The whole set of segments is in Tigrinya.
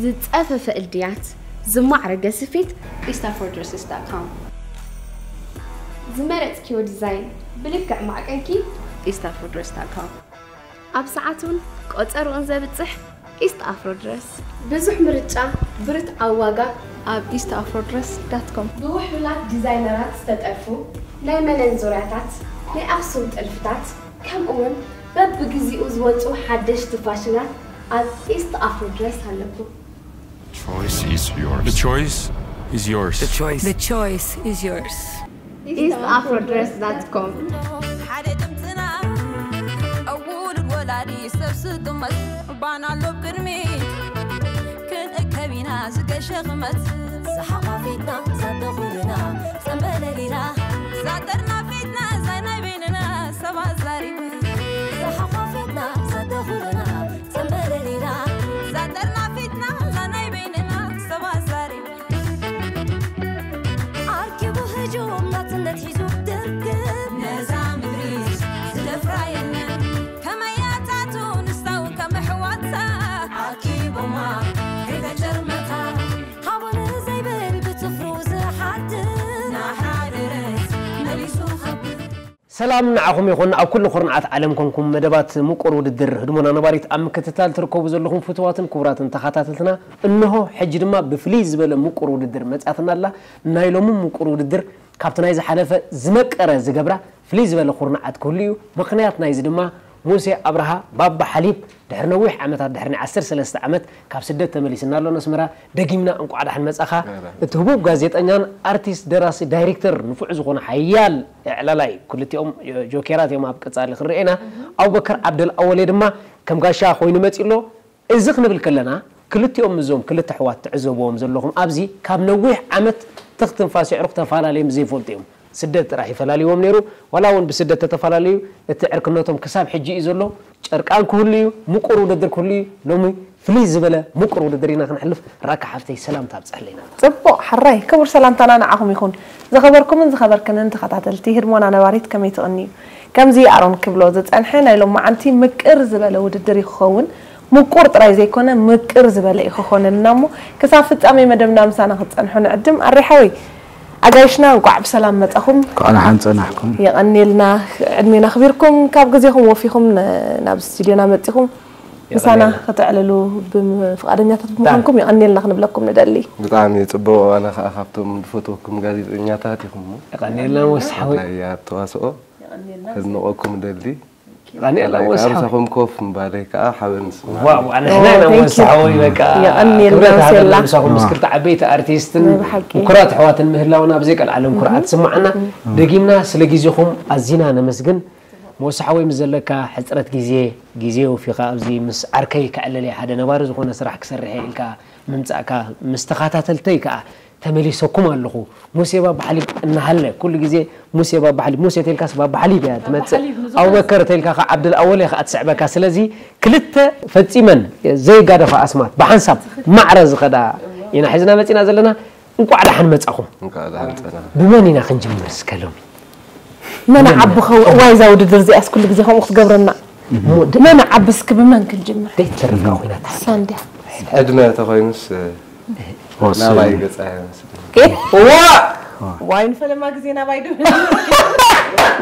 ዝጸፈፈ እልድያት፣ ዝማዕረገ ስፌት፣ east afro dresses dot com። ዝመረጽክዮ ዲዛይን ብልክዕ ማዕቀንኪ፣ east afro dress dot com። ኣብ ሰዓቱን ቆጸርኡን ዘብጽሕ ኢስት ኣፍሮ ድረስ። ብዙሕ ምርጫ፣ ብርትዓዊ ዋጋ፣ ኣብ east afro dress dot com። ብውሕሉላት ዲዛይነራት ዝተጠልፉ ናይ መነን ዙርያታት፣ ናይ ኣኽሱም ጥልፍታት፣ ከምኡውን በብግዚኡ ዝወጹ ሓደሽቲ ፋሽናት ኣብ ኢስት ኣፍሮ ድረስ ኣለኩም። Choice is yours. The choice is yours. The choice. The choice is yours. east afro dress dot com። ሓደ ድምፅና ኣውሉድ ወላዲ ሰብ ስጥመት ባና ኣሎ ቅድሚ ክንእከብ ኢና ዝገሸ ኽመት ዝሓቋፊትና ዛተኹልና ጸንበለሊና ዛጠርና ፊትና ዛይ ናይ በይንና ሰብ ኣዛሪቡ ዝሓቋፊትና ዛተኹልና ጸንበለሊና ዛጠርና ፊትና ዛይ ናይ በይንና ሰብ ኣዛሪቡ ኣርኪቡ ህጁም ናጽነት ሒዙ ድርግም ነዛ ምድሪ ዝደፍራ የለን ከመያታቱ ንሳውን ከም ኣሕዋታ ኣርኪቦማ ከይተጨርመታ ሃቦን ዘይብል ብጽፍሩ ዝሓድር ናሓደረት መሊሱ ከብር ሰላም ንዓኹም ይኹን ኣብ ኩሉ ኩርንዓት ዓለም ኮንኩም መደባት ምቁር ውድድር ህድሞና ነባሪት ኣብ ምክትታል ትርከቡ ዘለኹም ፍትዋትን ክቡራትን ተኸታተልትና እንሆ ሕጂ ድማ ብፍልይ ዝበለ ምቁር ውድድር መጻትና ኣላ ናይ ሎሚ ምቁር ውድድር ካብቲ ናይ ዝሓለፈ ዝመቀረ ዝገብራ ፍልይ ዝበለ ኩርንዓት ክህሉ እዩ ምኽንያት ናይዚ ድማ ሙሴ ኣብርሃ ባባ ሓሊብ ድሕሪ ነዊሕ ዓመታት ድሕሪ ናይ ዓሰርተ ሰለስተ ዓመት ካብ ስደት ተመሊስና ኣሎ ነስመራ ደጊምና እንቋዕ ዳሕን መጻኻ እቲ ህቡብ ጋዜጠኛን ኣርቲስት ደራሲ ዳይሬክተር ንፉዕ ዝኾነ ሓያል ዕላላይ ክልቲኦም ጆኬራት እዮም ኣብ ቀጻሊ ክንርኤና ኣቡበከር ዓብደል ኣወሌ ድማ ከም ጋሻ ኮይኑ መጺ ኣሎ እዚ ክንብል ከለና ክልቲኦም እዞም ክልተ ኣሕዋት ትዕዘብዎም ዘለኹም ኣብዚ ካብ ነዊሕ ዓመት ትኽ ትንፋስ የዕሩኽ ተፈላለዮም ዘይፈልጡ እዮም ስደት ጥራሕ ይፈላልይዎም ነይሩ ዋላ እውን ብስደት ተተፈላለዩ እቲ ዕርክነቶም ክሳብ ሕጂ እዩ ዘሎ ጨርቃን ክህሉ እዩ ምቁር ውድድር ክህሉ እዩ ሎሚ ፍልይ ዝበለ ምቁር ውድድር ኢና ክንሕልፍ ራካ ሓፍተይ ሰላምታ ኣብፀሐለይና ፅቡቕ ሕራይ ክቡር ሰላምታና ንዓኹም ይኹን ዝኸበርኩምን ዝኸበርክንን ተኸታተልቲ ህድሞና ነባሪት ከመይ ትቕንዩ ከምዚ ኣሮን ክብሎ ዝፀንሐ ናይ ሎማዓንቲ ምቅር ዝበለ ውድድር እዩ ክኸውን ምቁር ጥራይ ዘይኮነ ምቅር ዝበለ እዩ ክኾነልና እሞ ክሳብ ፍጻሜ መደብና ምሳና ክትጸንሑ ንዕድም ኣሬ ሓወይ ኣጋይሽና እንቋዕ ብሰላም መጻኹም እንኳዕ ደሓን ጸናሕኩም የቐንየልና ዕድሜና ኣኽቢርኩም ካብ ግዜኹም ወፊኹም ናብ ስቱድዮና መጺኹም ምሳና ከተዕልሉ ፍቓደኛታት ብምዃንኩም የቐንየልና ክንብለኩም ንደሊ ብጣዕሚ ጽቡቕ ኣነ ከዓ ካብቶም ዝፈትወኩም ጋዜጠኛታት ኢኹም የቐንየልና ወስሓወይ ተዋስኦ ከድንቐኩም ደሊ ዳንኤል ኣወሳሓ ምሳኹም ኮፍ ምባለይ ከዓ ሓበን ዝስምዓኒ ዋው ኣነ ሕናይ ኣወሳሓወይ በቃ የቐንየልና ክብረት ሃበና ሴላ። ምሳኹም ምስ ክልተ ዓበይቲ ኣርቲስትን ናይ ብሓቂ። ምኩራት ኣሕዋትን ምህላውና ብዘይ ቀልዓለም ኩርዓት ዝስምዓና ደጊምና ስለ ግዜኹም ኣዚና ነመስግን መወሳሓወይ ምስ ዘለካ ሕፅረት ግዜ ግዜ ወፊኻ ኣብዚ ምስ ዓርከይ ከዕልል እየ ሓደ ነባሪ ዝኾነ ስራሕ ክሰርሕ እየ ኢልካ ምምፃእካ ምስ ተኸታተልተይ ከዓ ተመሊሰኩም ኣለኹ ሙሴ ባባ ሓሊብ እናሃለ ኩሉ ግዜ ሙሴ ባባ ሓሊብ ሙሴ ተልካስ ባባ ሓሊብ እያ ትመጽእ ኣቡበከር ተልካ ከ ዓብድል ኣወል እያ ከኣ ትስዕበካ ስለዚ ክልተ ፈጺመን ዘይጋደፋ ኣስማት ብሓንሳብ ማዕረ ዝኸዳ ኢና ሒዝና መጺና ዘለና እንቋዕ ደሓን መጻኹም እንኳዕ ደሓን ጸና ብመን ኢና ክንጅምር እስከ ሎሚ መን ዓቢ ኸው እዋይ እዛ ውድድር እዚኣስ ኩሉ ግዜ ከምኡ ክትገብረና መን ዓቢ እስኪ ብመን ክንጅምር ደይትተርፍካ ኮይና ሳንድያ ዕድመ ተኾይኑስ ናባይ ገጻ ይመስል ዋ ዋይ ንፈለማ ግዜ ናባይ ዶ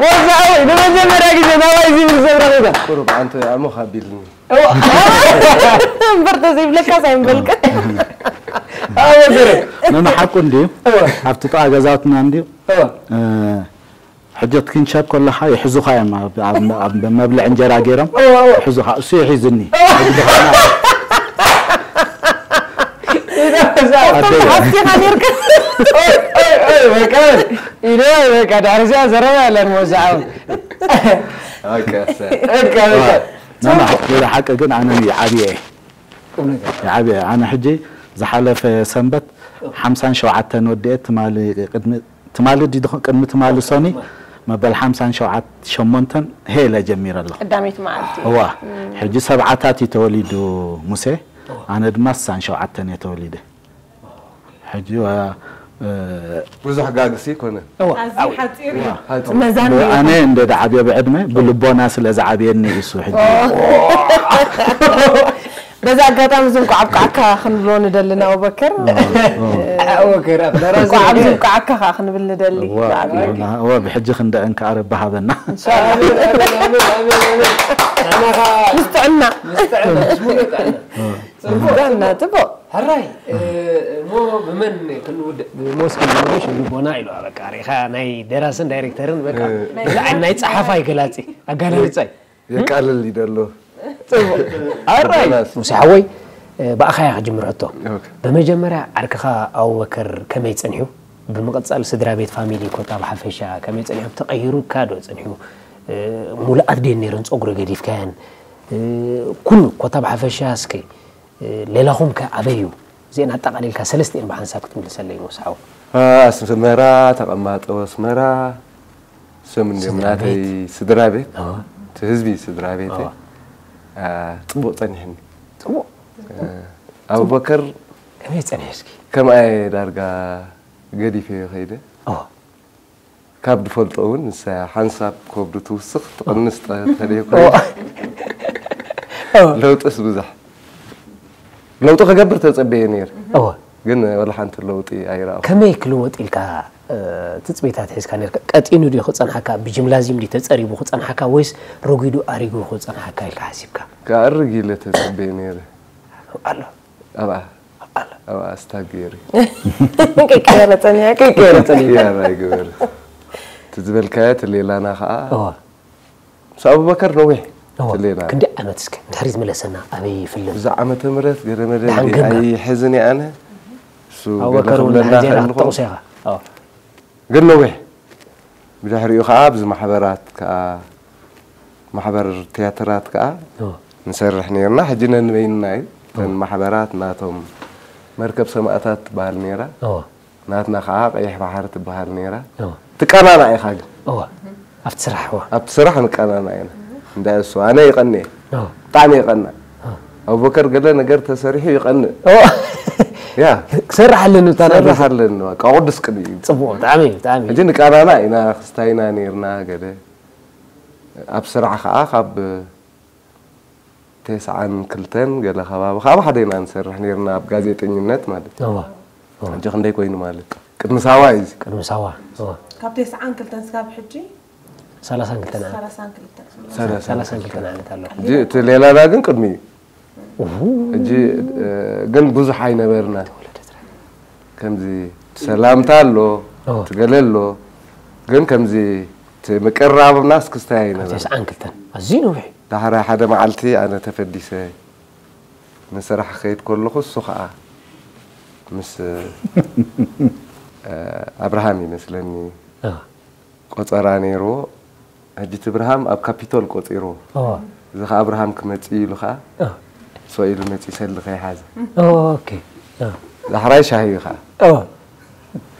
ወዛዊ ንመጀመርያ ግዜ ናባይ ዝብል ሰብ ረኺበ ቁሩብ ኣንተ ኣሞኽ ኣቢልኒ እምበር ተዘይብለካ ሳይምበልከ ኣወገረ ነመሓቁ እንድዩ ኣብቲ ጥቓ ገዛውትና እንድዩ ሕጆት ክንሸብ ከለኻ ይሕዙኻ እዮም ኣብ- ኣብ- ኣብ መብልዕ እንጀራ ገይሮም ይሕዙኻ እሱ ይሒዝኒ ኣስቲኻ ኔርካ ኢለ በቃ ድሕሪ እዚኣ ዘረባ የለን መወዛዕዊ ናና ወደ ሓቂ ግን ኣነ ይዓብየ ይዓብየ ኣነ ሕጂ ዝሓለፈ ሰንበት ሓምሳን ሸውዓተን ወዲኤ ትማሊ ቅድሚ ትማሊ ድዩ ድኾን ቅድሚ ትማሊ ሶኒ መበል ሓምሳን ሸውዓት ሸሞንተን ሄለ ጀሚረ ኣለኹ ቀዳመይቲ መዓልቲ እዋ ሕጂ ሰብዓታት እዩ ተወሊዱ ሙሴ ኣነ ድማ ስሳን ሸውዓተን እየ ተወሊደ ሕጂ ዋ- እ፣ ብዙሕ ጋግሲ ይኮነ ኣዝዩ ሓፂር እዩ መዛን ኣነ እንደ ዝዓብዮ ብዕድመ ብልቦና ስለ ዝዓብየኒ እዩ እሱ ሕጂ በዚ ኣጋጣሚ እዚ እንኳዕ ኣብቃዓካ ክንብሎ ንደሊ ንኣቡበከር። ኣቡበከር ኣብ ደራሲ እንኳዕ ኣብዚ ኣብቃዓካ ከዓ ክንብል ንደሊ። እዋ ብሕጂ ክንደዕን ከዓ ረቢ ሃበና። ምስ ጥዕና። ጥዕና ጥቡቕ። ሕራይ እሞ ብመን ክንውድእ? ብሞስኪ ንመሽ ልቦና ኢሉ በቃ ሪኻ ናይ ደራስን ዳይሬክተርን በቃ ናይ ፀሓፋይ ገላፂ ኣጋላልፃይ የቃልል ይደሎ። ኣራይ ሙሴ ሓወይ ብኣኻ እያ ክጅምር ሕቶ። ብመጀመርያ ዓርክኻ ኣቡበከር ከመይ ጸኒሑ? ብምቕጻል ስድራ ቤት ፋሚሊ ኮታ ብሓፈሻ ከመይ ጸኒሑ? ተቐይሩካ ዶ ጸኒሑ? ሙሉኣት ድየን ነይረን ጸጉሪ ገዲፍካየን? ኩሉ ኮታ ብሓፈሻ እስኪ ሌላኹም ከ ኣበይ እዩ? እዚአን ኣጠቓሊልካ ሰለስቲአን ብሓንሳብ ክትምልሰለይ ሙሴ ሓወይ። ኣስመራ ተቐማጦ ኣስመራ ሰም እንዲኦም ናተይ ስድራ ቤት እቲ ህዝቢ ስድራ ቤት ጽቡቅ ጸኒሕኒ። ጽቡቅ ኣቡበከር ከመይ ጸኒሕ እስኪ ከምኣየ ዳርጋ ገዲፈዮ ከይደ ካብ ድፈልጦ እውን ንሳ ሓንሳብ ከብዱ ትውስኽ ትቕንስ ተለየ ለውጥስ ብዙሕ ለውጢ ክገብር ተጸበየ ነይረ። ግን ወላ ሓንቲ ለውጢ ኣይረኣኹ። ከመይ ክልወጥ ኢልካ ትጽቢታት ሒዝካ ነርካ? ቀጢኑ ድዩ ክጸንሓካ? ብጂምናዝዩም ድዩ ተጸሪቡ ክጸንሓካ ወይስ ረጒዱ ኣሪጉ ክጸንሓካ ኢልካ ሓሲብካ? ክኣርግ ኢለ ተጸበየ ነይረ። ኣሎ ኣብኣ ኣሎ ኣብኣ ስታብ ገይረ ከይቀየረ ጸኒሐ ከይቀየረ ጸኒሐ ያራ ይግበር። እቲ ዝበልካዮ እቲ ሌላና ከዓ እዋ ምስ ኣቡበከር ነዊሕ እዋ ትሌና። ክንደይ ዓመት እስከ ንድሕሪት መለሰና ኣበይ ይፍልም? እዛ ዓመተ ምህረት ገለ መለ ደሓን ገምጋ። ኣይሕዝን እየ ኣነ። እሱ ገለ ኣቡበከር እውን ክብለና ሕዚ ኢና ይኽእል ክትጠቕሶ ኢኻ። ኣዎ። ግን ነዊሕ ብድሕሪኡ ከዓ ኣብዚ ማሕበራት ከዓ ማሕበር ቲያትራት ከዓ እዎ። ንሰርሕ ነይርና። ሕጂ ነንበይንና እዩ። እተን ማሕበራት ናቶም መርከብ ሰማእታት ትበሃል ነይራ። እዎ። ናትና ከዓ ቀይሕ ባሕሪ ትበሃል ነይራ። እዎ። ትቀናና ኢኻ ግን እወ ኣብቲ ስራሕ እወ ኣብቲ ስራሕ ንቀናና ኢና። እንዳ እሱ ኣነ ይቐንእ እወ ብጣዕሚ ይቐንእ። ኣቡበከር ገለ ነገር ተሰሪሑ ይቐንእ። እወ ያ ክሰርሕ ኣለኒ እታ ነገር። ክሰርሕ ኣለኒ በቃ ቅዱስ ቅንኢ እዩ። ፅቡቕ ብጣዕሚ እዩ ብጣዕሚ እዩ። ሕጂ ንቀናና ኢና ክስታይና ነይርና ገለ ኣብ ስራሕ ከዓ ካብ ተስዓን ክልተን ገለ ከባቢ ካብ ሓደ ኢና ንሰርሕ ነይርና ኣብ ጋዜጠኝነት ማለት እዩ። እወ እወ ሕጂ ክንደይ ኮይኑ ማለት እዩ? ቅድሚ ሳዋ እዩ እዚ። ቅድሚ ሳዋ እወ ካብ ተስዓን ክልተን ስጋብ ሕጂ ሰላሳን ክልተን ዓመት ሰላሳን ሰላሳን ክልተን ዓመት ኣሎ። ሕጂ እቲ ሌላና ግን ቅድሚ እዩ። እሁ ሕጂ እ፣ ግን ብዙሕ ኣይነበርና ከምዚ ሰላምታ ኣሎ እወ ትገለ ኣሎ ግን ከምዚ እቲ ምቅርራብና እስክስታይ ካብ ኣይነበረ። ተስዓን ክልተን ኣዝዩ ነዊሕ እዩ። ዳሕራይ ሓደ መዓልቲ ኣነ ተፈዲሰ ንስራሕ ክኸይድ ከለኹ እሱ ኸዓ ምስ ኣብርሃም ይመስለኒ እወ ቆፀራ ነይርዎ። ሕጂ እቲ ብርሃም ኣብ ካፒቶል ቆፂርዎ። እወ እዚ ኸዓ ኣብርሃም ክመፅእ ኢሉ ኸዓ እወ ስቕ ኢሉ መፂኡ ሰልዲ ከይሓዘ። ኦኬ እወ ዳሕራይ ሻሂ እዩ ኸዓ። እወ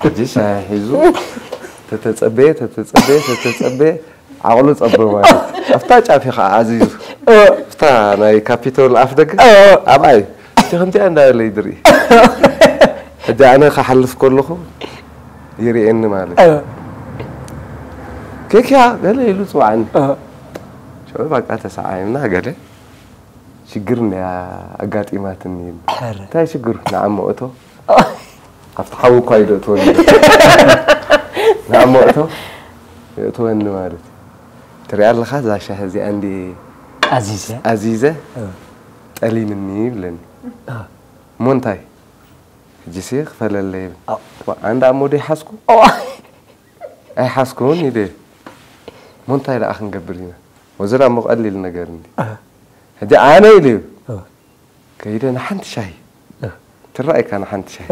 ሕጂ ሻሂ ሒዙ ተተጸበየ ተተጸበየ ተተጸበየ ዓቕሉ ጸበ ማለት ኣብታ ጫፍ እዩ ከዓ ኣዚዙ ኣብታ ናይ ካፒቶል ኣፍ ደገ ኣብኣ እዩ እቲ ከምቲኣ እንዳበለ ይድርኢ ሕጂ ኣነ ክሓልፍ ከለኹ ይርእየኒ ማለት እዩ ኬክያ ገለ ኢሉ ጽውዓኒ ሽዑ በቃ ተሰዓይምና ገለ ሽግር እንድያ ኣጋጢማትኒ ኢሉ። እንታይ ሽግር? ንዓሞ እቶ ኣብቲ ሓዊ እኳ እዩ ዘእትወኒ። ንዓሞ እቶ የእትወኒ ማለት እዩ። ትሪኣ ኣለኻ እዛ ሻሂ እዚኣ እንዲ ኣዚዘ ኣዚዘ ጠሊምኒ ይብለኒ። እሞ እንታይ? ሕጂሲ ክፈለለይ ይብል። ኣንዳ እሞ ዶ ይሓዝኩ? ኣይሓዝኩን ኢለ። እሞ እንታይ ደኣ ክንገብር ኢና? ወዘላ እሞ ቀሊል ነገር እንዲ። ሕጂ ኣነ ኢለ እዩ። ከይደ ንሓንቲ ሻሂ ትረኣይካ ንሓንቲ ሻሂ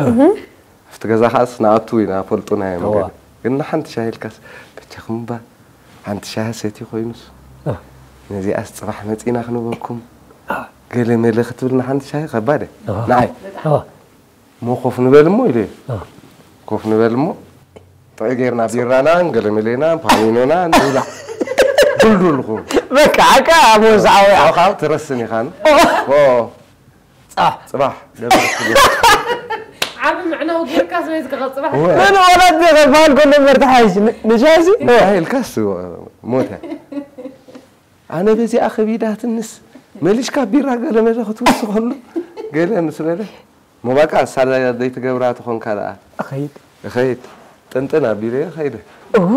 ኣብቲ ገዛ ከዓስ ንኣቱ ኢና ፈልጡና እዮም ገለ ግን ንሓንቲ ሻሂ ኢልካስ በጃኹም እባ ሓንቲ ሻሂ ሰትዩ ኮይኑስ ነዚኣስ ፅባሕ መፂና ክንበኩም ገለ መለ ክትብል ንሓንቲ ሻሂ ከባድ እያ ንዓይ እሞ ኮፍ ንበል እሞ ኢለ ኮፍ ንበል እሞ ጥዑይ ጌርና ቢራናን ገለመሌናን ፓኒኖናን ንብላዕ ዱልዱል ኹን በቃ ዓቃ ኣቦ ዝዓወያ ካብኡ ከዓ ትረስን ኢኻን ፃሕ ፅባሕ ደብር ዓብ ምዕናው ጌርካ ስለዚ ክቐፅባሕ ምን ወላት ዲኻ በሃል ኮሎ እምበር ተሓይሽ ንሻዚ እንታይ ኢልካስ ሞተ ኣነ በዚኣ ከቢዳትንስ መሊሽካ ቢራ ገለ መለ ክትውስኸሉ ገለ ምስ በለ፣ ሞባቃ ሳላ ዘይትገብራ ትኾንካ ደኣ። እኸይድ። እኸይድ። ጥንጥን ኣቢለ እኸይደ። እዎ።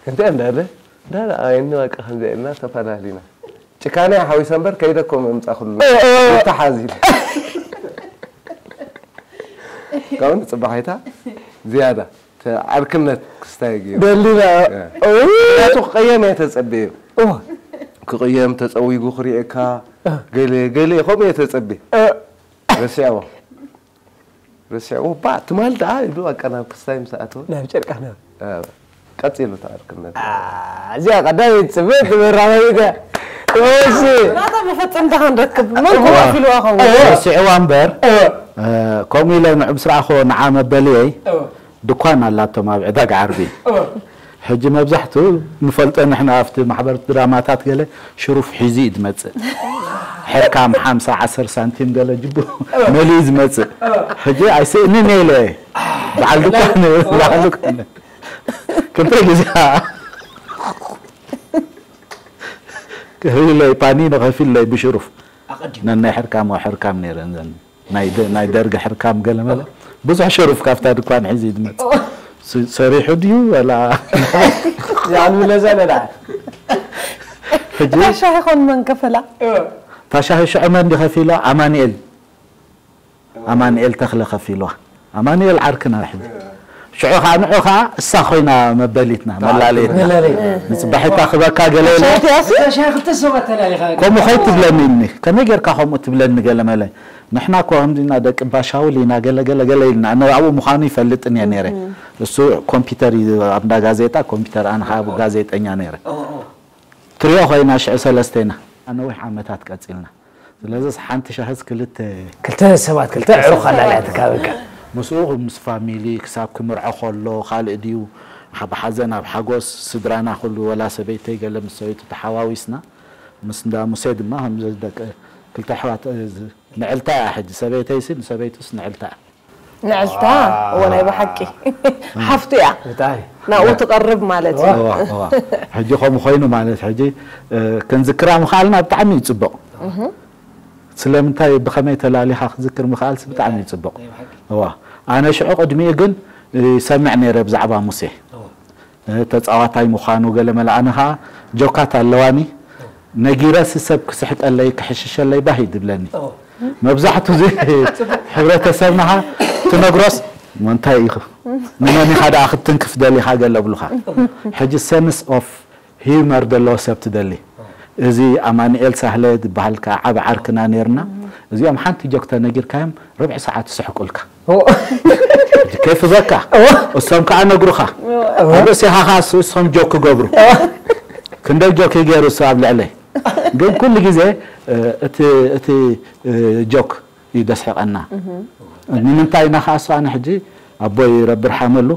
እንታይ እንዳለ? እንዳለ ኣይኒ በቃ ከምዚ ኢልና ተፈላሊና። ጭካነ ሓዊሰ እምበር ከይደ እኮ ምምጻእኩሉ። እ፣ እ። ተሓዝ ኢለ። ካብኡ ንጽባሒታ ዝያዳ ተ-፣ ዓርክነት ክስታይ ገይሩ። ደሊና። እ። እ። ምኽንያቱ ክቕየም እየ ተጸብየ። ኦ። ክቕየም ተጸዊጉ ክርእየካ፣ እ። ገለ፣ ገለ ከምኡ እየ ተጸብየ። እ። ረሲዕዎ። ረሲዕዎ። ባ፣ ትማል ደኣ ኢሉ በቃ ናብ ክስታይ ምስ ኣተወ። ናብ ጨርቃ ናብ። እ፣ ቀጺሉ እቲ ዓርክነት። አ፣ እዚኣ ቀዳመይቲ ጽብቕቲ መራኸቢት እያ። እሺ። ናታ መፈጸምታ ክንረክብ መን እዋ። ከዋፊልዋ ኸውን? ረሲዕዋ እምበር፣ እ። እ፣ ከምኡ ኢለ ንዑ ምስ ረኣኹዎ ንዓ መበልየይ እዋ። ድኳን ኣላቶም ኣብ ዕዳጋ ዓርቢ። እዋ። ሕጂ መብዛሕትኡ ንፈልጦ ንሕና ኣብቲ ማሕበር ድራማታት ገለ ሽሩፍ ሒዙ እዩ ዝመጽእ። ሕርካም ሓምሳ ዓሰርተ ሳንቲም ገለ ጅቡ እዋ። መሊኡ ዝመጽእ። እዋ። ሕጂ ኣይስእንን እየ ኢለ። በዓል ድኳን፣ እዋ። በዓል ድኳን። ክልተ ግዜ ከፊለይ፣ ፓኒኖ ከፊለይ ብሽሩፍ። ኣቐዲሙ። ነናይ ሕርካም፣ ሕርካም ነይረን ዘን። ናይ ደ-፣ ናይ ደርጊ ሕርካም ገለ መለ። ብዙሕ ሽሩፍ ካብታ ድኳን ሒዙ ዝመጽእ። ኦ። ስ-፣ ሰሪሑ ድዩ ወላ? ያሉ ለዛ ነዳ። ሕጂ እታ ሻሂ ኾን መን ከፈላ? እታ ሻሂ ሽዑ መን ድዩ ከፊሎ? ኣማኑኤል። ኣማኑኤል ተኽለ ከፊልዋ። ኣማኑኤል ዓርክና ሕጂ። ሽዑ ኸዓ ንዑ ኸዓ እሳ ኮይና መበሊትና፣ መላለይትና። መላለይ። ንጽባሒታ ክበካ ገለ ኢለ። ሻሂ ያሲ? እታ ሻሂ ክልተ ሰባት ተላሊኻ። ከምኡ ከይትብለኒ እኒ። ከመይ ጌርካ ከምኡ ትብለኒ ገለ መለ? ንሕና እኮ ከምዚ ኢና ደቂ ባሻውል ኢና ገለ ገለ ገለ ኢልና። ኣነ ኣብኡ ምዃኑ ይፈልጥን እየ ነይረ። እም። እሱ ኮምፒውተር እዩ ኣብ እንዳ ጋዜጣ፣ ኮምፒውተር ኣነ ኸዓ ኣብ ጋዜጠኛ ነይረ። ኦ፣ ኦ። ትሪኦ ኮይና ሽዑ ሰለስተ ኢና። ነዊሕ ዓመታት ቀጺልና። ስለዚስ ሓንቲ ሻህስ ክልተ ክልተ ሰባት፣ ክልተ ኣዕሩኽ ኣላልያትካ በቃ። ምስኡ ምስ ፋሚሊ ክሳብ ክምርዖ ከሎ ካልእ ድዩ፣ ኣብ ሓዘን ኣብ ሓጎስ ስድራና ኩሉ፣ ወላ ሰበይተይ ገለ ምስ ሰበይቱ ተሓዋዊስና፣ ምስ እንዳ ሙሴ ድማ ከም ደቂ ክልተ ኣሕዋት፣ እ፣ ዝ-፣ ንዕልታ እያ ሕጂ። ሰበይተይሲ ንሰበይቱስ ንዕልታ እያ። ንዕልታ፣ ዋው። እወ፣ ናይ ብሓቂ። ሓፍቱ እያ። ብጣዕሚ። ናብኡ ትቐርብ ማለት እዩ። እዋ፣ እዋ። ሕጂ ከምኡ ኮይኑ ማለት ሕጂ፣ እ፣ ክንዝክራ ምኽኣልና ብጣዕሚ እዩ ጽቡቕ። እህ። ስለምንታይ ብኸመይ ተላሊኻ ክዝክር ምኽኣልሲ ብጣዕሚ እዩ ጽቡቕ። ናይ ብሓቂ። እዋ። ኣነ ሽዑ ቅድሚኡ ግን፣ እ፣ ይሰምዕ ነይረ ብዛዕባ ሙሴ። እዋ። እ፣ ተጻዋታይ ምዃኑ ገለ መለ። ኣነ ኸኣ ጆካት ኣለዋኒ። ነጊረሲ ሰብ ክስሕቀለይ፣ ክሕሽሸለይ ባህ እዩ ዝብለኒ። ኦ። መብዛሕቱ እዚ ሕብረተሰብና ኸኣ ትነግሮስ፣ "እሞ እንታይ ኢኹ? ንመን ኢኻ ደኣ ክትትንክፍ ደሊኻ?" ገለ እብሉኻ። ሕጂ ሰንስ ኦፍ ሂዩመር ዘለዎ ሰብ ትደሊ። እዚ ኣማኑኤል ሳህለ ዝበሃል ከኣ ዓቢ ዓርክና ነይርና። እዚኦም ሓንቲ ጆክ ተነጊርካዮም፣ ርብዒ ሰዓት ይስሕቁልካ። ኦ። ከይፍዘካ። ኦ። እሶም ከኣ ነግሩኻ። ኦ። ኣብ ርእሲኻ ከኣ እሱ-፣ እሶም ጆክ ክገብሩ። ኦ። ክንደይ ጆክ እዩ ገይሩ እሱ ኣብ ልዕለይ። ግን ኩሉ ግዜ፣ እ፣ እቲ፣ እቲ፣ እ፣ ጆክ እዩ ደስሕቀና። እህ። ንምንታይ ኢና ከኣ እሱ ኣነ ሕጂ ኣቦይ ረቢ ይርሓመሉ፣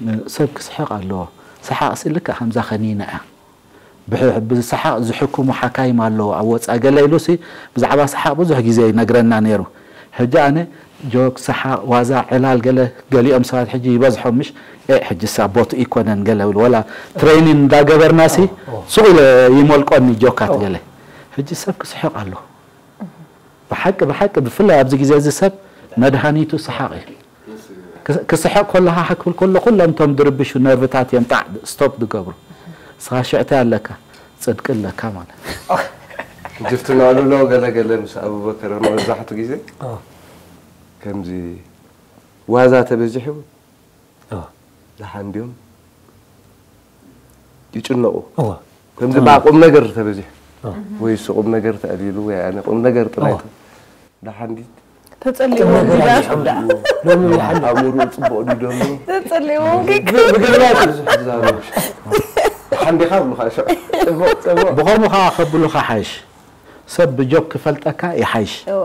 እ፣ ሰብ ክስሕቕ ኣለዎ። ሰሓቕሲ ልክዕ ከምዛ ከኒና እያ። ብሕ-፣ ብሰሓቕ ዝሕክሙ ሓካይም ኣለዉ ኣብ ወጻኢ ገለ ኢሉሲ ብዛዕባ ሰሓቕ ብዙሕ ግዜ ይነግረና ነይሩ። ሕጂ ኣነ ጆክ፣ ሰሓቕ፣ ዋዛ፣ ዕላል ገለ ገሊኦም ሰባት ሕጂ ይበዝሖም ምሽ? ኤእ፣ ሕጂስ ኣብ ቦትኡ ኣይኮነን ገለ እብል። ወላ ትሬኒን እንዳገበርናሲ ኦ፣ ኦ። ሱቕ ኢለ ይሞልቆኒ ጆካት ኦ። ገለ። ሕጂ ሰብ ክስሕቕ ኣለዎ። ብሓቂ፣ ብሓቂ፣ ብፍላይ ኣብዚ ግዜ እዚ ሰብ መድሃኒቱ ሰሓቕ እዩ። ክስ-፣ ክስሕቕ ከሎ፣ ሃህ ክብል ከሎ፣ ኩሎም እቶም ዝርብሹ ነርቭታት እዮም ጣዕ፣ ስቶፕ ዝገብሩ። ንስኻ ሽዕታይ ኣለካ፣ ጽድቂ ኣለካ ማለት። ጅፍትና ኣሉሎ ገለ ገለ ምስ ኣቡበከር መብዛሕቱ ግዜ ኣዎ። ከምዚ ዋዛ ተበዚሑ ኣዎ። ደሓን ድዮም ይጭነቑ። ኣዎ። ከምዚ ኣዎ። ብኣ ቁም ነገር ተበዚሑ። ኣዎ። ወይ እሱ ቁም ነገር ተኣልይሉ ወይ ኣነ ቁም ነገር ጥራይ ኣዎ። ተ-፣ ደሓን ድዩ? ተጸሊእዎ ቁም ነገር እንዲዳ። ኣብዚሖም ደኣ። ሎሚ ደሓን ድዩ? ኣእምሮኡ ጽቡቕ ድዩ ደሎ? ተጸሊእዎ ብ-፣ ብግርማይ ብዙሕ ዝዛረቡ። ደሓን ዲኻ ብሉኻ ሽዑ። ጽቡቕ፣ ጽቡቕ። ብኸምኡ ኸኣ ከብሉኻ ሓይሽ። ሰብ ብጆክ ክፈልጠካ ይሓይሽ። እወ።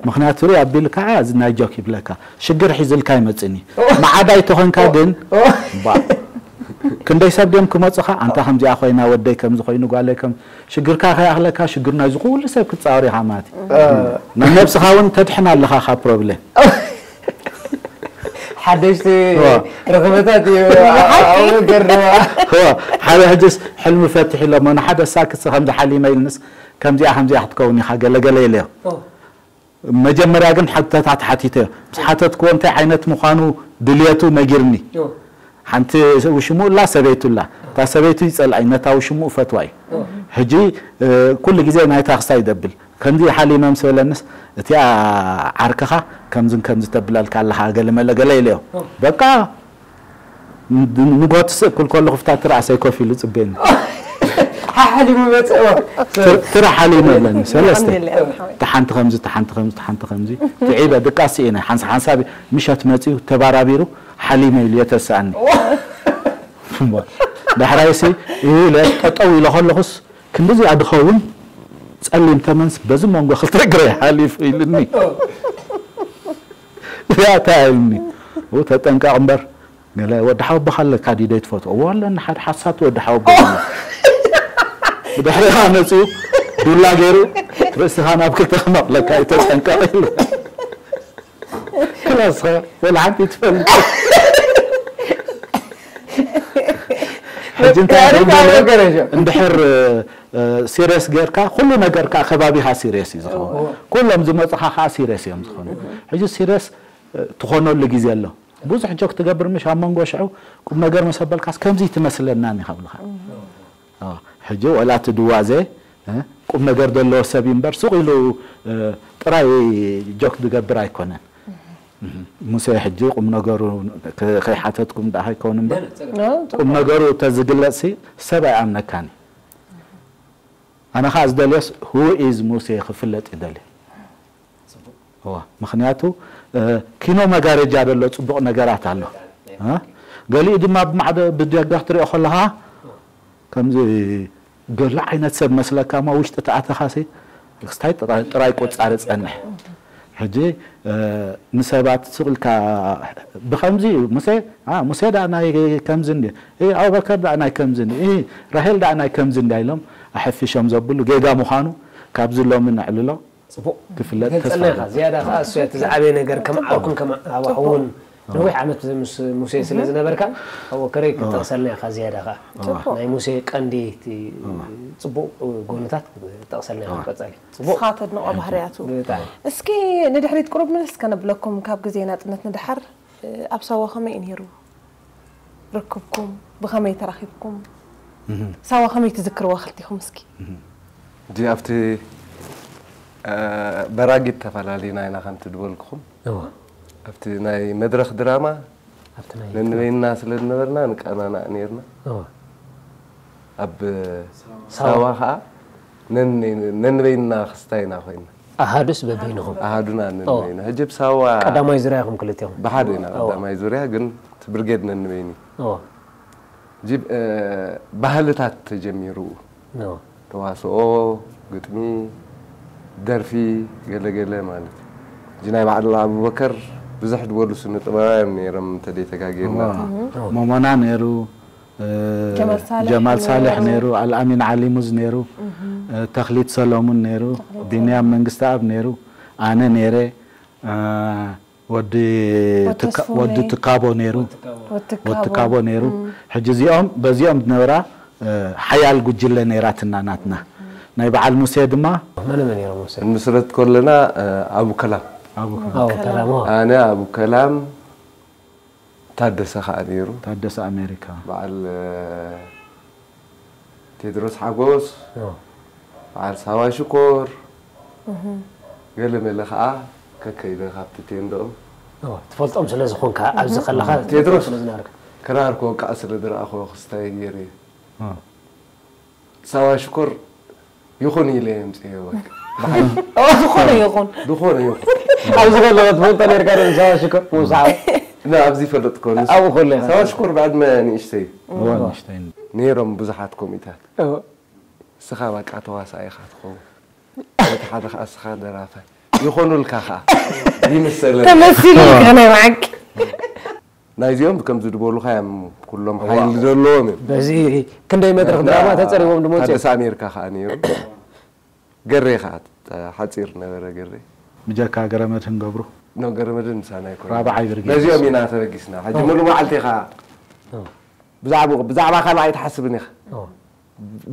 ምኽንያቱ ርእ ኣቢሉ ከዓ እዚ ናይ ጆክ ይብለካ። ሽግር ሒዙልካ ይመጽእኒ። እወ። መዓዳይ ተኾንካ እወ። ግን፣ እወ። ባ-፣ ክንደይ ሰብ ድዮም ክመጹኻ? ኣንታ ከምዚኣ ኮይና፣ ወደይ ከምዚ ኮይኑ፣ ጓለይ ከም-፣ ሽግርካ ከይኣኽለካ፣ ሽግር ናይዚ ኩሉ ሰብ ክትጻወር ኢኻ ማለት እዩ። እወ። ንነብስኻ እውን ተድሕን ኣለኻ ካብ ፕሮብሌም። እወ። ሓደሽቲ እወ። ርኽበታት እዩ። ብሓቂ። ኣብኡ ገርዋ። እወ። ሓደ ሕጅስ ሕልሚ ፈትሕ ኢሎሞ፣ ንሓደ ሳክስ ከምዚ ሓሊመ ኢልንስ፣ ከምዚኣ ከምዚኣ ክትከውን ኢኻ ገለገለ ኢለዮ። መጀመርያ ግን ሓተታት ሓቲተዮ። ምስ ሓተትክዎ እንታይ ዓይነት ምዃኑ ድልየቱ ነጊርኒ። ሓንቲ ውሽሙኡ ኣላ፣ ሰበይቱ ኣላ። እታ ሰበይቱ ይጸልኣይ፣ ነታ ውሽሙኡ ፈትዋ እዩ። ሕጂ ኩሉ ግዜ ናይታ ክስታይ ይደብል። ከምዚ ሓሊመ ምስ በለንስ፣ እቲኣ ዓርክኻ ከምዝን ከምዚ ተብለልካ ኣለኻ፣ ገለ መለ ገለ ኢለዮ። በቃ ንጎት ስእ ክብል ከለኹ ፍታ ትርኣሰይ ኮፍ ኢሉ ጽበየኒ። ሓሓሊሙ መጸ። ትራ ሓሊመ ብለኒ ሰለስተ። ተሓንቲ ከምዚ፣ ተሓንቲ ከምዚ፣ ተሓንቲ ከምዚ። ትዒበ ድቃስ ስኢነ ሓንሳ ሓንሳብ ምሸት መጺኡ ተባራቢሩ ሓሊመ ኢሉ የተሰኣኒ። ዳሕራይሲ ኢለ ጠጠው ኢለ ከለኹስ ክንድዚኣ ድኸውን ጸሊም ተመንስ በዚ መንጎ ክልተ እግረይ ሓሊፉ ኢሉኒ። እዚኣ እንታይ ኢሉኒ? ተጠንቀቕ እምበር ገለ ወዲ ሓወቦኻ ኣለካ ድዩ ዘይትፈትዎ? እዎ ኣለኒ ሓደ ሓሳት ወዲ ሓወቦ። ብድሕሪኻ መጺኡ ዱላ ገይሩ ርእስኻ ናብ ክልተ ክመቕለካ እዩ ተጠንቀቕ ኢሉ። ክላስኻ ወላ ሓንቲ ትፈልጥ። ሕጂ እንታይ እንድሕር ሲሪየስ ጌርካ ኩሉ ነገር ከዓ ከባቢኻ ሲሪየስ እዩ ዝኸውን። ኩሎም ዝመፁኻ ከዓ ሲሪየስ እዮም ዝኾኑ። ሕጂ ሲሪየስ ትኾነሉ ግዜ ኣሎ። ብዙሕ ጆክ ትገብር ምሽ ኣብ መንጎ ሽዑ ቁም ነገር መሰበልካስ ከምዚ ትመስለና ኒኻ ብልኻ። ሕጂ ወላ እቲ ድዋዘ ቁም ነገር ዘለዎ ሰብ እምበር ሱቕ ኢሉ ጥራይ ጆክ ዝገብር ኣይኮነን። ሙሴ ሕጂ ቁም ነገሩ ከይሓተትኩም ደኣ ኣይከውን እምበር ቁም ነገሩ ተዝግለጽሲ ሰብ ኣይኣምነካን እዩ። ኣነ ኸዓ ዝደልዮስ who is ሙሴ ክፍለጥ ይደልየ። እዋ ምኽንያቱ ኪኖ መጋረጃ ደሎ ጽቡቕ ነገራት ኣሎ። ገሊኡ ድማ ብማዕዶ ብደገ ክትሪኦ ከለኻ ከምዚ ገለ ዓይነት ሰብ መስለካ እሞ ውሽጢ ተኣተኻሲ ክስታይ ጥራይ ቁጻሪ ጸንሕ። ሕጂ ንሰባት ስቕ ኢልካ ብኸምዚ እዩ ሙሴ ሙሴ ደኣ ናይ ከምዚ እንዲ ኣቡበከር ደኣ ናይ ከምዚ እንዲ ራሄል ደኣ ናይ ከምዚ እንዲ ኢሎም ኣሐፊሾም ዘብሉ ጌጋ ምዃኑ ካብዚ ሎሚ ነዕልሎ። ጽቡቕ ክፍለጥ ተስፋ ገልጸልና ኢኻ። ዝያዳ ከኣ እሱ እቲ ዝዓበየ ነገር ከም ዓርኩን ከም ኣባኹውን ነዊሕ ዓመት ምስ ሙሴ ስለ ዝነበርካ ኣወከረይ ክጠቕሰልና ኢኻ። ዝያዳ ከኣ ናይ ሙሴ ቀንዲ እቲ ጽቡቕ ጎንታት ክጠቕሰልና ኢኻ። ቀጻሊ ጽቡቕ ንስኻ ተድንቖ ባህርያቱ። እስኪ ንድሕሪት ቁሩብ ምልስ ከነብለኩም ካብ ግዜ ናጽነት ንድሓር ኣብ ሳዋ ከመይ እዩ ነይሩ? ርክብኩም ብኸመይ ተራኺብኩም? ሳዋ ከመይ ትዝክርዋ ክልቲኹም እስኪ? እዚ ኣብቲ በራጊድ ተፈላሊና ኢና ከምቲ ዝበልኩኹም ኣብቲ ናይ መድረኽ ድራማ ነንበይንና ስለ ዝነበርና ንቀናናእ ነይርና። ኣብ ሳዋ ከዓ ነንበይንና ክስታይና ኮይና። ኣሃዱስ በበይንኹም? ኣሃዱና ነንበይና። ሕጂ ብሳዋ ቀዳማይ ዙርያ ኢኹም ክልቴኹም? ብሓደ ኢና ቀዳማይ ዙርያ ግን እቲ ብርጌድ ነንበይኑ። ሕጂ ባህልታት ተጀሚሩ ተዋስኦ፣ ግጥሚ፣ ደርፊ ገለገለ ማለት እዩ። ሕጂ ናይ በዓል ኣቡበከር ብዙሕ ዝበሉ ስነ ጥበባውያን ነይሮም እንተደይተጋጌና። ሞሞና ነይሩ፣ ጀማል ሳልሕ ነይሩ፣ ኣልኣሚን ዓሊሙዝ ነይሩ፣ ተኽሊት ሰሎሙን ነይሩ፣ ቢንያም መንግስተኣብ ነይሩ፣ ኣነ ነይረ፣ ወዲ ትካቦ ነይሩ፣ ወዲ ትካቦ ነይሩ። ሕጂ እዚኦም በዚኦም ዝነበራ ሓያል ጉጅለ ነይራትና ናትና። ናይ በዓል ሙሴ ድማ እንምስረት ከለና ኣቡ ከላም ኣነ ኣቡ ከላም ታደሰ ከዓ ነይሩ። ታደሰ ኣሜሪካ። በዓል ቴድሮስ ሓጎስ፣ በዓል ሳዋ ሽኮር፣ ገለ መለ ከዓ ከከይደ ካብቲ ቴንዶኦም ትፈልጦም ስለ ዝኾንካ ኣብዚ ከለኻ ቴድሮስ ስለ ዝነበርካ ክራር ክወቅዕ ስለ ዝረኣኽዎ ክስታይ ገይረ እየ። ሳዋ ሽኮር ይኹን ኢለ የምፅዮ። ዝኾነ ይኹን ዝኾነ ይኹን ኣብዚ ከለኻ ትፈልጦ ነርካ ዶ ንሳዋ ሽኮር ምውሳዕ? ና ኣብዚ ይፈልጥ ኮን ኣብኡ ከሎ ኢኻ ሳዋ ሽኮር ብዕድመ ንእሽተይ እዋ ንእሽተይ ነይሮም ብዙሓት ኮሚታት። እስኻ በቃ ተዋሳኢ ኢኻ ትኸውን። እቲ ሓደ ከዓ እስኻ ደራፋይ ይኾኑልካ ከዓ ይምሰለኒ። ተመሲሉልካ ናይ ብሓቂ። ናይዚኦም ከምዚ ዝበሉኻ እዮም ኩሎም ሓይሊ ዘለዎም እዮም። በዚ ክንደይ መድረኽ ድራማ ተፀሪቦም ድመፁ እዮም። ታደሰ ኣሜሪካ ከዓ ነይሩ። ገሬ ከዓ ሓፂር ነበረ ገሬ። ብጀካ ገረመድህን ገብሩ። ኖ ገረመድህን ምሳና ኣይኮነ። ራብዓይ ብርጌድ። በዚኦም ኢና ተበጊስና። ሕጂ ሙሉ መዓልቲ ኢኻ ብዛዕባ ብዛዕባ ካልእ ኣይትሓስብን ኢኻ።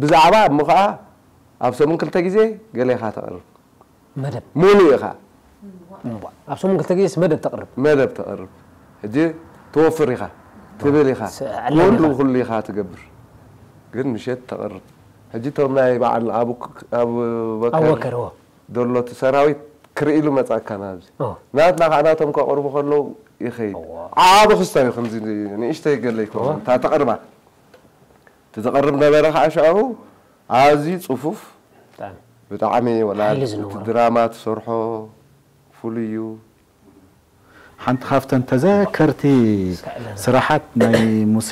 ብዛዕባ እሞ ከዓ ኣብ ሰሙን ክልተ ግዜ ገለ ኢኻ ተቕርብ። መደብ ሙሉእ ኢኻ እምቧ። ኣብ ሰሙን ክልተ ግዜስ መደብ ተቕርብ። መደብ ተቕርብ። ሕጂ ትወፍር ኢኻ፣ ትብል ኢኻ፣ ስ-፣ ዕላማ ኩሉ ኢኻ። ኩሉ ኢኻ ትገብር። ግን ምሸት ተቕርብ። ሕጂ እቶም ናይ በዓል ኣቡ- ኣቡበከር ኣቡበከር ዎ ዘሎ እቲ ሰራዊት ክርኢ ኢሉ መጻእካ ናብዚ። ኦ። ናትና ከዓ ናቶም ከቕርቡ ከለዉ ይኸይድ። እዋ። ዓቢ ክስታይ እዩ ከምዚ ንእሽተይ ገለ ይከውን። እታ ተቕርባ። እቲ ዝቐርብ ነበረ ከዓ ሽዑ ኣዝዩ ጽፉፍ ብጣዕሚ። ብጣዕሚ ወላ ሓይሊ እቲ ዝነበሮ። ድራማ ትሰርሖ ፍሉይ እዩ። ሓንቲ ካብተን ተዘከርቲ ስራሓት ናይ ሙሴ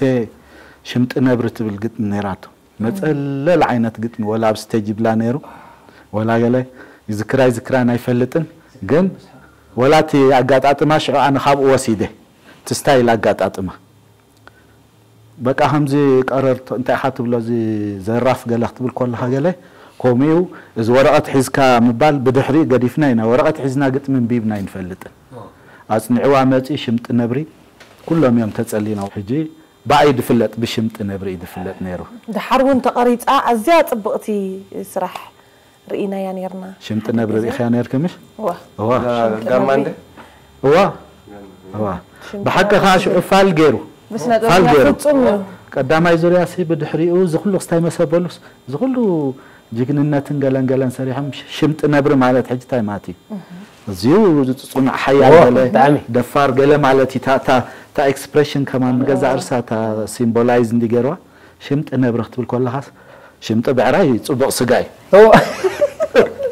ሽምጢ ነብሪ ትብል ግጥሚ ነይራቶ። መፀለል ዓይነት ግጥሚ ወላ ኣብ ስቴጅ ይብላ ነይሩ ወላ ገለ ይዝክራ ይዝክራን ኣይፈልጥን። ግን ወላ እቲ ኣጋጣጥማ ሽዑ ኣነ ካብኡ ወሲደ እቲ ስታይል ኣጋጣጥማ በቃ ከምዚ ቀረር እንታይ ኢኻ ትብሎ እዚ ዘራፍ ገለ ክትብል ከለኻ ገለ ከምኡ እዩ። እዚ ወረቐት ሒዝካ ምባል ብድሕሪ ገዲፍና ኢና። ወረቐት ሒዝና ግጥሚ እንቢብና ኣይንፈልጥን። ኣፅኒዕዋ መፂ ሽምጢ ነብሪ ኩሎም እዮም ተፀሊኖም። ሕጂ ብኣይ ድፍለጥ ብሽምጢ ነብሪ እዩ ድፍለጥ ነይሩ። ድሓር እውን ተቐሪፃ ኣዝያ ፅብቕቲ ስራሕ ርኢናያ ነርና። ሽምጢ ነብሪ ርኢኽያ ነርኪ ምሽ? ዋ እዋ ጋማ እንደ እዋ እዋ ብሓቂ ከዓ ሽዑ ፋል ገይሩ ብስነ ፋል ጥበብና ገይሩ። ፍጹም እዩ። ቀዳማይ ዙርያ ሲ ብድሕሪኡ እዚ ኩሉ ክስታይ መሰበሉስ እዚ ኩሉ ጅግንነትን ገለን ገለን ሰሪሖም ሽ- ሽምጢ ነብሪ ማለት ሕጂ እንታይ ማለት እዩ? እዚዩ ጽኑዕ ሓያል ኦ፣ ገለ ብጣዕሚ። ደፋር ገለ ማለት እዩ። እታ- እታ- እታ ኤክስፕሬሽን ከማን ንገዛእ ርሳ እታ ሲምቦላይዝ እንዲ ገይርዋ ሽምጢ ነብሪ ክትብል ከለኻስ ሽምጢ ብዕራይ ጽቡቕ ስጋ እዩ። ኦ፣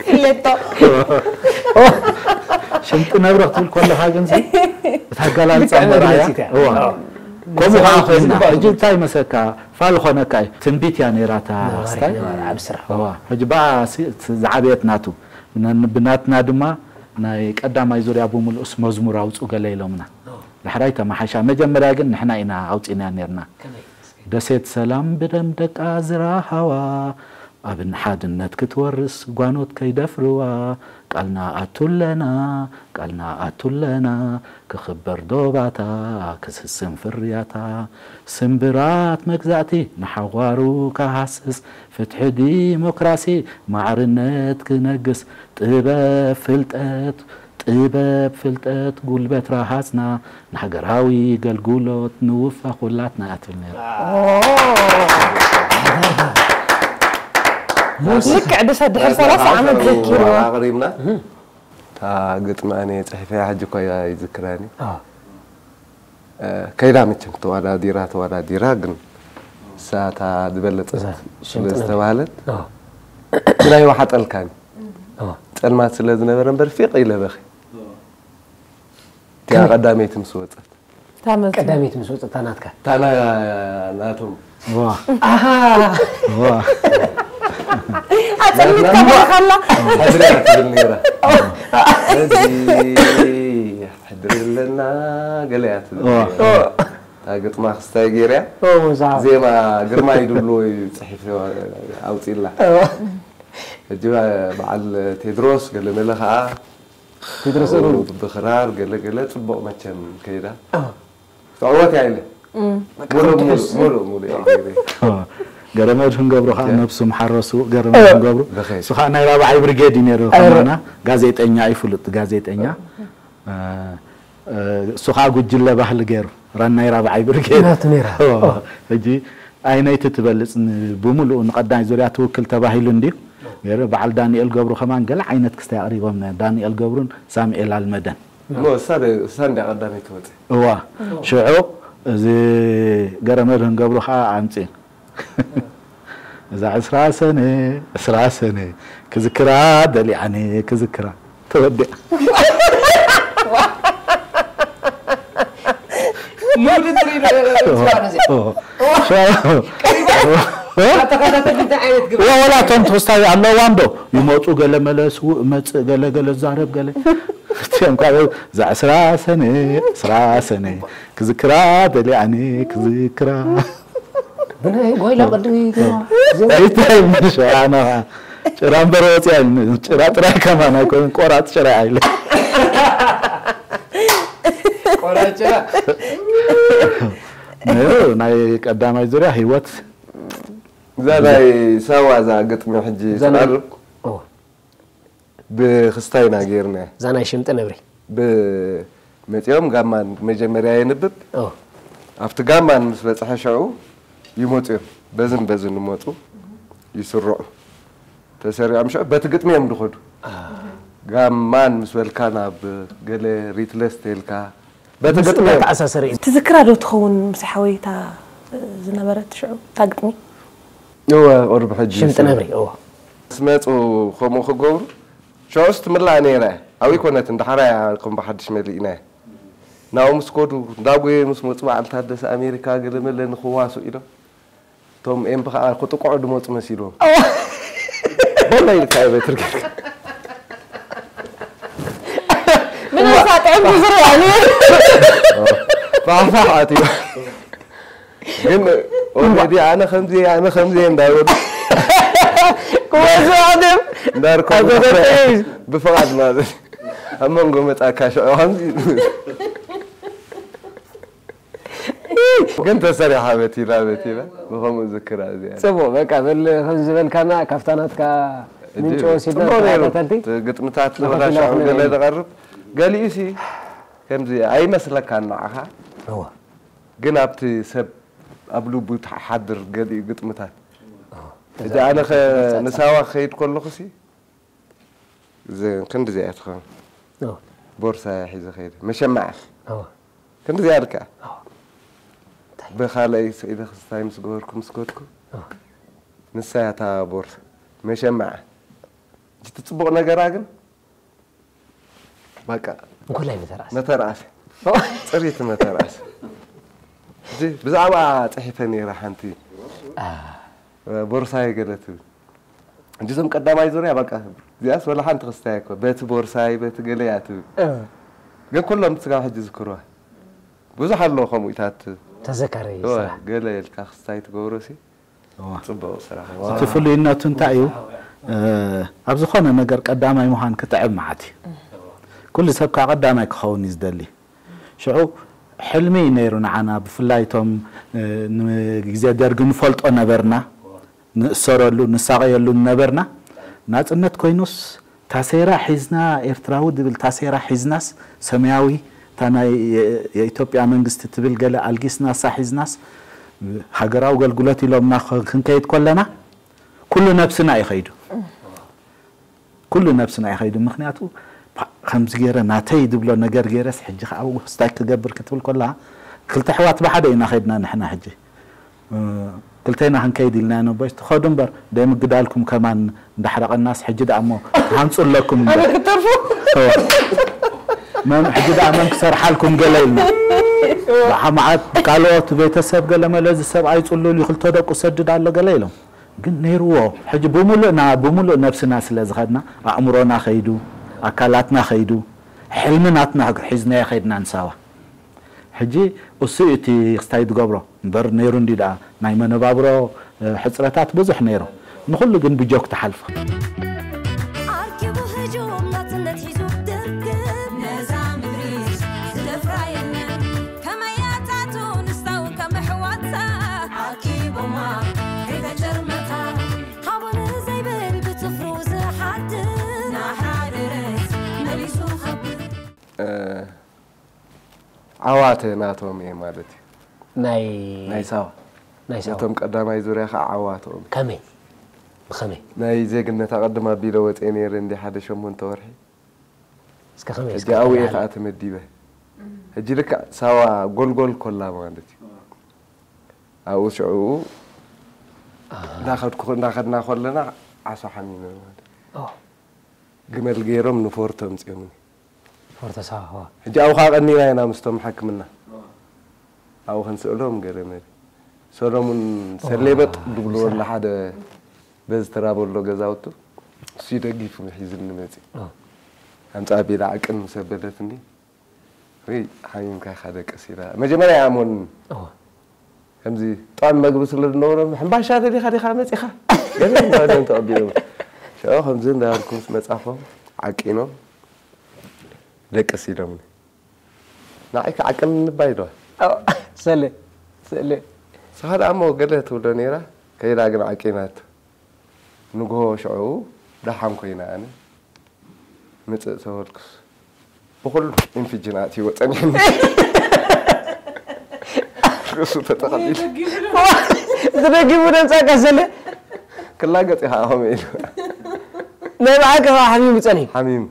ፍለጦ ሽምጢ ነብሪ ክትብል ከለኻ ግን ሲ እታ ኣገላልጻ ልክዕ መርኣያ መግለጺ እያ። እዋ እዋ። ከምኡ ከዓ ኮይና ዝግባእ ሕጂ እንታይ መሰካ ፋል ኾነካ እዩ ትንቢት እያ ነይራ እታ ነባሪ ስታይ ነባሪ ኣብ ስራሕ። እዋ ሕጂ ብኣ ሲ- እቲ ዝዓበየት ናቱ ነ- ብናትና ድማ ናይ ቀዳማይ ዙርያ ብምልኡስ መዝሙር ኣውፁ ገለ ኢሎምና ዳሕራይ ተመሓሻ መጀመርያ ግን ንሕና ኢና ኣውፂና ነርና ደሴት ሰላም ብደም ደቃ ዝራሃዋ ኣብ ሓድነት ክትወርስ ጓኖት ከይደፍርዋ ቃልና ኣቱለና ቃልና ኣቱለና ክኽበር ዶባታ ክስስን ፍርያታ ስምብራት መግዛእቲ ንሓዋሩ ክሃስስ ፍትሒ ዲሞክራሲ ማዕርነት ክነግስ ጥበብ ፍልጠት ጥበብ ፍልጠት ጉልበት ረሃፅና ንሃገራዊ ገልጉሎት ንውፈ ኩላትና እያ ትብል ነይራ። ልክዕ ድሰ ድሕር ሰላሳ ዓመት ዘኪርዋ ኣቕሪብና እታ ግጥሚ ኣነ ጽሒፈያ ሕጂ እኳ እያ ይዝክራኒ። ከይዳ መቸም ተዋዳዲራ ተዋዳዲራ ግን እሳ እታ ዝበለጸት እዛ ስለ ዝተባህለት ግን ኣይወሓጠልካን። ጸልማት ስለ ዝነበረ እምበር ፊቕ ኢለ በኺ እቲኣ ቀዳመይቲ ምስ ወጸት ታመት ቀዳመይቲ ምስ ወፀታ ናትካ እታ ና- ናቶም ዋ ኣሃ ዋ ኣጸልሚትካ በረኻላ ሕድርያ ትብል ነይራ። ነዚ ሕድሪ ኣለና ገለ እያ ትብል ዋ። ነይራ። እታ ግጥማ ክስታይ ገይርያ ኦ፣ እዛ ዜማ ግርማይ ድብሉ እዩ ጽሒፍ ኣውፂላ። ሕጂ በዓል ቴድሮስ ገለ መለ ከዓ ቴድሮስ እሩ ብክራር ገለ ገለ ፅቡቕ መቸም ከይዳ ትዕወት እያ ኢለ ሙሉእ ሙሉእ ሙሉእ ሙሉእ እያ ገይረ። ገረመድህን ገብሩ ከዓ ነብሱ ምሓረሱ ገረመድህን ገብሩ ብኸይ። እሱ ከዓ ናይ ራብዓይ ብርጌድ እዩ ነይሩ ከማና ጋዜጠኛ እዩ ፍሉጥ ጋዜጠኛ እ፣ እ፣ እሱ ከዓ ጉጅለ ባህሊ ገይሩ ራናይ ራብዓይ ብርጌድ ናቱ ነይራ። ሕጂ ኣይነይቲ ትበልፅ ን- ብምሉኡ ንቀዳይ ዙርያ ትውክል ተባሂሉ እንድዩ ገይሩ በዓል ዳንኤል ገብሩ ከማን ገለ ዓይነት ክስታይ ኣቅሪቦም ነ- ዳንኤል ገብሩን ሳምኤል ኣልመደን እሞ እሳ ደ- እሳ እንዳ ቀዳመይ ትወፅእ እዋ ሽዑ እዚ ገረመድህን ገብሩ ከዓ ኣምፅእ እዛ ዕስራ ሰነ ዕስራ ሰነ ክዝክራ ደሊዓኒ ክዝክራ ተወዲኣ ምውድድር እዩ ዝባል እዚ። ኦ፣ ሸ- ተኸታተልቲ እንታይ ዓይነት ግብሪ ወላ እቶም ትሕዝታ ኣለዋ እንዶ ይመፁ ገለ መለስ መፅእ ገለ ገለ ዛረብ ገለ እቲኦም ካብ እዛ ዕስራ ሰነ ዕስራ ሰነ ክዝክራ ደሊኣኒ ክዝክራ ብናይ ጓይላ ቅዲ ገይርዋ። እንታይ ምሻ ኣና ጭራ እምበር ወፂያ ጭራ ጥራይ ከማን ኣይኮንን ቆራፅ ጭራ ኣይለ ቆራጭ ነይሩ ናይ ቀዳማይ ዙርያ ህይወት እዛ ናይ ሳዋ እዛ ግጥሚ ሕጂ እዛ ናይ- ትቐርብ ኦ፣ ብክስታይና ጌርና። እዛ ናይ ሽምጢ ነብሪ። ብመፂኦም ጋማን መጀመርያ የንብብ። ኦ፣ ኣብቲ ጋማን ምስ በፅሐ ሽዑ ይመፁ እዮም። በዝን በዝን ይመፁ፣ ይስርዑ። ተሰሪዖም ሽዑ በቲ ግጥሚ እዮም ዝኸዱ። ጋማን ምስ በልካ ናብ ገለ ሪትለስ ተልካ በቲ ግጥሚ እዮም። ተኣሳሰረ እዩ። ትዝክራ ዶ ትኸውን ምስ ሓወይታ ዝነበረት ሽዑ እታ ግጥሚ? እወ፣ ቁሩብ ሕጂ ሽምጢ ነብሪ። እወ። ምስ መፁ ከምኡ ክገብሩ ሽዑስ ትምላእ ነይራ እያ። ኣብይ ኮነት፣ እንዳሓራ እያ ከም ብሓድሽ መሊእና እያ። ናብኡ ምስ ከዱ፣ እንዳጎየ ምስ መፁ፣ በዓል ታደሰ ኣሜሪካ ገለመለ ንክዋሱ ኢሎም፣ እቶም ኤምቢ ከዓ ክጥቅዑ ድመፁ መሲልዎም። ቦላ ኢልካ እየ በትር ጌርካ። ምንም ሳጥዕም ብዙር ያሉ ብሓፋሕ ኣትዩ። ግን ኦልሬዲ ኣነ ከምዚ ኣነ ከምዚ እንዳበሉ ክወስዖ ድም እንዳርከቡ ኣጎበጠዩ። ብፍቓድ ማለት ኣብ መንጎ መፃካ ሽዑ ከምዚ ግን ተሰሪሓ በቲላ በቲላ ብኸምኡ ዝክራ እዚኣ። ፅቡቅ በቃ በል ከምዚ ዝበልካና ካብታ ናትካ ምንጭ ወሲድና ጽቡቕ ነይሩ። ተኸታተልቲ እቲ ግጥምታት ንኸፊላ ዝበላሻ ክንርኢ ገለ ኢና። ዝቐርብ ገሊኡ ሲ ከምዚ ኣይመስለካን ንዓኻ እዋ ግን ኣብቲ ሰብ ኣብ ልቡ ትሓድር ገሊኡ ግጥምታት እዚ ኣነ ኸ ንሳዋ ክኸይድ ከለኹ ሲ እዚ ክንድዚ እያ ትኸውን እዋ ቦርሳ እያ ሒዘ ኸይደ መሸማዕ እዋ ክንድዚ እያ ልክዓ እዋ እንታይ ብኻልኣይ ስዒደ ክስታይ ምስ ገበርኩ ምስ ከድኩ እዋ ንሳ እያ እታ ቦርሳ መሸማዕ እቲ ጽቡቕ ነገራ ግን በቃ እንኮላይ መተርኣሰ መተርኣሰ ጽሪት መተርኣሰ እዚ ብዛዕባ ጽሒፈ ነይረ ሓንቲ ቦርሳይ ገለ ትብል እንጂ እዞም ቀዳማይ ዙርያ በቃ እዚኣስ ወላ ሓንቲ ክስታይ እኮ በቲ ቦርሳይ በቲ ገለ እያ ትብል ግን ኩሎም ስጋብ ሕጂ ዝክርዋ ብዙሕ ኣለዎ ከምኡ ኢታት ተዘካሪ ገለ ኢልካ ክስታይ ትገብሮ ሲ እዋ። ጽቡቕ ስራሕ። እቲ ፍሉይነቱ እንታይ እዩ? ኣብ ዝኾነ ነገር ቀዳማይ ምዃን ክጥዕም መዓት እዩ። ኩሉ ሰብ ከዓ ቀዳማይ ክኸውን እዩ ዝደሊ። ሽዑ ሕልሚ እዩ ነይሩ ንዓና፣ ብፍላይ እቶም ንግዜ ደርጊ ንፈልጦ ነበርና፣ ንእሰረሉ፣ ንሳቐየሉ ነበርና። ናጽነት ኮይኑስ ታሴራ ሒዝና ኤርትራዊ ድብል ታሴራ ሒዝናስ ሰማያዊ እታ ናይ የኢትዮጵያ መንግስቲ ትብል ገለ ኣልጊስናሳ ሒዝናስ ሃገራዊ ገልግሎት ኢሎምና ክንከይድ ኮለና ኩሉ ነብስና እዩ ከይዱ ኩሉ ነብስና እዩ ከይዱ ምክንያቱ ከምዚ ገይረ ናተይ ድብሎ ነገር ገይረስ ሕጂ ከዓ ስታይ ክገብር ክትብል ኮላ ክልተ ኣሕዋት ብሓደ ኢና ከይድና ንሕና ሕጂ ክልቴና ክንከይድ ኢልና ኢና ነቦይ ትኸዱ እምበር ደይ ምግዳልኩም ከማን እንዳሕረቐናስ ሕጂ ደኣ እሞ ትሃንፁ ኣለኩም እምበር ኣበይ ክትተርፉ መን ሕጂ ደኣ መን ክሰርሓልኩም ገለ ኢልና ደሓ መዓት ካልኦት ቤተሰብ ገለ መለ እዚ ሰብኣይ ፅሉል እዩ ክልተ ደቁ ሰድድ ኣሎ ገለ ኢሎም ግን ነይርዎ ሕጂ ብምሉእና ብምሉእ ነብስና ስለ ዝኸድና ኣእምሮና ከይዱ ኣካላትና ከይዱ ሕልሚ ናትና ሒዝናዮ ከይድና ንሳዋ ሕጂ እሱ እዩ እቲ ክስታይ ዝገብሮ እምበር ነይሩ እንዲ ደኣ ናይ መነባብሮ ሕፅረታት ብዙሕ ነይሩ ንኩሉ ግን ብጆክ ትሓልፎ ኣርኪቡ ህጁም ናጽነት ሒዙ ድርግም ነዛ ምድሪ ዝደፍራ የለን ከመያታቱ ንስታው ከም ኣሕዋታ ኣኪቦማ ከይተጨርመታ ሃቡን ዘይብል ብጽፍሩ ዝሓድር ናሓደረት መሊሱ ከብር ዓዋተ ናቶም እየ ማለት እዩ ናይ ናይ ሳዋ ናይ ሳዋ ነቶም ቀዳማይ ዙርያ ከዓ ዓዋተኦም ከመይ ብኸመይ ናይ ዜግነት ኣቐድም ኣቢለ ወፅየ ነይረ እንዲ ሓደ ሸሞንተ ወርሒ እስከ ከመይ ሕጂ ኣብኡ እየ ከዓ ተመዲበ ሕጂ ልክዕ ሳዋ ጎልጎል ኮላ ማለት እዩ ኣብኡ ሽዕኡ እናኸድኩ እናኸድና ኮለና ዓሶ ሓሚመ ማለት ግመል ገይሮም ንፎርቶ ኣምፅኦምኒ ፎርቶ ሳዋ ሕጂ ኣብኡ ከዓ ቀኒና ኢና ምስቶም ሓክምና ኣብኡ ክንስእሎም ገለ መለ ሰሎሙን ሰሌበጥ ድብልዎ ኣሎ ሓደ በዚ ተራበሎ ገዛውቱ እሱ ደጊፉ ሒዝኒ መፂ ኣምፃ ቢላ ዓቅን ምስ ኣበለትኒ ወይ ሓሚምካ ኢኻ ደቅስ ኢላ መጀመርያ ኣሞን ከምዚ ጥዑም መግቢ ስለ ዝነበሮም ሕምባሻ ደሊኻ ዲኻ መፂኻ ገለ እንዳበሎም ተቐቢሎም ሽዑ ከምዚ እንዳበልኩ ምስ መፃኹም ዓቂኖም ደቅስ ኢሎምኒ ንዓይ ክዓቅን ንባይ ዶ ሰለ ሰለ ንስኻ ደኣ እሞ ገለ ትብሎ ነይራ ከይዳ ግን ዓቂናቶ። ንግሆ ሽዑ ደሓን ኮይና ኣነ ምጽእ ተበልኩስ ብኹሉ ኢንፊጅን ኣትይዎ ጸኒሕኒ። ርእሱ ተጠቐሊሉ። ተደጊሙ ደምፃ ቀሰለ። ክላገጽ ኢኻ ከምኡ ኢሉ። ናይ በዓል ከፋ ሓሚሙ ጸኒሑ። ሓሚሙ።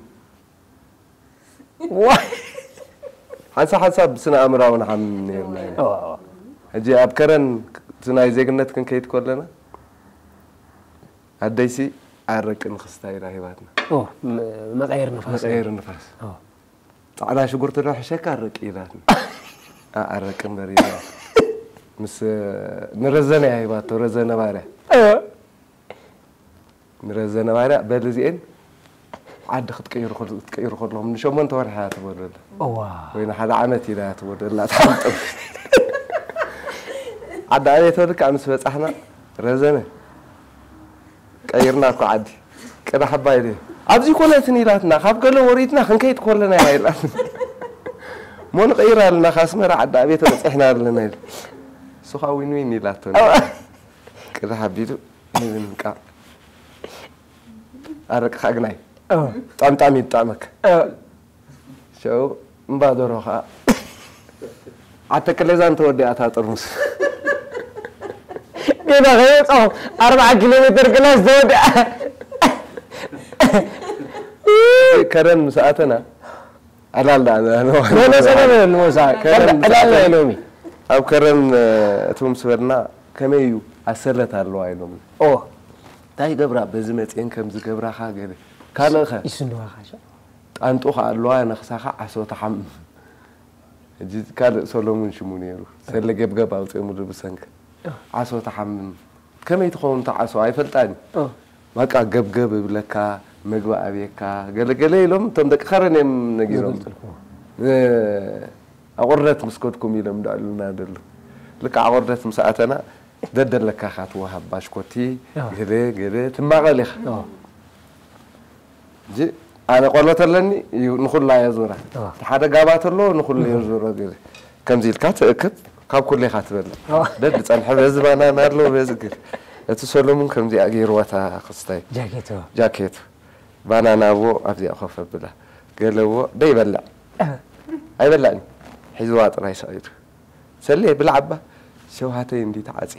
ዋ- ሓንሳብ ሓንሳብ ስነ ኣእምራዊ ንሓምም ነይርና ኢና። ሕጂ ኣብ ከረን እቲ ናይ ዜግነት ክንከይድ ከለና ኣደይሲ ኣረቂ ንክስታይ ኢላ ሂባትና። ኦ፣ መ- መቐየር ንፋስ። መቐየሪ ንፋስ። ኦ። ጻዕዳ ሽጉርቲ ዶ ሕሸካ ኣረቂ ኢላትና። ኣ- ኣረቂ እምበር ኢላ። ምስ ንረዘነ እያ ሂባቶ፣ ረዘነ ባርያ። ኦ። ንረዘነ ባርያ በል እዚኤን ዓዲ ክትቅይሩ ከል- ክትቅይሩ ከለኹም ንሸሞንተ ወርሒ እያ ትበሉ ኣላ። እዋ። ወይ ንሓደ ዓመት ኢላ እያ ትበሉ ኣላ። ተሓምጦ። ዓዲ ኣበይ ተበልካ ምስ በጻሕና ረዘነ ቀይርና እኮ ዓዲ ቅዳሕ ኣባይ ድዩ ኣብዚ ኮነትን ኢላትና ካብ ገለ ወሪድና ክንከይድ ኮለና እያ ኢላትና። ሞ ንቀይር ኣለና ካስመራ ዓዲ ኣበይ ተበጺሕና ኣለና ኢሉ። እሱ ኸዓ ዊን ዊን ኢላቶ። ቅዳሕ ኣቢሉ ይብንቃ ኣረቅኻ ግናይ ኦ። ጣምጣም ይጣመክ ኦ። ሸው እምባ ደሮ ኸዓ ዓተከሌዛ እንተወዲኣታ ጥርሙስ ገና ከየውፅኦ ኣርባዓ ኪሎ ሜትር ክላስ ተወዲኣ። ከረን ምስ ኣተና ኣላልዳ መለሰ ንወሳ ከረን ዕላላ ኢሎሚ። ኣብ ከረን እቱ ምስ በልና ከመይ እዩ ኣሰለት ኣለዋ ኢሎም ኦ። እንታይ ይገብራ በዚ መፅኤን ከም ዝገብራኻ ገለ ካልእኸ ይስንዋኻ ሸ ጣንጡ ከ ኣለዋ ነኽሳኻ ዓሶ ተሓምም ሕጂ ካልእ ሰሎሙን ሽሙ ነይሩ ሰለ ገብገብ ኣውፅኦምሉ ብሰንክ ዓሶ ተሓምም ከመይ ትኸውን እታ ዓሶ ኣይፈልጣን ኦ። በቃ ገብገብ እብለካ መግቢ ኣብየካ ገለገለ ኢሎም እቶም ደቂ ከረን እዮም ነጊሮም ዝገልፅልኩ። ኣቑርደት ምስ ከድኩም ኢሎም ዳዕሉና ደሉ ልካ ኣቑርደት ምስ ኣተና ደደለካ ካትወሃብ ባሽኮቲ ኣዎ። ገለ ገለ ትማቐል ኢኻ ኦ። እዚ ኣነ ቆሎ ተለኒ እዩ ንኹላ እየ ዙራ ኣዎ። እቲ ሓደ ጋባ ተሎ ንኹሉ እየ ዙሮ ገለ ከምዚ ኢልካ ትእክብ ካብ ኩሌኻ ትበልዕ ኣዎ። ደድ ጸንሐ በዚ ባናና ኣሎ በዚ ግን እቲ ሰሎሙን ከምዚኣ ገይርዋታ ክስታይ ጃኬት ኦ። ጃኬቱ ባናና ዎ ኣብዚኣ ኮፍ ኣብላ ገለ ዎ ደይበልዕ ኣይበልዕን ሒዝዋ ጥራይ ሰቒሉ ሰሌ ብላዕባ ሸውሃተይ እንዲ ተዓፂ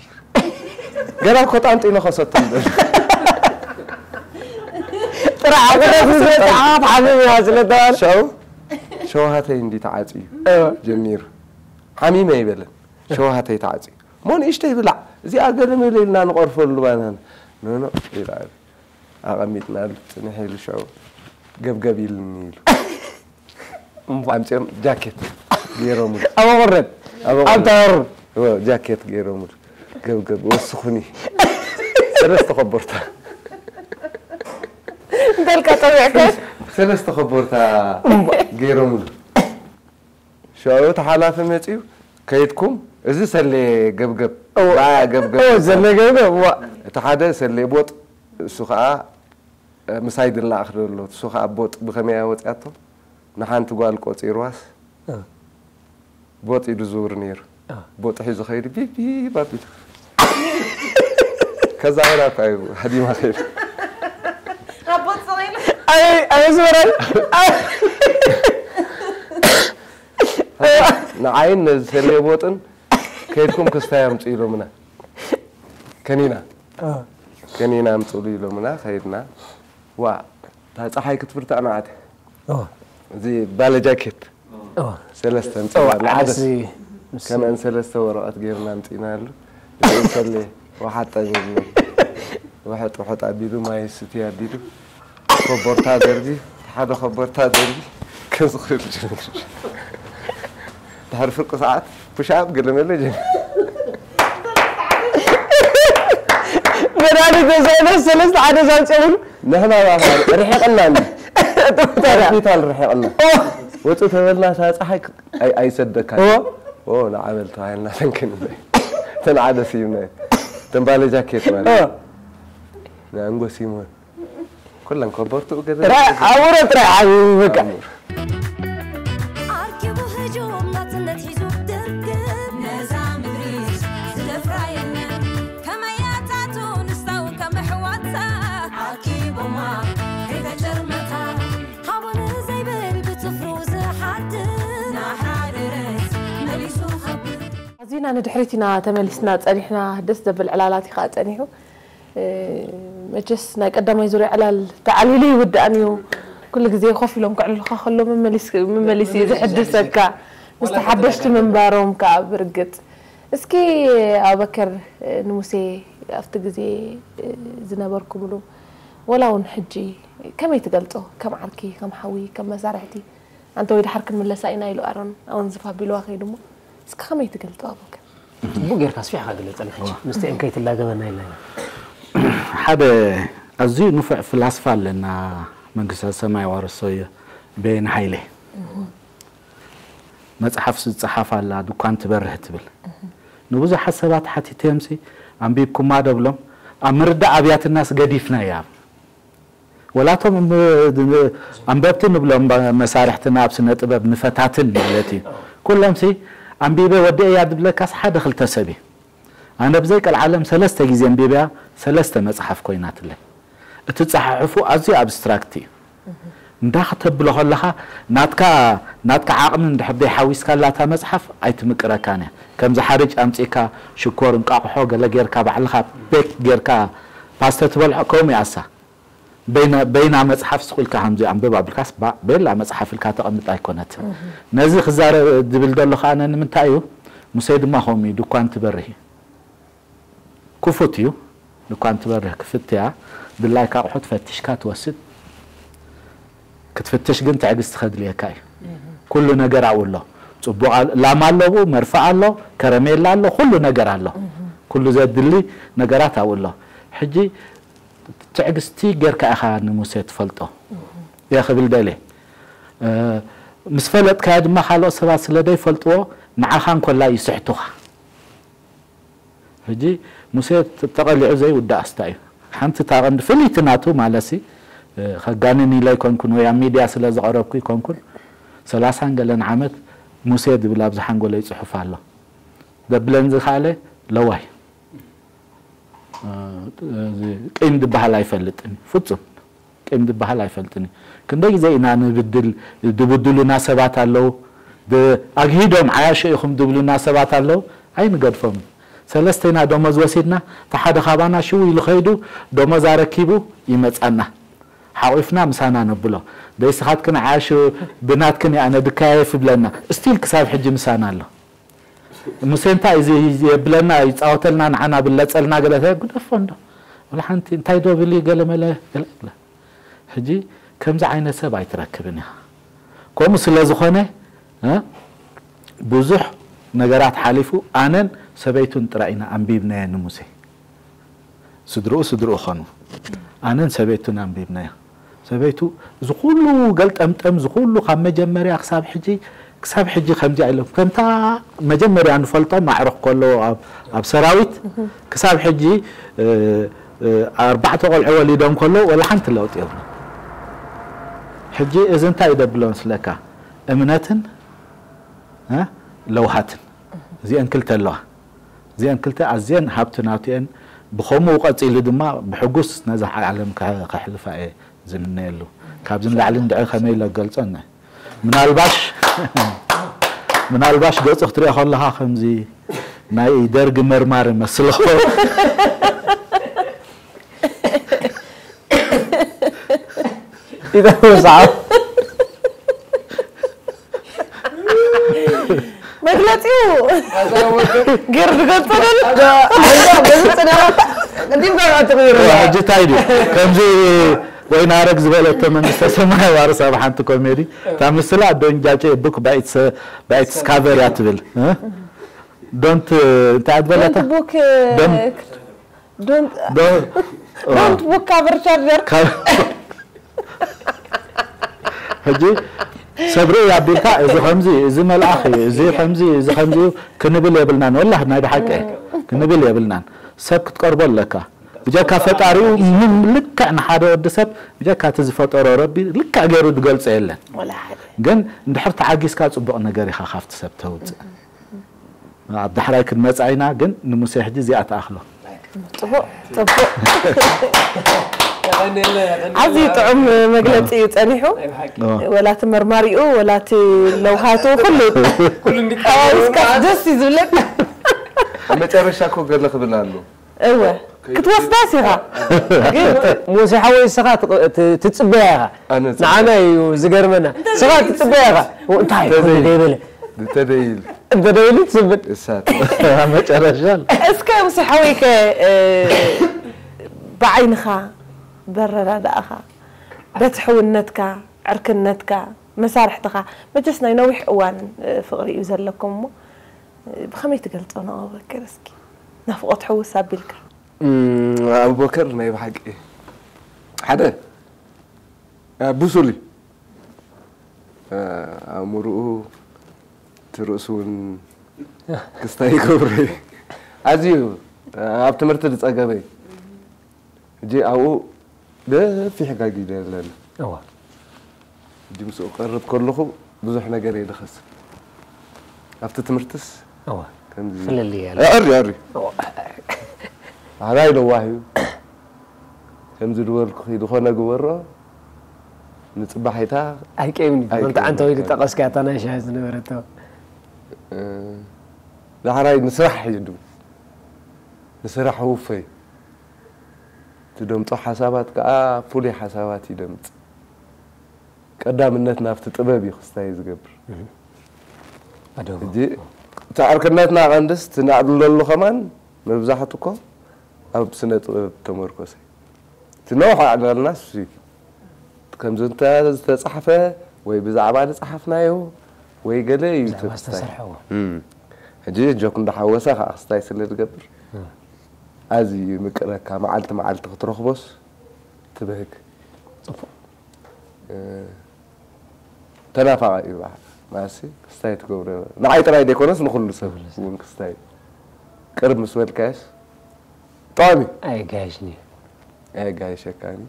ገና እኮ ጣንጢ ነኸሰቶ ጥራሕ ኣቑረቱ ዘተዓፍ ሓሚም እያ ስለተባለ ሸው ሸውሃተይ እንዲ ተዓፂ ጀሚሩ ሓሚመ ይበለን ሸውሃተይ ተዓፂ ሞ ንእሽተይ ብላዕ እዚኣ ገለ መለ ኢልና ንቐርፈሉ ባናና ኖኖ ኢላ ኣቐሚጥናሉ ፅንሕ ኢሉ ሽዑ ገብገብ ኢልኒ ኢሉ ኣምፅኦም ጃኬት ገይሮምሉ ኣብ ኣቑረት ኣብ ኣብ ታወሩ ጃኬት ገይሮምሉ ገብገብ ወስኹኒ ሰለስተ ኮቦርታ እንተልካ ፀዊዕካ ሰለስተ ኮቦርታ ገይሮምሉ ሽዑ እቲ ሓላፊ መፅዩ ከይድኩም እዚ ሰሌ ገብገብ እዎ። ባያ ገብገብ ኦ፣ ዘለ ገብገብ ዋ እቲ ሓደ ሰሌ ቦጥ እሱ ከዓ ምሳይ ድላእ ክደሎ እሱ ከዓ ቦጥ ብኸመይ ኣወፅያቶ ንሓንቲ ጓል ቆፂርዋስ እ። ቦጥ ኢዱ ዝውር ነይሩ እ። ቦጥ ሒዙ ከይዱ ቢቢብ ኣቢሉ ከዛ ወላ እኳ እዩ ሃዲማ ከይዱ ኣበይ ኣበይ ዝበራል ንዓይን ነዚ ሰሌ ቦጥን ከይድኩም ክስታይ ኣምፁ ኢሎምና ከኒና ከኒና ኣምፅሉ ኢሎምና ከይድና ዋ እታ ፀሓይ ክትፍርታዕ ንዓተ እዚ ባለ ጃኬት ሰለስተ ኣምፅና ዓደስ ዓደስ ከምአን ሰለስተ ወረቐት ገይርና ኣምፅና ኣሉ ሰሌ ወሓጠ ገይርና ወሐጥ ወሐጥ ኣቢሉ ማይ ስቲ ኣቢሉ ኮቦርታ ደርቢ ሓደ ኮቦርታ ደርቢ ከምዚ ክብል ጀሚሩ ድሕሪ ፍርቂ ሰዓት ፑሽኣፕ ገለ መለ ጀሚሩ መድሃኒት ተዘይነ ሰለስተ ሓደ ዛውፅኡን ንሕና ርሒቕና ሆስፒታል ርሒቕና ወፁ ተበልና እታ ፀሓይ ኣይሰደካ ንዓበል ተባሂልና ተንክን ተን ዓደ ስዩምና ተን ባለ ጃኬት ማለት ንኣንጎሲሞን ኩለን ከበርትኡ ገዛ ኣውረ ጥራይ ዓብዩ በቃ ኣርኪቡ ህጁም ናጽነት ሒዙ ድርግም ነዛ ምድሪ ዝደፍራ የለን ከመያታ ኢና ንድሕሪት ኢና ተመሊስና ጸኒሕና። ደስ ዘብል ዕላላት እዩ ከዓ ጸኒሑ። መቸስ ናይ ቀዳማይ ዙርያ ዕላል ተዓሊሉ ይውዳእን እዩ። ኩሉ ግዜ ኮፍ ኢሎም ክዕልሉኻ ከሎ መመሊስ መመሊስ እዩ ዝሕድሰካ። ምስቲ ሓደሽቲ ምንባሮም ከዓ ብርግጽ። እስኪ ኣበከር ንሙሴ ኣብቲ ግዜ ዝነበርኩምሉ ወላ እውን ሕጂ ከመይ ትገልጾ? ከም ዓርኪ፣ ከም ሓዊ፣ ከም መሳርሕቲ? ኣንተ ወይ ድሓር ክንምለሳ ኢና ኢሉ ኣሮን ኣወንዝፍ ኣቢልዋ ከይዱ እሞ እስኪ ከመይ ትገልጾ ኣበከር? ጽቡቅ ጌርካ ኣስፊሕካ ግለጸልና ሕጂ ምስቲ እንከይትላገበና ኢልና ኢና። ሓደ ኣዝዩ ንፉዕ ፍላስፋ ኣለና መንግስተ ሰማይ ዋርሶ እዩ በየነ ሓይለ መጽሓፍ ዝጸሓፍ ኣላ ድኳን ትበርህ ትብል ንብዙሓት ሰባት ሓቲተዮምሲ ኣንቢብኩማ ደብሎም ኣብ ምርዳእ ኣብያትናስ ገዲፍናያ ወላቶም ኣንበብቲ ንብሎም መሳርሕትና ኣብ ስነ ጥበብ ንፈታትን ማለት እዩ ኩሎም ሲ ኣንቢበ ወዲኤያ ድብለካስ ሓደ ክልተ ሰብ እዩ ኣነ ብዘይ ቀልዓለም ሰለስተ ግዜ ኣንቢበያ ሰለስተ መጽሓፍ ኮይናትለይ እቲ ጸሓሕፉ ኣዝዩ ኣብስትራክት እዩ እንዳ ከተብሎ ከለኻ ናትካ ናትካ ዓቕሚ እንድሕር ደይ ሓዊስካላታ መጽሓፍ ኣይትምቅረካን እያ ከምዚ ሓርጭ ኣምጺእካ ሽኮር እንቃቕሖ ገለ ጌርካ ባዕልኻ ቤክ ጌርካ ፓስተ ትበልዖ ከምኡ ያሳ በይና መፅሓፍ ስቕ ኢልካ ከምዚ ኣንብብ ኣቢልካስ ባእ ቤላ መፅሓፍ ኢልካ ተቐምጥ ኣይኮነትን። ነዚ ክዛረብ ዝብል ዘለኹ ኣነ ንምንታይ እዩ ሙሴ ድማ ከምኡ እዩ ድኳን ትበርህ እዩ ክፉት እዩ ድኳን ትበርህ ክፍት እያ ድላይካ ኣቑሑት ፈቲሽካ ትወስድ ክትፍትሽ ግን ትዕግስቲ ከድልየካ እዩ ኩሉ ነገር ኣብኡ ኣሎ ፅቡቕ ላማ ኣለዉ መርፍእ ኣሎ ከረሜላ ኣሎ ኩሉ ነገር ኣሎ ኩሉ ዘድሊ ነገራት ኣብኡ ኣሎ ሕጂ ትዕግስቲ ጌርካ ኢኻ ንሙሴ ትፈልጦ እየ ክብል ደልየ። ምስ ፈለጥካዮ ድማ ካልኦት ሰባት ስለ ዘይፈልጥዎ ንዓኻ እንኮላ ይስሕቱኻ። ሕጂ ሙሴ ተቐሊዑ ዘይውዳእ ኣስታ እዩ። ሓንቲ እታ ቀንዲ ፍልይቲ ናቱ ማለሲ ከጋንን ኢለ ኣይኮንኩን ወይ ኣብ ሚድያ ስለ ዝቐረብኩ ኣይኮንኩን ሰላሳን ገለን ዓመት ሙሴ ዝብል ኣብዚ ሓንጎለይ ፅሑፍ ኣሎ። ዘብለን ዝኸኣለ ለዋይ። ቂም ዝበሃል ኣይፈልጥን ፍጹም ቂም ዝበሃል ኣይፈልጥን እዩ ክንደይ ግዜ ኢና ንብድል ድብድሉና ሰባት ኣለዉ ኣግሂዶም ዓያሾ ኢኹም ድብሉና ሰባት ኣለዉ ኣይንገድፎምን ሰለስተ ኢና ደሞዝ ወሲድና እቲ ሓደ ካባና ሽው ኢሉ ከይዱ ደሞዝ ኣረኪቡ ይመጻና ሓቂፍና ምሳና ነብሎ ደይስኻትክን ዓያሹ ብናትክን እያ ነድካየፍ ይብለና ስቲል ክሳብ ሕጂ ምሳና ኣሎ ሙሴ እንታይ እዚ የብለና ይፃወተልና ንዓና ብለፀልና ገለ ግደፎ እንዶ ወላ ሓንቲ እንታይ ዶ ብል ገለ መለ ገለ ይብላ ሕጂ ከምዚ ዓይነት ሰብ ኣይትረክብን ኢኻ ከምኡ ስለ ዝኾነ ብዙሕ ነገራት ሓሊፉ ኣነን ሰበይቱን ጥራይ ኢና ኣንቢብናዮ ንሙሴ ስድርኡ ስድርኡ ኾኑ ኣነን ሰበይቱን ኣንቢብናዮ ሰበይቱ እዚ ኩሉ ገልጠምጠም እዚ ኩሉ ካብ መጀመርያ ክሳብ ሕጂ ክሳብ ሕጂ ከምዚኣ ኢሎም ከምታ መጀመርያ ንፈልጦም ኣዕሩኽ ከለዉ ኣብ ሰራዊት ክሳብ ሕጂ ኣርባዕተ ቆልዑ ወሊዶም ከለዉ ወላ ሓንቲ ለውጢ የብሉ ሕጂ እዚ እንታይ እዩ ደብሎ መስለካ እምነትን ለውሃትን እዚአን ክልተ ኣለዋ እዚአን ክልተ ኣዝየን ሃብቲ ናቱ እየን ብኸምኡ ቀፂሉ ድማ ብሕጉስ ነዛ ዓለም ከሕልፋ እየ ዝምነየሉ ካብዚ ንላዕሊ እንድዒ ከመይ ኢለ ክገልፆ እነ ምናልባሽ ምናልባሽ ገፁ ክትሪኦ ከለካ ከምዚ ናይ ደርጊ መርማሪ መስሎ ይተወሳዓ መግለፂኡ ገይሩ ዝገልፆ ዘሎ ሕጂ እንታይ ድዩ ከምዚ ወይናረግ ዝበለቶ መንግስተ ሰማይ ዋርስ ኣብ ሓንቲ ኮሜዲ እታ ምስላ ዶንጃጨ ቡክ ባይትስ ካቨር እያ ትብል ዶንት እንታይ ኣትበለታ ቡክ ዶንት ቡክ ካቨር ቻርጀር ሕጂ ሰብ ርእይ ኣቢልካ እዚ ከምዚ እዚ መልኣኽ እዩ እዚ ከምዚ እዚ ከምዚ እዩ ክንብል የብልናን ወላ ናይ ብሓቂ ክንብል የብልናን ሰብ ክትቀርቦ ኣለካ ብጀካ ፈጣሪኡ ምንም ልክዕ ንሓደ ወዲ ሰብ ብጀካ እቲ ዝፈጠሮ ረቢ ልክዕ ገይሩ ዝገልጾ የለን ግን እንድሕር ተዓጊስካ ጽቡቕ ነገር ኢኻ ካብቲ ሰብ ተውጽእ ኣብ ዳሕራይ ክንመጻ ኢና ግን ንሙሴ ሕጂ እዚኣ ትኣኽሎ ጽቡቕ ጽቡቕ ኣዝዩ ጥዑም መግለፂ እዩ ፀኒሑ ወላቲ መርማሪኡ ወላቲ ለውሃቱ ኩሉ ሓዋዊስካ ደስ እዩ ዝብለካ መጨረሻ እኮ ገለ ክብል ኣሎ። እወ ክትወስዳስ ኢኻ። ግን ሙሴ ሓወይ ንስኻ ትቕ- ት- ትጽበያ ኢኻ። ኣነ እጽበያ። ንዓና እዩ ዝገርመና። ንስኻ ትጽበያ ኢኻ። እንታይ ተዘይ- ደይበለ እንተደይል እንተደይሉ ትስብል። እሳት መጨረሻ እስከ ሙሴ ሓወይ ከ እ፣ ብዓይንኻ በረዳዳእኻ በቲ ሕውነትካ ዕርክነትካ መሳርሕትኻ መቸስ ናይ ነዊሕ እዋን እ፣ ፍቕሪ እዩ ዘለኩም እሞ እ፣ ብኸመይ ትገልጾ ንኣቡበከር እስኪ ናፍቖት ሕውስ ኣቢልካ እም፣ ኣቡበከር ናይ ብሓቂ ሓደ እ፣ ብሱል እዩ። እ፣ ኣእምርኡ እቲ ርእሱ እውን ክስታይ ይገብሮ እዩ። ኣዝዩ እ፣ ኣብ ትምህርቲ ዝጸገበ እዩ። ሕጂ ኣብኡ ገፊሕ ጋግ ይደለኒ እዋ ሕጂ ምስኡ ክቐርብ ከለኹ ብዙሕ ነገር እየ ዝኸስብ ኣብቲ ትምህርትስ እዋ ከምዚ ፍልል እያለ ኣሪ ኣሪ እዋ ኣራይ ለዋህ እዩ ከምዚ ዝበልኩ ዝኾነ ግበሮ ንፅባሒታ ኣይቀይምን እዩ ኣይቀይምን። መምቲ ዓንተው ኢሉ ጠቐስካ እታ ናይ ሻሂ ዝነበረቶ እ፣ ዳሕራይ ንስራሕ እዩ ድም ንስራሕ ውፈይ ትደምጦ ሓሳባት ከዓ ፍሉይ ሓሳባት ይደምፅ ቀዳምነት ናብቲ ጥበብ እዩ ክስታይ ዝገብር ኣደቡ ሕጂ እቲ ዕርክነትና ቀንድስ ትናዕልለሉ ከማን መብዛሕቱ እኮ ኣብ ስነ ጥበብ ተመርኮሰ ትነውሕ ኣዕላልና ሱ ከምዚ እንተ ዝተፃሕፈ ወይ ብዛዕባ ዝፀሓፍናዮ ወይ ገለ እዩ ብዛዕባ ተክስታይ ዝተሰርሐዎ እም። ሕጂ ጆክ እንዳሓወሰ ከዓ ክስታይ ስለ ዝገብር ኣዝዩ ምቅረካ መዓልቲ መዓልቲ ክትረኽቦስ ትብህግ ፅቡቅ ተናፋቂ እዩ በዓል ማሲ ክስታይ ትገብሮ ንዓይ ጥራይ ዘይኮነስ ንኩሉ ሰብ እውን ክስታይ ቅርብ ምስ በልካየስ ብጣዕሚ ኣይጋየሽኒ ኣየጋየሸካኒ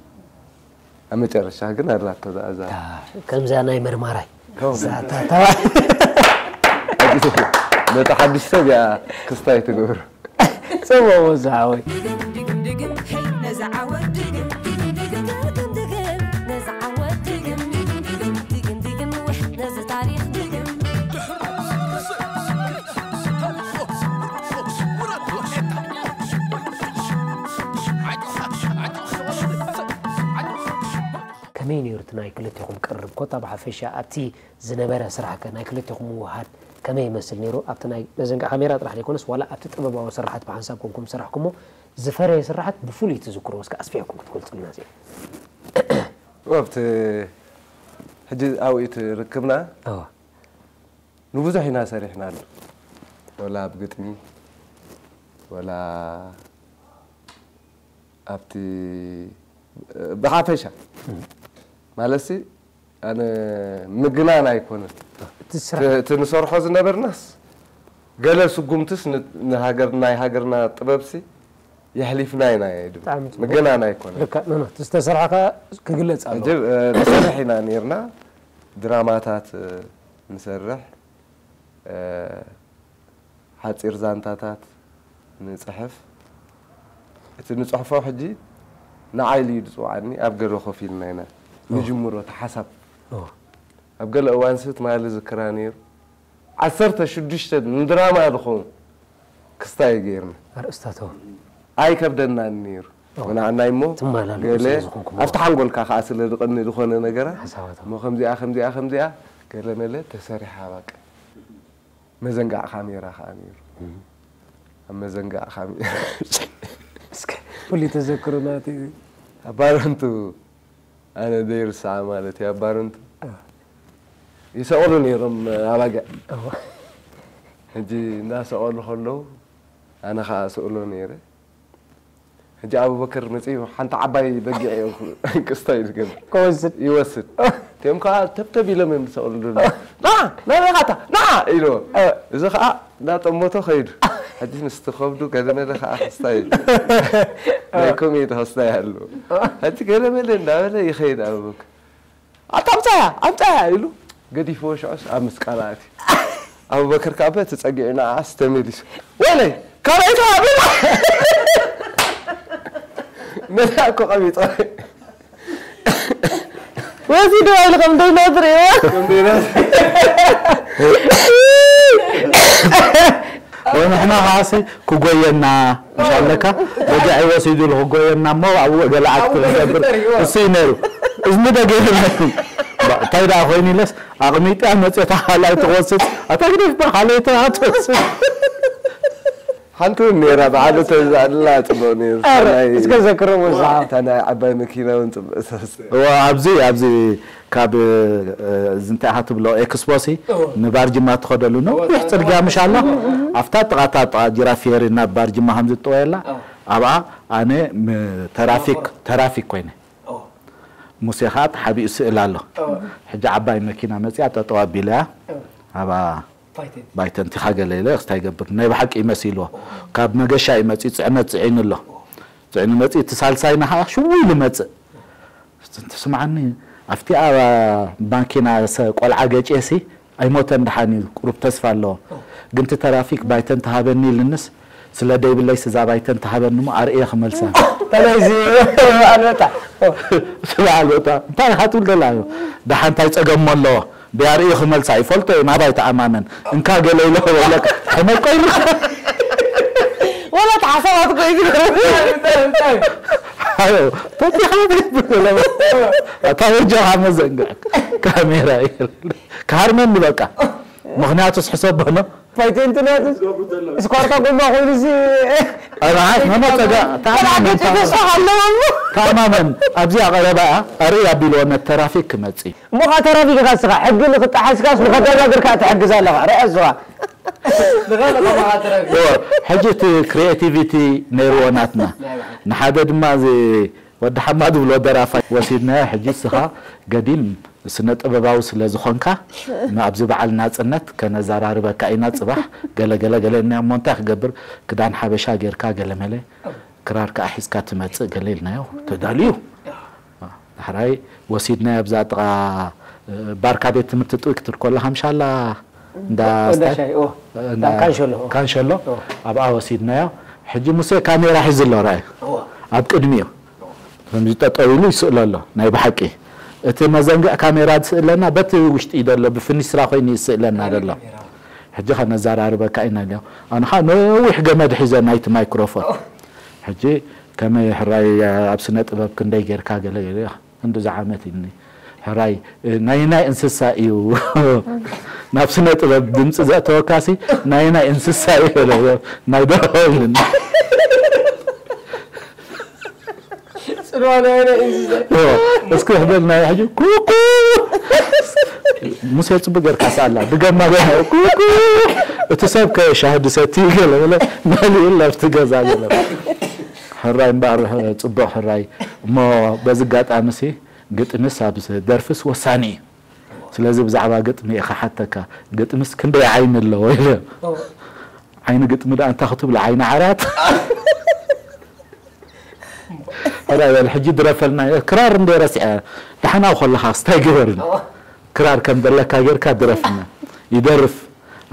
ኣብ መጨረሻ ግን ኣላቶ ዝኣዛ ከምዛ ናይ መርማራይ ከም ዛታ ተባ ነቲ ሓድሽ ሰብ እያ ክስታይ ትገብሮ ፅቡቅ ወዛዓወይ ድግም ድግም ድግም ሄይ ነዛ ዓወት ድግም ድግም ድግም ድግም ድግም ነዛ ዓወት ድግም ድግም ድግም ድግም ድግም ውሕ ነዚ ታሪኽ ድግም ከመይ ነይሩ እቲ ናይ ክልቴኹም ቅርርብ ኮታ ብሓፈሻ ኣብቲ ዝነበረ ስራሕ ከ ናይ ክልቴኹም ምውሃድ ከመይ ይመስል ነይሩ ኣብቲ ናይ መዘንግዕ ካሜራ ጥራሕ ዘይኮነስ ዋላ ኣብቲ ጥበባዊ ስራሓት ብሓንሳብ ኮንኩም ዝሰራሕኩሞ ዝፈረየ ስራሓት ብፍሉይ ትዝክሮ እስከ ኣስፊሕኩም ክትገልፅልና ዚ ኣብቲ ሕጂ ኣብኡ ትርክብና እዋ ንብዙሕ ኢና ሰሪሕናሉ ወላ ኣብ ግጥሚ ወላ ኣብቲ ብሓፈሻ ማለትሲ ኣነ ምግናን ኣይኮነን እቲ ስራሕ እቲ ንሰርሖ ዝነበርናስ ገለ ስጉምትስ ን- ንሃገር ናይ ሃገርና ጥበብሲ የሕሊፍና ኢና እየ ድብል ብጣዕሚ ጽቡቅ። ምግናን ኣይኮነን ልካ ኖ ኖ እቲ ዝተሰርሐ ከዓ ክግለፅ ኣሎ ሕጂ እ፣ ንሰርሕ ኢና ነርና ድራማታት እ፣ ንሰርሕ እ፣ ሓፂር ዛንታታት ንፅሕፍ እቲ ንፅሕፎ ሕጂ ንዓይሊ እዩ ዝፅውዓኒ ኣብ ገለ ኮፍ ኢልና ኢና ንጅምሮ እቲ ሓሳብ ኦ፣ ኣብ ገለ እዋን ስብ ትማሊ ዝክራ ነይሩ ዓሰርተ ሽዱሽተ ንድራማ ዝኸውን ክስታይ ገይርና ኣርእስታቶ ኣይከብደናን ነይሩ ኦ። ምናዕናይ እሞ ትመላለሱ ገለ ስለ ዝኾንኩም። ኣብቲ ሓንጎልካ ከዓ ስለ ዝቐኒ ዝኾነ ነገራት ሓሳባቶም እሞ ከምዚኣ ከምዚኣ ከምዚኣ ገለ መለ ተሰሪሓ ባቅ መዘንጋዕ ካሜራ ከዓ ነይሩ ኣብ መዘንጋዕ ካሜራ እስከ ፍሉይ ተዘክሮ ናት እዩ ኣባረንቱ ኣነ ዘይርስዓ ማለት እዩ ኣባረንቱ ይሰቐሉ ነይሮም ኣባጊዕ ሕጂ እናሰቐሉ ከለዉ ኣነ ከዓ ስእሎ ነይረ ሕጂ ኣቡበከር መፅኡ ሓንቲ ዓባይ በጊዕ እዩ ክስታይ ዝገብር ከወስድ ይወስድ እቲኦም ከዓ ተብተብ ኢሎም እዮም ዝሰቕሉ ደሎ ና ናበይ ኻታ ና ኢልዎ እዚ ከዓ እናጠመቶ ከይዱ ሕጂ ምስቲ ከብዱ ገለመለ ከዓ ክስታይ ናይ ኮሜዲ ክስታይ ኣለዎ ሕጂ ገለመለ እናበለ ይኸይድ ኣቡበከር ኣታ ኣምፃያ ኣምፃያ ኢሉ ገዲፍዎ ሽዑስ ኣብ ምስቃል ኣትዩ ኣቡበከር ካብ ተፀጊዑ ንዓኣስ ተመሊሱ ወይለይ ካልኣይ ተባቢሉ ነዛ እኮ ቀቢፀ ወሲዱ ኢሉ ከም ደይና ትርእይዎ ከም ደይና ንሕና ከዓሲ ክጎየና ምሻለካ በጊዕ ወሲዱ ክጎየና እሞ ኣብኡ ገለ ኣክት ዝገብር እሱ እዩ ነይሩ። እዝኒ ደገ እንታይ ደኣ ኮይኑ ኢለስ ኣቕሚጥያ መፅታ ካልኣይ ትወስድ ኣታ ግደፍ ካልኣይ ትወስድ። ሓንቲ እውን ነይራ ብዓሉ ተዛዕድላ ጽቡቕ ነይሩ። እስከ ዘክርዎ ዝሓ እታ ናይ ዓባይ መኪና እውን ጽቡቕ ሰስ እዎ ኣብዚ ኣብዚ ካብ ዝንታይ ኢኻ ትብሎ ኤክስፖሲ ንባርጅማ ትኸደሉ ነዊሕ ጽርግያ ምሽ ኣላ። ኣብታ ጥቓታ ጥቓ ጅራፌሪ ናብ ባርጅማ ከም ዝጥወየላ ኣብኣ ኣነ ተራፊክ ተራፊክ ኮይነ ሙሴ ከዓ ተሓቢኡ ስእል ኣሎ። ሕጂ ዓባይ መኪና መፅያ ጠጠው ኣቢለያ ኣብኣ ባይተንቲኻ ገለ ኢለ ክስታይ ይገብር ናይ ብሓቂ ይመሲልዎ። ካብ መገሻ እዩ መፅኡ ፅዕነት ፅዒኑ ኣሎ። ፅዕኑ መፅኡ እቲ ሳልሳይና ከዓ ሽው ኢሉ መፅእ። ትስምዓኒ ኣብቲ ኣብ ማኪና ሰ ቆልዓ ገጭሲ ኣይሞተን ደሓን እዩ ቁሩብ ተስፋ ኣለዎ። ግን እቲ ተራፊክ ባይተን ተሃበኒ ኢልንስ ስለ ደይብለይስ እዛ ባይተን ተሃበኒ እሞ ኣርእየ ክመልሳ። ተለዚ ኣልበጣ ስለ ኣልበጣ እንታይ ኢኻ ትብል ደላ እዩ። ደሓን እንታይ ጸገም ኣለዎ? ብያርእዩ ክመልሳ ይፈልጦ እዩ ናባይ ተኣማመን እንካ ገለ ኢሎ ወለክ ሕመቆይልካ ወላ ተሓሳባት ኮይዚ ተቲኻ እታ ወጃኻ መዘንግዕ ካሜራ የለን። ክሃርመኒ በቃ ምኽንያቱስ ሕሰቦ ነው። ፋይቴንትናት ስኳርታ ጎማ ኮይኑ ሲ ኣርዓት መመፀጋ ተኣማመን ተሳሓለዎም ተኣማመን ኣብዚኣ ቀረባ ኣርእያ ቢልዎ ነተራፊክ ክመፅእ እዩ። እሞ ከዓ ተራፊክ ኢኻ እስኻ ሕጊ ንክጠሓስካስ ንኸደጋግርካ ትሕግዝ ኣለኻ ርአ እዝዋ እዎ፣ ሕጂ እቲ ክሪኤቲቪቲ ነይርዎ ናትና ንሓደ ድማ እዚ ወዲ ሓማ ዝብሎ ደራፋይ ወሲድናዮ ሕጂ እስኻ ገዲም ስነ ጥበባዊ ስለ ዝኾንካ ኣብዚ በዓል ናፅነት ከነዘራርበካ ኢና ፅባሕ ገለ ገለ ገለ ኢልና እሞ እንታይ ክገብር ክዳን ሓበሻ ጌርካ ገለ መለ ክራር ከዓ ሒዝካ ትመፅእ ገለ ኢልናዮ ተዳልዩ ዳሕራይ ወሲድናዮ ኣብዛ ጥቓ ባርካ ቤት ትምህርቲ ጥውይ ክትብል ከለኻ ምሻላ እንዳ እንዳ ሻሂ፣ ኦ፣ እንዳ ካንሸሎ፣ ኦ። ካንሸሎ ኦ። ኣብኣ ወሲድናዮ። ሕጂ ሙሴ ካሜራ ሒዙ ኣሎ ርኣይ ኣብ ቅድሚኡ ከምዚ ጠጠው ኢሉ ይስእሎ ኣሎ ናይ ብሓቂ እቲ መዘንግዕ ካሜራ ዝስእለና በቲ ውሽጢ እዩ ዘሎ ብፍኒስትራ ኮይኑ ይስእለና ዘሎ። ሕጂ ከነዘራርበካ ኢና ሊዮ ኣነ ኸዓ ነዊሕ ገመድ ሒዘ ናይቲ ማይክሮፎን ሕጂ ከመይ ሕራይ ኣብ ስነ ጥበብ ክንደይ ጌርካ ገለ ገለ ክንዲ ዝዓመት ኢልኒ ሕራይ ናይናይ እንስሳ እዩ ናብ ስነ ጥበብ ድምፂ ዘእተወካሲ ናይናይ እንስሳ እዩ በለ ናይ ደርሆ ኢልኒ ጽልዋ ናይ ናይ እንስሳ እስኪ ህበል ናይ ሕጂ ኩኩ ሙሴ ጽቡቅ ጌርካ ሰኣላ ድገማ ገና ኩኩ እቲ ሰብ ከሻህ ድሰቲ ገለ በለ መሊኡ ለብቲ ገዛ ገለ ሕራይ እምበኣር ጽቡቕ ሕራይ እሞ በዚ ኣጋጣሚ ሲ ግጥምስ ኣብ ደርፍስ ወሳኒ እዩ። ስለዚ ብዛዕባ ግጥሚ እየ ክሓተካ። ግጥምስ ክንደይ ዓይኒ ኣለዎ ኢለ ዓይኒ ግጥሚ ደኣ እንታይ ክትብሎ ዓይኒ ዓራት ሕራይ በል ሕጂ ድረፈልና ክራር እንደ ረሲዐ ደሓናው ከለኻ ስታይ ግበርን ክራር ከም ዘለካ ጌርካ ድረፍና ይደርፍ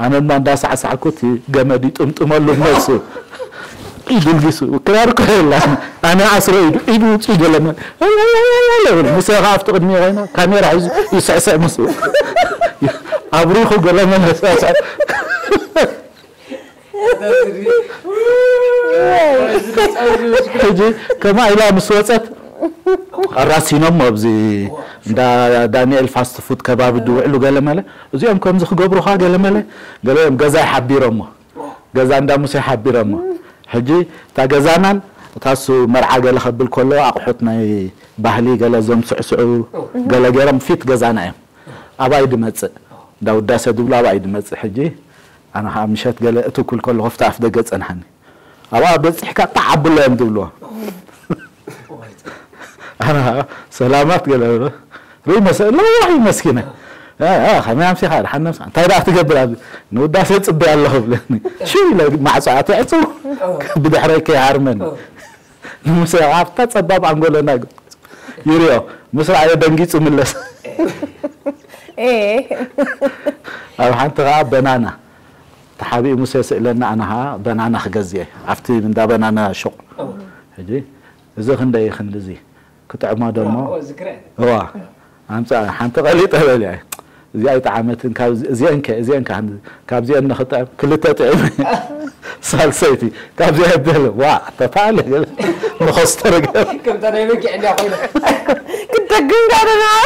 ኣነ ድማ እንዳሳዕሳዕኩ እቲ ገመድ ይጥምጥመሉ ነሱ ኢዱ ልጊሱ ክራር እኮ የላ ኣነ ኣስረ ኢዱ ኢዱ ውፅኡ ገለመ ይብል ምስ ከኣ ኣብቲ ቅድሚ ኮይና ካሜራ ሒዙ ይስዕስዕ ምስ ኣብሪኹ ገለመ ነስዕስዕ ሕጂ ከማ ኢላ ምስ ወፀት ኣራሲኖሞ ኣብዚ እንዳ ዳንኤል ፋስት ፉድ ከባቢ ድውዕሉ ገለመለ እዚኦም ከምዚ ክገብሩኻ ገለመለ ገለኦም ገዛ ይሓቢሮሞ ገዛ እንዳ ሙሴ ሓቢሮሞ ሕጂ እታ ገዛናን እታ እሱ መርዓ ገለ ከብል ከሎ ኣቑሑት ናይ ባህሊ ገለ እዞም ስዕስዑ ገለ ገይሮም ፊት ገዛና እዮም ኣባይ ድመፅእ እንዳ ውዳሰ ድብሉ ኣባይ ድመፅእ ሕጂ ኣነ ከዓ ምሸት ገለ እትኩል ከሎ ከፍታ ኣፍ ደገ ፀንሓኒ ኣብኣ በፂሕካ ጣዕ ኣብሎ እዮም ዝብልዎ ኣነ ከዓ ሰላማት ገለ ርኢ መሰ ለዋሕ እዩ መስኪነ ከመይ ኣምሲኻ ድሓን ነብስኻ እንታይ ደኣ ትገብር ኣብዚ ንውዳሴ ፅበይ ኣለኹ ብለኒ ሽው ኢለ ማዕፆ ኣትዕፅው ብድሕረይ ከይሃርመኒ ንሙሴ ኣብታ ፀባብ ኣንጎለና ይርዮ ምስ ረኣዮ ደንጊፁ ምለስ ኣብ ሓንቲ ከዓ በናና ተሓቢኡ ሙሴ ስእለና ኣነ ከዓ በናና ክገዝእ ኣብቲ እንዳ በናና ሹቕ ሕጂ እዚ ክንደይ ክንድዚ ክጥዕሞ ደሞ እዋ ኣምፃ ሓንቲ ቀሊጠ በልያ እዚኣ ኣይጠዓመትን፣ ካብ እዚአን ከ እዚአን ከ ካብዚአን ንኽጥዕም ክልተ ጥዕም ሳልሰይቲ ካብዚኣ ይበለ ዋ ተፋለ ገለ ንኸስተር ገለ ከምታ ናይ በጊዕ እንዲያ ኮይነ ክትደግም ጋር ነው።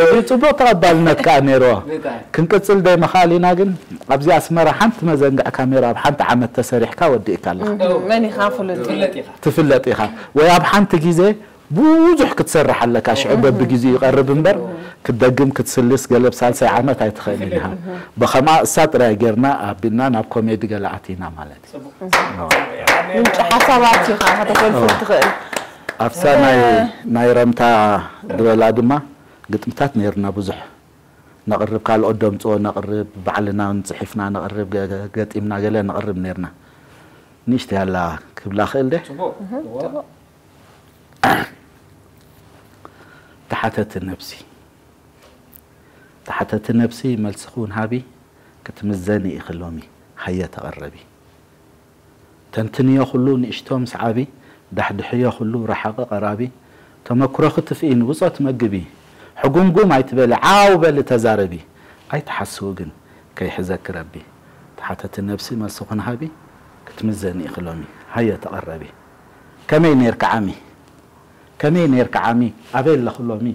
እዚ ጽቡቕ ተቐባልነት ከዓ ነይርዎ። ክንቅጽል ደይ መኻል ኢና ግን ኣብዚ ኣስመራ ሓንቲ መዘንግዕ ካሜራ ኣብ ሓንቲ ዓመት ተሰሪሕካ ወዲእካ ኣለኻ። መን ኢኻ ፍሉጥ? ትፍለጥ ኢኻ። ትፍለጥ ኢኻ ወይ ኣብ ሓንቲ ግዜ ብዙሕ ክትሰርሕ ኣለካ። ሽዑ በብግዜኡ ይቐርብ እምበር ክትደግም ክትስልስ ገለ ብሳልሳይ ዓመት ኣይትኽእልን ኢኻ። ብኸምኣ እሳ ጥራይ ጌርና ኣቢልና ናብ ኮሜዲ ገለ ኣቲና ማለት እዩ። ምንጪ ሓሳባት ኢኻ ከተፈልፍል ትኽእል። ኣብሳ ናይ ናይ ረምታ ዝበላ ድማ ግጥምታት ነይርና ብዙሕ ነቕርብ፣ ካልኦት ደምፅኦ ነቕርብ፣ ባዕልና እውን ፅሒፍና ነቕርብ፣ ገ- ገ- ገጢምና ገለ ነቕርብ ነይርና። ንእሽተይ ኣላ ክብላ ክእል ደ ጽቡቕ ተሓተቲ ነብሲ ተሓተቲ ነብሲ መልስኺ እውን ሃቢ ክትምዘኒ ኢኺ ሎሚ ሃየ ተቐረቢ ተንትንዮ ኩሉ ንእሽቶ ምስ ዓቢ ዳሕድሕዮ ኩሉ ረሓቒ ቐራቢ ተመክሮኺ ትፍኢ ንብጾት መግቢ ሕጉምጉም ኣይትበሊ ዓው በሊ ተዛረቢ ኣይትሓስዊ ግን ከይሕዘኪ ረቢ ተሓተቲ ነብሲ መልስኺ ንሃቢ ክትምዘኒ ኢኺ ሎሚ ሃየ ተቐረቢ ከመይ ነይርኪ ዓሚ ከመይ ነይርኪ ዓሚ ኣበይ ኣለኺ ሎሚ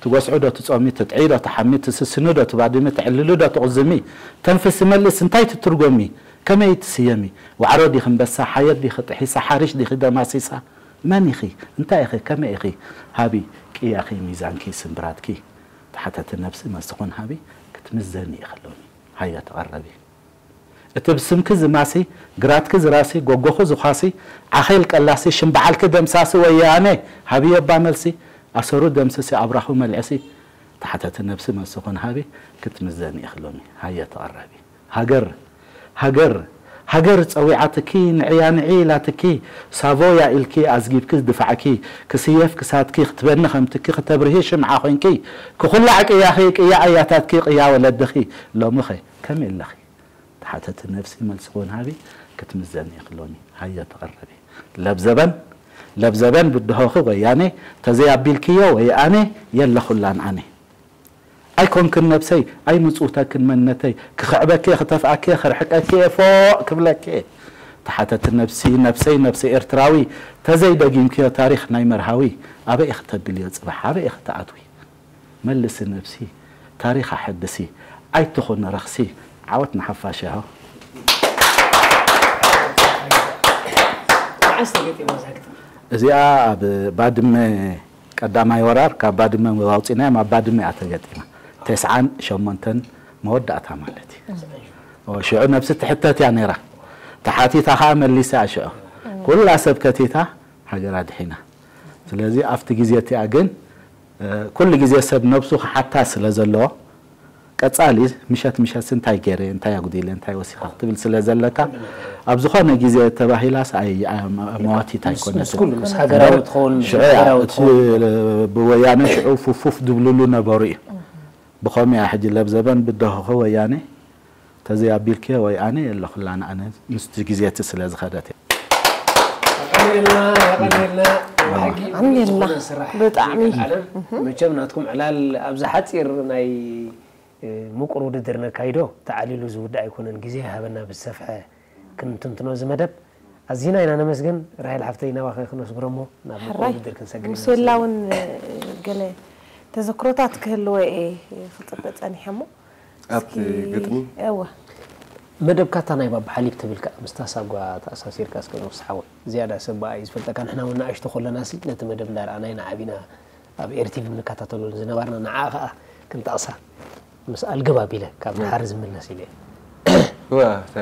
ትጎስዒ ዶ ትጾሚ ትጥዕዪ ዶ ትሓሚ ትስስኒ ዶ ትባድሚ ትዕልሊ ዶ ትቑዝሚ ተንፍሲ መልሲ እንታይ ትትርጎሚ ከመይ ትስየሚ ዋዕሮ ዲኺ ኣንበሳ ሓየት ዲኺ ጥሒሳ ሓሪሽ ዲኺ ደማሲሳ መን ኢኺ እንታይ ኢኺ ከመይ ኢኺ ሃቢ ቅያኺ ሚዛንኪ ስምብራትኪ ተሓተቲ ነብሲ መስኹን ሃቢ ክትምዘኒ ኢኺ ሎሚ ሃየ ተቐረቢ እቲ ብስምኪ ዝማሲ፣ ግራትኪ ዝራሲ፣ ጎጎኺ ዝዃሲ፣ ዓኼል ቀላሲ፣ ሽም በዓልኪ ደምሳሲ ወያነ፣ ሃብዮ እባ መልሲ፣ ኣሰሩ ደምስሲ ኣብራኹ መልዕሲ፣ ተሓተቲ ነብሲ መስኹን ሃቢ፣ ክትምዘኒ ኢኺ ሎሚ፣ ሃየ ተቐረቢ። ሃገር፣ ሃገር፣ ሃገር ጸዊዓትኪ፣ ንዕያ ንዒ ኢላትኪ፣ ሳቮያ ኢልኪ ኣዝጊብኪ ዝድፋዕኪ፣ ክስየፍ ክሳድኪ፣ ክትበኒ ከም ትኪ፣ ክተብርሂ ሽምዓ ኮይንኪ፣ ክኹላዕ ቅያኺ፣ ቅያ ኣያታትኪ፣ ቅያ ወለድኺ፣ ሎሚኸ ከመይ ኣለኺ? ተሓተቲ ነብሲ መልስኺ ወንሃቢ ክትምዘኒ ኢኺ ሎሚ ሃየ ተቐረቢ ለብዘበን ለብዘበን ብድሆኺ ወያኔ ተዘይ ኣቢልክዮ ወይ ኣነ የለኹላን ኣነ ኣይኮንክን ነብሰይ ኣይምጽውተክን መንነተይ ክኽዕበኪ ክተፍኣኪ ክርሕቀኪ እየ ፎእ ክብለኪ እየ ተሓተቲ ነብሲ ነብሰይ ነብሲ ኤርትራዊ ተዘይ ደጊምክዮ ታሪኽ ናይ መርሃዊ ኣበይ ኢኺ ተብልዮ ጽባሕ ኣበይ ኢኺ ትኣትዊ መልሲ ነብሲ ታሪኽ ኣሐድሲ ኣይትኹን ረኽሲ ዓወት ንሓፋሽ ያሆ። መዓስ ተገጢማ እዛ ግጥሚ? እዚኣ ኣብ ባድመ ቀዳማይ ወራር ካብ ባድመ ኣውፂናዮም ኣብ ባድመ እያ ተገጢማ ተስዓን ሸሞንተን መወዳእታ ማለት እዩ ሽዑ ነብሲ ትሕተት እያ ነይራ ተሓቲታ ከዓ መሊሳ እያ ሽዑ ኩላ ሰብ ከቲታ ሃገራ ድሒና ስለዚ ኣብቲ ግዜ እቲኣ ግን ኩሉ ግዜ ሰብ ነብሱ ክሓታ ስለ ዘለዎ ቀጻሊ ምሸት ምሸት እንታይ ገይረ እንታይ ኣጉዲለ እንታይ ወሲኻ ክትብል ስለ ዘለካ ኣብ ዝኾነ ግዜ ተባሂላስ ኣይ መዋቲት ኣይኮነትን። ምስ ሃገራዊ ትኸውን ሽዑ እያ እቲ ብወያነ ሽዑ ፉፉፍ ድብልሉ ነበሩ እዩ። ብኸምኡ እያ ሕጂ ለብዘበን ብደሆኸ ወያነ ተዘይ ኣቢልክዮ ወይ ኣነ የለኹላን ኣነ ምስቲ ግዜ እቲ ስለ ዝኸደት እያ። የቐንየልና የቐንየልና ብሓቂ ኣሜላ ስራሕ ብጣዕሚ ዓለም መቸም ናትኩም ዕላል ኣብዚ ሓፂር ናይ ምቁር ውድድር ነካይዶ ተዓሊሉ ዝውዳእ ኣይኮነን ግዜ ሃበና ብዝሰፍሐ ክንትንትኖ እዚ መደብ ኣዚና ኢና ነመስግን ራሄል ሓፍተይ ናባኸ ክነስግሮ እሞ ናብ ምቁር ሕራይ ውድድር ክንሰግር ኢና ሙሴላ እውን ገለ ተዘክሮታት ክህልዎ እየ ክፅበ ፀኒሐ እሞ ኣብቲ ግጥሚ እወ መደብካ እታ ናይ ባባ ሓሊብ ትብል ከዓ ምስታ ሳጓ ተኣሳሲርካ እስከ ንጉስ ሓወይ ዝያዳ ሰብ ብኣ እዩ ዝፈልጠካ ንሕና እውን ንኣሽቱ ከለና ሲ ነቲ መደብ እንዳረኣና ኢና ዓቢና ኣብ ኤርቲቪ ንከታተሎ ዝነበርና ንዓ ከዓ ክንጠቕሳ ምስ ኣልግብ ኣቢለ ካብ ድሓር ዝምለስ ኢለ እዋ እታ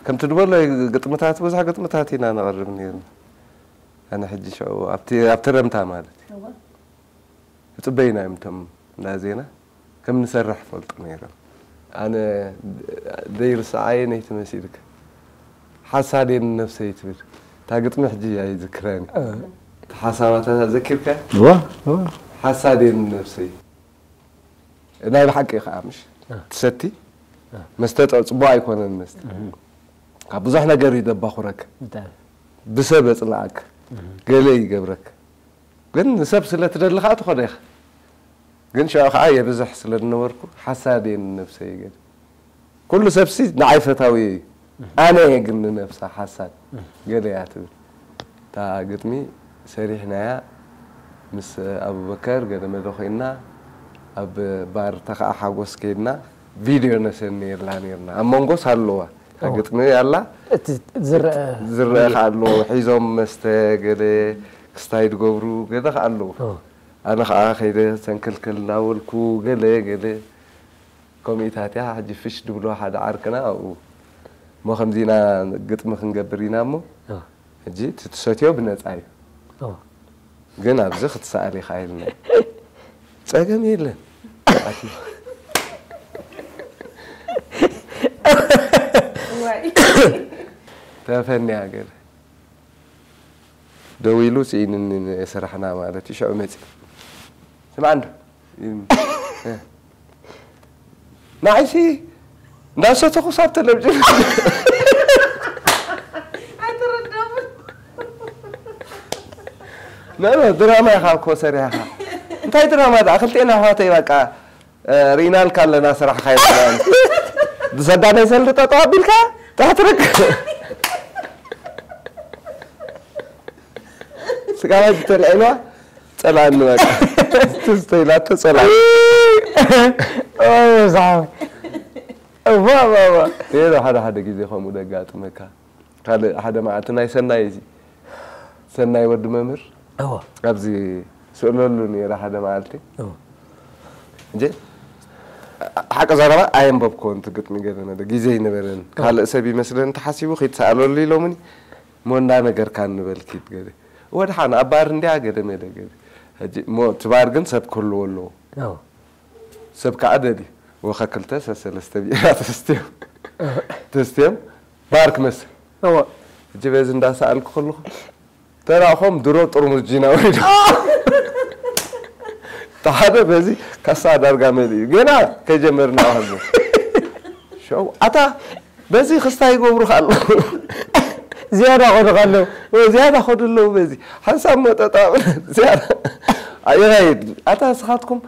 ከምቲ ድበሎ ግጥምታት ብዙሕ ግጥምታት ኢና ነቕርብ ነርና ኣነ ሕጂ ሽዑ ኣብቲ ኣብቲ ረምታ ማለት እዩ ይፅበዩና እዮም እቶም እንዳ ዜና ከም ንሰርሕ ይፈልጡ ነይሮም ኣነ ዘይርስዓየ ነይቲ መሲልክ ሓሳዴን ነብሰይ ትብል እታ ግጥሚ ሕጂ ኣይዝክረን ሓሳባታ ዘኪርካ እዋ እዋ ሓሳዴን ነብሰይ ናይ ብሓቂ ከዓ ምሽ ትሰቲ መስተ ጠ- ፅቡቅ ኣይኮነን መስተ ካብ ብዙሕ ነገር እዩ ደባኹረክ ብጣዕሚ ብሰብ የፅልኣክ ገለ ይገብረክ ግን ንሰብ ስለ ትደሊ ከዓ ትኾዶ ኢኻ ግን ሽዑ ከዓ የብዝሕ ስለ ዝነበርኩ ሓሳድ እየ ንነብሰይ ገለ። ኩሉ ሰብሲ ንዓይ ፈታዊ እዩ። ኣነ እየ ግን ንነብሳ ሓሳድ ገለ እያ ትብል። እታ ግጥሚ ሰሪሕናያ ምስ ኣቡበከር ገለ መለ ኮይንና ኣብ ባር ተኸዓ ሓጎስ ከይድና ቪድዮ ነሰኒ የላ ነርና። ኣብ መንጎስ ኣለዋ። እታ ኦ። ግጥሚ ኣላ። እቲ ዝረአ ዝረአ ከኣ ኣለዎ። ሒዞም መስተ ገለ ክስታይ ዝገብሩ ገለ ከኣ ኣለዎ። ኦ። ኣነ ከኣ ከይደ ሰንክልክል እናበልኩ ገለ ገለ ከምኡታት እያ። ሕጂ ፍሽ ድብሎ ሓደ ዓርክና ኣብኡ። እሞ ከምዚ ኢና ግጥሚ ክንገብር ኢና እሞ ኦ። ሕጂ እቲ ትሰትዮ ብነጻ እዩ። ኦ። ግን ኣብዚ ክትሰኣል ኢኻ ኢልና። ጸገም የለን። ኣቲ ዋይ። ተፈንያ ገለ። ደው ኢሉ ስኢንኒ ስራሕና ማለት እዩ። ሽዑ መጺ። ስምዓ እንዶ። ንዓይሲ እንዳሰተኹ ሳብ ተለብጅን ኣይተረዳምን። ኖ፣ ኖ፣ ድራማ ኢኻ እኮ ሰሪሕኻ። እንታይ ድራማ ደኣ? ክልቴና ኣሕዋተይ በቃ፣ እ፣ ርኢናልካ ኣለና ስራሕኻ ይበላል። ዝሰዳ ናይ ሰልዲ ጠጠው ኣቢልካ ትሕቲ ርክ-፣ ስጋባ ተልዒልዋ ጸላእኒ በቃ። ትዝ ተኢላቶ ጸላእኒ። ኦይ፣ ሳብ። እዋ፣ እዋ፣ እዋ። ይሄ ነው ሓደ ሓደ ጊዜ ከምኡ ደጋጥመካ። ካልእ ሓደ መዓልቲ ናይ ሰናይ፣ ሰናይ ወዲ መምህር እዋ። ኣብዚ ስእለሉ ነይረ ሓደ መዓልቲ። እዋ። እንጂ ሓቂ ዘረባ ኣየንበብኮን እቲ ግጥሚ ገለ መለ ግዜ ይነበረን። እዋ። ካልእ ሰብ ይመስለን ተሓሲቡ ኺድ ሰኣለሉ ኢሎምኒ። እሞ እንዳ ነገርካ ንበል ኪድ ገለ። ወድሓን ኣብ ባር እንድያ ገለ መለ ገለ። ሕጂ እሞ እቲ ባር ግን ሰብ ክህልዎ ኣለዎ። እዋ። ሰብ ከዓ ደልዩ። ወኸ ክልተ ሰሰለስተ ቢራ ተስትዮም። ተስትዮም ባር ክመስል። እዋ። ሕጂ በዚ እንዳሰኣልኩ ከለኹ ተራእኾም ድሮ ጥርሙዝ ጂን ኣውሪዶም። እቲ ሓደ በዚ ካሳ ዳርጋ መሊኡ። ገና ከይጀመርና ሃሉ። ሸው ኣታ በዚ ክስታይ ይገብሩኻ ኣለዉ። ዝያዳ ኾዱ ኣለዉ። ወይ ዝያዳ ኾዱ ኣለዉ በዚ። ሓንሳብ መጠጣ ዝያዳ። ይኸይድ። ኣታ ንስኻትኩም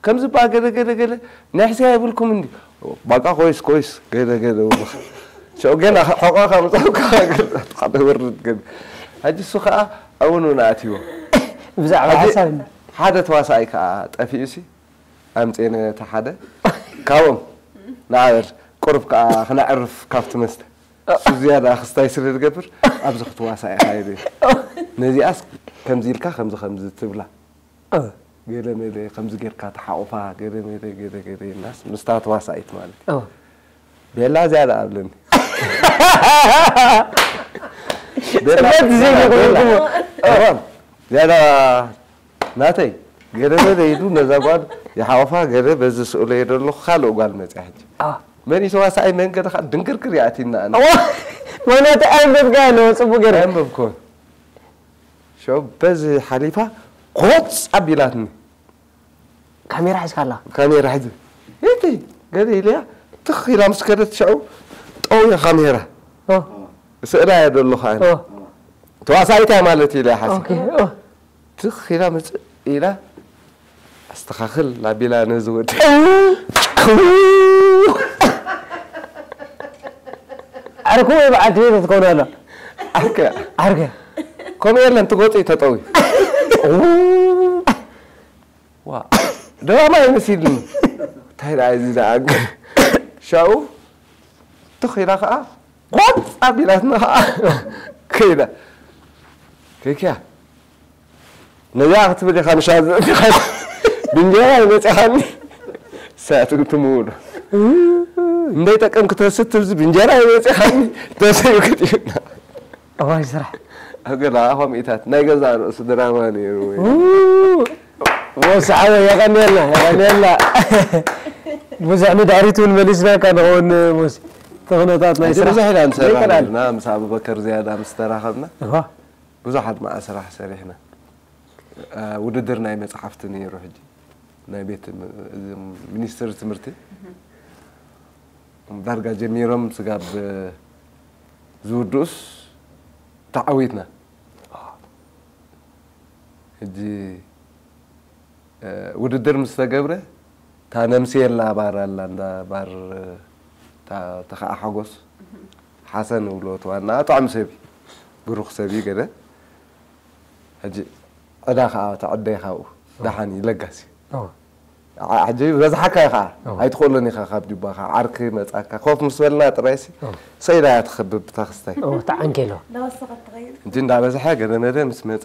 ከምዚ ባ ገለ ገለ ገለ ናይ ሕስያ የብልኩም እንዲ። ባቃ ኮይስ ኮይስ ገለ ገለ ወ-፣ ሸው ገና ሕቆ ካብ ጸውካ ሓደ ወርድ ገለ። ሕጂ እሱ ከኣ እውን እውን ኣትይዎ። ብዛዕባ ሕጂ ሓሳብ እንዲ። ሓደ ተዋሳኣይ ከኣ ጠፊኡ ሲ ኣምጼነ እቲ ሓደ ካብኦም ንዓበር ቁሩብ ከኣ ክነዕርፍ ካብቲ መስተ። እሱ ዝያዳ ክስታይ ስለ ዝገብር ኣብዚ ክትዋሳእ ኢኻ ኢሉ። ነዚኣስ ከምዚ ኢልካ ከምዚ ከምዚ ትብላ። እ። ገለ መለ ከምዚ ጌርካ ተሓቑፋ፣ ገለ መለ፣ ገለ፣ ገለ ኢልናስ ምስታ ተዋሳኢት ማለት እዩ። እ። ቤላ ዝያዳ ኣብለኒ። ቤላ፣ ጽበት ዘይብሉ ቤላ፣ እዋ፣ ዝያዳ ናተይ፣ ገለ መለ ኢሉ ነዛ ጓል ይሓቑፋ፣ ገለ በዚ ስእሎ እየ ደለኹ፣ ካልእ ጓል መጽያ ሕጂ። እ። መን እዩ ተዋሳኣይ፣ መን ገለ ከኣ ድንግርግር ይኣትየና ኣነ። እዋ፣ ማለት ኣየንበብካዮ ኣለዎ፣ ጽቡቕ ገይሩ። ኣየንበብኩን። ሸው በዚ ሓሊፋ፣ ቆጽ ኣቢላትኒ። ካሜራ ሒዝካ ኣላ? ካሜራ ሒዘ። እቲ ገለ ኢለያ፣ ትኽ ኢላ ምስ ከደት ሸው፣ ጠውየ ካሜራ። ኦ። ስእላ እየ ደለኹ ኣነ። ኦ። ተዋሳኢት እያ ማለት ኢለያ ሓሲብ። ኦኬ፣ ኦ። ትኽ ኢላ ምጽእ ኢላ፣ ኣስተኻኽል ኣቢላ ነዚ ወዲ። ዓርኩ ወይ በዓልቲ ቤት ትኸውን ኣላ? ዓርከ። ዓርከ። ከምኡ የለን፣ ትጎጽ እዩ ተጠውዩ። ዋ፣ ድራማ ይመስልኒ። እንታይ ደኣ እዚ ደኣ? ሻው ትኽ ኢላ ኸዓ፣ ጓጽ ኣቢላትና ኸዓ፣ ከይዳ። ከይክያ። ነዚኣ ክትብል ኢኻ ምሻ ዘእቲኻ። ብእንጀራ ይመጽኻኒ። ሰዓት ትምውሉ። እንደይ ጠቀም ክትረስት ትብዚ ብእንጀራ ይመጽኻኒ። ተሰዩ ክትዩና። እዋይ ስራሕ። ኣገላ ከምኢታት ናይ ገዛ ርእሱ ድራማ ነይሩ። ኡ፣ ወሳዓወ የቐንየልና፣ የቐንየልና። ብዙሕ ንድሕሪት እውን መሊስናካ ንኸውን ሙስ ተኽኖታት ናይ ሕጂ ስራሕ ብዙሕ ኢና ንሰርሕ ዘይቀላል። ነርና፣ ምስ ኣቡበከር ዝያዳ ምስ ተራኸብና እዋ። ብዙሓት መዓ ስራሕ ሰሪሕና። እ፣ ውድድር ናይ መጽሓፍቲ ነይሩ ሕጂ። ናይ ቤት ትም-፣ እዚ ሚኒስትሪ ትምህርቲ ዳርጋ ጀሚሮም ስጋብ ዝውድኡስ ተዓዊትና። ሕጂ ውድድር ምስ ተገብረ፣ እታ ነምስየላ ባር ኣላ፣ እንዳ ባር፣ እታ ተኸኣ ሓጎስ፣ ሓሰን እብሎ እቲ ዋና ጥዑም ሰብ እዩ። ብሩኽ ሰብ እዩ ገለ። ሕጂ ዕዳ ኸዓ፣ እታ ዕዳ እዩ ካብኡ። ደሓን እዩ፣ ለጋስ እዩ። ሕጂ በዝሓካ እዩ ኸዓ። ኣይትኽእሎን ኢኻ ካብ ጁባኻ። ዓርኪ መጻካ። ኮፍ ምስ በልና ጥራይሲ፣ ሰኢላ እያ ትኸብብ ብታ ክስታይ። እታ ዓንኬሎ። ሕጂ እንዳበዝሐ ገለ መለ ምስ መጸ፣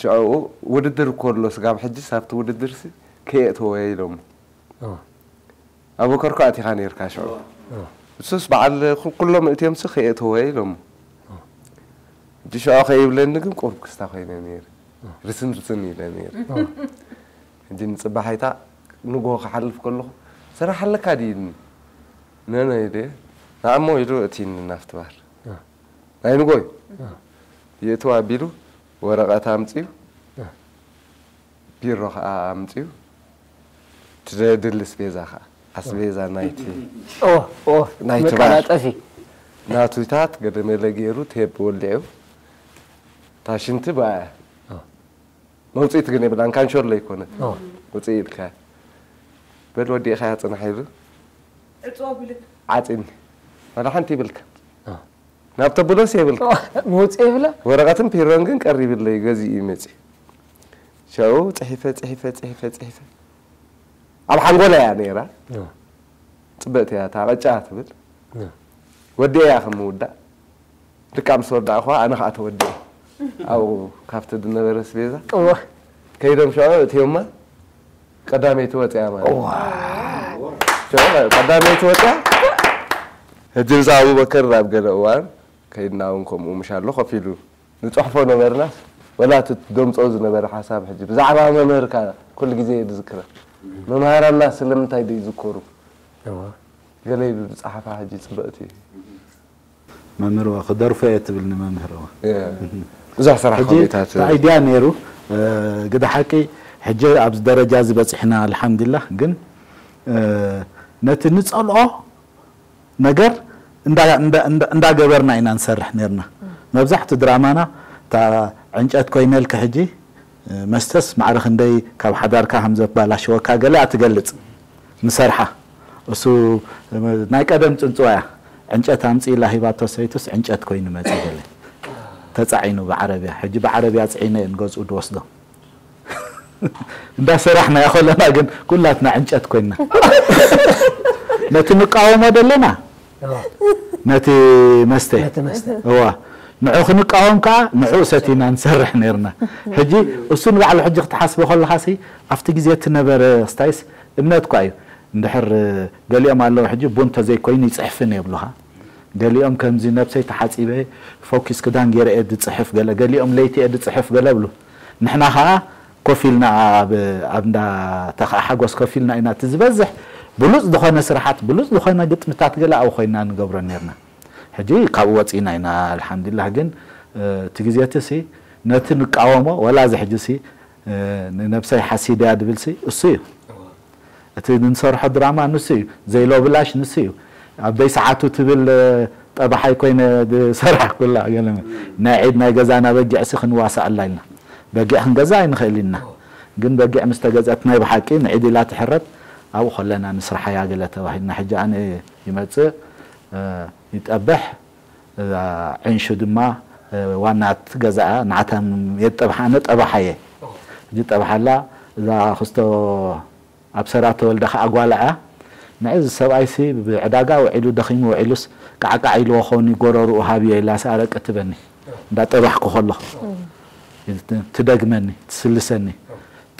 ቻው ውድድር እኮ ኣሎ ስጋብ ሕጂ ሳብቲ ውድድር ሲ ከየእተወ ኢሎሞ። ኣቦከር እኮ ኣቲኻ ነርካ ሽዑ። እሱስ በዓል ኩ- ኩሎም እትዮምሲ ከየእተወ ኢሎሞ። ሕጂ ሽዑ ከይብለኒ ግን ቁሩብ ክስታ ኮይነ ነይረ። ርስን ርስን ኢለ ነይረ። ሕጂ ንፅባሓይታ ንጎ ክሓልፍ ከለኹ ስራሕ ኣለካ ድዩ ኢልኒ። ነነ ኢለ ንኣሞ ኢሉ እቲኒ ናፍቲ ባር። ናይ ንጎይ የእትዋ ኣቢሉ ወረቐት ኣምፅኡ። ቢሮ ኸዓ ኣምፅኡ። ትደሊ ኣስቤዛ ኸዓ ኣስቤዛ ናይቲ ኦ ኦ ናይቲ ባር መቀላጠፊ ናቱታት ገደመለ ገይሩ ቴፕ ወሊዑ። ታሽንቲ ብኣያ መውፅኢት ግን የብላን። ካንሾሎ ኣይኮነ ውፅኢ ኢልካ በል ወዲእኻ ጽናሕ ኢሉ። ዕፅዋ ብልክ ዓፂኒ ዋላ ሓንቲ ይብልካ። ናብ ተብሎስ የብልካ። መውፅኢ ይብላ ወረቐትን ፒሮን ግን ቀሪብለይ ገዚኡ ይመፅእ። ሸው ፅሒፈ ፅሒፈ ፅሒፈ ፅሒፈ ኣብ ሓንጎላ እያ ነይራ። ፅብቕቲ እያ እታ ቅጫ ትብል። ወዲአ እያ ከም ምውዳእ ልቃ ምስ ወዳእኹዋ ኣነ ከዓ ተወዲአ ኣብኡ ካብቲ ዝነበረ ኣስቤዛ ከይዶም ሽዑ እትዮማ ቀዳመይቲ ወፂኣ ማለት እዩ። ቀዳመይቲ ወፂኣ። ሕጂ ብዛ ኣቡበከር ኣብ ገለ እዋን ከይድና እውን ከምኡ ምሽ ኣሎ ኮፍ ኢሉ ንፅሕፎ ነበርናስ ወላ እቲ ደምፆ ዝነበረ ሓሳብ ሕጂ ብዛዕባ መምህርካ ኩሉ ግዜ እየ ዝዝክረ። መምሃራንና ስለምንታይ ዶ ይዝከሩ? ገለ ኢሉ ዝፀሓፋ ሕጂ ፅብቕቲ እዩ። መምህር ክደርፎ እየ ትብልኒ መምህር። ብዙሕ ስራሕ ሕጂ ኮሚታት እቲ ኣይድያ ነይሩ። ግደ ሓቂ ሕጂ ኣብዚ ደረጃ እዚ በፂሕና ኣልሓምዱሊላህ። ግን ነቲ ንፀልኦ ነገር እንዳ- እንዳ- እንዳ- እንዳገበርና ኢና ንሰርሕ ነርና። መብዛሕቱ ድራማና እታ ዕንጨት ኮይነልካ ሕጂ መስተስ ማዕረ ክንደይ ካብ ሓዳርካ ከም ዘባላሸወካ ገለ ትገልፅ ንሰርሓ። እሱ ናይ ቀደም ፅንፅዋ እያ። ዕንጨት ኣምፅእላ ሂባቶ ሰይቱስ ዕንጨት ኮይኑ መፂ ገለ ተፃዒኑ ብዓረብያ። ሕጂ ብዓረብያ ፅዒነ እየን ገዝኡ ድወስዶ። እንዳሰራሕና ከለና ግን ኩላትና ዕንጨት ኮይና ነቲ ንቃወሞ ደለና ነቲ መስተ ነቲ መስተ እዋ ንዑ ክንቃወም ከዓ ንዑ ሰቲና ንሰርሕ ነርና። ሕጂ እሱ ንባዕሉ ሕጂ ክትሓስቦ ከለኻሲ ኣብቲ ግዜ እቲ ነበረ ስታይስ እምነት እኳ እዩ። እንድሕር ገሊኦም ኣለዉ ሕጂ ቡን ተዘይኮይኑ ይፅሕፍን የብሉኻ። ገሊኦም ከምዚ ነብሰይ ተሓፂበ ፎኪስ ክዳን ገይረ እየ ዝፅሕፍ ገለ ገሊኦም ለይቲ እየ ዝፅሕፍ ገለ ብሉ። ንሕና ከዓ ኮፍ ኢልና ኣብ ኣብ እንዳ ተኽኣ ሓጎስ ኮፍ ኢልና ኢና እቲ ዝበዝሕ ብሉፅ ዝኾነ ስራሓት ብሉፅ ዝኾነ ግጥምታት ገለ ኣብኡ ኮይና ንገብሮ ነርና። ሕጂ ካብኡ ወፂእና ኢና ኣልሓምዱሊላህ። ግን እቲ ግዜ እቲ ሲ ነቲ ንቃወሞ ወላ እዚ ሕጂ ሲ ንነብሰይ ሓሲደያ ድብል ሲ እሱ እዩ። እቲ ንሰርሖ ድራማ ንሱ እዩ። ዘይሎ ብላሽ ንሱ እዩ። ኣብ ደይ ሰዓቱ ትብል ጠባሓይ ኮይነ ዝሰርሕ ኩላ ገለ ናይ ዒድ ናይ ገዛና በጊዕ ሲ ክንዋሳኣላ ኢልና በጊዕ ክንገዛ ኣይንኽእል ኢና። ግን በጊዕ ምስ ተገዝአት ናይ ብሓቂ ንዒድ ኢላ ትሕረድ ኣብኡ ከለና ንስርሓያ ገለ ተባሂልና ሕጂ ኣነ ይመፅእ ይጠብሕ እዛ ዕንሹ ድማ ዋናት ገዛኣ ንዓታም የጠብሓ ኣነ ጠባሓየ ሕጂ ጠብሓላ እዛ ክስቶ ኣብ ሰራ ተወልደ ከዓ ጓላ እያ ንዕዚ ሰብኣይሲ ብዕዳጋ ውዒሉ ደኺሙ ውዒሉስ ቃዕቃዕ ኢልዎ ኾኒ ጎረርኡ ሃብዮ ኢላሲ ኣረቂ ትበኒ እንዳጠባሕኩ ከለኹ ትደግመኒ ትስልሰኒ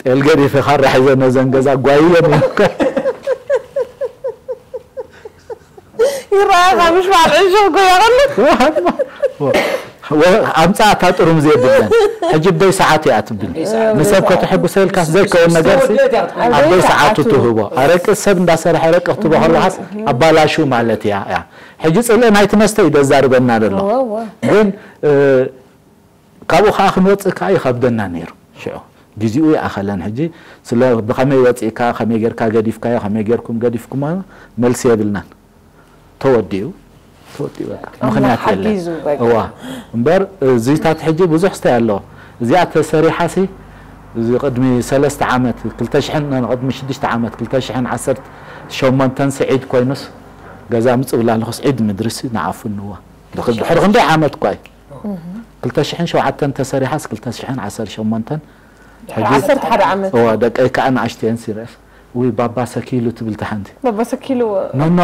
ጤል ገዲፈ ካራ ሒዘ ነዘን ገዛ ጓይየን ይረኣኻ ምሽ በዓል ዕንሽኽ ጎያ ከሎ ኣምፃ እታ ጥሩምዝ የብለን ሕጂ ብደይ ሰዓት እያ ትብል ንሰብ ከተሐጉሰ ኢልካስ ዘይከውን ነገር ኣብ ደይ ሰዓቱ ትህቦ ኣረቂ ሰብ እንዳሰርሐ ኣረቂ ክትቦ ከለካስ ኣባላሹ ማለት እያ እያ ሕጂ ፅልኢ ናይቲ መስተ እዩ ዘዛርበና ዘሎ ግን ካብኡ ከዓ ክንወፅእ ከዓ ይኸብደና ነይሩ ሽዑ ግዜኡ ይኣኸለን ሕጂ ስለ ብኸመይ ወፂእካ ከመይ ጌርካ ገዲፍካዮ ከመይ ጌርኩም ገዲፍኩሞ መልሲ የብልናን ተወዲኡ ተወዲኡ በቃ ምኽንያት የለን እዋ እምበር እዚታት ሕጂ ብዙሕ ስታይ ኣሎ እዚኣ ተሰሪሓሲ እዚ ቅድሚ ሰለስተ ዓመት ክልተ ሽሕን ቅድሚ ሽዱሽተ ዓመት ክልተ ሽሕን ዓሰርተ ሸሞንተን ስዒድ ኮይኑስ ገዛ ምጽእ ብላ ኣለኹስ ዒድ ምድርሲ ንዓፉንዋ ድሕሪ ክንደይ ዓመት እኳ እዩ። ክልተ ሽሕን ሸውዓተን ተሰሪሓስ ክልተ ሽሕን ዓሰርተ ሸሞንተን ሕጂ ዓሰርተ ሓደ ዓመት። እዋ ደቀይ ከዓ ንኣሽተየን ሲረስ ውይ ባባ ሰኪሉ ትብል ተሓንቲ ባባ ሰኪሉ ኖኖ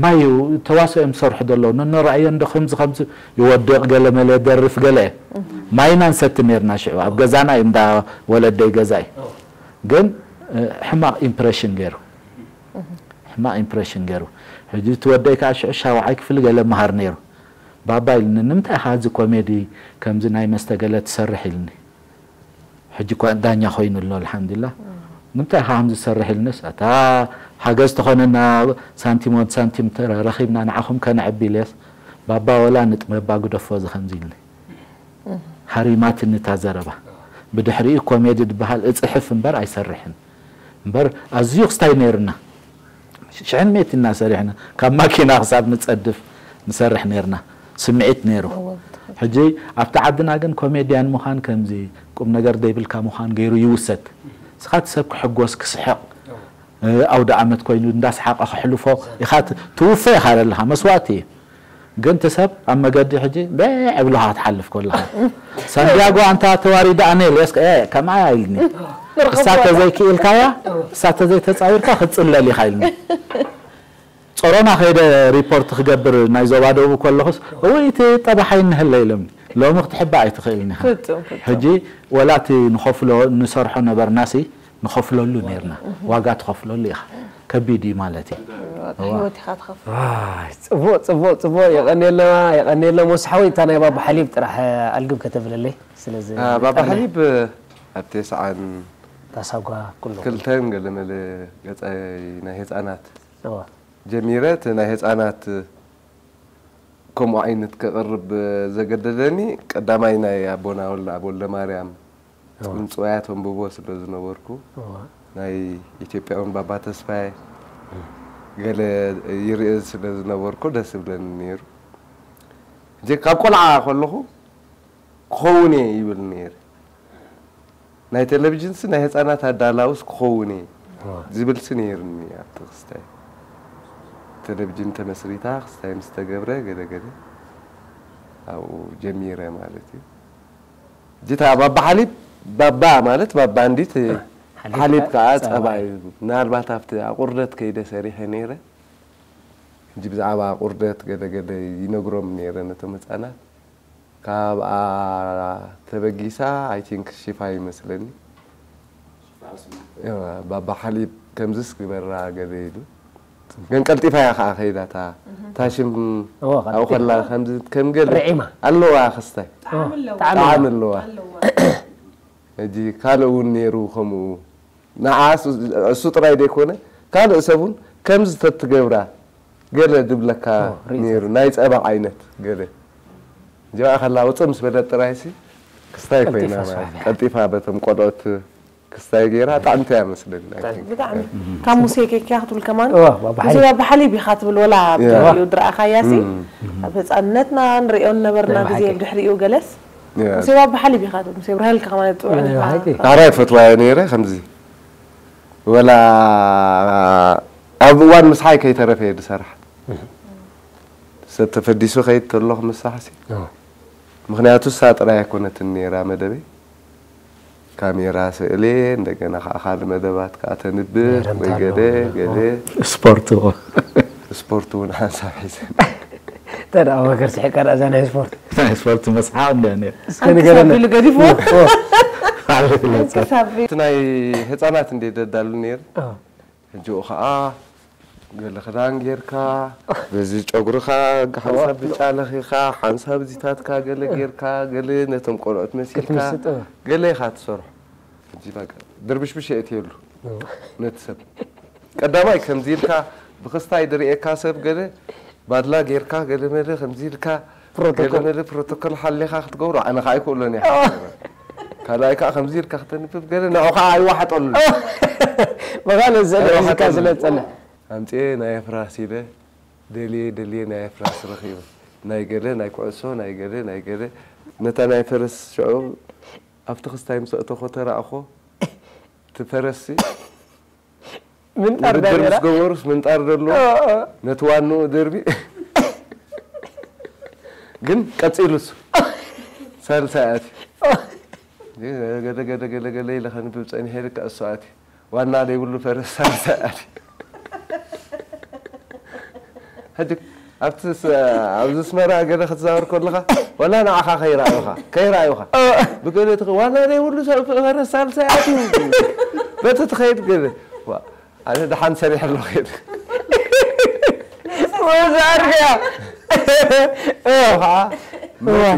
ማይ እዩ ተዋስኦ እዮም ዝሰርሑ ዘለዉ ኖኖ ረኣዮ እንዶ ከምዚ ከምዚ ይወድቕ ገለ መለ ደርፍ ገለ ማይና ንሰቲ ነርና ሽዑ ኣብ ገዛና እዩ እንዳ ወለደይ ገዛ እዩ ግን ሕማቕ ኢምፕሬሽን ገይሩ ሕማቕ ኢምፕሬሽን ገይሩ ሕጂ እቲ ወደይ ከዓ ሽዑ ሻውዓይ ክፍሊ ገለ መሃር ነይሩ ባባ ኢልኒ ንምንታይ ኢኻ እዚ ኮሜዲ ከምዚ ናይ መስተ ገለ ትሰርሕ ኢልኒ ሕጂ እኳ ዳኛ ኮይኑ ኣሎ ኣልሓምዱላ ንምንታይ ኢኻ ከምዚ ዝሰርሕ ኢልንስ ኣታ ሓገዝ ተኾነና ሳንቲም ወድ ሳንቲም ረኺብና ንዓኹም ከነዕቢ ኢለስ ባባ ወላ ንጥበባ ግደፎ እዚ ከምዚ ኢልኒ ሃሪማትኒ እታ ዘረባ ብድሕሪኡ ኮሜዲ ዝበሃል እፅሕፍ እምበር ኣይሰርሕን እምበር ኣዝዩ ክስታይ ነይርና ሽሕን ሜት ኢና ሰሪሕና ካብ ማኪና ክሳብ ንፀድፍ ንሰርሕ ነይርና ስምዒት ነይሩ ሕጂ ኣብቲ ዓድና ግን ኮሜድያን ምዃን ከምዚ ቁም ነገር ዘይብልካ ምዃን ገይሩ ይውሰድ ስኻ እቲ ሰብ ክሕጎስ ክስሕቕ ኣውደ ዓመት ኮይኑ እንዳስሓቐ ክሕልፎ ኢኻ ትውፈ ኢኻ ዘለኻ መስዋእቲ እዩ ግን እቲ ሰብ ኣብ መገዲ ሕጂ በዕ ብልኻ ክትሓልፍ ከለኻ ሳንዲያጎ ኣንታ ተዋሪዳ ኣነ ኢለስ ከምኣ ኢልኒ እሳ ተዘይክኢልካያ እሳ ተዘይተፃዊርካ ክትፅለል ኢኻ ኢልኒ ጾሮና ከይደ ሪፖርት ክገብር ናይ ዞባ ደቡብ ከለኹስ እውይ እቲ ጠባሓይ እንሀለ ኢሎም ሎሚ ክትሕባ ኣይትኽእልን ኢኻ ሕጂ ወላ እቲ ንኸፍሎ ንሰርሖ ነበርናሲ ንኸፍለሉ ነርና ዋጋ ትኸፍለሉ ኢኻ ከቢድ እዩ ማለት እዩ ህይወት ኢኻ ትኸፍል ጽቡቅ ጽቡቅ ጽቡቅ የቀኔልና የቀኔልና ሞስ ሓወይ እታ ናይ ባባ ሓሊብ ጥራሕ ኣልግብ ከተብለለይ ስለዚ ባባ ሓሊብ ኣብ ተስዓን ታሳጓ ኩሉ ክልተን ገለመለ ገጻይ ናይ ህፃናት ጀሚረ እቲ ናይ ህፃናት ከምኡ ዓይነት ክቕርብ ዘገደደኒ ቀዳማይ ናይ ኣቦና ወልደ ኣብ ወልደ ማርያም ምንፅዋያት ኣንብቦ ስለ ዝነበርኩ ናይ ኢትዮጵያውን ባባ ተስፋዬ ገለ ይርኢ ስለ ዝነበርኩ ደስ ይብለኒ ነይሩ። ሕጂ ካብ ቆልዓ ከለኹ ክኸውን እየ ይብል ነይረ። ናይ ቴሌቪዥንሲ ናይ ህፃናት ኣዳላውስ ክኸውን እየ ዝብልሲ ነይርኒ ኣብቲ ክስታይ ቴሌቪዥን ተመስሪታ ክስታይ ምስ ተገብረ ገለ ገለ ኣብኡ ጀሚረ ማለት እዩ። ጅታ ባባ ሓሊብ ባባ ማለት ባባ እንዲት ሓሊብ ከዓ ፀባ እዩ። ምናልባት ኣብቲ ኣቁርደት ከይደ ሰሪሐ ነይረ። ሕጂ ብዛዕባ ቁርደት ገለ ገለ ይነግሮም ነይረ ነቶም ህፃናት። ካብኣ ተበጊሳ I think ሽፋ ይመስለኒ። ባባ ሓሊብ ከምዝስ ግበራ ገለ ኢሉ። ግን ቀልጢፋ እያ ከዓ ከይዳ እታ እታ ሽም ኣብኡ ከላ ከምዚ ከም ገለ ኣለዋ ክስታይ ጣዕሚ ኣለዋ። ሕጂ ካልእ እውን ነይሩ ከምኡ ንዓ እሱ ጥራይ ዘይኮነ ካልእ ሰብ እውን ከምዚ ተትገብራ ገለ ድብለካ ነይሩ ናይ ፀባ ዓይነት ገለ እዚኣ ከላ ውፅእ ምስ በለት ጥራይሲ ክስታይ ኮይና ማለት ቀልጢፋ በቶም ቆልኦት ክስታይ ገይራ ጣዕምቲ እያ መስለኒ ብጣዕሚ ካብ ሙሴ ኬክያ ክትብል ከማን ሙሴ ባባ ሓሊብ ኢኻ ትብል ወላ ብዩ ድረኣኻያሲ ኣብ ህፃንነትና ንሪኦ ነበርና ግዜ ብድሕሪኡ ገለስ ሙሴ ባባ ሓሊብ ኢኻ ትብል ሙሴ ብርሃልካ ከማን ጥዑም ኣራ ይፈትዋዮ ነይረ ከምዚ ወላ ኣብ እዋን ምሳይ ከይተረፈ እየ ዝሰርሕ ሰብ ተፈዲሱ ከይድ ተሎ ክምሳሕሲ ምክንያቱ እሳ ጥራይ ኣይኮነትን ነይራ መደበይ ካሜራ ስእሌ እንደገና ከዓ ካልእ መደባት ከዓ ተንብብ ወይ ገለ ገለ ስፖርት ስፖርት እውን ሓንሳብ ሒዘ ተደኣ መከር ስሒቀ እዛ ናይ ስፖርት ናይ ስፖርት መስሓቅ እንደ ነይር እስከ ንገረና ገዲፍዎ እቲ ናይ ህፃናት እንደ ደዳሉ ነይር ሕጂኡ ከዓ ገለ ክዳን ጌርካ በዚ ጨጉርኻ ሓንሳብ ብጫ ለኺኻ ሓንሳብ ዚታትካ ገለ ጌርካ ገለ ነቶም ቆልዑት መሲልካ ገለ ኢኻ ትሰርሖ ሕጂ በቃ ድርብሽብሽ የእትየሉ ነቲ ሰብ ቀዳማይ ከምዚ ኢልካ ብክስታይ ድርእየካ ሰብ ገለ ባድላ ጌርካ ገለመለ ከምዚ ኢልካ ገለመለ ፕሮቶኮል ሓሊኻ ክትገብሮ ኣነ ከዓ ኣይክእሎን እየ ካልኣይ ከዓ ከምዚ ኢልካ ክተንብብ ገለ ንዑ ከዓ ኣይዋሓጠሉን ብኻልእ ዘለ ሒዝካ ስለ ዝፀንሕ ኣምፅኤ ናይ ኣፍራስ ኢለ ደልየ ደልየ ናይ ኣፍራስ ረኺበ ናይ ገለ ናይ ኩዕሶ ናይ ገለ ናይ ገለ ነታ ናይ ፈረስ ሽዑ ኣብቲ ክስታይ ምስ ኣእተኾ ተራእኾ ፈረስሲ ምንጣር ውድድር ዳሜራ ምስ ገበሩስ ምንጣር ደሎ ነቲ ዋንኡ ደርቢ ግን ቀፂሉስ ሳልሳይ ኣትዩ ገለ ገለ ገለ ገለ ኢለ ከንብብ ፀኒሐ ኢልካ እሱ ኣትዩ ዋና ዘይብሉ ፈረስ ሳልሳይ ኣትዩ ሕጂ ኣብቲ ስ- ኣብዚ ኣስመራ ገለ ክትዛወር ከለኻ ዋላ ንዓኻ ከይረኣዩኻ ከይረኣዩኻ ብገለ ትኽ ዋላ ዘይብሉ ሰብ ፈረስ ሳልሳይ ኣትዩ በቲ ትኸይድ ገለ ዋ፣ ኣነ ደሓን ሰሪሕ ኣለኹ ከይድ ወዛ ኣርግያ ከዓ መፂኡ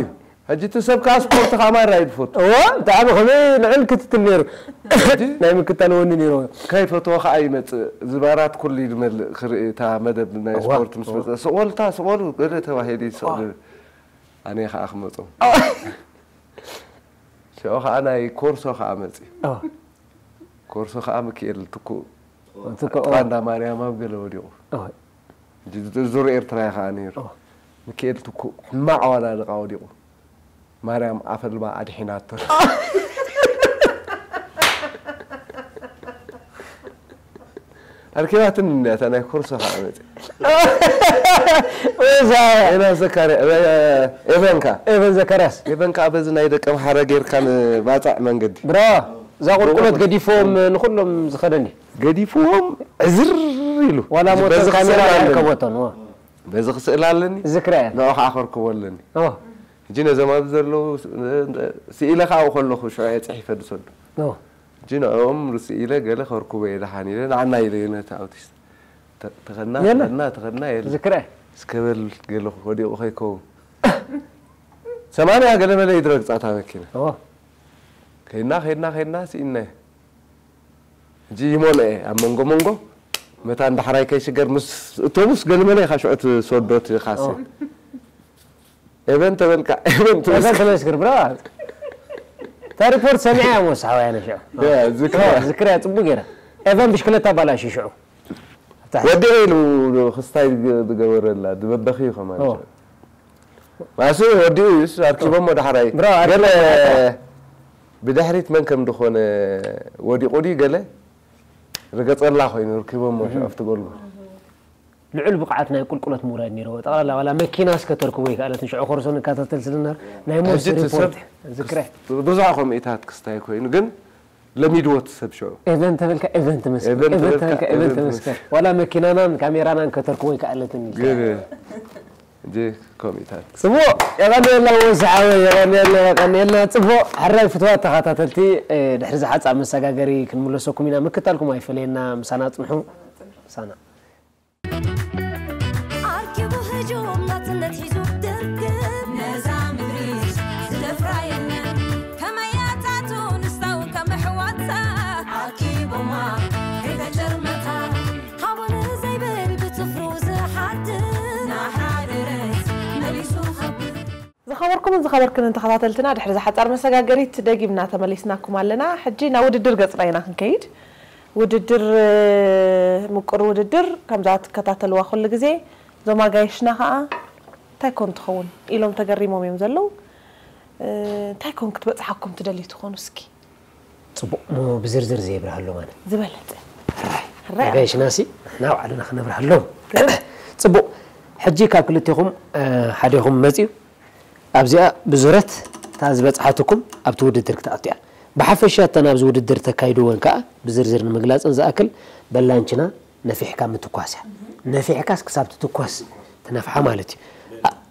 ሕጂ እቲ ሰብ ከዓ ስፖርት ከዓ ማራ እዩ ዝፈቱ እዎ ብጣዕሚ ከመይ ልዕል ክትትል ነይሩ ናይ ምክታል ወኒ ነይሩ ከይፈትዎ ከዓ ይመፅእ ዝባራት ኩሉ ይመልእ ክርኢ እታ መደብ ናይ እዋ፣ ስፖርት ምስ እዋ። መፀ ስቆልታ ስቆሉ ገለ ተባሂሉ ይስእሉ ኣነ ከዓ ክመፆም ሽዑ ከዓ ናይ ኮርሶ ከዓ መፂ እዎ። ኮርሶ ከዓ ምክኤል ትኩእ ትኩእ፣ እዎ። ጥራንዳ ማርያም ኣብ ገለ ወዲቑ እዎ። ዙር ኤርትራ ከዓ ነይሩ እዎ። ምክኤል ትኩእ ሕማቕ ኣዋዳድቃ ወዲቑ ማርያም ኣፈልባ ኣድሒናቶ ኣርኪባትን እንዲያታ ናይ ኮርሶ ከዓ መፂ ወዛ ኤና ዘካርያ ኤቨንካ ኤቨን ዘካርያስ ኤቨንካ በዚ ናይ ደቂ ምሓረ ጌርካ ንባፃዕ መንገዲ ብራ እዛ ቁልቁለት ገዲፎም ንኩሎም ዝኸደኒ ገዲፍዎም ዕዝር ኢሉ ዋላ ሞተር በዚ ካሜራ ክስእል ኣለኒ። ኣይርከቦቶን እዎ። በዚ ክስእል ኣለኒ ዝክርያ ንዑ ከዓ ከርክቦ ኣለኒ እዎ። ሕጂ ነዞም ኣብዚ ዘለዉ ስኢለ ከዓ ከለኹ ሽዑ እየ ፅሒፈ ዝሰዱ እዎ። ሕጂ ንዕኦም ስኢለ ገለ ከርክቦ እየ ደሓን ኢለ ንዓና ኢለ ነቲ ኣውቲስት ተ- ተኸና የለ። ተኸና ተኸና የለ ዝክርያ እስከበል ገለ ወዲቑ ከይከውን ሰማንያ ገለ መለ ይድረግፃታ መኪና እዎ። ከይድና ከይድና ከይድና ስኢናዮ ሕጂ ይሞልአ ኣብ መንጎ መንጎ መታን ዳሕራይ ከይሽገር ምስ እቶቡስ ገለመለ ኢኻ ሽዑ ትሰዶ ትኻሲ ኤቨን ተበልካ ኤቨን እዛ ትበልካ ተመስክር ብራ እታ ሪፖርት ሰሚዐ እያ መወስ ሓዋያ ነሽዑ ያ፣ ዝክራ። ዝክርያ ፅቡቅ ገይረ ኤቨን ብሽክለታ ባላሽ ሽዑ ወዲኡ ኢሉ ክስታይ ዝገበረላ ዝበበኺ እዩ ከማን ኦ። ማሱ ወዲኡ እዩስ ኣርኪቦሞ ዳሕራይ ብራ፣ ኣርኪቦሞ ገለ ዳሕራይ። ብድሕሪት መን ከም ዝኾነ ወዲቑ ድዩ ገለ ርገፀላ ኮይኑ ርኪቦሞ ሽዑ ኣብቲ ጎልጎል ልዑል ብቕዓት ናይ ቁልቁለት ምውራድ ነይርዎ ጠቕላላ ዋላ መኪና እስከ ተርክቦ ይከኣለት ንሽዑ ኮርሶ ንከታተል ስለና ናይ ሞስ ሕጂ እቲ ሰብ ሪፖርት ዝክረ ብዙሕ ኮሚታት ክስታይ ኮይኑ ግን ለሚድዎ እቲ ሰብ ሽዑ ኤቨንት ተበልካ ኤቨንት መስከር ኤቨንት ኤቨንት ተበልካ ተበልካ ኤቨንት ኤቨንት መስከር ዋላ መኪናናን ካሜራናን ከተርክቦ ይከኣለትን ኢልካ። ግን እንጂ ኮሚታት ጽቡቕ የቐንየልና ወስዓወ የቐንየልና የቐንየልና ጽቡቕ ሕራይ ፍትዋት ተኸታተልቲ እ፣ ድሕሪ ዝሓጻ መሰጋገሪ ክንምለሰኩም ኢና ምክታልኩም ኣይፈለየና ምሳና ጽንሑ ምሳና ኣርኪቡ ህጁም ናጽነት ሒዙ ድርግም ነዛ ምድሪ ዝደፍራ የለን ከመያታቱ ንስታውን ከም ኣሕዋታ ኣርኪቦማ ከይተጨርመታ ሃቡን ዘይብል ብጽፍሩ ዝሓድር ናሓደረት መሊሱ ኸብር ዝኸበርኩምን ዝኸበርክንን ተኸታተልትና ድሕሪ ዝሓጻር መሰጋገሪት ደጊምና ተመሊስናኩም ኣለና። ሕጂ ናብ ውድድር ገጽና ኢና ክንከይድ። ውድድር ምቁር ውድድር ከምዛ ትከታተልዋ ኩሉ ግዜ እዞም ኣጋይሽና ከዓ እንታይ ኮን ትኸውን ኢሎም ተገሪሞም እዮም ዘለዉ። እንታይ ኮን ክትበፅሓኩም ትደልዩ ትኾኑ እስኪ? ጽቡቕ እሞ ብዝርዝር ዘይብርሃሎ ማለት ዝበለፀ ኣጋይሽናሲ ንሕና ባዕልና ክነብርሃሎም ጽቡቕ ሕጂ ካብ ክልቴኹም ሓደኹም መፅዩ ኣብዚኣ ብዙረት እታ ዝበፅሓትኩም ኣብቲ ውድድር ክትኣቱ እያ ብሓፈሻ እተን ኣብዚ ውድድር ተካይድወን ከዓ ብዝርዝር ንምግላፅን ዝኣክል በላንችና ነፊሕካ ምትኳስ እያ ነፊሕካስ ክሳብ ትትኮስ ትነፍሓ ማለት እዩ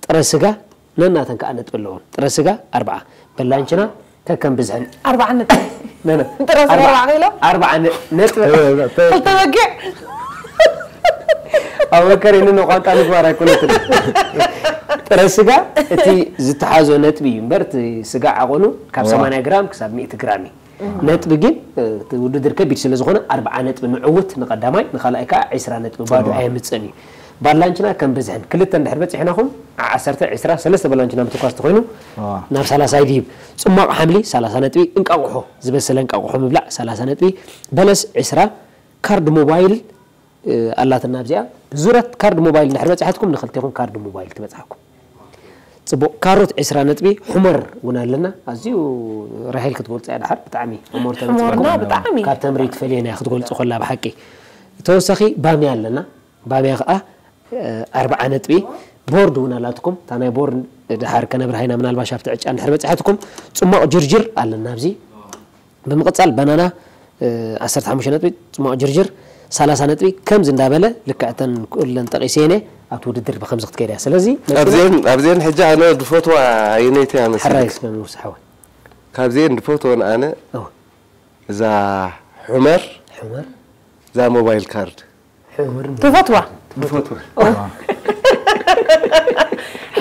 ጥረ ስጋ ነናተን ከዓ ነጥቢ ኣለዎን ጥረ ስጋ ኣርብዓ በላንችና ከከም ብዝሕን ኣርብዓ ነጥቢ ነነ ጥረ ስጋ ኣርብዓ ኪሎ ኣርብዓ ነ- ነጥቢ ክልተ በጊዕ ኣብ መከር ይንኖ ቋንጣ ምግባር ኣይኮነትን ጥረ ስጋ እቲ ዝተሓዞ ነጥቢ እዩ እምበር እቲ ስጋ ዓቐኑ ካብ ዋ። ሰማንያ ግራም ክሳብ ሚእቲ ግራም እዩ ነጥቢ ግን እቲ ውድድር ከቢድ ስለ ዝኾነ ኣርብዓ ነጥቢ ንዕውት ንቐዳማይ ንኻልኣይ ከዓ ዒስራ ነጥቢ ባዶ ኣየምፅእን እዩ ባላንችና ከም ብዝሕን ክልተ እንድሕር በፂሕናኹም ዓ- ዓሰርተ ዒስራ ሰለስተ በላንችና ምትኳስ ተኮይኑ ዋ። ናብ ሰላሳ ይድይብ ፅሟቕ ሓምሊ ሰላሳ ነጥቢ እንቃቑሖ ዝበሰለ እንቃቑሖ ምብላዕ ሰላሳ ነጥቢ በለስ ዒስራ ካርድ ሞባይል ኣላትና ኣብዚኣ ብዙረት ካርድ ሞባይል እንድሕር በፅሓትኩም ንክልቴኹም ካርድ ሞባይል ትበፅሓኩም ጽቡቕ፣ ካሮት ዕስራ ነጥቢ፣ ሕመር እውን ኣለና። ኣዝዩ ራሄል ክትገልጾ እያ ድሓር፣ ብጣዕሚ ሕመር ተመጺኡ። ሕመርና ብጣዕሚ። ካብ ተምሪ ትፈልየን እያ ክትገልጾ ከላ ብሓቂ። ተወሳኺ ባምያ ኣለና። ባምያ ከኣ፣ እ፣ ኣርብዓ ነጥቢ። ቦርድ እውን ኣላትኩም። እታ ናይ ቦርድ ድሓር ከነብርሃ ኢና፣ ምናልባሽ ኣብቲ ዕጫ እንድሕር በጺሓትኩም። ጽማቕ ጅርጅር ኣለና ኣብዚ። ብምቕጻል ባናና፣ እ፣ ዓሰርተ ሓሙሽተ ነጥቢ፣ ጽማቕ ጅርጅር ሰላሳ ነጥቢ፣ ከምዚ እንዳበለ ልክዕ እተን ኩለን ጠቒሰ እየ ኣብቲ ውድድር ብኸምዚ ክትከይድ እያ። ስለዚ ኣብዚአን ኣብዚአን ሕጂ ኣነ ድፈትዋ ኣየነይቲ እያ መስለካ? ሕራይ እስከ ንውስሓወ። ካብዚአን ድፈትወን ኣነ እወ። እዛ ሑመር፣ ሑመር። እዛ ሞባይል ካርድ። ሑመር። ትፈትዋ? ድፈትወ።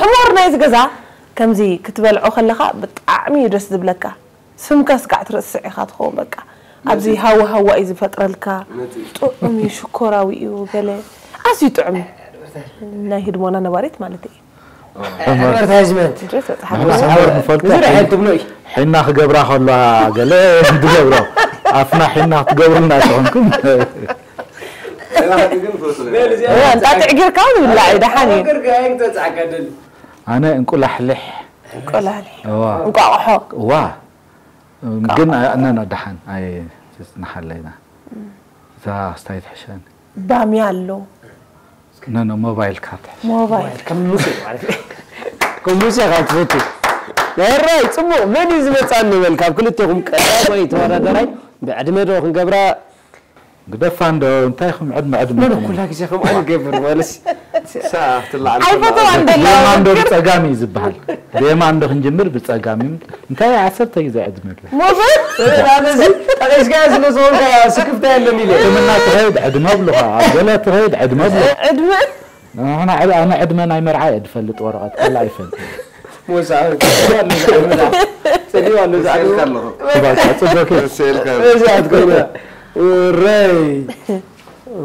ሕሞር ናይዚ ገዛ ከምዚ ክትበልዖ ከለኻ ብጣዕሚ እዩ ደስ ዝብለካ። ስምካ ስጋዕ ትረስዕ ኢኻ ትኸውን በቃ። ኣብዚ ሃዋ ሃዋ እዩ ዝፈጥረልካ። ነፂ። ጥዑም እዩ፣ ሽኮራዊ እዩ፣ ገለ ኣዝዩ ጥዑም እዩ። ናይ ህድሞና ነባሪት ማለት እዩ። ኣድቨርታይዝመንት። እንድሪ ተጻሓፍ። ንሕና ሕሞር ንፈልጦ። ብዙሕ ሕል ትብሎ እዩ። ሒና ክገብራ ከለዋ ገለ ትገብሮ። ኣፍና ሒና ክትገብሩልና ትኾንኩም። እዋ፣ እንጣጢዕ ጌርካ እውን ዝብላዕ እዩ፣ ደሓን እዩ። ኣነ እንቁላሕልሕ። እንቁላሊሕ። እዋ። እንቋቑሖ። እዋ። ግን አ-፣ ነ፣ ነ፣ ደሓን። ኣይ፣ ንሓለይና። እዛ ክስታይ ትሕሸኒ። ባምያ ኣሎ። ነ፣ ነ፣ ሞባይል ካርድ ትሕሸኒ። ሞባይል። ከም ሙሴ ማለት እዩ። ከም ሙሴ ካብ ትፈቱ። ሕራይ፣ ጽቡቕ። መን እዩ ዝመጽኣኒ በል? ካብ ክልቴኹም ቀዳማይ ተወዳዳራይ ብዕድመ ዶ ክንገብራ? ግደፋ እንዶ፣ እንታይ ኢኹም ዕድመ ዕድመ እሞ ትብሉ? ኩላ ግዜ ከምኡ ንገብር ማለትሲ። ሰዓ ክትለዓል ኣይፈተዋን ከላ። ደላ ዴማ እንዶ ውድድር። ብጸጋም እዩ ዝበሃል። ዴማ እንዶ ክንጅምር ብጸጋም እዩ። እንታይ ዓሰርተ ግዜ ዕድመ ኣሎ? ሞባይል? ሰበ ናተዚ ጠቒስካዮ ስለ ዝኾንካ ስክፍታ የለን ኢለ። ሕክምና ትኸይድ ዕድመ ኣብሉኻ፣ ኣብ ገለ ትኸይድ ዕድመ ኣብሉኻ። ዕድመ? ኣነ ዕድ-፣ ኣነ ዕድመ ናይ መርዓ እየ ዝፈልጥ፣ ወረቐት ካልእ ኣይፈልጥን። ሞሳ፣ ጸሊዋ ኣሎ ዝዓዱ። ጸሊዋ ኣሎ ዝዓዱ። ተሰእልካ ኣለኹ። በቃ፣ ጽቡቅ። ተሰእልካ። እዛ ኣትኮይና። ውረይ።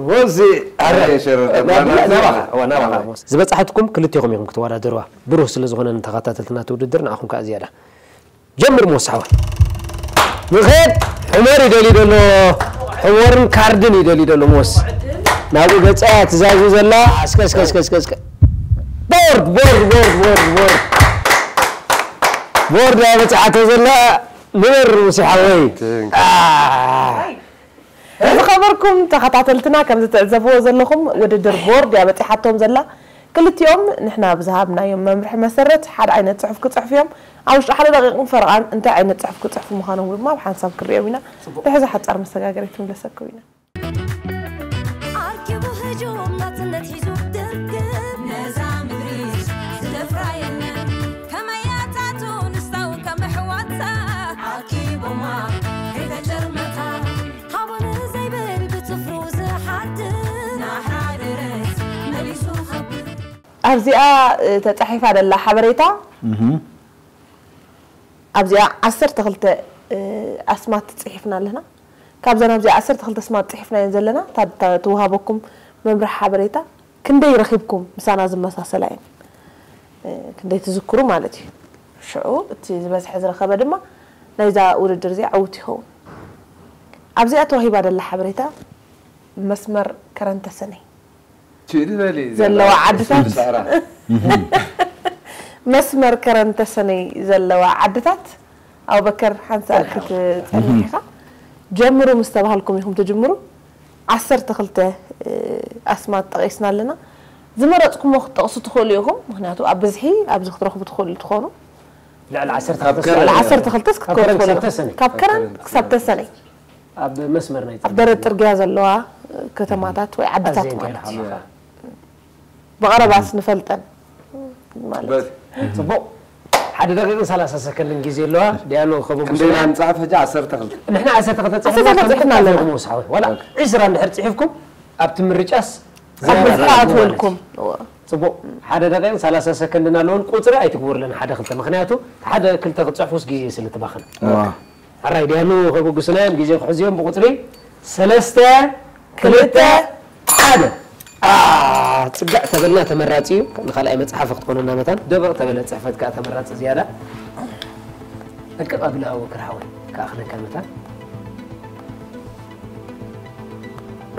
ወዚ፣ ኣረ። ኣረ፣ ሸረር፣ ናብላ፣ ናብላ። ናባኻ፣ እዋ፣ ናባኻ። ዝበጻሕትኩም ክልቴኹም ኢኹም ክትወዳደርዋ። ብሩህ ስለ ዝኾነ ንተኸታተልትና እቲ ውድድር ንዓኹም ከኣ ዝያዳ። ጀምር ሞስ ሓወይ። ንኸድ። ሕመር ይደልዩ ደሎ። ሕመርን ካርድን ይደልዩ ደሎ ሞስ። ናብኡ ገጻ እያ ትዛዙ ዘላ። እስከ፣ እስከ፣ እስከ፣ እስከ፣ እስከ። ቦርድ፣ ቦርድ፣ ቦርድ፣ ቦርድ፣ ቦርድ። ቦርድ እያ በጺሓቶ ዘላ። ንበር ሙሴ ሓወይ። ትንክ። ኣ። ዝኸበርኩም ተኸታተልትና፣ ከም ዝትዕዘብዎ ዘለኹም፣ ውድድር ቦርድ እያ በጺሓቶም ዘላ። ክልቲኦም ንሕና ብዝሃብናዮም መምርሒ መሰረት ሓደ ዓይነት ጽሑፍ ክጽሕፉ እዮም። ኣብ ውሽጢ ሓደ ደቂቕን ፈረቓን እንታይ ዓይነት ጽሑፍ ክጽሕፉ ምዃኖም ድማ ብሓንሳብ ክንሪኦም ኢና። ጽቡቕ። ድሕዚ ሓጻር መሰጋገሪት ክንብለሰኩም ኢና። ኣርኪቡ ህጁም ናጽነት ሒዙ ድርግም ነዛ ምድሪ ዝደፍራ የለን። ከመያታቱ ንስታው ከም ኣሕዋታ ኣርኪቦማ ከይተጨርመታ። ሃቡኒ ዘይብል ብጽፍሩ ዝሓድር ናሓደረት መሊሱ ከብር። ኣብዚኣ፣ እ፣ ተጻሒፋ ደላ ሓበሬታ፣ እህ። ኣብዚኣ ዓሰርተ ክልተ፣ እ፣ ኣስማት ጽሒፍና ኣለና። ካብዘን ኣብዚኣ ዓሰርተ ክልተ ኣስማት ጽሒፍናየን ዘለና፣ እታ፣ እታ ትወሃበኩም መምርሒ ሓበሬታ፣ ክንደይ ረኺብኩም ምሳና ዝመሳሰላ እየን። እ፣ ክንደይ ትዝክሩ ማለት እዩ። ሽዑ እቲ ዝበዝሐ ዝረኸበ ድማ ናይዛ ውድድር እዚኣ ዕዉት ይኸውን። ኣብዚኣ ተዋሂባ ደላ ሓበሬታ መስመር ከረንተ ሰነይ ችዲ በሊ ዘለዋ ዓድታት። ሰዕራ። መስመር ከረንተ ሰነይ ዘለዋ ዓድታት። ኣቡበከር ሓንሳእ ክትጸንሕ ኢኻ። ጀምሩ ምስ ተባሃልኩም ኢኹም ትጅምሩ። ዓሰርተ ክልተ፣ እ፣ ኣስማት ጠቒስና ኣለና። ዝመረጽኩሞ ክትጠቕሱ ትኽእሉ ኢኹም። ምኽንያቱ ኣብ ብዝሒ ኣብዚ ክትረኽቡ ትኽእሉ ትኾኑ። ልዕሊ ዓሰርተ ክልተ ካብ ከረን ልዕሊ ዓሰርተ ክልተ እስኪ ካብ ከረን ክትከውኑ ክሳብ ትኽእሉ። ተሰነይ። ካብ ከረን ክሳብ ተሰነይ። ኣብ መስመር ናይ ኣብ ጽርግያ። ደረት ጽርግያ ዘለዋ ከተማታት ወይ ዓድታት ኣዝየን ማለት እዩ። ከይሓለፋ። ብቐረባስ ንፈልጠን ማለት እዩ። በት። ጽቡቕ። ሓደ ደቂቕን ሰላሳ ሰከንድን ግዜ ኣለዋ። ዲያኖ ከበቡ ክንደይና ስለ ንጽሓፍ ሕጂ? ዓሰርተ ክልተ። ንሕና ዓሰርተ ክልተ ዓሰርተ ክልተ ጽሒፍና ጽሒፍና ኣለና። ኣለና። ወላ ኦኬ። ዕስራ እንድሕር ጽሒፍኩም ኣብቲ ምርጫስ ኣብ ዝያዳ ብዝሒ ትረኽቡ ማለት ኣትወልኩም። እዩ። ጽቡቕ። ሓደ ደቂቕን ሰላሳ ሰከንድን ኣለውን። ቁጽሪ ኣይትግበሩለን ሓደ ክልተ። ምኽንያቱ ሓደ ክልተ ክትጽሕፉስ ግዜ ስለ ትባኽን። ዋ። ሕራይ ዲያኑ ከበግሱና እዮም፣ ግዜ ክሕዙ እዮም። ብቁጽሪ ሰለስተ፣ ክልተ፣ ክልተ፣ ሓደ። ኣ፣ ጽግዕ ተበልና ተመራጺ እዩ። ንኻልኣይ መጽሓፍ ክትኮነና መታን ደበቕ ተበለ ጽሕፈት ከኣ ተመራጺ ዝያዳ። ዕቅብ ኣብለ ኣቡበከር ሓወይ፣ ክኣኽለካ መታን።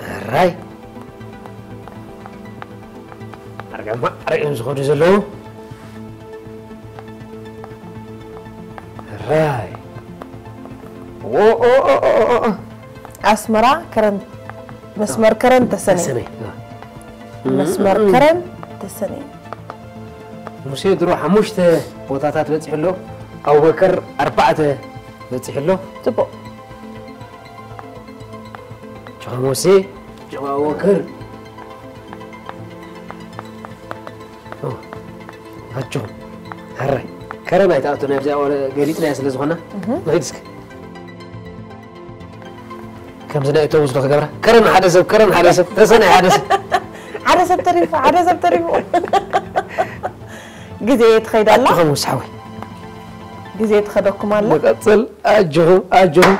ሕራይ። ኣርጋማ ርእዮም ዝኸዱ ዘለዉ። ራይ ኦ ኦ ኦ ኦ ኦ። ኣስመራ ከረን መስመር ከረን ተሰነይ ተሰነይ። መስመር ከረን ተሰነይ። ሙሴ ድሮ ሓሙሽተ ቦታታት በፂሑ ኣሎ። ኣቡበከር ኣርባዕተ በፂሑ ኣሎ። ፅቡቕ። ጆኻ ሙሴ፣ ጆኻ ኣቡበከር። ኣጆኹም። ሕራይ ከረን ኣይትኣቱን፣ ኣብዚኣ ወረ ገሊጽናያ ስለ ዝኾና። ንኺድ እስኪ። ከምዚ ናይ እቶም ዝዶ ክገብራ። ከረን ሓደ ሰብ፣ ከረን ሓደ ሰብ፣ ተሰነይ ሓደ ሰብ። ሓደ ሰብ ተሪፉ፣ ሓደ ሰብ ተሪፉ። ግዜ ትኸይድ ኣላ። ኣጆኹም ውሳሓዊ። ግዜ ትኸደኩም ኣላ። ንቐጽል። ኣጆኹም፣ ኣጆኹም።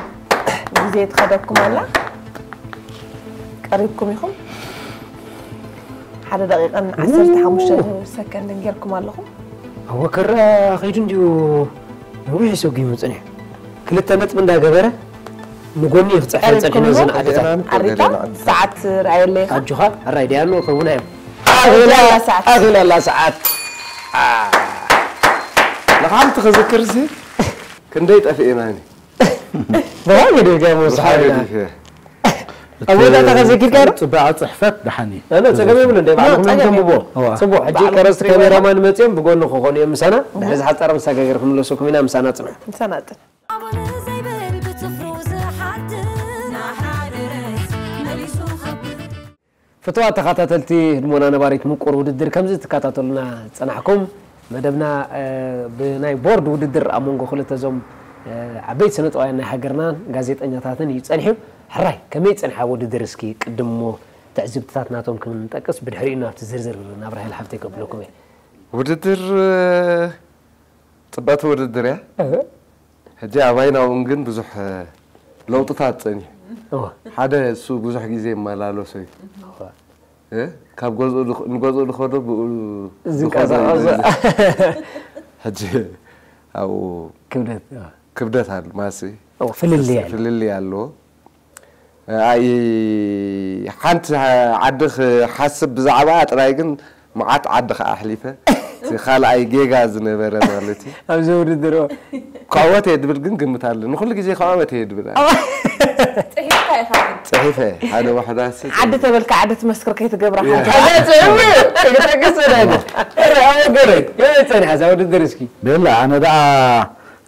ግዜ ትኸደኩም ኣላ። ቀሪብኩም ኢኹም። ሓደ ደቂቕን ዓሰርተ ሓሙሽተ ሰከንድን ጌርኩም ኣለኹም። ኣቡበከር ከይዱ እንዲዩ ነዊሕ ሰጒሙ ጽኒሑ። ክልተ ነጥቢ እንዳገበረ ንጎኒ እዩ ክጽሕፍ ጸኒሑ ቀሪብኩም ነዘን ኢኹም። ዓድታት። ኣሪካ ሰዓት ርኣየለይ ኢኻ። ኣጆኻ፣ ኣራይ ዲያኖ ከውና እዮም። ኣኺላ፣ ኣኺላ ሰዓት። ኣኺላ ኣላ ሰዓት። ኣ። ንሓንቲ ክዝክር ሲ ክንደይ ጠፊኤና ኒ? ብኸመይ ገዲፍካ እሞ ብኸመይ ሰሓብና? ገዲፈ? ኣብ ወዳእታ ከዘኪርካ ዶ? ጽባቐ ጽሕፈት ደሓን እዩ። ኣነ ጸገም የብሉን፣ እንደ ባዕልኹም ጸገም ተንብቦ። የብሉን። እዋ። ጽቡቕ፣ ሕጂ ባዕልኹም ቀረጽቲ ትሪእዎ ካሜራማን መጺኦም ብጎንኹ ክኾኑ እዮም ምሳና። ድሕሪ ሰዓት ጸረ ምሳገ ገርኩም ኣለሱ ኩሚና ምሳና ጽንሑ። ምሳና ጽንሑ። ኣቡነ ዘይብል ብጽፍሩ ዝሓድር ናሕራ ድረስ መሊሱ ኸብር። ፍቱዋት ተኸታተልቲ ህድሞና ነባሪት ምቁር ውድድር ከምዚ ትከታተሉና ጸናሕኩም። መደብና፣ እ፣ ብናይ ቦርድ ውድድር ኣብ መንጎ ክልተ እዞም፣ እ፣ ዓበይቲ ስነጥበባውያን ናይ ሃገርናን ጋዜጠኛታትን እዩ ጸኒሑ። ሕራይ፣ ከመይ ጸንሓ ውድድር እስኪ ቅድም እሞ ትዕዝብትታት ናቶም ክንጠቅስ ብድሕሪኡ ናብቲ ዝርዝር ናብ ራሄል ሓፍተይ ከብለኩም እየ። ውድድር፣ እ፣ ጽብቕቲ ውድድር እያ። እህ። ሕጂ ኣባይና እውን ግን ብዙሕ ለውጥታት ጸኒሑ። እወ። ሓደ እሱ ብዙሕ ግዜ ይመላለሶ እዩ። እወ። እ? ካብ ገዝኡ ድኽ-፣ ንገዝኡ ድኸዶ ብኡ ዝንቀሳቐሶ። ድኸዶ ይደሊ። ሕጂ ኣብኡ ክብደት፣ እወ። ክብደት ኣሎ፣ ማሲ። እወ፣ ፍልልይ ኣሎ። ፍልልይ ኣለዎ። ኣይ፣ ሓንቲ ዓዲ ክሓስብ ብዛዕባኣ ጥራይ ግን መዓት ዓዲ ከኣ ኣሕሊፈ። እቲ ካልኣይ ጌጋ ዝነበረ ማለት እዩ። ኣብዚ ውድድር፣ ኦ። ክዕወት እየ ድብል ግን ግምት ኣሎ። ንኹሉ ግዜ ክዕወት እየ ድብል ኣነ። ጽሒፍካ ኢኻ ግን። ጽሒፈ። ሓደ ዋሕዳ ስ-፣ ዓዲ ተበልካ ዓዲ ትመስክር ከይትገብራ ያ። ሓንቲ። ኣዛ ጽሕፍ፣ ክጠቅስ እየ። ኧረ፣ ኣወገረይ፣ ከመይ ጸኒሓ እዛ ውድድር እስኪ? ቤላ፣ ኣነ ደኣ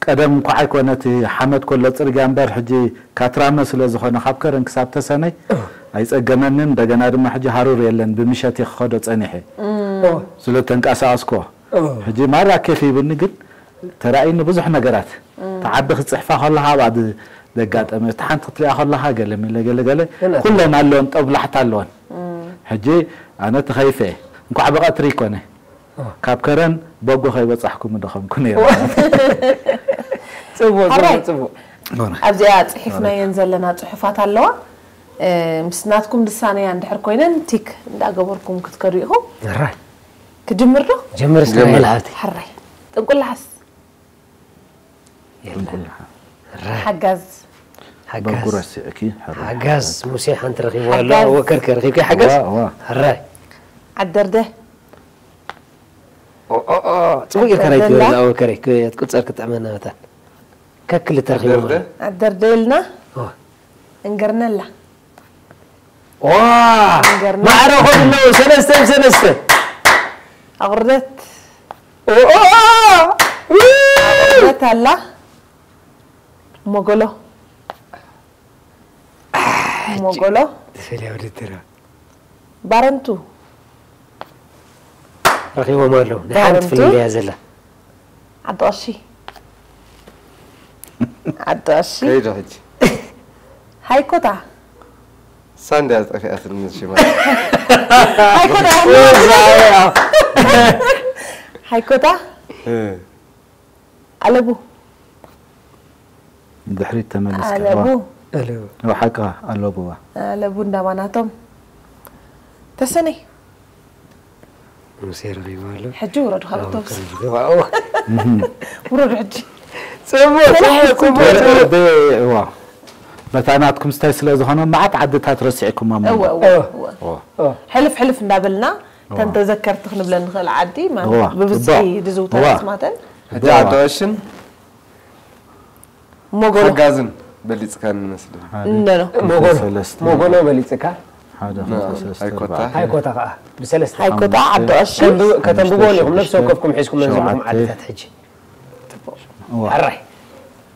ቀደም እንኳዕ ኣይኮነ እቲ ሓመድ ኮሎ ጽርግያ እምበር፣ ሕጂ ካትራመ ስለ ዝኾነ፣ ካብ ከረን ክሳብ ተሰነይ ኣይጸገመንን። እንደገና ድማ ሕጂ ሃሩር የለን፣ ብምሸት እየ ክኸዶ ጸኒሐ። እም። ስለ ተንቀሳቐስኮ። እም። ሕጂ ማራ ኬፍ ይብኒ፣ ግን ተራእይኒ ብዙሕ ነገራት። እም። እቲ ዓዲ ክትጽሕፋ ከለኻ ኣብኣ ዝ-፣ ዘጋጠመ፣ እቲ ሓንቲ ክትሪኣ ከለኻ ገለ ሚለ ገለ ገለ፣ ግን ኣቲ- ኩለን ኣለወን፣ ጠብላሕታ ኣለወን። እም። ሕጂ ኣነ ተኸይፈ እየ። እንኳዕ ብቐትሪ ይኮነ። ካብ ከረን በጎ ከይበጻሕኩም ደኸምኩ ነይረ። ጽቡቕ፣ ጽቡቕ፣ ሕራይ። ጽቡቕ። ኣብዚኣ ጽሒፍናየን ዘለና ጽሑፋት ኣለዋ። እ፣ ምስ ናትኩም ድሳነያ እንድሕር ኮይነን ቲክ እንዳገበርኩም ክትከዱ ኢኹም። ሕራይ። ክጅምር ዶ? ጀምር እስከ ጀምር። ራሄል ሓፍተይ። ሕራይ። ጥንቁላሓስ? የለን። ጥንቁላሓ። ሕራይ። ሓጋዝ። ሓጋዝ። በጉ ረሲዕኪ፣ ሕራይ። ሓጋዝ ሙሴ ሓንቲ ረኺቡ ኣሎ። ሓጋዝ። ኣወከር ከ ረኺብኪ ሓጋዝ? ዋ፣ ዋ። ሕራይ። ዓደርደ። ኦ፣ ኦ፣ ኦ፣ ጽቡቕ ጌርካ ራይት ዓደርደላ። ገበርና ኣወከረይ፣ ክ-፣ ክትቁጸር ክትጥዕመና መታን። ከክልተ ረኺቦም ዓደርደ? ኣሎ። ዓደርደ ኢልና ኦ። እንገርነላ። ዋ! እንገርና። ማዕረ ኾይኑ ኣለዉ፣ ሰለስተ ብሰለስተ። ኣቑርደት። ኦ፣ ኦ፣ ኦ! ኣቑርደት ኣላ። ሞጎሎ። ሞጎሎ። ተፈልያ ውድድር። ባረንቱ። ረኺቦም ኣለዉ። ናይ ሓንቲ ባረንቱ። ፍልልይ እያ ዘላ። ዓዲ ቀሺ። ዓዲ ቀሺ። ከይዱ ሕጂ። ሃይኮታ። ሳንድያ ዝጠፊኣትኒ ሽማ። ሃይኮታ። ሃይኮታ። እ። ኣለቡ። ድሕሪት ተመሊስካ። ኣለቡ። ዋ። ኣለቡ። ዋ፣ ሓቅኻ፣ ኣለቡ፣ ዋ። ኣለቡ እንዳባናቶም። ተሰነይ። ሙሴ ረኺቡ ኣሎ። ሕጂ ውረዱ፣ ካብ ኣውቶቡስ። ከረን ዝገባ፣ ዋ። እህ። ውረዱ ሕጂ። ጽቡቕ፣ ጽቡቕ፣ ጽቡቕ፣ ጽቡቕ። ብ-፣ ዋ። በታ ናትኩም ስታይ ስለ ዝኾነ መዓት ዓድታት ረሲዕኩም ኣብ እወ፣ መንጎ። እወ፣ እወ። እወ። ሕልፍ ሕልፍ እንዳበልና እወ። ተን ተዘከርቲ ክንብለን ንኽእል ዓዲ፣ ማለት እወ። ብብዝሒ እባ። ድዝውተር እወ። ኣስማተን። ሕጂ እወ። ዓዲ ቀሽን ሞጎሎ። ሓጋዝን በሊፅካን መስለኒ። ሓደ እንደ ነው። ክልተ ሞጎሎ ሰለስተ ሞጎሎ በሊፅካ ሓደ ና፣ ክልተ ሰለስተ ሃይኮታ። ኣርባዕተ ሃይኮታ ከዓ ብሰለስተ ሃይኮታ ዓዲ ቀሺ። ከተንብ- ከተንብቦ ዲኹም ነፍሲ ወከፍኩም ሒዝኩም ነንዚኹም ሸውዓተ። ዓድታት ሕጂ እዋ። ሕራይ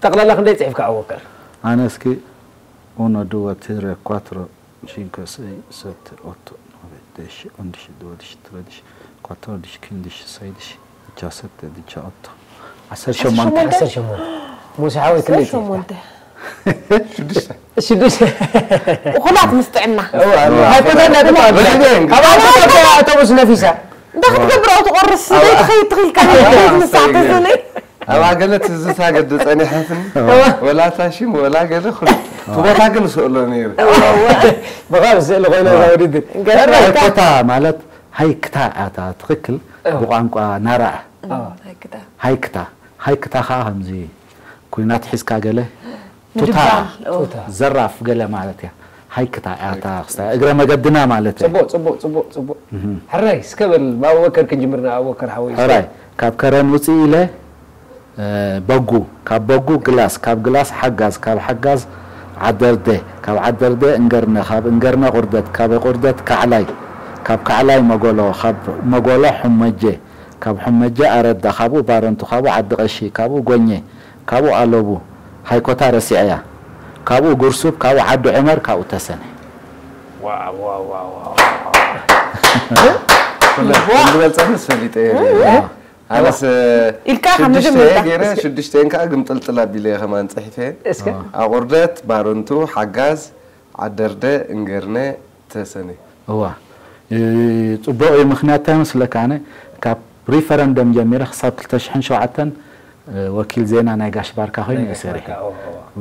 ጠቕላላ ክንደይ ፅሒፍካ ኣወከር ኣነ እስኪ ኡኖ ድወ ትረ ኳትሮ ሺንኮ ሰይ ሰተ ኦቶ ኖቨ ደሽ ኦንድሽ ድወድሽ ትረድሽ ኳትሮ ድሽ ክንድሽ ሰይድሽ ድቻ ሰተ ድቻ ኦቶ ዓሰርተ ሸሞንተ ዓሰርተ ሸሞንተ ሙሴ ሓወይ ክንደይ ፅሒፍካ ሸሞንተ ሽዱሽተ ሽዱሽተ እኹላት ምስ ጥዕና ሃይኮታ እንዳተባለ ካብ ኣውቶቡስ ነፊሳ እንታይ ክትገብር ኣብ ትቆርስ ዘይትኸይድ ትኽኢልካ ምስ ሰዓት ዘነ ኣብ ኣገለ ትዝታ ገዲ ጸኒሐትን ወላ ታሽም ወላ ገለ ኩሉ እቲ ቦታ ግን ስእሎ ነይሩ። ብኻብ ስእሊ ኮይና እዛ ውድድር ገርመካ ሃይኮታ ማለት ሃይክታ እያ እታ ትኽክል ብቋንቋ ናራ እያ። ሃይክታ ሃይክታ ሃይክታ ከዓ ከምዚ ኩናት ሒዝካ ገለ ቱታ ምድባል ኦ። ቱታ ዘራፍ ገለ ማለት እያ። ሃይክታ እያ እታ ክስታ እግረ መገድና ማለት እያ። ፅቡቅ ፅቡቅ ፅቡቅ ፅቡቅ ሕራይ እስከ በል ብኣቡበከር ክንጅምር ና ኣቡበከር ሓወይ ሕራይ ካብ ከረን ውፅእ ኢለ እ፣ በጉ ካብ በጉ ግላስ ካብ ግላስ ሓጋዝ ካብ ሓጋዝ ዓደርደ ካብ ዓደርደ እንገርነ ካብ እንገርነ ቁርደት ካብ ቁርደት ካዕላይ ካብ ካዕላይ መጎሎ ካብ መጎሎ ሑመጀ ካብ ሑመጀ ኣረዳ ካብኡ ባረንቱ ካብኡ ዓዲ ቀሺ ካብኡ ጎኘ ካብኡ ኣለቡ ሃይኮታ ረሲዐያ ካብኡ ጉርሱብ ካብኡ ዓዲ ዑመር ካብኡ ተሰነ ኩለን ዝበልጸንስ ፈሊጠ እየ ነይረ። ኣነስ ኢልካ ካብ ሽዱሽተ መጀመርታ ገይረ ሽዱሽተን ከዓ ግምጥልጥል ኣቢለ እየ ከማን ፅሒፈ። እስከ ኣቑርደት፣ ባረንቱ፣ ሓጋዝ፣ ዓደርደ፣ እንገርነ፣ ተሰነ። እዋ እ፣ ፅቡቅ እዩ። ምክንያት እንታይ መስለካ? ኣነ ካብ ሪፈረንደም ጀሚረ ክሳብ ክልተ ሽሕን ሸውዓተን እ፣ ወኪል ዜና ናይ ጋሽ ባርካ ኮይኑ እየ ሰሪሐ። ባርካ፣ ኦ፣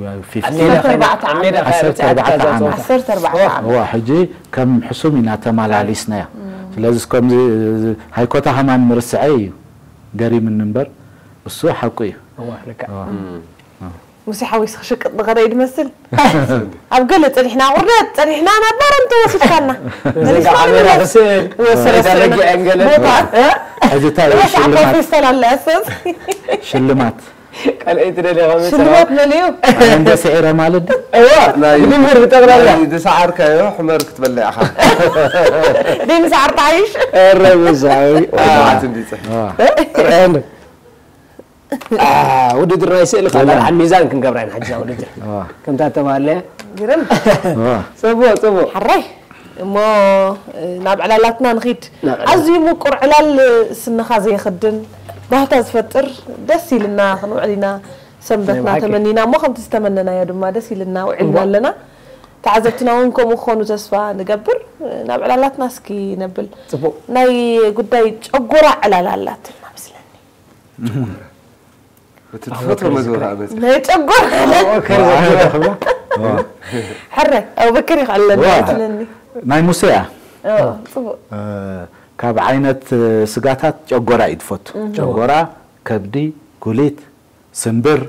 ኦ። ፊፍቲ ኣብ ሜዳ ዓሰርተ ኣርባዕተ ኣብ ሜዳ ዓሰርተ ኣርባዕተ ኣብዛ ዓመት። ዓሰርተ ኣርባዕተ ዓመት እዋ ሕጂ ከም ሕሱም ኢና ተመላሊስናዮ። ስለዚ ከምዚ እ፣ ሃይኮታ ከማን ምርስዐ እዩ ገሪምኒ እምበር እሱ ሓቁ እዩ። እዋ ልክዕ እዋ። ሙሴ ሓዊስ ክሽቅጥ ዝኸደ እዩ ዝመስል ኣብ ገለ ጸኒሕና ቁርደት ጸኒሕና ናብ ባረንቱ ወሲድካና ዘጋ ካሜራ ክስእል ወሰደ ዘረግዐን ገለ ቦታ ሕጂ እንታይ እዩ ሻዕባ ሽልማት? ፌስታል ኣለ ኣሰብ ሽልማት ካልኣይ ትደልያ ከመይ ሽልማት መን እዩ እንደ ስዒረ ማለት ድዩ? እዋ ናይ ግድምር ብጠቕላላ ናይ ዝሰዓርካዮ ሕመር ክትበልዕ ኢኻ። ደይ ምስ ዓርታ ሓይሽ ኧረ በዛዊ ኣርባዕት እንዲ ጽሕፍ። ርአን ውድድር ናይ ስእሊ ካልኣርሓን ሚዛን ክንገብራ ኢና ሕጂ ውድድር እዋ። ከምታ ተባለ ግርም እዋ። ፅቡቅ ፅቡቅ ሓራይ እሞ ናብ ዕላላትና ንኺድ ናብ ዕላል። ኣዝዩ ምቁር ዕላል ስንኻ ዘየኽድን ባህታ ዝፈጥር ደስ ኢልና ክንውዕል ኢና ሰንበትና ናይ ብሓቂ። ተመኒና እሞ ከምቲ ዝተመነናዮ ድማ ደስ ኢልና ውዒልና እሞ። ኣለና ተዓዘብትና እውን ከምኡ ክኾኑ ተስፋ ንገብር ናብ ዕላላትና እስኪ ነብል ፅቡቅ ናይ ጉዳይ ጨጎራ ዕላል ኣላትና ምስለኒ እቲ ትፈትዎ መግቢ ከዓ መጽ ናይ ጨጎራ ዕላል ሕረ ኣቡበከር ይኽኣለና ዋ። ይመስለኒ ናይ ሙሴ እያ። ኦ፣ ፅቡቅ እ፣ ካብ ዓይነት እ፣ ስጋታት ጨጎራ እዩ ትፈቱ። ጨጎራ፣ ከብዲ፣ ጉሊት፣ ስምብር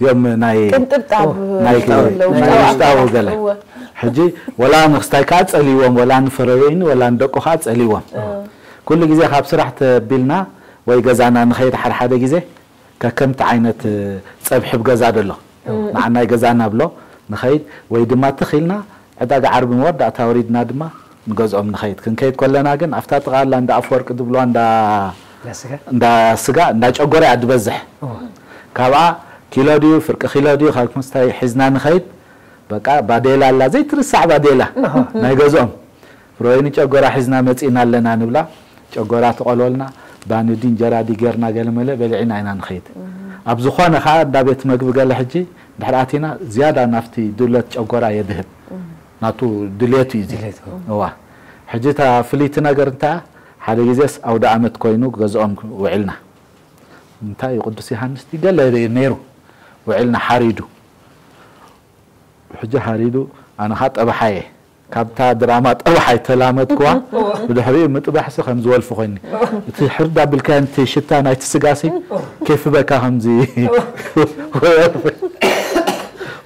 እዮም ናይ ቅንጥብጣብ ናይ ዘለዉ ናይ ጨዋ። ውሽጣዊ ገለ እወ። ሕጂ ወላ ንክስታይ ከዓ ፀልዎም ወላ ንፈረወይኒ ወላ ንደቁ ከዓ ፀልዎም ኩሉ ግዜ ካብ ስራሕ ተቢልና ወይ ገዛና ንኸይድ ሓደ ሓደ ግዜ ከከምቲ ዓይነት እ፣ ፀብሒ ብ ገዛ ደሎ ንዓናይ ገዛና ብሎ ንኸይድ ወይ ድማ ትኽ ኢልና ዕዳጋ ዓርቢ መወዳእታ ወሪድና ድማ ንገዝኦም ንኸይድ ክንከይድ ከለና ግን ኣብታ ጥቓ ኣላ እንዳ ኣፍወርቂ ድብልዋ እንዳ ዳስጋ እንዳ ስጋ እንዳ ጨጎራ እያ ድበዝሕ ካብኣ ኪሎ ድዩ ፍርቂ ኪሎ ድዩ ካብ ክምስታይ ሒዝና ንኸይድ በቃ ባዴላ ኣላ ዘይትርሳዕ ባዴላ ናይ ገዝኦም ፍረወይኒ ጨጎራ ሒዝና መፂእና ኣለና ንብላ ጨጎራ ትቆልወልና ባኒ ድዩ እንጀራ ድዩ ጌርና ገለመለ በሊዕና ኢና ንኸይድ ኣብ ዝኾነ ከዓ እንዳ ቤት መግቢ ገለ ሕጂ ድሕሪ ኣቲና ዝያዳ ናብቲ ድሎት ጨጎራ የድህብ ናቱ ድሌቱ እዩ እዚ ድሌቱ። እዋ ሕጂ እታ ፍልይቲ ነገር እንታይ ሓደ ግዜስ ኣውደ ኣመት ኮይኑ ገዝኦም ውዕልና እንታይ እዩ ቅዱስ ዮሃንስ ድዩ ገለ ነይሩ ውዕልና ሓሪዱ ሕጂ ሓሪዱ ኣነ ኸዓ ጠባሓየ ካብታ ድራማ ጠባሓይ ተላመድክዋ ብድሕሪኡ ምጥባሕሲ ከም ዝወልፊ ኮይኒ እቲ ሕርድ ኣቢልካዮ እቲ ሽታ ናይቲ ስጋሲ ኬፍ በካ ከምዚ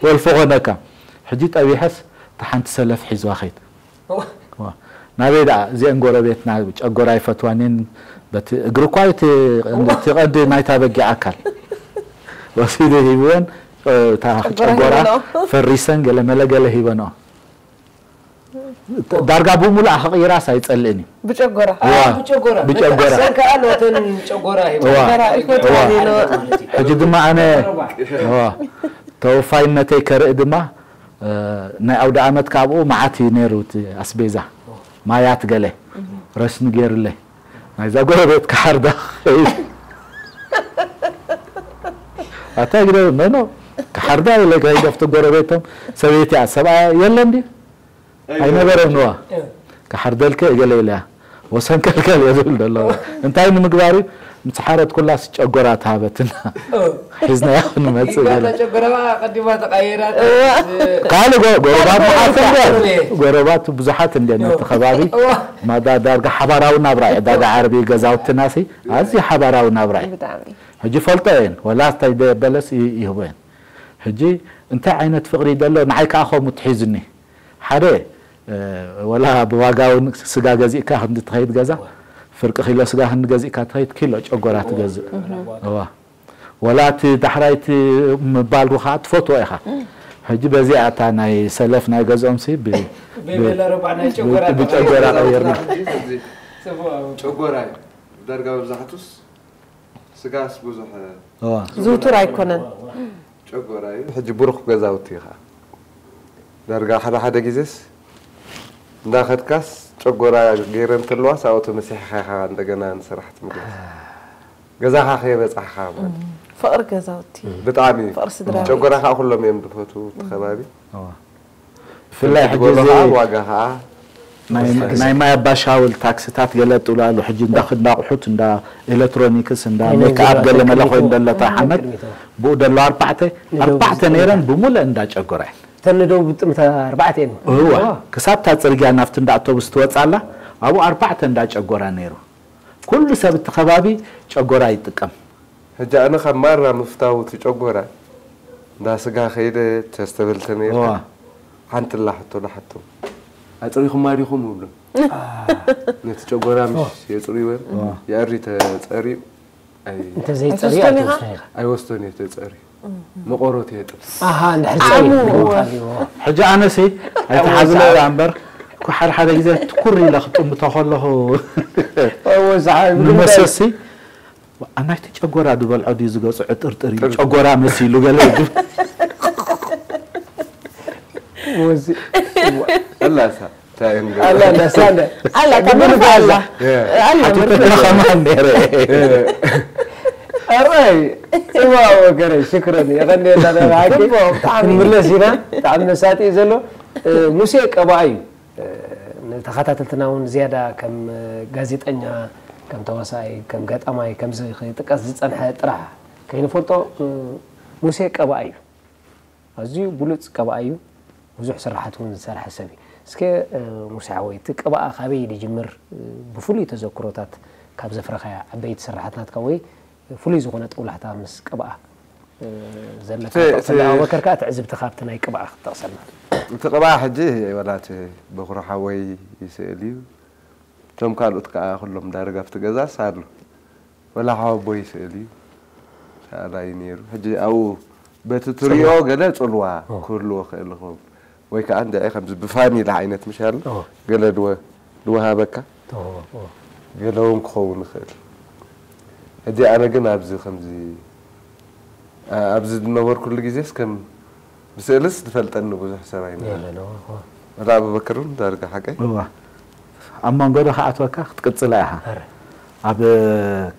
ወልፊ ኮነካ ሕጂ ጠቢሐስ እታ ሓንቲ ሰለፍ ሒዝዋ ኸይድ ናበይ ደኣ እዚአን ጎረቤትና ጨጎራ ይፈትዋንን በቲ እግሪ እኳ እቲ ቀንዲ ናይታ በጊዕ ኣካል ወሲዱ ሂብወን እታ ጨጎራ ጨጎራ ሂበንኦ። ፈሪሰን ገለ መለ ገለ ሂበንኦ። ዳርጋ ብሙሉኣ ክቕይራስ ኣይጸልእን እዩ። ብጨጎራ። እዋ፣ ብጨጎራ። ብጨጎራ። መተሰን ከኣ ኖተን ጨጎራ ሂቦ። እዋ። ጨጎራ ይፈትዋ እዋ። ነይሩ። ሕጂ ድማ ኣነ፣ እዋ፣ ተወፋይነተይ ከርኢ ድማ፣ እ፣ ናይ ኣውደ ዓመት ካብኡ መዓት እዩ ነይሩ እቲ ኣስቤዛ። ማያት ገለ ረስኒ ገይሩለይ። ናይዛ ጎረቤት ክሓርዳ ክኸይድ። ኣታ ግደ፣ ኖ፣ ኖ። ክሓርዳ ኢለ ከይድ ኣብቲ ጎረቤቶም። ሰበይቲ እያ፣ ሰብኣያ የለን ድዩ? ኣይነበረን፣ ዋ። ክሓርደልከ እገለ ኢለያ። ወሰን ከልከል እየ ዝብል ዘሎ። እንታይ ንምግባር እዩ? ምስ ሓረት ኩላስ ጨጎራ ተሃበትና። ሒዝናያ ክንመጽእ ኢጓ ገለ። ተጨጎረባ ቀዲማ ተቐየራ። እዋ። ካልእ ጎ-፣ ጎረባት መዓት እምበር። እየ። ጎረባት ብዙሓት እንደ ነቲ ከባቢ። እዋ። ማዳ ዳርጋ ሓባራዊ ናብራ እዩ። ዕዳጋ ዓርቢ ገዛውትናሲ ኣዝዩ ሓባራዊ ናብራ እዩ። ብጣዕሚ። ሕጂ ፈልጦ እየን። ወላ እንታይ ደበለስ ይ-፣ ይህቦ እየን። ሕጂ እንታይ ዓይነት ፍቕሪ ደሎ ንዓይ ከኣ ከምኡ ትሒዝኒ። ሓደ፣ እ፣ ወላ ብዋጋ እውን ስጋ ገዚእካ ክንዲ ትኸይድ ገዛ፣ ፍርቂ ኪሎ ስጋ ክንዲ ገዚእካ ትኸይድ፣ ኪሎ ጨጎራ ትገዝእ። እዋ። ወላ እቲ ዳሕራይቲ ምባል ሩኻ ትፈትዎ ኢኻ። ሕጂ በዚኣ እታ ናይ ሰለፍ ናይ ገዝኦም ሲ ብ-፣ በይበላ ረባዕ ናይ ጨጎራ ብ-፣ ብጨጎራ ተኸይዱ። ቀይርና። ጽቡቕ። ጨጎራ እዩ። ዳርጋ መብዛሕቱስ ስጋስ ብዙሕ እዋ። ዝውቱር ኣይኮነን። ጨጎራ እዩ። ሕጂ ብሩኽ ገዛውቲ እዩ ኸዓ። ዳርጋ ሓደ ሓደ ግዜስ እንዳኸድካስ ጨጎራ ገይረን እንተለዋስ ኣብኡ ተመሲሕኻ ኢኻ እንደገና ንስራሕ ትምለስ። ገዛኻ ከየበጻሕኻ ማለት እዩ። ፍቕሪ ገዛውቲ። ብጣዕሚ። ፍቕሪ ስድራ ቤት። ጨጎራ ኸዓ ኩሎም እዮም ዝፈትዉ እቲ ከባቢ። እዋ። ብፍላይ ሕጂ ዝበሎ እዚ ኸዓ ዋጋ ኸዓ ናይ፣ ናይ ማይ ኣባሻውል ታክስታት ገለ ጥሉ ኣሎ። ሕጂ እንዳ፣ እንዳ ኣቑሑት፣ እንዳ ኤሌክትሮኒክስ፣ እንዳ ናይ ሜክኣፕ ገለ ገለ መለ ኮይኑ ክሊኒክ ደሎ እታ እኮ ሓመድ። ክሊኒክ እኮ። ብኡ ደሎ ኣርባዕተ፣ ንደቡብ ኣርባዕተ ዝጥምታ። ነይረን ብሙሉእ እንዳ ጨጎራ እየን። እተን ንደቡብ ዝጥምታ ኣርባዕተ እየን። እዋ። እዋ። ክሳብ እታ ጽርግያ ናብቲ እንዳ ኣውቶቡስ ትወጽእ ኣላ፣ ኣብኡ ኣርባዕተ እንዳ ጨጎራ ነይሩ። ኩሉ ሰብ እቲ ከባቢ ጨጎራ ይጥቀም። ሕጂ ኣነ ካብ ማራ ምፍታው እቲ ጨጎራ፣ እንዳ ስጋ ከይደ ቸስተብል ተነይርካ፣ እዋ። ሓንቲ ላ ሕቶ ላ ሕቶ። ኣጽሪኹማ ዲኹም ይብሉ። ነቲ ጨጎራ ምሽ የጽርይወን፣ እዋ። የእሪ ተጸርዩ፣ ኣይ-፣ እንተ ዘይጸርዩ ኣይትወስዶን ኢኻ? ኣይትወስዶን ኢኻ። ኣይወስዶን እየ ተጸርዩ። መቆሮት የጥፍ። ኣሃ፣ እንድሕር ዓሙ፣ ጸርዩ፣ እዋ። ምዃን እዩ። ሕጂ ኣነሲ ኣይተሓዝለ እያ እምበር፣ እኮ ሓደ ሓደ ግዜ ትኩር ኢለ ክጥምቶ ከለኹ እዎ፣ ዝዓ-፣ ንመሰሲ፣ ዋ፣ ናይቲ ጨጎራ ዝበልዖ ድዩ ዝገጹ ዕጥርጥር እዩ፣ ጥርጥር። ጨጎራ መሲሉ ገለ ይብል። ወዚ-፣ ኣላሳ፣ እንታይ እንደ-፣ ኣላ፣ ኣላ፣ ሳንደ። ኣላ፣ ግን ተመርፍ ኣላ። እ። ኣላ፣ ሓቲተ መርፍ። ከማን ነይረ። እ። ኣራይ፣ ጽዋ ወገረ፣ ሽክረን፣ የቐንየልና፣ ናይ ብሓቂ። ጽቡቕ፣ ብጣዕሚ። ክንምለስ ኢና፣ ብጣዕሚ መሳጢ እዩ ዘሎ። እ፣ ሙሴ ቀባእ እዩ። እ፣ ንተኸታተልትና እውን ዝያዳ ከም ጋዜጠኛ፣ ከም ተዋሳኢ፣ ከም ገጣማይ፣ ከምዚ ክጥቀስ ዝጸንሐ ጥራሕ ከይንፈልጦ፣ እ፣ ሙሴ ቀባእ እዩ። ኣዝዩ ብሉጽ ቀባእ እዩ። ብዙሕ ስራሓት እውን ዝሰርሐ ሰብ እዩ። እስከ፣ እ፣ ሙሴ ሓወይ፣ እቲ ቀባእ ካበይ ዝጅምር፣ እ፣ ብፍሉይ ተዘክሮታት ካብ ዘፍረኻያ ዓበይቲ ስራሓት ናትካ ወይ ፍሉይ ዝኾነ ጦብላሕታ ምስ ቀባእ፣ እ፣ ዘለካ እቲ፣ ተቕሰልና። እቲ ኣቡበከር ከኣ ትዕዝብቲ ካብቲ ናይ ቀባእ ክትጠቕሰልና። እቲ ቀባእ ሕጂ ወላ እቲ በኹሪ ሓወይ ይስእል እዩ። እቶም ካልኦት ከኣ ኩሎም ዳርጋ ኣብቲ ገዛስ ኣሎ። ወላ ሓወቦይ ይስእል እዩ። ሰኣላይ ነይሩ። ሕጂ ኣብኡ በቲ ትሪኦ ጽልዋ። ገለ ጽልዋ ኦ። ክህልዎ ክእል ይኸውን። ወይ ከኣ እንድዒ ከምዚ ብፋሚሊ ዓይነት ምሽ ኣሎ። ኦ። ገለ ድወ-፣ ድወሃበካ። ኦ፣ ኦ። ገለ እውን ክኸውን ይኽእል። ሕጂ ኣነ ግን ኣብዚ ከምዚ፣ ኣ-፣ ኣብዚ ዝነበርኩሉ ግዜስ ከም ብስእልስ ዝፈልጠኒ ብዙሕ ሰብ ኣይነበረን። የለን፣ ኦ፣ ኦ። ወላ ኣቡበክር እውን ዳርጋ ሓቀይ። እዋ። ኣብ መንጎ ዶ ክኣትወካ ክትቅጽላ ኢኻ። ኣረ። ኣብ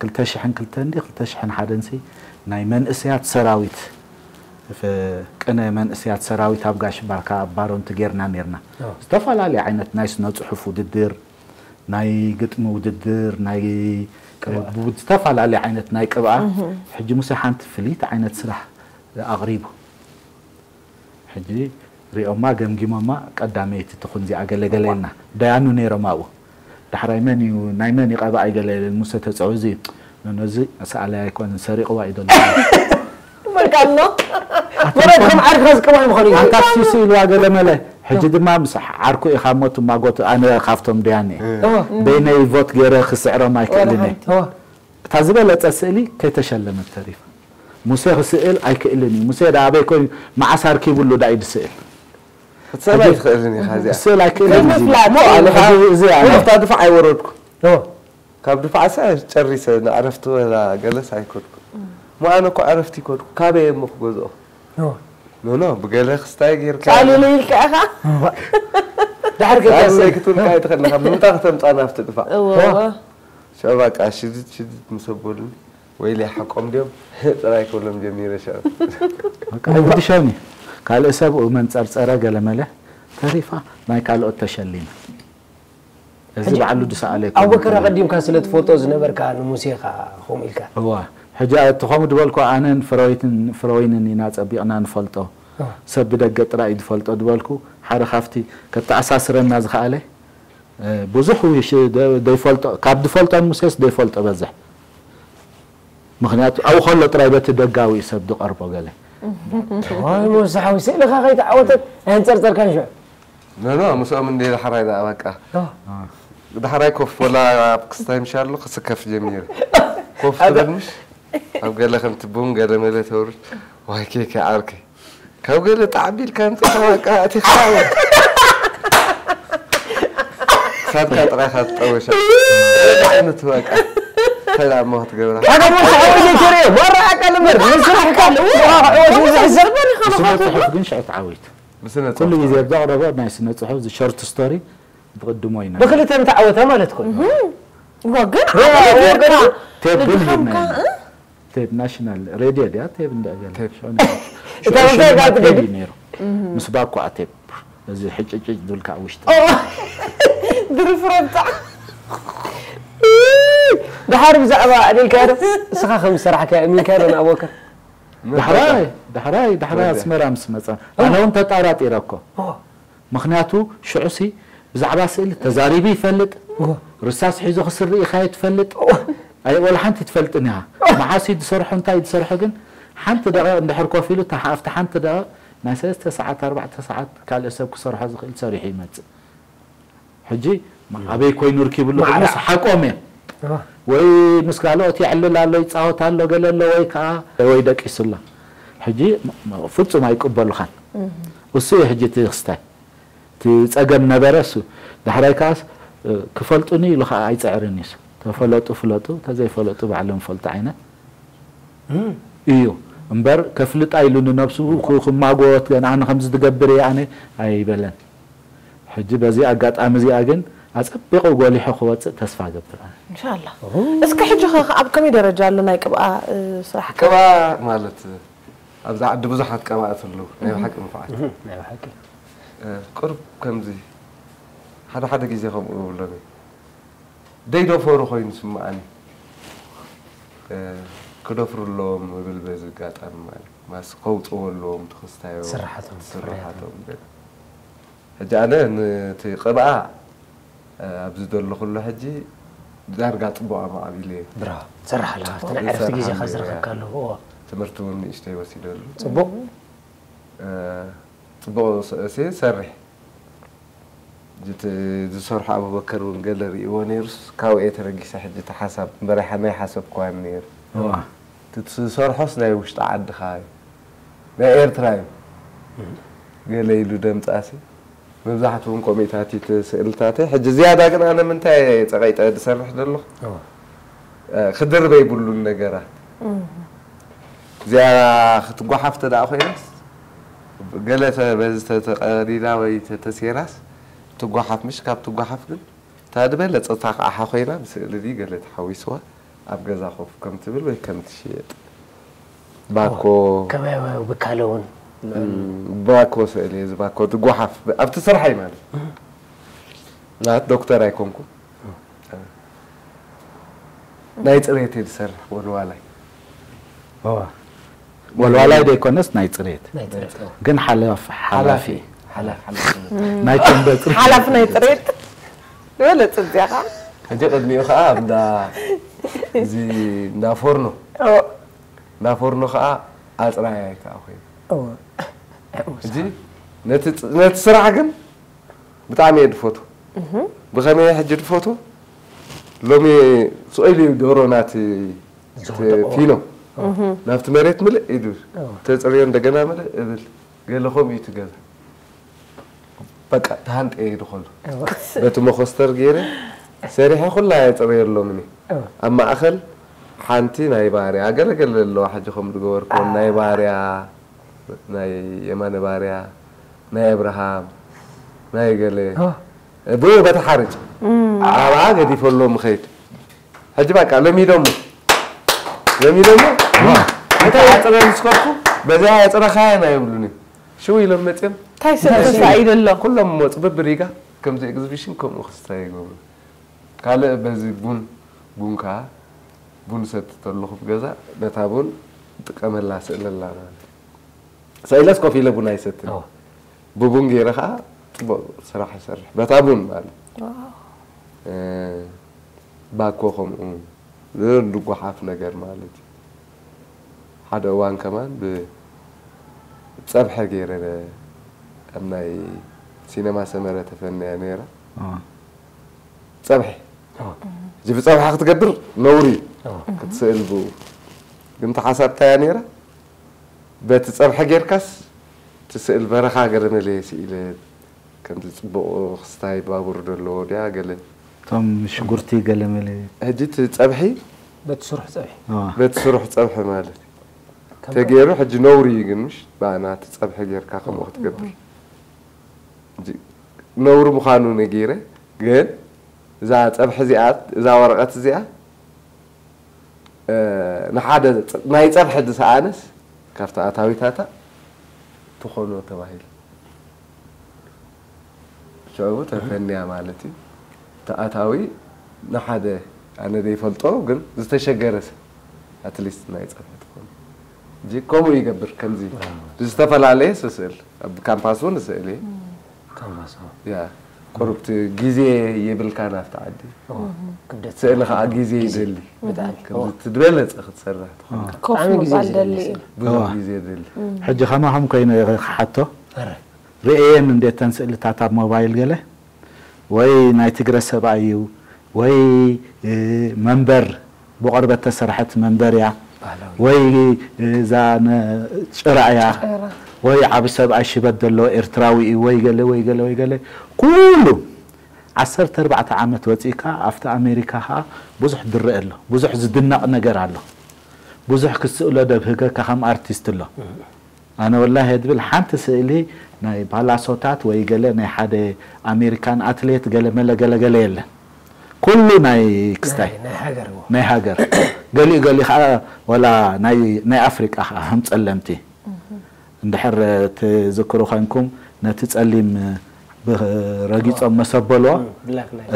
ክልተ ሽሕን ክልተን ድዩ ክልተ ሽሕን ሓደን ሲ ናይ መንእሰያት ሰራዊት፣ ፍ-፣ ቅነ መንእሰያት ሰራዊት ኣብ ጋሽ ባርካ ኣብ ባሮንቲ ጌርና ኔርና። ኦ። ዝተፈላለየ ዓይነት ናይ ስነ ጽሑፍ ውድድር፣ ናይ ግጥሚ ውድድር፣ ናይ ቅብኣ። ብ-፣ ብ-፣ ዝተፈላለየ ዓይነት ናይ ቅብኣ። እህ። ሕጂ ሙሴ ሓንቲ ፍልይቲ ዓይነት ስራሕ ኣቕሪቡ። ሕጂ ሪኦማ ገምጊሞማ ቀዳመይቲ ትኹን እዚኣ ገለ ገለ እዋ። ኢልና። ደያኑ ነይሮም ኣብኡ። ዳሕራይ መን እዩ፣ ናይ መን እዩ ቀባኣይ ገለ ኢለን ሙሴ ተጸው እዚ እዩ። ኖ፣ ኖ፣ እዚ ሰኣላይ ኣይኮነን፣ ሰሪቕዋ እዩ ዘሎ። በቃ ኖ። ኣታ መረት ከም ዓርካ ዝቀባእ ምዃኑ እዩ። ኣንታ ሲ ስኢልዋ ገለ መለ። ሕጂ ድማ ምስ ዓርኩ ኢኻ እሞ ትማጎት፣ ኣነ ካብቶም ደያን እየ። እዋ። በይነይ ቮት ገይረ ክስዕሮም ኣይክእልን እየ። ሓንቲ። እዋ። እታ ዝበለጸ ስእሊ ከይተሸለመት ተሪፋ። ሙሴ ክስእል ኣይክእልን እዩ። ሙሴ ዳ ኣበይ ኮይኑ መዓስ ኣርኪቡሉ ዳ እዩ ዝስእል? ክትሰእላ ኣይትኽእልን ኢኻ እዚኣ። ክስእል ኣይክእልን እዩ። ምፍላጥ። እሞ ኣነ ከዓ እዚ- እዚ ኣነ። ወፍታ ድፋዕ ኣይወረድኩ። ኦ፣ ካብ ድፋዕ ሰ ጨሪሰ ንዕረፍቲ ወላ ገለስ ኣይከድኩ። እሞ ኣነ እኮ ዕረፍቲ ይከድኩ። ካበይ እሞ ክገዝኦ? ኦ። ኖ ኖ ብገለ ክስታይ ጌርካ። ቃሊሉ ኢልካ ኢኻ። ዳሕር ዳሕር ገዛ ክትብል ከዓ ኣይትኽእልን ኢኻ። ብምንታይ ከተምፃ ናብቲ ድፋዕ? እወ እወ። ሸው በቃ ሽድድ ሽድድ ምስ ኣበሉኒ ወይለይ ሓቆም ድዮም ጥራይ ክብሎም ጀሚረ ሸው። በቃ ኣይጉድሻውን እዩ። ካልእ ሰብ መንፀርፀረ ገለመለ ተሪፋ ናይ ካልኦት ተሸሊመ። እዚ ባዕሉ ዝሰኣለ ኣይኮነን። ኣወከር ኣቐዲምካ ስለ ትፈልጦ ዝነበርካ ንሙሴኻ ከምኡ ኢልካ። እዋ ሕጂ እቲ ከምኡ ዝበልኩ ኣነን ፍረወይትን ፍረወይንን ኢና ፀቢቕና ንፈልጦ። ሰብ ብደገ ጥራይ እዩ ዝፈልጦ ዝበልኩ ሓደ ካብቲ ከተኣሳስረና ዝኸኣለ እ፣ ብዙሕ ውሽ ደ- ደይፈልጦ ካብ ዝፈልጦ ሙሴስ ደይፈልጦ በዝሕ። ምክንያቱ ኣብኡ ከሎ ጥራይ በቲ ደጋዊ እዩ ሰብ ዝቐርቦ ገለ። ዋይ ሞሳ ሓዊ ስእልኻ ከይተዓወተት ኣየንፀርፀርካን ሽዑ። ኖ ኖ ምስኦም እንደ ዳሕራይ ደኣ በቃ ዳሕራይ ኮፍ ወላ ኣብ ክስታይ ምሻ ኣሎ ክስከፍ ጀሚረ። ኮፍ ትብል ምሽ ኣብ ገለ ከምቲ ቡን ገለ መለ ተውርድ ዋይ ኬከ ዓርከይ ካብ ገለ ጣዕቢልካ እንተ በቃ ኣቲኻ ክሳድካ ጥራይ ካብ ትጠወሻ ዓይነት በቃ እንታይ ደኣ እሞ ክትገብራ። ሓደ ሞሳ ሓዊ ዘይተርእየ ዋራ ኣቃል እምበር ንስራሕ ካልእ ውራ ክዕወት ዝሕሰብ። ስነ ጽሑፍ ግን ሽዑ ተዓዊት። ብስነ ኩሉ ጽሑፍ ግዜ ብዘቕረቦ ናይ ስነ ጽሑፍ ዚ ሾርት ስቶሪ ብቕድሞ ኢና። ብክልተ ምተዓወተ ማለት ኮ እዋ ግን እዋ፣ ዓቕሊ እዋ፣ ጌርካ ቴፕ ግን ንድኻምካ ሂብና ኢና። እ? ቴፕ ናሽናል ሬድዮ ድያ ቴፕ እንዳ ገለ ቴፕ። ሽዑ እታ እንታይ ጋር ቴፕ ትገቢ? እዩ ነይሩ። ምስ ባኳ ቴፕ እዚ ሕጭጭጭ ዝብል ከዓ ውሽጢ ድርፍረብታ ድሓር ብዛዕባ ኣደልካ ዶ እስኻ ከም ዝሰራሕካ እሚንካ ዶ ንኣወከር? ዳሕራይ ዳሕራይ ዳሕራይ ኣስመራ ምስ መፃ ኣነ እውን ተጣራጢረ እኮ። ምክንያቱ ሽዑሲ ብዛዕባ ስእሊ ተዛሪቡ ይፈልጥ፣ ርሳስ ሒዞ ክስርኢ ይኸይድ ትፈልጥ። ኣይ ወላ ሓንቲ ትፈልጥን ኢኻ። መዓስ እዩ ዝሰርሖ እንታይ ዝሰርሖ ግን ሓንቲ ደቂቕ እንድሕር ኮፍ ኢሉ እታ ኣብቲ ሓንቲ ደቂቕ ናይ ሰለስተ ሰዓት ኣርባዕተ ሰዓት ካልእ ሰብ ክሰርሖ ዝኽእል ሰሪሑ ይመጽእ። ሕጂ ኣበይ ኮይኑ ርኪብሉ ማዕዳ። ምስ ሓቆም እየ ወይ ምስ ካልኦት የዕልል ኣሎ ይፃወት ኣሎ ገለ ኣሎ ወይ ከዓ ወይ ደቂሱ ኣሎ። ሕጂ ፍፁም ኣይቅበሉኻን። እሱ እዩ ሕጂ እቲ ክስታይ እቲ ፀገም ነበረ እሱ። ዳሕራይ ከዓስ ክፈልጡኒ ኢሉ ከዓ ኣይፅዕርን እዩ። ተፈለጡ ፍለጡ ተዘይፈለጡ ባዕሎም ፈልጡ ዓይነት እዩ እምበር ከፍልጣ ኢሉ ንነብሱ ክማጎት ኣነ ከምዚ ዝገብር እየ ኣነ ኣይበለን። ሕጂ በዚ ኣጋጣሚ እዚኣ ግን ኣፀቢቑ ጎሊሑ ክወፅእ ተስፋ ገብር። እንሻላ። እስከ ሕጂ ኸ ኣብ ከመይ ደረጃ ኣሎ ናይ ቅብኣ ስራሕ? ቅብኣ ማለት ኣብዚ ዓዲ ብዙሓት ቀባእት ኣለዉ ናይ ብሓቂ ንፉዓት። ናይ ብሓቂ ቁሩብ ከምዚ ሓደ ሓደ ግዜ ከምኡ ይብሎም እዩ ደይደፈሩ ኮይኑ ስምዓኒ። ክደፍሩ ኣለዎም እብል በዚ ኣጋጣሚ ማለት ማስ ከውፅዎ ኣለዎም ትኽስታዮ ስራሓቶም ስራሓቶም ገለ ሕጂ ኣነ ነቲ ቅብኣ ኣብዚ ዘለኹሉ ሕጂ ዳርጋ ፅቡቕ ኣማዕቢለ እየ ብራ ሰራሕ ኣለካ ኣብቲ ናይ ዕረፍቲ ግዜኻ ዝረኸብካ ኣለዎ ትምህርቲ እውን ንእሽተይ ወሲደሉ ፅቡቕ ፅቡቕ ሰርሕ ዝሰርሖ ኣቡበከር እውን ገለ ርእይዎ ነይሩስ ካብኡ እየ ተበጊሰ ሕጂ እቲ ሓሳብ እምበረ ናይ ሓሰብክዋን ነይሩ ትሰርሖስ ናይ ውሽጢ ዓድኻ እዩ ናይ ኤርትራ እዩ ገለ ኢሉ ደምፃሲ መብዛሕትኡ እውን ኮሚታት ስእልታተይ ሕጂ ዝያዳ ግን ኣነ ምንታይ ፀቐይጠ ዝሰርሕ ዘለኹ ክድርበ ይብሉን ነገራት እዚኣ ክትጓሓፍ ተደኣ ኮይናስ ገለ በዚ ተተቐዲዳ ወይ ተተሴራስ ትጓሓፍ ምሽ ካብ ትጓሓፍ ግን እታ ዝበለፀ እታ ክዓሓ ኮይና ብስእሊ ድዩ ገለ ተሓዊስዋ ኣብ ገዛ ኮፍ ከም ትብል ወይ ከም ትሽየጥ ባኮ ከመይ ብካለ እውን ባኮ ስእሊ እዚ ባኮ ትጓሓፍ ኣብቲ ስርሐይ ማለት ናት ዶክተር ኣይኮንኩ ናይ ፅሬት እየ ዝሰርሕ ወልዋላይ ወልዋላይ ዘይኮነስ ናይ ፅሬት ግን ሓላፊ ሓላፊ ናይ ተንበ ፅሬት ሓላፍ ናይ ፅሬት ዝበለፅ እዚኣኻ ሕጂ ቅድሚኡ ከዓ እንዳ እዚ እንዳ ፎርኖ እንዳ ፎርኖ ከዓ ኣፅራይ ኣይከዓ ኮይኑ ሕጂ ነቲ ስራሕ ግን ብጣዕሚ እየ ድፈቱ ብኸመይ ሕጂ ድፈቱ ሎሚ ስቕ ኢሉ እዩ ዶሮ ናቲ ፊኖ ናብቲ መሬት ምልእ ኢዱ ተፅርዮ እንደገና ምልእ እብል። ገለ ከምኡ እዩ እቲ ገዛ። በቃ ተሃንጠ ይድኸሉ። በቲ መኾስተር ገይረ ሰሪሐ ኩላ የፅርየሎም እኒ። ኣብ ማእኸል ሓንቲ ናይ ባርያ ገለገለ ኣለዋ። ሕጂ ከም ዝገበርክዎ ናይ ባርያ፣ ናይ የማነ ባርያ፣ ናይ ኣብርሃም፣ ናይ ገለ ብኡ በታ ሓርጭ ኣብኣ ገዲፈሎም ምኸይድ። ሕጂ በቃ ለሚዶሞ ለሚዶሞ እንታይ ያፅረን ስኮርኩ በዛ ያፅረኻያ ናይ ይብሉኒ። ሽው ኢሎም መፅዮም እንታይ ስእሊ ተሳኢሉ ኣሎ? ኩሎም መፁ ብብሪጋ ከምዚ ኤግዚቢሽን ከምኡ ክስታይ ይገብሩ። ካልእ በዚ ቡን ቡን ከዓ ቡን ሰቲ ተለኹ ገዛ ነታ ቡን ጥቀመላ ስእለላ ማለት እዩ። ሰኢለስ ኮፍ ኢለ ቡን ኣይሰትን። ብቡን ገይረ ከዓ ፅቡቅ ስራሕ ይሰርሕ በታ ቡን ማለት ባኮ ከምኡ ንጓሓፍ ነገር ማለት እዩ። ሓደ እዋን ከማን ብፀብሐ ገይረ ኣብ ናይ ሲነማ ሰመረ ተፈንያ ነይራ። ፀብሐ እዚ ብፀብሐ ክትገብር ነውሪ ክትስእል ብኡ ግን ተሓሳብታያ ነይራ። በቲ ፀብሐ ጌርካስ ትስእል በረኻ ገለ መለ ስኢለ ከምዚ ፅቡቕ ክስታይ ባቡር ዘለዎ ድያ ገለ እቶም ሽጉርቲ ገለ መለ ሕጂ እቲ ፀብሒ በቲ ስሩሕ ፀብሒ በቲ ስሩሕ ፀብሒ ማለት እዩ ተገይሩ ሕጂ ነውሪ እዩ ግን ምሽ ብኣና እቲ ፀብሒ ጌርካ ከምኡ ክትገብር ነውሪ ምዃኑ ነጊረ ግን እዛ ፀብሒ እዚኣ እዛ ወረቐት እዚኣ ንሓደ ናይ ፀብሒ ዝሰኣነስ ካብቲ ኣታዊታታ ትኾኖ ተባሂሉ ሽዑ ተፈንያ ማለት እዩ ተኣታዊ ንሓደ ኣነ ዘይፈልጦ ግን ዝተሸገረ ሰብ ኣትሊስት ናይ ፀብሒ ትኾኑ እዚ ከምኡ ይገብር ከምዚ ብዝተፈላለየ ስስእል ኣብ ካምፓስ እውን ስእል እየ ያ ቁሩብቲ ግዜ የብልካ ናብቲ ዓዲ ስእሊ ከዓ ግዜ ይደሊ ዝበለፀ ክትሰርሕ ትኽእል ብዙሕ ግዜ ደሊ ሕጂ ከማኹም ኮይኑ ክሓቶ ርእየን እንዴተን ስእልታት ኣብ ሞባይል ገለ ወይ ናይ ትግረ ሰብኣይ እዩ ወይ መንበር ብቆርበት ተሰርሐት መንበር እያ ወይ እዛ ጭራ እያ ወይ ዓቢ ሰብኣይ ሽበት ዘለዎ ኤርትራዊ እዩ ወይ ገለ ወይ ገለ ወይ ገለ ኩሉ ዓሰርተ ኣርባዕተ ዓመት ወጺእካ ኣብቲ ኣሜሪካ ከኣ ብዙሕ ዝረአ ኣሎ ብዙሕ ዝድነቕ ነገር ኣሎ ብዙሕ ክስእሎ ደብህገካ ከም ኣርቲስት ኣሎ ኣነ ወላሂ ድብል ሓንቲ ስእሊ ናይ ፓላሶታት ወይ ገለ ናይ ሓደ ኣሜሪካን ኣትሌት ገለ መለ ገለ ገለ የለን ኩሉ ናይ ክስታይ ናይ ሃገር ገሊኡ ገሊኡ ከዓ ወላ ናይ ኣፍሪቃ ከዓ ከም ፀለምቲ እንድሕር ትዝክሩ ኮይንኩም ነቲ ጸሊም ረጊጾም መሰበልዎ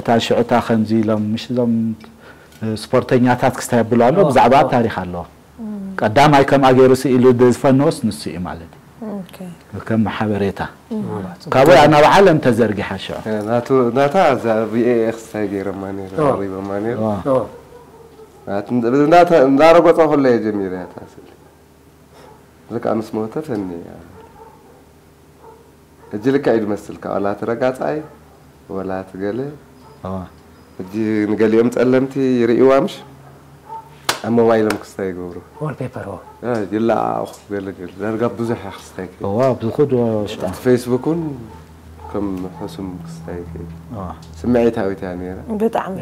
እታ ሽዑታ ከምዚ ኢሎም ምሽ እዞም ስፖርተኛታት ክስታይ ኣብሉ ኣሎ ብዛዕባ ታሪክ ኣለዎ ቀዳማይ ከምኣ ገይሩ ስኢሉ ዝፈነወስ ንሱ እዩ ማለት እዩ ከም ሓበሬታ ካብኡ ናብ ዓለም ተዘርጊሓ ሽዑ ናታ እዛ ቪኤኤ ክስታይ ገይሮማ ነይሩ ኣቕሪቦማ ነይሩ እንዳረጎፀ ከሎ እየ ጀሚረ እያ እታ ስእሊ እዚ ከዓ ምስ ሞተ ፈኒ እያ ሕጂ ልክዕ እዩ ዝመስል ካብ ወላ እቲ ረጋፃይ ወላ እቲ ገለ ሕጂ ንገሊኦም ፀለምቲ ይርእይዋ ምሽ ኣብ ሞባይሎም ክስታይ ይገብሩ wallpaper ይለዓዓቑ ገለ ገለ ዳርጋ ብዙሕ እያ ክስታይ እዋ ብዝኹድ እቲ ፌስቡክ እውን ከም ሕሱም ክስታይ ይኽእል ስምዒታዊት እያ ነይራ ብጣዕሚ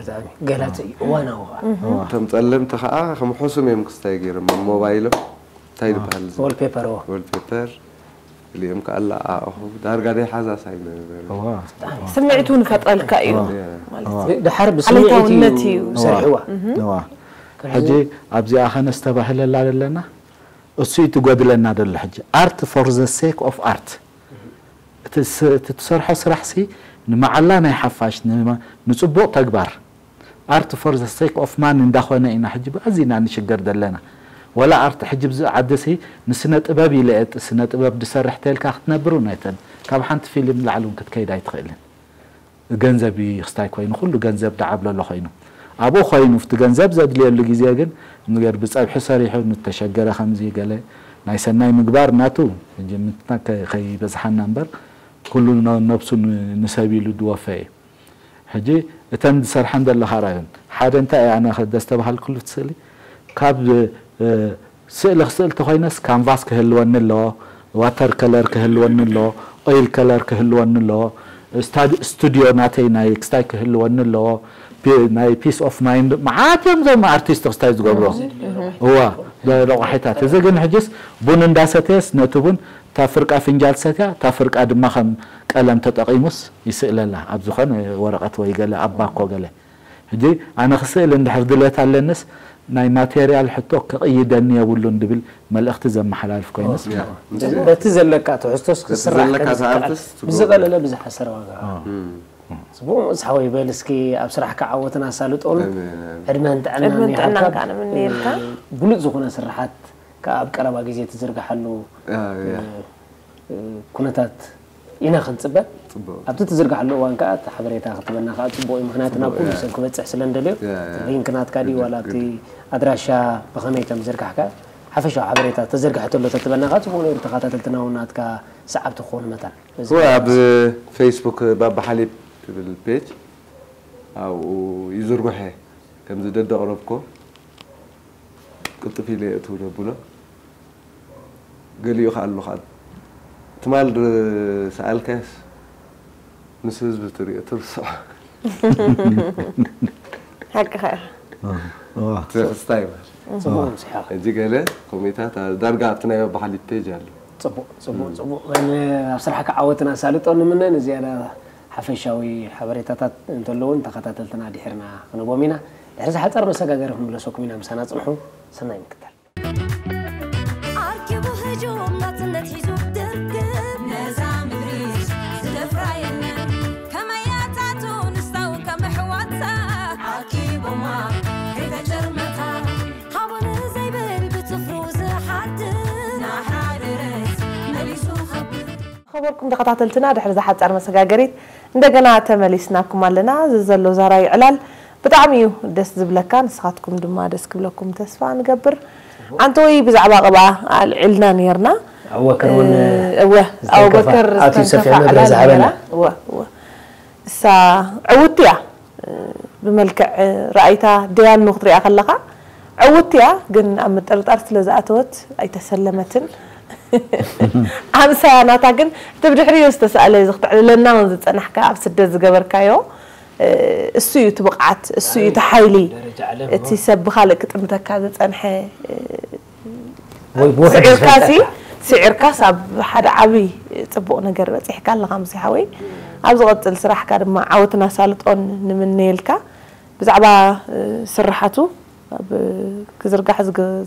ገላፂ እዩ እዋናዊ ከዓ እቶም ፀለምቲ ከዓ ከም ሕሱም እዮም ክስታይ ገይሮም ኣብ ሞባይሎም እንታይ ዝበሃል እዚ? ወልፔፐር እዎ። ወልፔፐር እሊኦም ከኣ ኣለኣኣኹ ዳርጋ ደይ ሓዛስ ኣይነበረ። እዋ። ስምዒት እውን ይፈጥረልካ እዩ ማለት እዩ። ድሓር ብስምዒት ዓሌታውነት እዩ። እዩ ዝሰርሕዋ። እዋ። ሕጂ ኣብዚኣ ከነስተባህለላ ዘለና እሱ እዩ ትጎድለና ዘሎ ሕጂ art for the sake of art እቲ ስ- እቲ ትሰርሖ ስራሕ ሲ ንመዓላ ናይ ሓፋሽ ንማ- ንፅቡቕ ተግባር art for the sake of money እንዳኾነ ኢና ሕጂ ብኣዚና ንሽገር ዘለና ወላ art ሕጂ ብዚ ዓዲ ሲ ንስነ ጥበብ ኢለ እየ ስነ ጥበብ ድሰርሕ ተልካ ክትነብር እውን ኣይትኽእልን ካብ ሓንቲ ፊልም ንላዕሊ እውን ክትከይድ ኣይትኽእልን ገንዘብ እዩ ክስታይ ኮይኑ ኩሉ ገንዘብ ዳዓብለሎ ኮይኑ ኣብኡ ኮይኑ እቲ ገንዘብ ዘድልየሉ ግዜ ግን ንገር ብፀብሒ ሰሪሑ ንተሸገረ ከምዚ ገለ ናይ ሰናይ ምግባር ናቱ ሕጂ ምትና ከ- ከይበዝሓና እምበር ኩሉ ነ- ነብሱ ን- ንሰብ ኢሉ ድወፈ እዩ ሕጂ እተን ዝሰርሐን ዘለኻ ራእዮን ሓደ እንታይ ኣነ ከ- ደስተባሃልኩሉ እቲ ስእሊ ካብ እ፣ ስእሊ ክስእል ተኾይነስ ካንቫስ ክህልወኒ ኣለዎ፣ ዋተር ከለር ክህልወኒ ኣለዎ፣ ኦይል ከለር ክህልወኒ ኣለዎ፣ ስታድ- ስቱዲዮ ናተይ ናይ ክስታይ ክህልወኒ ኣለዎ፣ ፒ- ናይ ፒስ ኦፍ ማይንድ። መዓት እዮም ዞም ኣርቲስት ክስታይ ዝገብሮ። እዋ፣ ረቑሒታት። እዚ ግን ሕጅስ ቡን እንዳሰተየስ ነቲ ቡን እታ ፍርቃ ፍንጃል ሰትያ፣ እታ ፍርቃ ድማ ከም ቀለም ተጠቒሙስ ይስእለላ፣ ኣብ ዝኾነ ወረቐት ወይ ገለ ኣብ ባኮ ገለ። ሕጂ ኣነ ክስእል እንድሕር ድሌት ኣለንስ፣ ናይ ማቴርያል ሕቶ ክቕይደኒ የብሉን ድብል መልእኽቲ ዘመሓላልፍ ኮይነስ። በቲ ዘለካ ትሕዝቶስ ክስራሕ ዘለካ ከም ዝከኣል ትኣርትስ ትብሎ። ብዝቐለለ ብዝሓሰረ ዋጋ። ጽቡቕ ሓወይ፣ በል እስኪ ኣብ ስራሕካ ዓወትን ኣሳልጦን ዕድመን ጥዕናን ዕድመን ጥዕናን ይሃብካ። ከዓ ንምነየልካ። ብሉጽ ዝኾነ ስርሓት ከዓ ኣብ ቀረባ ግዜ ትዝርግሓሉ ኩነታት ኢና ክንፅበ። ኣብቲ ትዝርግሓሉ እዋን ከዓ እቲ ሓበሬታ ክትበና ከዓ ፅቡቅ እዩ። ምክንያቱ ናብ ኩሉ ሰብ ክበፅሕ ስለ እንደልዮ። ሊንክ ናትካ ድዩ ዋላ ኣብቲ ኣድራሻ ብኸመይ ከም ዝርካሕካ ሓፈሻዊ ሓበሬታ ተዘርግሐ ተሎ ተትበና ከዓ ፅቡቅ ነይሩ። ተኸታተልትና እውን ናትካ ሰዓብቲ ክኾኑ መታን በዚ እወ ኣብ ፌስቡክ ባባ ሓሊብ ትብል ፔጅ ኣብኡ ይዝርጉሐ። ከምዚ ደደቕረብኮ ቅልጥፍ ኢለ እትው ነብሎ ገሊኡ ከኣ ኣሎ ከኣ ትማል ዝሰኣልካስ ምስ ህዝቢ ትሪኦ ትርስዖ ሓቅኻ ኢኻ። ትክስታይ ማለት ፅቡቅ ምስሓ እዚ ገለ ኮሜታት ዳርጋ ኣብቲ ናይ ባባ ሓሊብ ፔጅ ኣሎ። ፅቡቅ ፅቡቅ ፅቡቅ መን ኣብ ስራሕካ ዓወትን ኣሳልጦን ንምነ። ንዝያዳ ሓፈሻዊ ሓበሬታታት እንተለውን ተኸታተልትና ድሕርና ክንቦም ኢና። ድሕሪ ዝሓፀር መሰጋገሪ ክንምለሰኩም ኢና። ምሳና ፅንሑ። ሰናይ ምክታል። ኣርኪቡ ህጁም ናጽነት ሒዙ ድርግም ነዛ ምድሪ ዝደፍራ የለን። ከመያታቱ ንስታው ከም ኣሕዋታ ኣኪቦማ ከይተጨርመታ። ሃቡኒ ዘይብል ብትፍሩ ዝሓድር ናሓደረት መሊሱ ኸብር። ኸበርኩም ተኸታተልትና ድሕሪ ዝሓጻር መሰጋገሪት እንደገና ተመሊስናኩም ኣለና። እዚ ዘሎ ዛራዊ ዕላል ብጣዕሚ እዩ ደስ ዝብለካ፣ ንስኻትኩም ድማ ደስ ክብለኩም ተስፋ ንገብር። ኣንተወይ ብዛዕባ ቅብኣ ኣልዒልና ነይርና። ኣቡበከር እውን እወ ዝተንከፋ ኣቡበከር ኣትዩ ሰፊሕ ዝተንከፋ መድረኽ ዕላል ዝሃበና። ነይራ። እወ እወ እሳ ዕውቲ እያ። ብመልክዕ ራእይታ ደያኑ ክትሪኣ ከለኻ ዕውቲ እያ፣ ግን ኣብ ምጥርጣር ስለ ዝኣተወት ኣይተሰለመትን። ኣምሳያ ናታ ግን እቲ ብድሕሪኡ ዝተሳእለ እዚ ክትዕልለና እውን ዝጸናሕካ ኣብ ስደት ዝገበርካዮ እሱ እዩ እቲ ብቕዓት፣ እሱ እዩ እቲ ሓይሊ። ደረጃ ዓለም እቲ ሰብ ብኻልእ ክጥምተካ ዝጸንሐ ወይ ብውሕድ ስዒርካሲ ዝፈልጠካ። ስዒርካስ ኣብ ሓደ ዓብዪ ጽቡቕ ነገር በጺሕካ ኣለኻ ሙሴ ሓወይ። ኣብ ዝቐጽል ስራሕካ ድማ ዓወትን ኣሳልጦን ንምነየልካ። ብዛዕባ ስርሓቱ ኣብ ክዝርጋሕ ዝግ-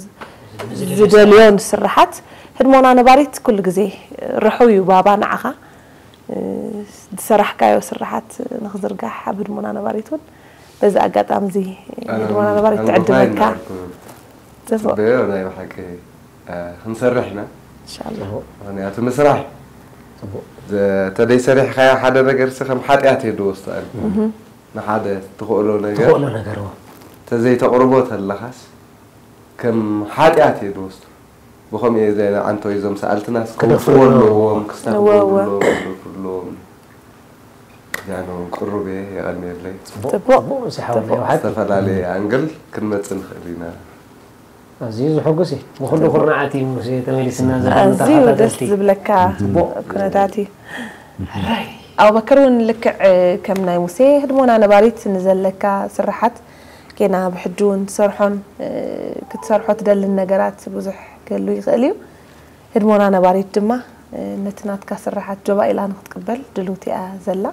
ዝደልዮን ስርሓት ህድሞና ነባሪት ኩሉ ግዜ ርሑው እዩ ባባ ንዓኻ። ዝሰራሕካዮ ስርሓት ንኽዝርጋሕ ኣብ ህድሞና ነባሪት እውን በዚ ኣጋጣሚ እዚ ህድሞና ነባሪት ትዕድመካ። ጽቡቅ። ጽበዮ ናይ ብሓቂ እ፣ ክንሰርሕ ኢና። ኢንሻላህ። ምክንያቱ ምስራሕ ዘ- ተደይ ሰሪሕካዮ ሓደ ነገር ሲ ከም ሓጢኣት እየ ድወስዶ ኣነ። ንሓደ ትኽእሎ ነገር ትኽእሎ ነገር እዎ። ተዘይተቕርቦ ተለኻስ ከም ሓጢኣት እየ ድወስዶ። ብኸምኡ እየ ዘ- ኣንተ ወይ እዞም ሰኣልትናስ ክደፍሩ ክወፍርዎ ኣለዎም። ኣለዎም ክስተብህሉ እወ፣ እወ። ኣለዎም ክብልዎም እያ ነው ቅሩብ እየ የቐንየለይ። ጽቡቅ። ጽቡቅ ምስ ሓወት ናይ ብሓቂ ዝተፈላለየ ኣንግል ክንመጽእ ንኽእል ኢና። ኣዝዩ ዝሕጉስ እዩ። ብኹሉ ኩርናዓት እዩ ሙሴ ተመሊስና ዘለና ኣዝዩ ደስ ተኸታተልቲ። ዝብለካ ጽቡቅ። ኩነታት እዩ። ኣቡበከር እውን ልክዕ ከም ናይ ሙሴ ህድሞና ነባሪት ንዘለካ ስርሓት ጌና ብሕጂ እውን ትሰርሖን ክትሰርሖ ትደልን ነገራት ብዙሕ ክህሉ ይኽእል እዩ። ህድሞና ነባሪት ድማ ነቲ ናትካ ስርሓት ጆባ ኢላ ንክትቅበል ድልውቲ እያ ዘላ።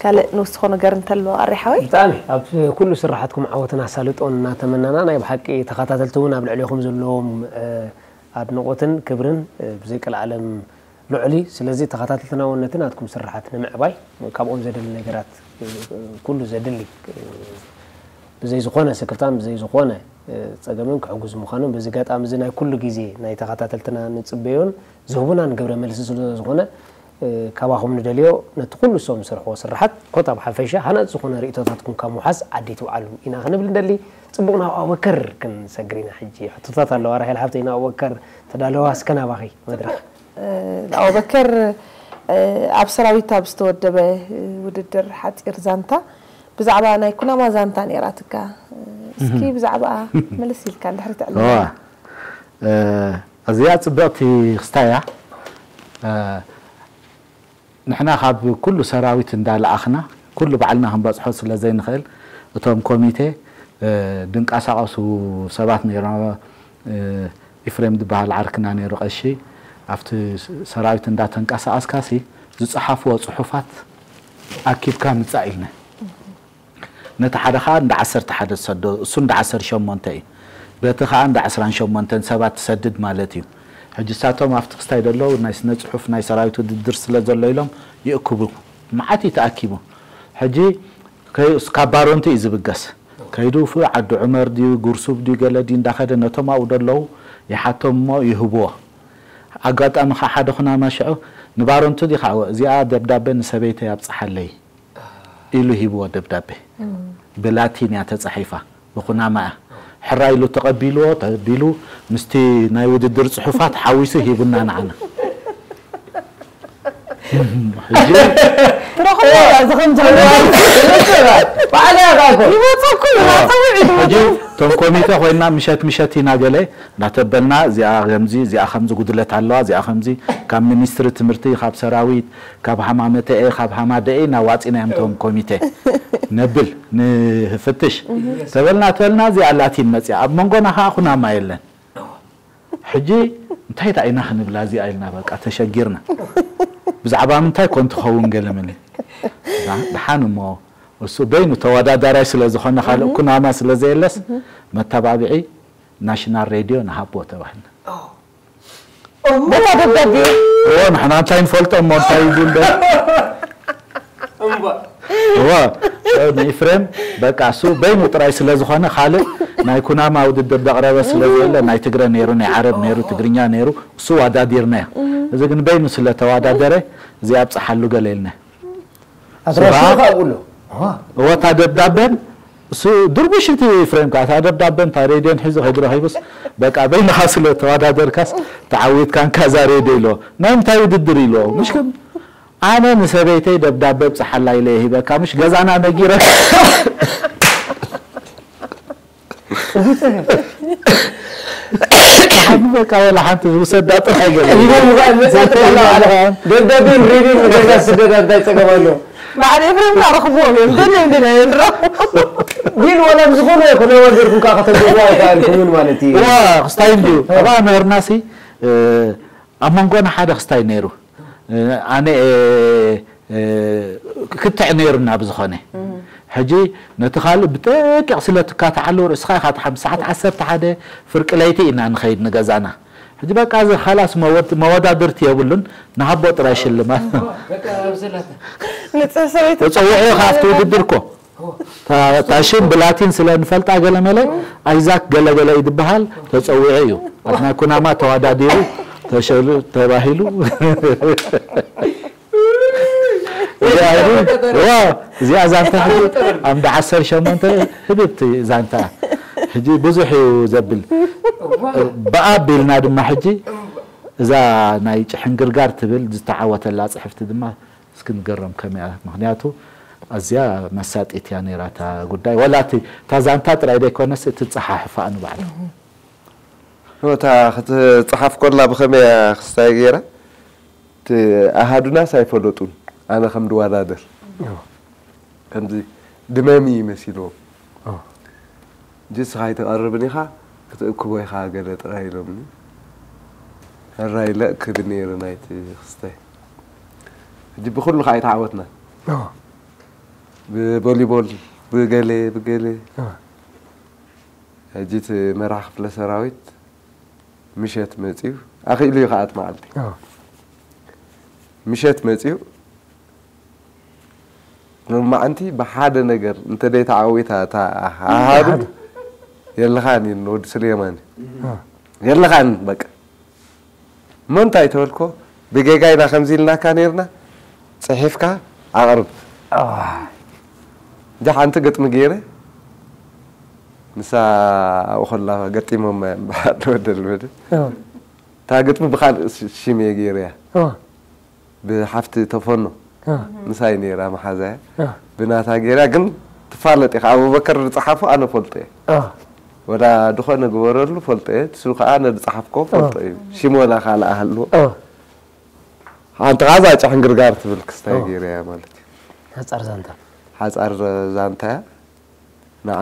ካልእ ንውስኾ ነገር እንተሎ ኣሬ ሓወይ? ብጣዕሚ ኣብ ኩሉ ስርሓትኩም ዓወትን ኣሳልጦን እናተመናና ናይ ብሓቂ ተኸታተልቲ እውን ኣብ ልዕሌኹም ዘለዎም ኣድንቆትን ክብርን ብዘይቀልዓለም ልዑል እዩ። ስለዚ ተኸታተልትና እውን ነቲ ናትኩም ስርሓት ንምዕባይ ካብኦም ዘድሊ ነገራት ኩሉ ዘድሊ ብዘይ ዝኾነ ስክፍታን ብዘይ ዝኾነ ጸገምን ክሕጉዝ ምዃኖም በዚ ኣጋጣሚ እዚ ናይ ኩሉ ግዜ ናይ ተኸታተልትና ንጽበዮን ዝህቡናን ግብረ መልሲ ስለ ዝኾነ ካባኹም ንደልዮ ነቲ ኩሉ እሶም ዝሰርሕዎ ስርሓት ኮታ ብሓፈሻ ሃናጺ ዝኾነ ርእይቶታትኩም ካብ ምውሓስ ዓዲ ኣይትውዓሉ ኢና ክንብል ንደሊ። ጽቡቕ ናብ ኣቡበከር ክንሰግር ኢና ሕጂ። ሕቶታት ኣለዋ ራሄል ሓብተይ ንኣቡበከር ተዳለዋ እስከ ናባኺ መድረኽ። ኣቡበከር ኣብ ሰራዊት ኣብ ዝተወደበ ውድድር ሓጺር ዛንታ ብዛዕባ ናይ ኩናማ ዛንታ ነይራትካ እስኪ ብዛዕባኣ መለስ ኢልካ እንድሕር ትዕልም። እዋ፣ እ፣ ኣዝያ ጽብቕቲ ክስታይ እያ። እ፣ ንሕና ካብ ኩሉ ሰራዊት እንዳለኣኽና፣ ኩሉ ባዕልና ክንበጽሖ ስለ ዘይንኽእል፣ እቶም ኮሚቴ፣ እ፣ ድንቀሳቐሱ ሰባት ነይሮም። እ፣ ኢፍሬም ዝበሃል ዓርክና ነይሩ ቀሺ፣ ኣብቲ ሰራዊት እንዳተንቀሳቐስካሲ ዝጸሓፍዎ ጽሑፋት ኣኪብካ ምጻእ ኢልና። ነቲ ሓደ ኸኣ እንዳ ዓሰርተ ሓደ ትሰዶ፣ እሱ እንዳ ዓሰርተ ሸሞንተ እዩ። በቲ ኸኣ እንዳ ዕስራን ሸሞንተን ሰባት ትሰድድ ማለት እዩ። ሕጂ እሳቶም ኣብቲ ክስታይ ዘለዉ ናይ ስነ ጽሑፍ ናይ ሰራዊት ውድድር ስለ ዘሎ ኢሎም ይእክቡ። መዓት እዩ ተኣኪቡ። ሕጂ ከይ-፣ ካብ ባሮንቱ እዩ ዝብገስ። ከይዱ ፍ-፣ ዓዲ ዑመር ድዩ፣ ጉርሱብ ድዩ፣ ገለ ድዩ እንዳኸደ ነቶም ኣብኡ ዘለዉ ይሓቶም እሞ ይህብዎ። ኣጋጣሚ ኸዓ ሓደ ኩናማ ሽዑ ንባሮንቱ ዲኻ፣ "እዚኣ ደብዳቤ ንሰበይተይ ኣብጽሓለይ" ኢሉ ሂብዎ ደብዳቤ። ብላቲን እያ ተጻሒፋ፣ ብኩናማ እያ። ሕራይ ኢሉ ተቐቢልዎ፣ ተቢሉ ምስቲ ናይ ውድድር ጽሑፋት ሓዊሱ ሂቡና ንዓና። ሕጂ ትረኽቦ እያ፣ እዚ ከም ዝኽእል። ባዕላ እያ እኮ። ይመጸኩም፣ ይመጸ ውዒ ሕጂ ይመጸ። እቶም ኮሚተ ኮይና ምሸት ምሸት ኢና ገለ እናተበልና እዚኣ ከምዚ፣ እዚኣ ከምዚ ጉድለት ኣለዋ፣ እዚኣ ከምዚ ካብ ሚኒስትሪ ትምህርቲ፣ ካብ ሰራዊት፣ ካብ ሃማመተኤ፣ ካብ ሃማደኤ እናዋፂናዮም እቶም ኮሚቴ ነብል ንፍትሽ ተበልና፣ ተበልና እዚኣ ላቲን መፅያ። ኣብ መንጎና ከዓ ኩናማ የለን። ሕጂ እንታይ ደኣ ኢና ክንብላ እዚኣ ኢልና በቃ ተሸጊርና። ብዛዕባ ምንታይ ኮን ትኸውን ገለ መለ። ዳ-፣ ደሓን እሞ እሱ በይኑ ተወዳዳራይ ስለ ዝኾነ ካልእ ኩናማ ስለ ዘየለስ መተባብዒ ናሽናል ሬድዮ ንሃቦ ተባህልና። በታ ደብዳቤ እዎ፣ ንሕና እንታይ ንፈልጦ እሞ እንታይ ይብል ዶ? እምባ። እዎ፣ ንኢፍሬም በቃ እሱ በይኑ ጥራይ ስለ ዝኾነ ካልእ ናይ ኩናማ ውድድር ዘቕረበ ስለ ዘየለ ናይ ትግረ ነይሩ፣ ናይ ዓረብ ነይሩ፣ ትግርኛ ነይሩ፣ እሱ ዋዳዲርናዮ። እዚ ግን በይኑ ስለ ተዋዳደረ እዚ ኣብጽሓሉ ገለ ኢልና። ኣድራሽኡ ስራ። ካብኡ ኣሎ። እዋ። እወ፣ እታ ደብዳበን እሱ ድርቡሽ እቲ ፍሬም ከኣ እታ ደብዳበን እታ ሬድዮን ሒዙ ከይዱ ረኺቡስ፣ በቃ በይንኻ ስለ ተወዳደርካስ ተዓዊትካን ካዛ ሬድዮ ኢሎ። ናይ ምንታይ ውድድር ኢሎ? ምሽ ከም ኣነ ንሰበይተይ ደብዳበ ብጽሓላ ኢለ ይሂበካ፣ ምሽ ገዛና ነጊረ። ሓንቲ በቃ ወላ ሓንቲ ዝውሰዳ ጥራሕ ገለ። ይገርምካ፣ መጽሓፍ ከላ ደብዳቤን ሬድዮን ንገዛ ስደዳ እንታይ ጸገም ኣለዎ? በዓል ኤፍሬም ከኣ ረኽብዎም እዮም። ደልዮም ደልዮም እዮም ድሮ። ግን ወላ ብዝኾነ ይኹን ኣዋዲርኩም ከኣ ከተንብብዎ ኣይከኣልኩምን ማለት እዩ። እዋ፣ ክስታይ እንድዩ። ኣብኣ ምህርናሲ፣ እ፣ ኣብ መንጎና ሓደ ክስታይ ነይሩ። እ፣ ኣነ፣ እ፣ እ፣ ክትዕ ነይሩና ብዝኾነ። ሕጂ ነቲ ካልእ ብደቂቕ ስለ ትካትዓሉ ርእስኻ ኢኻ ትሓም-፣ ሰዓት ዓሰርተ ሓደ ፍርቂ ለይቲ ኢና ንኸይድ ንገዛና። ሕጂ በቃ እዚ ኻላስ መወድ-፣ መወዳድርቲ የብሉን፣ ንሃቦ ጥራይ ሽልማት። ንጽህ ሰበይቲ ተጸዊዑ ኢኻ ኣብቲ ውድድር እኮ። እታ፣ እታ ሽም ብላቲን ስለ ንፈልጣ ገለ መለ፣ ኣይዛክ ገለ ገለ እዩ ዝበሃል፣ ተጸዊዑ እዩ። ኣብ ናይ ኩናማ ተወዳዲሩ፣ ተሸሉ-፣ ተባሂሉ። እዚኣ፣ እዋ፣ እዚኣ ዛንታ ሕጂ ኣምዳ ዓሰርተ ሸሞንተ ህብብቲ ዛንታ። ሕጂ ብዙሕ እዩ ዘብል። ብኣ ኣቢልና ድማ ሕጂ እዛ ናይ ጭሕንግርጋር ትብል ዝተዓወተላ ጽሕፍቲ ድማ እስኪ ንገሮም ከመይ እያ? ምኽንያቱ ኣዝያ መሳጢት እያ ነይራ እታ ጉዳይ። ዋላ እቲ፣ እታ ዛንታ ጥራይ ዘይኮነስ እቲ ጸሓሕፋኣ ንባዕሉ። እታ ክትጸሓፍ ኮላ ብኸመይ እያ ክስታይ ገይራ? እቲ ኣሃዱናስ ኣይፈለጡን፣ ኣነ ከም ድወዳደር። ከምዚ ድመሚ መሲልዎም። ሕጂ እስኻ ኣይትቐርብን ኢኻ፣ ክትእክቦ ኢኻ ገለ ጥራይ ኢሎምኒ። ሕራይ ኢለ እክብ ነይረ ናይቲ ክስታይ። ሕጂ ብኹሉ ከዓ ኣይተዓወትናን። ብቮሊቦል፣ ብገለ፣ ብገለ። ሕጂ እቲ መራሕ ክፍለ ሰራዊት ምሸት መጺኡ፣ ኣኽኢሉ እዩ ከዓ እቲ መዓልቲ። ምሸት መጺኡ፣ ሎማዓንቲ ብሓደ ነገር እንተ ደይ ተዓዊታ እታ ኣሃዱ፣ ኣሃዱ። የለኻን ኢሉ ወዲ ስሌማን። የለኻን በቃ። እሞ እንታይ ተበልኮ? ብጌጋ ኢና ከምዚ ኢልናካ ነይርና፣ ጽሒፍካ ኣቕርብ። እዛ ሓንቲ ግጥሚ ገይረ፣ ንሳ ኣብኡ ከላ ገጢሞማ እዮም፣ ብሓደ ወደል ወደ። እታ ግጥሚ ብኻልእ ሽ-፣ ሽም እየ ገይረያ። ብሓፍቲ ተፈኖ። ምሳይ ነይራ መሓዛያ። ብናታ ገይራ ግን ትፋለጥ ኢኻ። ኣቡበከር ዝጸሓፎ ኣነ ፈልጦ እየ። ወላ ዝኾነ ግበረሉ ፈልጦ እየ። እሱ ከኣ ኣነ ዝጸሓፍኮ ፈልጦ እዩ። ሽም ወላ ካልእ ኣሃልዎ። ሓንቲ ኻዛ ጨሕንግርጋር ትብል ክስታይ ገይረ እያ ማለት እዩ። ሓጻር ዛንታ። ሓጻር ዛንታ እያ። ንዓ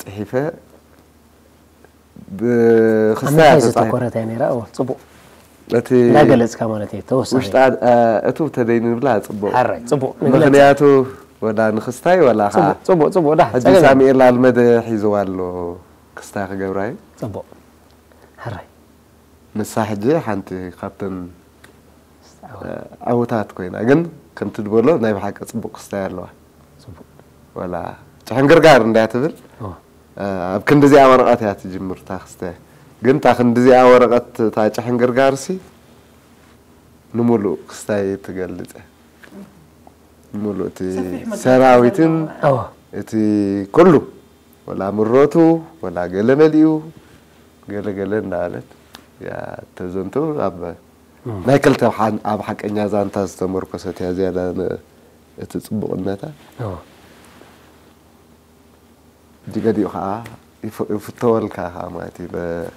ጽሒፈ ብክስታይ ኣብ ምንታይ እያ ተጻሒፋ። ዘተኮረት እያ ነይራ? እወ፣ ጽቡቕ። እቲ እንዳገለጽካ ማለት እዩ፣ ተወሳኺ። ውሽጣ፣ እ፣ እቱ ተደይ ንብላ ጽቡቕ። ሓራይ፣ ጽቡቕ። ንግለጽ። ምኽንያቱ ወላ ንክስታይ ወላ ኸዓ ጽቡቕ፣ ጽቡቕ፣ ጽቡቕ፣ ዳሕ፣ ሕጂ ጸገም የለን። ሳሙኤል ኣልመደ ሒዝዋ ኣሎ ክስታይ ክገብራ እዩ። ጽቡቕ። ሓራይ። ንሳ ሕጂ ሓንቲ ካብተን፣ እ፣ ዕዉታት ኮይና፣ ግን ከምቲ ዝበሎ ናይ ብሓቂ ጽቡቕ ክስታይ ኣለዋ። ጽቡቕ። ወላ ጨሕንግርጋር እንድያ ትብል፣ ኦ። እ፣ ኣብ ክንዲ እዚኣ ወረቐት እያ ትጅምር እታ ክስታይ። ግን እታ ክንዲ እዚኣ ወረቐት እታ ጨሕንግርጋርሲ ንምሉእ ክስታይ ትገልጽ እያ። ምሉእ እቲ ሰፊሕ መግለጺ ሰራዊትን ዘለዋ። ኦ። እቲ ኩሉ፣ ወላ ምረቱ፣ ወላ ገለ መሊኡ፣ ገለ ገለ እንዳበለት እያ ተዘንቱ። ኣብ እም። ናይ ክልተ ሓን-፣ ኣብ ሓቀኛ ዛንታ ዝተመርኮሰት እያ ዝያዳ ነ-፣ እቲ ጽቡቕነታ። ኦ። እቲ ገሊኡ ኸዓ ይፍ-፣ ይፍተወልካ ኸዓ ማለት እዩ። በ-፣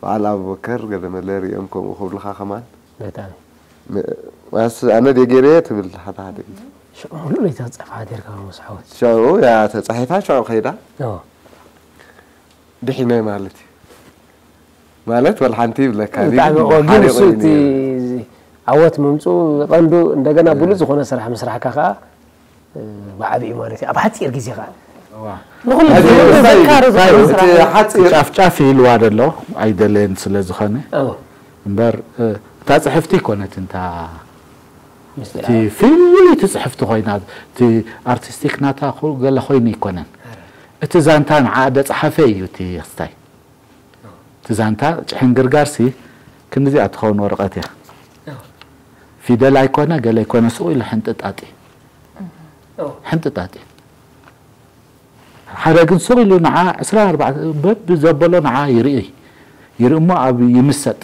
በዓል ኣቡበከር ገለ መለ ሪኦም ከምኡ ክብልኻ ከማን። በጣም። ም-፣ ማስ-፣ ኣነ ድየ ገይረዮ ትብል ሓደ ሓደ ግዜ። ሽዑ ሙሉእ ለይቲ ክትጽሕፍ ሓዲርካ ምስ ዓወት። ሽዑ እያ ተጻሒፋ፣ ሽዑ ከይዳ። ኦ። ድሒነ ማለት እዩ። ማለት ወላ ሓንቲ ይብለካ፣ ብጣዕሚ ግን እኮ፣ ግን ሓሪቑ እሱ እዩ እቲ ነይሩ። ዓወት ምምጽኡ ቀንዱ እንደገና ብሉጽ ዝኾነ ስራሕ ምስራሕካ ከኣ፣ እ፣ ብዓቢኡ ማለት እዩ። ኣብ ሓጺር ግዜ ከኣ። እዋ። ንኹሉ ሕጂ ግዜ እንታይ እዩ? ተዘካሪ እንታይ ዝኾነ እዩ? እቲ ስራሕ እዩ። ሓጺር ጫፍ ጫፍ ኢልዋ ደሎ፣ ኣይደለየን ስለ ዝኾነ። እዎ። እምበር፣ እ፣ እታ ጽሕፍቲ ኣይኮነትን፣ እታ ምስጢር እቲ ፍሉይቲ ጽሕፍቲ ኮይና፣ እቲ ኣርቲስቲክ ናታ ኩ-፣ ገለ ኮይኑ ኣይኮነን። ኣረ። እቲ ዛንታ ንዓ ደጸሓፈ እዩ እቲ ክስታይ። እቲ ዛንታ ጭሕንግርጋርሲ ክንዲዚኣ ትኸውን ወረቐት እያ። ፊደል ኣይኮነ፣ ገለ ኣይኮነ፣ ስቕ ኢሉ ሕንጥጣጥ እዩ። ሕንጥጣጥ እዩ። ሓደ ግን ስቕ ኢሉ ንዓ ዕስራን ኣርባዕተን በብ ዘበሎ ንዓ ይርኢ። ይርኢ እሞ ኣብ ይምሰጥ።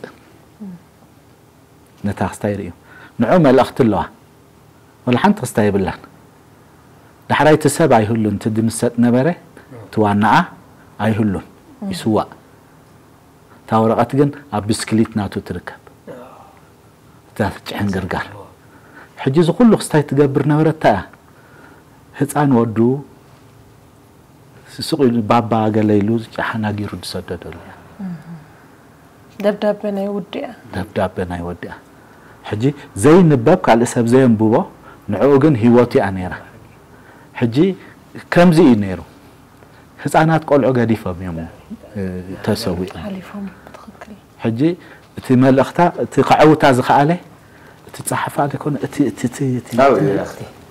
ነታ ክስታይ ይርእዩ። ንዑ መልእኽቲ ኣለዋ። ወላ ሓንቲ ክስታይ የብላን። ዳሕራይ እቲ ሰብ ኣይህሉን፣ እቲ ድምሰጥ ነበረ፣ እቲ ዋናኣ ኣይህሉን፣ ይስዋእ። እታ ወረቐት ግን ኣብ ብስክሊት ናቱ ትርከብ። እታ ትጭሕን ግርጋር። ሕጂ እዚ ኩሉ ክስታይ ትገብር ነበረት እያ። ህፃን ወዱ ስቕ ኢሉ ባባ ገለ ኢሉ ጫሓና ገይሩ ዝሰደደሉ እያ። ደብዳበ ናይ ወዲ እያ። ደብዳበ ናይ ወዲ እያ። ሕጂ ዘይንበብ ካልእ ሰብ ዘየንብቦ ንዕኡ ግን ህይወቱ እያ ነይራ። ሕጂ ከምዚ እዩ ነይሩ። ህፃናት ቆልዑ ገዲፎም እዮም፣ እ፣ ተሰዊኦም። ሓሊፎም፣ ብትኽክል። ሕጂ እቲ መልእኽታ፣ እቲ ከዐውታ ዝኸኣለ፣ እቲ ጸሓፋ ዘይኮነ፣ እቲ፣ እቲ፣ እቲ፣ እቲ፣ ኣብኡ እዩ።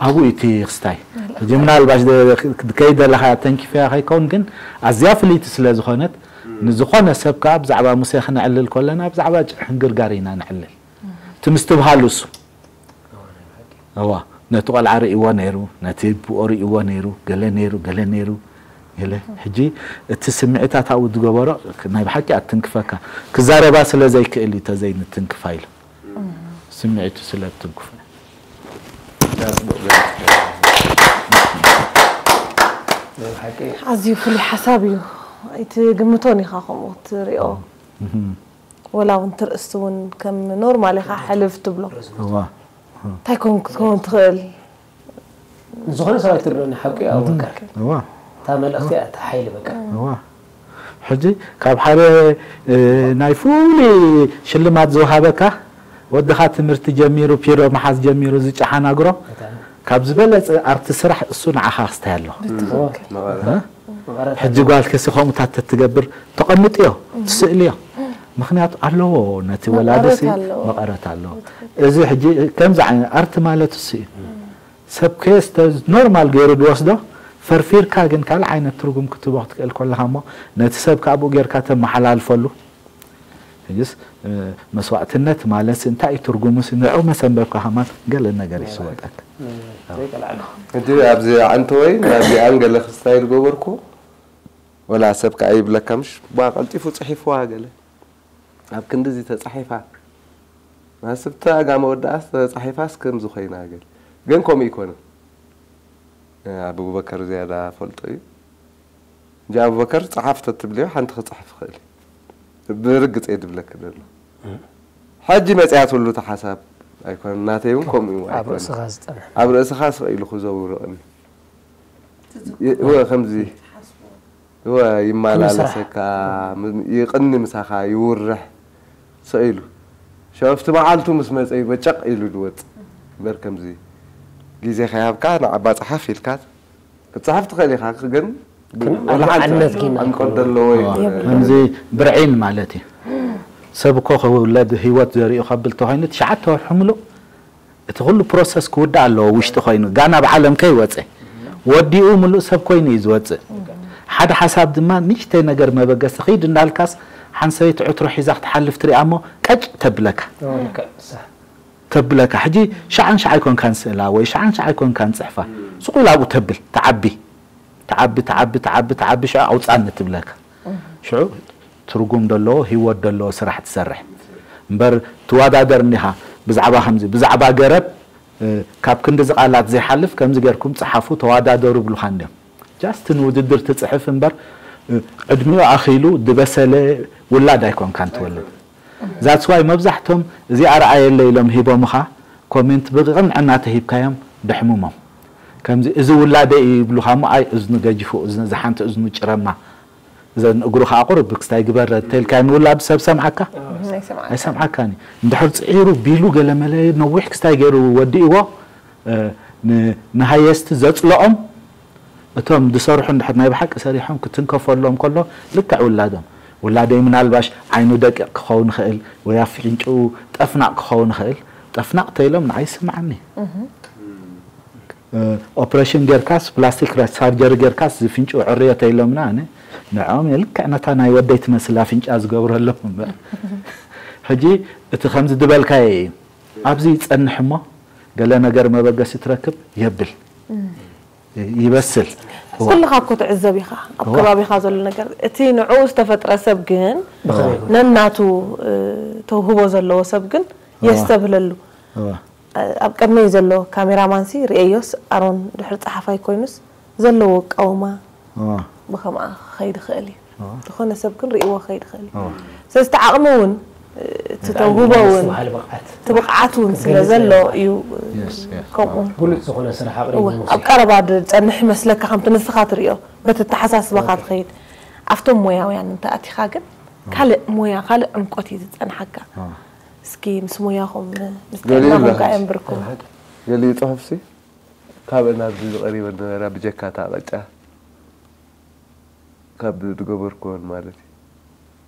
ኣብኡ እቲ ክስታይ። ሕጂ ምናልባሽ ደ-፣ ከይደለኻ ተንኪፈያ ከይከውን፣ ግን ኣዝያ ፍልይቲ ስለ ዝኾነት፣ ንዝኾነ ሰብ ከኣ ብዛዕባ ሙሴ ክነዕልል ከለና፣ ብዛዕባ ጭሕን ግርጋር ኢና ነዕልል። እቲ ምስትብሃሉ እሱ። እዋ፣ ነቲ ቆልዓ ርእይዎ ነይሩ፣ ነቲ ብኦ ርእይዎ ነይሩ፣ ገለ ነይሩ፣ ገለ ነይሩ፣ ገለ። ሕጂ እቲ ስምዒታት ኣብኡ ዝገበሮ ናይ ብሓቂ ኣትንክፈካ። ክዛረባ ስለ ዘይክእል እዩ ተዘይንትንክፋ ኢሉ። ስምዒቱ ስለ እትንክፎ። ኣዝዩ ፍሉይ ሓሳብ እዩ። ኣይትግምቶን ኢኻ ከምኡ ክትሪኦ። እህም። ወላ እውን ትርእስቲ እውን ከም ኖርማል ኢኻ ሕልፍ ትብሎ። እዋ። እንታይ ኮን ክትከውን ትኽእል? ንዝኾነ ሰብ ኣይትርድኦን ሓቂ እዩ፣ ኣወልካ። እዋ። እታ መልእኽቲ እያ፣ እታ ሓይሊ በቃ። እዋ። ሕጂ ካብ ሓደ፣ እ፣ ናይ ፍሉይ ሽልማት ዝወሃበካ ወድኻ ትምህርቲ ጀሚሩ፣ ፒሮ ምሓዝ ጀሚሩ፣ ዝጨሓናግሮ፣ እታ ካብ ዝበለጸ ኣርቲ ስራሕ እሱ ንዓኻ ክስታይ ኣለዎ። ብትኽክል። መቐረት። እ? መቐረት ሕጂ ኣለዎ። ጓል ከሲ ከምኡታት ተትገብር ተቐምጥዮ፣ ትስእልዮ። ምኽንያቱ ኣለዎ፣ ነቲ መቐረት ወላዲሲ ኣለዎ። መቐረት ኣለዎ። ብትኽክል። እዚ ሕጂ ከምዚ ዓይነት ኣርቲ ማለት እሱ እዩ። ሰብ ከየስተ ኖርማል ገይሩ ዝወስዶ፣ ፈርፊርካ ግን ካልእ ዓይነት ትርጉም ክትህቦ ክትክእል ከለኻ እሞ፣ ነቲ ሰብ ከኣ ብኡ ጌርካ ተመሓላልፈሉ። ሕጅስ፣ እ፣ መስዋእትነት ማለትሲ እንታይ እዩ ትርጉሙሲ? ንዕኡ መሰንበብካ ከማን ገለ ነገር ይስወጠካ። እ፣ ዘይቀልዓሉ። ሕጂ ኣብዚ ዓንተወይ ናብዚኣን ገለ ክስታይ ዝገበርኩ፣ ወላ ሰብ ከኣ ይብለካ፣ ምሽ፣ ቧ፣ ቀልጢፉ ጽሒፍዋ ገለ። ኣብ ክንድዚ ተጻሒፋ። ማስብታ ጋመ ወዳኣስ ተጻሒፋስ ከምዚ ኮይና ገለ። ግን ከምኡ ኣይኮነን። ኣቡበከር ዝያዳ ፈልጦ እዩ። እንጂ ኣቡበከር ጸሓፍ ተትብልዮ ሓንቲ ክጽሕፍ ይኽእል እዩ። ብርግጽ እየ ድብለኪ ዘሎ። ሕጂ መጽያትሉ እቲ ሓሳብ ኣይኮነን፣ ናተይ እውን ከምኡ እዩ ኣብ ኣይኮነን። ርእስኻ ዝጸንሕ። ኣብ ርእስኻ ስቕ ኢሉ ክዘውር ይኽእል እዩ። ይ-፣ እወ፣ ከምዚ፣ እወ፣ ይመላለሰካ፣ ም-፣ ይቕኒ ምሳኻ፣ ይውርሕ፣ ስቕ ኢሉ። ሸፍቲ መዓልቱ ምስ መጸ እዩ በጨቕ ኢሉ ዝወጽእ። እምበር ከምዚ ግዜ ከይሃብካ ንዓባ ጸሓፍ ኢልካ ክትጽሕፍ ትኽእል ኢኻ፣ ግን ግን ወላ ሓንቲ ኣድማዕነት ግን ዕምቆት ዘለዎ ኣይኮነን። ይኾነ። ከምዚ ብርዒን ማለት እዩ። ሰብ እኮ ክውለድ ህይወት ዘርእዩ ከብል ተኾይኑ ትሽዓተ ወርሒ ምሉእ እቲ ኩሉ ፕሮሰስ ክውዳእ ኣለዎ ውሽጢ ኮይኑ፣ ጋና ኣብ ዓለም ከይወፀ ወዲኡ ምሉእ ሰብ ኮይኑ እዩ ዝወፅእ። ሓደ ሓሳብ ድማ ንእሽተይ ነገር መበገሲ ኺድ እንዳልካስ ሓንቲ ሰበይቲ ዕትሮ ሒዛ ክትሓልፍ ትሪኣ እሞ ቀጭ ተብለካ። ልክዕ፣ ሳሕ። ተብለካ። ሕጂ ሸዓን ሸዓ ኣይኮንካን ስእላ ወይ ሸዓን ሸዓ ኣይኮንካን ጽሕፋ። ስቕ ኢላ ኣብኡ ተብል፣ ትዓቢ። ትዓቢ፣ ትዓቢ፣ ትዓቢ፣ ትዓቢ፣ ሽዑ ኣውጻኒ ትብለካ። ሽዑ ትርጉም ደለዎ፣ ህይወት ደለዎ ስራሕ ትሰርሕ። እምበር ትወዳደር እንዲኻ ብዛዕባ ከምዚ፣ ብዛዕባ ገረብ፣ እ፣ ካብ ክንዲ ዝቓላት ዘይሓልፍ ከምዚ ጌርኩም ጸሓፉ፣ ተወዳደሩ ብሉኻ እንዲዮም። ጃስት ንውድድር ትጽሕፍ እምበር፣ እ፣ ዕድሚኡ ኣኺሉ ድበሰለ ውላድ ኣይኮንካን ትወልድ። ዛትስ ዋይ መብዛሕቶም እዚ ኣርኣየለ ኢሎም ሂቦምኻ ኮሜንት ብቕንዕና ተሂብካዮም ደሕምሞም። ከምዚ እዚ ውላደ እዩ ይብሉኻ እሞ ኣይ እዝኑ ገጅፉ፣ እዝኑ፣ እዚ ሓንቲ እዝኑ ጭረማ፣ እዘን እግሩ ኸዓ ቁርብ ክስታይ ግበር ተልካዮ ንውላዱ ሰብ ሰምዓካ? ኣይሰምዓካ። ኣይሰምዓካን እዩ። እንድሕር ጽዒሩ ቢሉ ገለመለ ነዊሕ ክስታይ ገይሩ ወዲእዎ፣ እ፣ ን-፣ ንሃየስት ዘጽልኦም እቶም ዝሰርሑ እንድሕር ናይ ብሓቂ ሰሪሖም ክትንከፈሎም ከሎ ልክዕ ውላዶም። ውላደይ ምናልባሽ ዓይኑ ደቂቕ ክኸውን ይኽእል ወይ ኣፍንጭኡ ጠፍናቕ ክኸውን ይኽእል። ጠፍናቕ ተኢሎም ንዓይ ይስምዓኒ። እ፣ ኦፕሬሽን ጌርካስ ፕላስቲክ ራ-፣ ሳርጀሪ ጌርካስ ዝፍንጭኡ ዕርዮ ተኢሎምና ኣነ ንዕኦም እየ ልክዕ ነታ ናይ ወደይ ትመስል ኣፍንጫ ዝገብረሎም እምበር። ሕጂ እቲ ከምዚ ዝበልካዮ እዩ። ኣብዚ ይጸንሕ እሞ ገለ ነገር መበገሲ ትረክብ የብል። ይበስል። ኩልኻ እኮ ትዕዘብ ኢኻ፣ ኣብ እዋ። ከባቢኻ ዘሎ ነገር። እቲ ንዕኡ ዝተፈጥረ ሰብ ግን፣ ብኸመይ ይኾን? ነናቱ፣ እ፣ ተውህቦ ዘለዎ ሰብ ግን እዋ። የስተብህለሉ። እዋ። እ፣ ኣብ ቅድመይ ዘሎ ካሜራማንሲ ርእየዮስ፣ ኣሮን ድሕሪ ጸሓፋይ ኮይኑስ ዘለዎ ኣቃውማ እዋ። ብኸምኣ ክኸይድ ይኽእል እዩ። እዋ። ዝኾነ ሰብ ግን ርእይዎ ክኸይድ ይኽእል እዩ። እዋ። ስለዚ እቲ ዓቕሚ እውን፣ እቲ እምበኣር ተውህቦ እውን፣ ምስትውሃል ብቕዓት። እቲ ብቕዓት እውን ስለ ክገልጽ ዘሎ ኣለዎ። እዩ፣ የስ፣ የስ። ከምኡ። ብሉጽ ዝኾነ ስራሕ ኣቕሪቡ እወ፣ ሙሴ። ኣብ ቀረባ ዝጸንሕ ይመስለካ፣ ከምቲ ንስኻ ትርእዮ፣ በቲ ኣተሓሳስባኻ ኦኬ። ትኸይድ። ኣብቶም ሞያውያን እንተ ኣቲኻ ግን፣ ካልእ ሞያ፣ ካልእ ዕምቆት እዩ ዝጸንሓካ። አ። እስኪ ምስ ሞያኹም፣ ምስ ገሊኡ ጥዕናኹም ኣሎ ከኣ ሕጂ። የንብርኩም። ገሊኡ ጽሑፍሲ፣ ካብ ናብዚ ዝቐሪበን ነበራ፣ ብጀካ እታ ቅጫ። ካብ ዝገበርኩወን ማለት እዩ።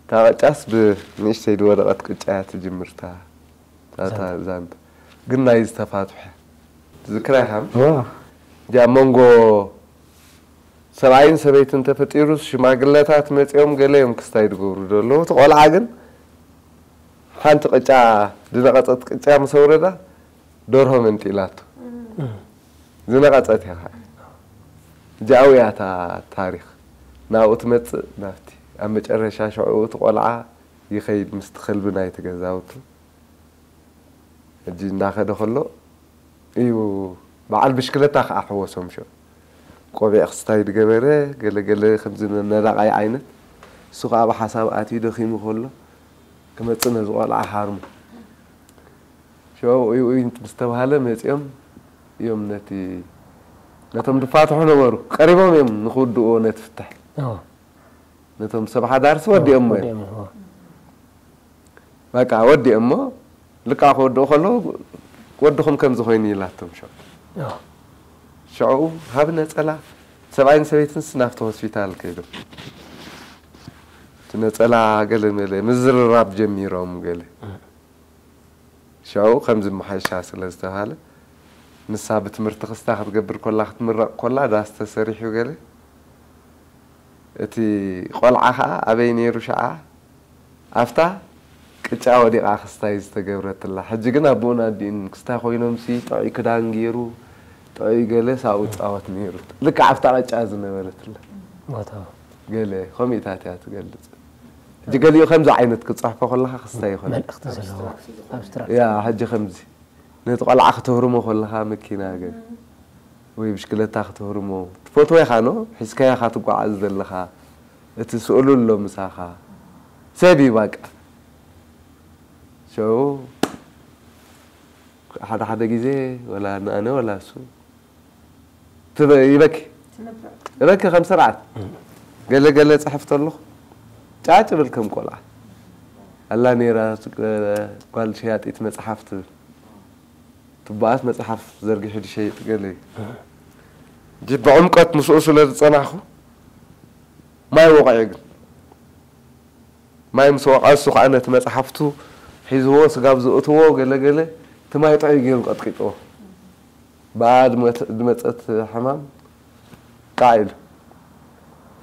እታ ቅጫስ ብንእሽተይ ዝወደቐት ቅጫ እያ ትጅምር፣ እታ፣ እታ፣ እታ ዛንታ። ዛንታ። ግን ናይ ዝተፋትሐ። ትዝክራ ኢኻ? እዋ። እዚኣ መንጎ ሰብኣይን ሰበይትን ተፈጢሩስ ሽማግለታት መጺኦም ገለ እዮም ክስታይ ዝገብሩ ዘለዉ። እቲ ቆልዓ ግን ሓንቲ ቅጫ፣ ዝነቐጸት ቅጫ ምስ ኣውረዳ፣ ደርሆ መንጢላቶ። እም። ዝነቐጸት እያ ኸዓ። እዚኣ እያ እታ ታሪኽ። ናብኡ ትመጽእ፣ ናብቲ። ኣብ መጨረሻ ሽዑ እቲ ቆልዓ ይኸይድ ምስቲ ከልቢ ናይቲ ገዛውቱ። ሕጂ እናኸደ ከሎ እዩ በዓል ብሽክለታ ኸዓ ሕወሶም ሽዑ። ቆቢዕ ክስታይ ዝገበረ፣ ገለ ገለ ከምዚ ነዳቓይ ዓይነት። እሱ ኸዓ ብሓሳብ ኣትዩ ደኺሙ ከሎ ክመጽእ ነዚ ቆልዓ ሃርሙ። ሽዑ ኡይ ኡይ ምስ ተባህለ መጺኦም እዮም ነቲ፣ ነቶም ዝፋትሑ ነበሩ። ቀሪቦም እዮም ንኽውድእዎ ነቲ ፍትሕ። እዎ። ነቶም ሰብ ሓዳርሲ ወዲኦሞ እዮም። ወዲኦሞ፣ እዎ። በቃ ወዲኦሞ፣ ልክዕ ክወድኡ ከለዉ፣ "ወድኹም ከምዚ ኮይኑ" ኢላቶም ሽዑ። እዎ። ሽዑ ሃብ ነጸላ፣ ሰብኣይን ሰበይትንስ ናብቲ ሆስፒታል ከይዶም። እቲ ነጸላ ገለ መለ ምዝርራብ ጀሚሮም ገለ። እም። ሽዑ ከምዚ መሓይሻ ስለ ዝተባህለ፣ ንሳ ብትምህርቲ ክስታ ክትገብር ኮላ፣ ክትምረቕ ኮላ፣ ዳስ ተሰሪሑ ገለ። እቲ ቆልዓ ኸዓ ኣበይ ነይሩ ሽዓ? ኣብታ ቅጫ ወዲቓ ክስታይ ዝተገብረትላ። ሕጂ ግን ኣቦኡን ኣዲኡን ክስታይ ኮይኖምሲ፣ ጥዑይ ክዳን ገይሩ፣ ጥዑይ ገለ ሳብኡ ጻወት ነይሩ። ልክዕ ኣብታ ቅጫ ዝነበረትላ። ቦታ። ገለ ከምኡታት እያ ትገልጽ። ሕጂ ገሊኡ ከምዚ ዓይነት ክትጽሕፎ ከለኻ ክስታይ ይኾን። መልእኽቲ ዘለዎ፣ ኣብስትራክት። ያ፣ ሕጂ ከምዚ ነቲ ቆልዓ ክትህርሞ ከለኻ መኪና ገለ። ወይ ብሽክለታ ክትህርሞ ትፈትዎ ኢኻ ኖ ሒዝካዮ ኢኻ ትጓዓዝ ዘለኻ እቲ ስእሉ ኣሎ ምሳኻ ሰብ እዩ ባቃ ሸው ሓደ ሓደ ግዜ ወላ ንኣነ ወላ እሱ ትበ- ይበኪ ይበኪ ከም ስርዓት ገለ ገለ ጽሕፍ ተለኹ ጫጭ ብል ከም ቆልዓ ኣላ ነይራ ጓል ሸያጢት መጽሓፍ ትብል ትበኣስ መጽሓፍ ዘርጊሑ ዝሸይጥ ገለ እዩ እንጂ ብዕምቀት ምስኡ ስለ ዝጸናሕኩ ማይ ወቕዐ ግን ማይ ምስ ወቕዐ እሱ ከዓ ነቲ መጽሓፍቱ ሒዝዎ ስጋብ ዝእትዎ ገለ ገለ እቲ ማይ ጥዑይ ገይሩ ቀጥቂጥዎ ብኣ ዝመጸት ሕማም ቃዕ ኢሉ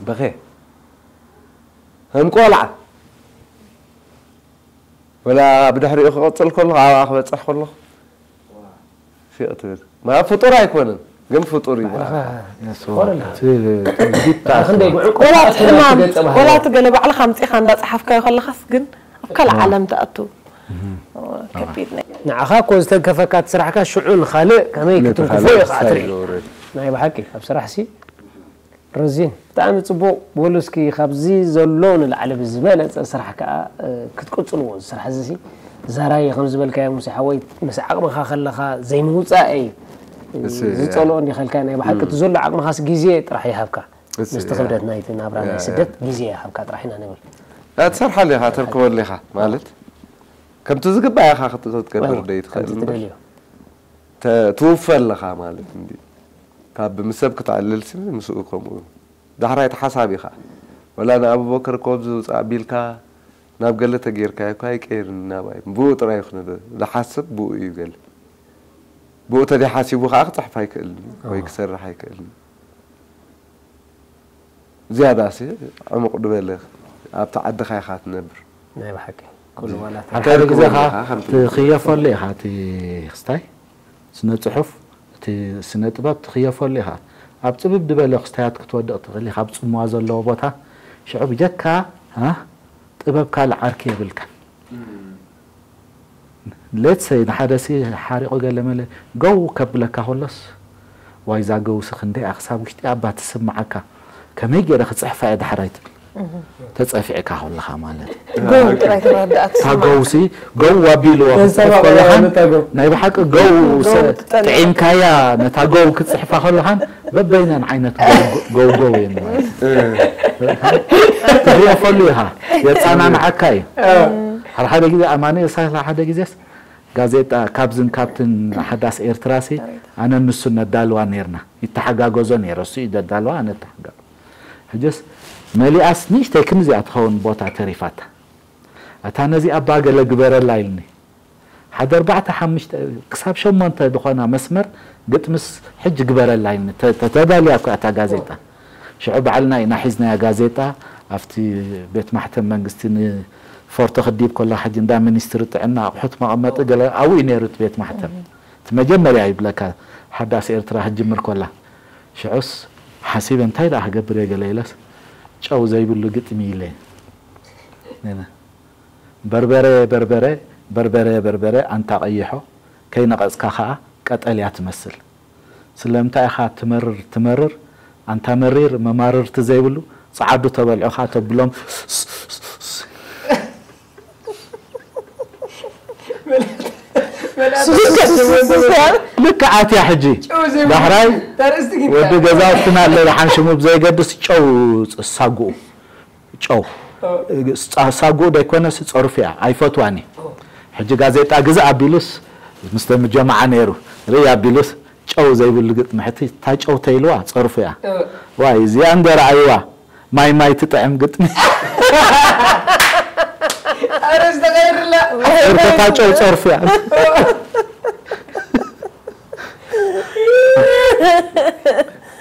በኸ ከም ቆልዓ ወላ ብድሕሪኡ ክቕጽል ከሎ ኣብኣ ክበጽሕ ከሎ ሽቕ ትብል ማለት ፍጡር ኣይኮነን ግን ፍጡር እዩ ክንደይ ብዕቁባት ሕማም ወላ እቲ ገለ ባዕልኻ ኣምፂኻ እንዳፀሓፍካዮ ከለኻስ ግን ኣብ ካልእ ዓለም ትኣቱ ከቢድ ናይ ንዓኻ እኮ ዝተንከፈካ እቲ ስራሕካ ሽዑ ንኻልእ ከመይ ክትንክፎ ኢኻ ትርኢ ናይ ብሓቂ ኣብ ስራሕሲ ረዚን ብጣዕሚ ፅቡቕ በሉ እስኪ ካብዚ ዘሎ ንላዕሊ ብዝበለፀ ስራሕ ከዓ ክትቅፅልዎ እዚ ስራሕ እዚ ሲ ዛራይ ከም ዝበልካዮ ሙሴ ሓወይ ምስ ዓቕምኻ ከለኻ ዘይምውፃእ እዩ ዝፀልኦ እንዲኸልካ ናይ ብሓቂ እቲ ዘሎ ዓቕምኻስ ግዜ ጥራሕ ይሃብካ ምስቲ ክብደት ናይቲ ናብራ ናይ ስደት ግዜ ይሃብካ ጥራሕ ኢና ንብል ትሰርሓሉ ኢኻ ተርከበሉ ኢኻ ማለት ከምቲ ዝግባእ ኢኻ ክትገብር ደይትኽእል ትውፈ ኣለኻ ማለት እንዲ ካብ ምስ ሰብ ክትዕልል ሲ ምስኡ ከምኡ ዳሕራይ ተሓሳቢ ኢኻ ወላ ንኣቡበከር ኮብ ዝውፅእ ኣቢልካ ናብ ገለ ተጌርካዮ እኳ ኣይቀይርን ናባይ ብኡ ጥራይ እዩ ክነደ ዝሓስብ ብኡ እዩ ገለ ብኡ ተደይ ሓሲቡ ከዓ ክፅሕፍ ኣይክእልን ወይ ክሰርሕ ኣይክእልን ዝያዳ ሲ ዕሙቕ ዝበለ ኣብቲ ዓድኻ ኢኻ ትነብር ናይ ብሓቂ ኩሉ ዋላ ሓደ ግዜ ትኽየፈሉ ኢኻ እቲ ክስታይ ስነ ፅሑፍ እቲ ስነ ጥበብ ትኽየፈሉ ኢኻ ኣብ ፅብብ ዝበለ ክስታያት ክትወድቕ ትኽእል ኢኻ ኣብ ፅምዋ ዘለዎ ቦታ ሽዑ ብጀካ ጥበብ ካልእ ዓርኪ የብልካን let's say ንሓደ ሲ ሓሪቑ ገለ መለ ገው ከብለካ ከሎስ ዋይ እዛ ገውሲ ክንደይ እያ ክሳብ ውሽጢ እባ ትስምዓካ ከመይ ገይረ ክፅሕፋ እየ ዳሕራይ ትብል ተፀፊዕካ ከለኻ ማለት እዩ ጎው ጥራይ ትረዳእ እታ ገውሲ ገው ኣቢልዎ ክትፅሕፍ ከለኻን ናይ ብሓቂ ገው ጥዒምካያ ነታ ገው ክትፅሕፋ ከለኻን በበይነን ዓይነት ገው ገው እየን ማለት ትኽየፈሉ ኢኻ የፃናንዓካ እዩ ሓደ ሓደ ግዜ ኣማኑኤል ሳህላ ሓደ ግዜስ ጋዜጣ ካብዝን ካብትን ሓዳስ ኤርትራሲ ኣነ ንሱ ነዳልዋ ነርና ይተሓጋገዞ ነይረ እሱ እዩ ደዳልዋ ኣነ ተሓጋገ ሕጅስ መሊኣስ ንእሽተይ ክንዚኣ ትኸውን ቦታ ተሪፋታ እታ ነዚ ኣባ ገለ ግበረላ ኢልኒ ሓደ ኣርባዕተ ሓሙሽተ ክሳብ ሸሞንተ ዝኾና መስመር ግጥምስ ሕጂ ግበረላ ኢልኒ ተተዳልያ እኳ እታ ጋዜጣ ሽዑ ባዕልና ኢና ሒዝናያ ጋዜጣ ኣብቲ ቤት ማሕተም መንግስቲ ንፎርቶ ክዲብ ከሎ ሕጂ እንዳ ሚኒስትሪ ጥዕና ኣቑሑት መቐመጢ ገለ ኣብኡ እዩ ነይሩ እቲ ቤት ማሕተም እቲ መጀመርያ ይብለካ ሓዳስ ኤርትራ ክጅምር ከላ ሽዑስ ሓሲበ እንታይ ደኣ ክገብር እየ ገለ ኢለስ ጨው ዘይብሉ ግጥሚ ኢለ በርበረ በርበረ በርበረ በርበረ ኣንታ ቀይሖ ከይነቐጽካ ከኣ ቀጠልያ ትመስል ስለምንታይ ኢኻ ትመርር ትመርር ኣንታ መሪር መማርርቲ ዘይብሉ ጸዓዱ ተበልዑኻ ተብሎም ልክዕ ኣትያ ሕጂ ዳሕራይ ወዲ ገዛውትና ኣለለ ሓንሽሙ ብዘይገድስ ጨው ሳጉኡ ጨው ሳጉኡ ደይኮነስ ፀሩፍ እያ ኣይፈትዋን እዩ ሕጂ ጋዜጣ ግዛእ ኣቢሉስ ምስ ጀማዓ ነይሩ ርኢ ኣቢሉስ ጨው ዘይብሉ ግጥሚ ሕቲ እታ ጨው ተይልዋ ፀሩፍ እያ ዋይ እዚኣ እንደ ረኣይዋ ማይ ማይ ትጥዕም ግጥሚ ኣረስ ተቀይርላ እርተታ ጨው ፀሩፍ እያ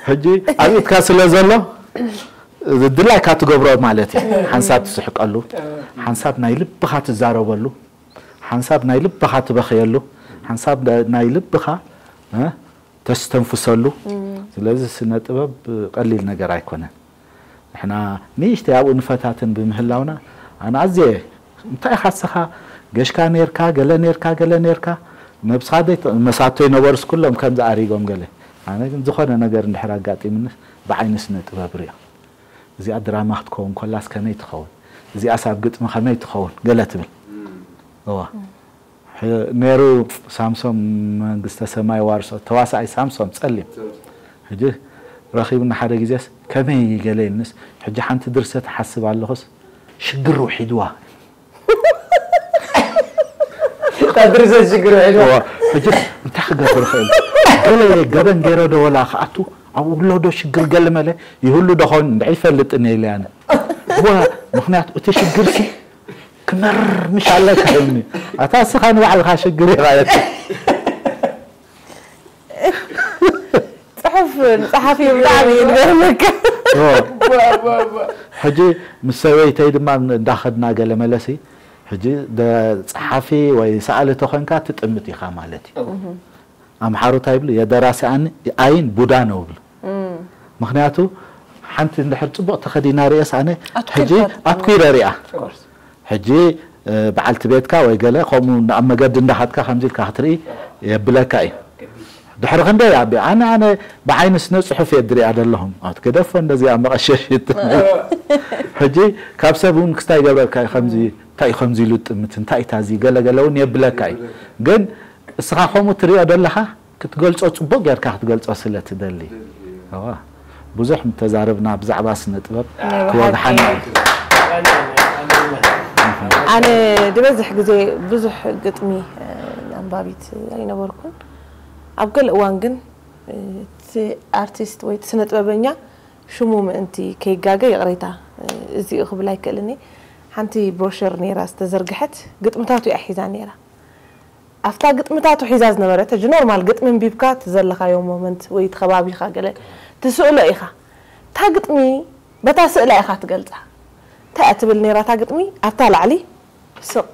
ሕጂ ኣብ ኢድካ ስለ ዘሎ ድላይካ ትገብሮ ማለት እዩ ሓንሳብ ትስሕቀሉ ሓንሳብ ናይ ልብኻ ትዛረበሉ ሓንሳብ ናይ ልብኻ ትበኽየሉ ሓንሳብ ናይ ልብኻ ተስተንፍሰሉ ስለዚ ስነ ጥበብ ቀሊል ነገር ኣይኮነን ንሕና ንእሽተይ ኣብኡ ንፈታትን ብምህላውና ኣነ ኣዝየ እንታይ ኢኻ ስኻ ገሽካ ነርካ ገለ ነርካ ገለ ነርካ ነብስኻ መሳቶ ይነበሩስ ኩሎም ከምዚ ኣሪጎም ገለ ኣነ ግን ዝኾነ ነገር እንድሕር ኣጋጢምንስ ብዓይኒ ስነ ጥበብ ርእዮ። እዚኣ ድራማ ክትከውን ከላስ ከመይ ትኸውን? እዚኣስ ኣብ ግጥሚ ከመይ ትኸውን? ገለ ትብል። እዋ። ሕ- ነይሩ ሳምሶም መንግስተ ሰማይ ዋርሶ፣ ተዋሳኣይ ሳምሶም ጸሊም። ሕጂ ረኺብና ሓደ ግዜስ ከመይ ገለ ኢልንስ፣ ሕጂ ሓንቲ ድርሰት እሓስብ ኣለኹስ ሽግር ውሒድዋ። እታ ድርሰት ሽግር ውሒድዋ። እዋ፣ ሕጂ እንታይ ክገብር ይኽእል? ገለ ገበን ገይረ ዶ ወላ ክኣቱ ኣብ ውሎዶ ሽግር ገለ መለ ይህሉ ዶ ኾን እንደ ይፈልጥን እየ ኢለ ኣነ። እዋ፣ ምኽንያቱ እቲ ሽግር ሲ ክመር ምሽ ኣለካ ይብልኒ። ኣታ እስኻ ንባዕልኻ ሽግር ኢኻ የት ጽሑፍ ንጸሓፊ ብጣዕሚ እዩ ዝገርመካ። ሕጂ ምስ ሰበይተይ ድማ እንዳኸድና ገለ መለሲ ሕጂ ደ- ጸሓፊ ወይ ሰኣሊ ተኾንካ ትጥምት ኢኻ ማለት እዩ። ኣምሓሩ እንታይ ይብሉ? የደራሲ ኣን- ኣይን ቡዳ ነው ብሉ። ምኽንያቱ ሓንቲ እንድሕር ጽቡቕ ተኸዲና ርእየስ ኣነ ኣትኩር ሕጂ ፈት- ኣትኩረ ሪኣ። ሕጂ እ፣ በዓልቲ ቤትካ ወይ ገለ ከምኡ ኣብ መገዲ እንዳኸድካ ከምዚ ኢልካ ክትርኢ የብለካ እዩ። ድሕሪ ክንደይ ኣቢ ኣነ ኣነ ብዓይኒ ስነ ጽሑፍ እየ ድሪኣ ዘለኹም ኣት ገደፎ እንደዚኣ መቐሸሽት። ሕጂ ካብ ሰብ እውን ክስታይ ይገብረልካ እዩ ከምዚ እንታይ እዩ ከምዚ ኢሉ ጥምት እንታይ እዩ ታዚ ገለገለ እውን የብለካ እዩ። ግን እስኻ ከምኡ ትሪኦ ዘለኻ ክትገልጾ ጽቡቅ ጌርካ ክትገልጾ ስለ ትደሊ። እዋ ብዙሕ ምተዛረብና ብዛዕባ ስነ ጥበብ ክወግሓና እዩ። ኣነ ዝበዝሕ ግዜ ብዙሕ ግጥሚ ኣንባቢት ኣይነበርኩን። ኣብ ገለ እዋን ግን እቲ ኣርቲስት ወይ እቲ ስነ ጥበበኛ ሽሙ ምእንቲ ከይጋገ ይቕሬታ እዚኡ ክብል ኣይክእልን እየ። ሓንቲ ብሮሸር ነይራ ዝተዘርግሐት ግጥምታቱ እያ ሒዛ ነይራ። ኣብታ ግጥምታቱ ሒዛ ዝነበረት ሕጂ ኖርማል ግጥሚ ኣንቢብካ እቲ ዘለኻዮ ሞመንት ወይ እቲ ከባቢኻ ገለ ትስእሎ ኢኻ። እታ ግጥሚ በታ ስእላ ኢኻ ትገልጻ። እንታይ እያ ትብል ነይራ እታ ግጥሚ? ኣብታ ላዕሊ ስቕ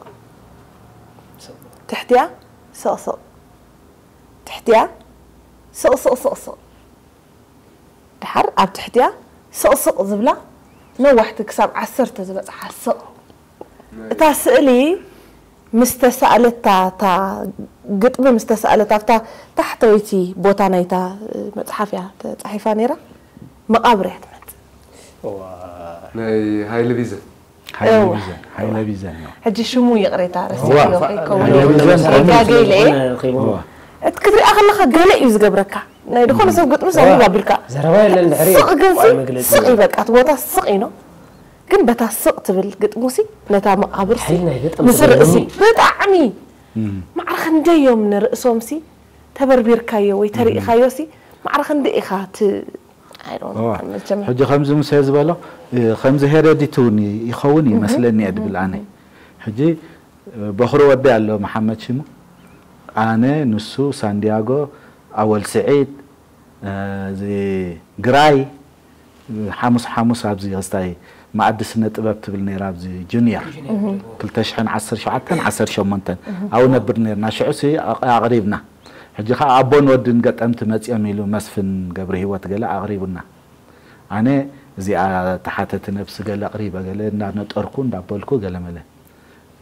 ትሕትያ ስቕስቕ ትሕትያ ስቕስቕ ስቕስቕ ድሓር ኣብ ትሕትያ ስቕስቕ ዝብላ ነዋሕቲ ክሳብ ዓሰርተ ዝበጽሓ ስቕ እታ ስእሊ ምስ ተሳእለታ እታ ግጥሚ ምስ ተሳእለት ኣብታ ታሕተወይቲ ቦታ ናይታ መጽሓፍ እያ ተጻሒፋ ነይራ። መቓብር እያ ትመጽእ። ናይ ሃይለ ቢዘን ሃይለ ቢዘን ሃይለ ቢዘን ነው። ሕጂ ሽሙ ይቕሬታ እዋ፣ ረሲዕዮ ከይከውን ሃይለ ቢዘን ጋገ ኢለ እየ። እዋ። እቲ ክትሪኣ ከለኻ ገለ እዩ ዝገብረካ ናይ ዝኾነ ሰብ ግጥሚ ሰሚዕ ኣቢልካ ዘረባ የለን ድሕሪ ስቕ ግን ዋይ መግለጺ ስቕ እዩ በቃ እቲ ቦታ ስቕ ኢኖ ግን በታ ስቕ ትብል ግጥሙሲ ነታ መቓብር ሓይል ናይ ግጥም ምስ ርእሲ ትግርም። ብጣዕሚ ማዕረ ክንደይ እዮም ንርእሶምሲ ተበርቢርካዮ ወይ ተሪኢኻዮሲ ማዕረ ክንደይ ኢኻ ት I don't know፣ እዋ። መቸም ሕጂ ከምዚ ሙሴ ዝበሎ እ፣ ከምዚ ሄረዲቲ እውን ይኸውን ይመስለኒ እየ ድብል ኣነ። ሕጂ እ፣ በኹሪ ወዲ ኣሎ መሓመድ ሽሙ ኣነ ንሱ ሳንዲያጎ ኣወል ስዒድ እ፣ እዚ ግራይ እ፣ ሓሙስ ሓሙስ ኣብዚ ክስታይ መኣዲ ስነ ጥበብ ትብል ነይራ ኣብዚ ጁኒየር ክልተ ሽሕን ዓሰርተ ሸውዓተን ዓሰርተ ሸሞንተን ኣብኡ ነብር ነርና ሽዑ ሲ ኣቕ- ኣቕሪብና ሕጂ ከዓ ኣቦን ወድን ገጠምቲ መፂኦም ኢሉ መስፍን ገብረ ህይወት ገለ ኣቕሪቡና ኣነ እዚኣ ተሓተቲ ነብሲ ገለ ኣቕሪበ ገለ እንዳነጠርኩ እንዳበልኩ ገለ መለ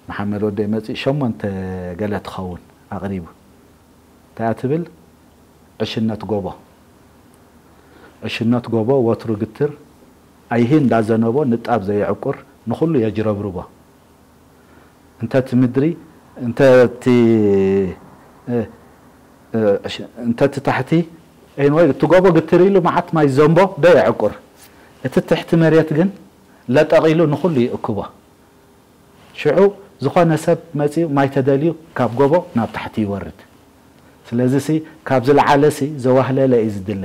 መሓመድ ወደይ መፂእ ሸሞንተ ገለ ትኸውን ኣቕሪቡ እንታይ ትብል ዕሽነት ጎቦ ዕሽነት ጎቦ ወትሩ ግትር ኣይሂ እንዳዘነቦ ንጣብ ዘየዕቁር ንኹሉ የጅረብርቦ እንተ እቲ ምድሪ እንተ እቲ እ፣ እ፣ ዕሽ- እንተ እቲ ታሕቲ ኤንወይ እቲ ጎቦ ግትር ኢሉ መዓት ማይ ዘንቦ ዶ የዕቁር እቲ ትሕቲ መሬት ግን ለጠቕ ኢሉ ንኹሉ ይእክቦ ሽዑ ዝኾነ ሰብ መፂኡ ማይ ተደልዩ ካብ ጎቦ ናብ ታሕቲ ይወርድ ስለዚ ሲ ካብ ዝለዓለ ሲ ዘዋህለለ እዩ ዝድለ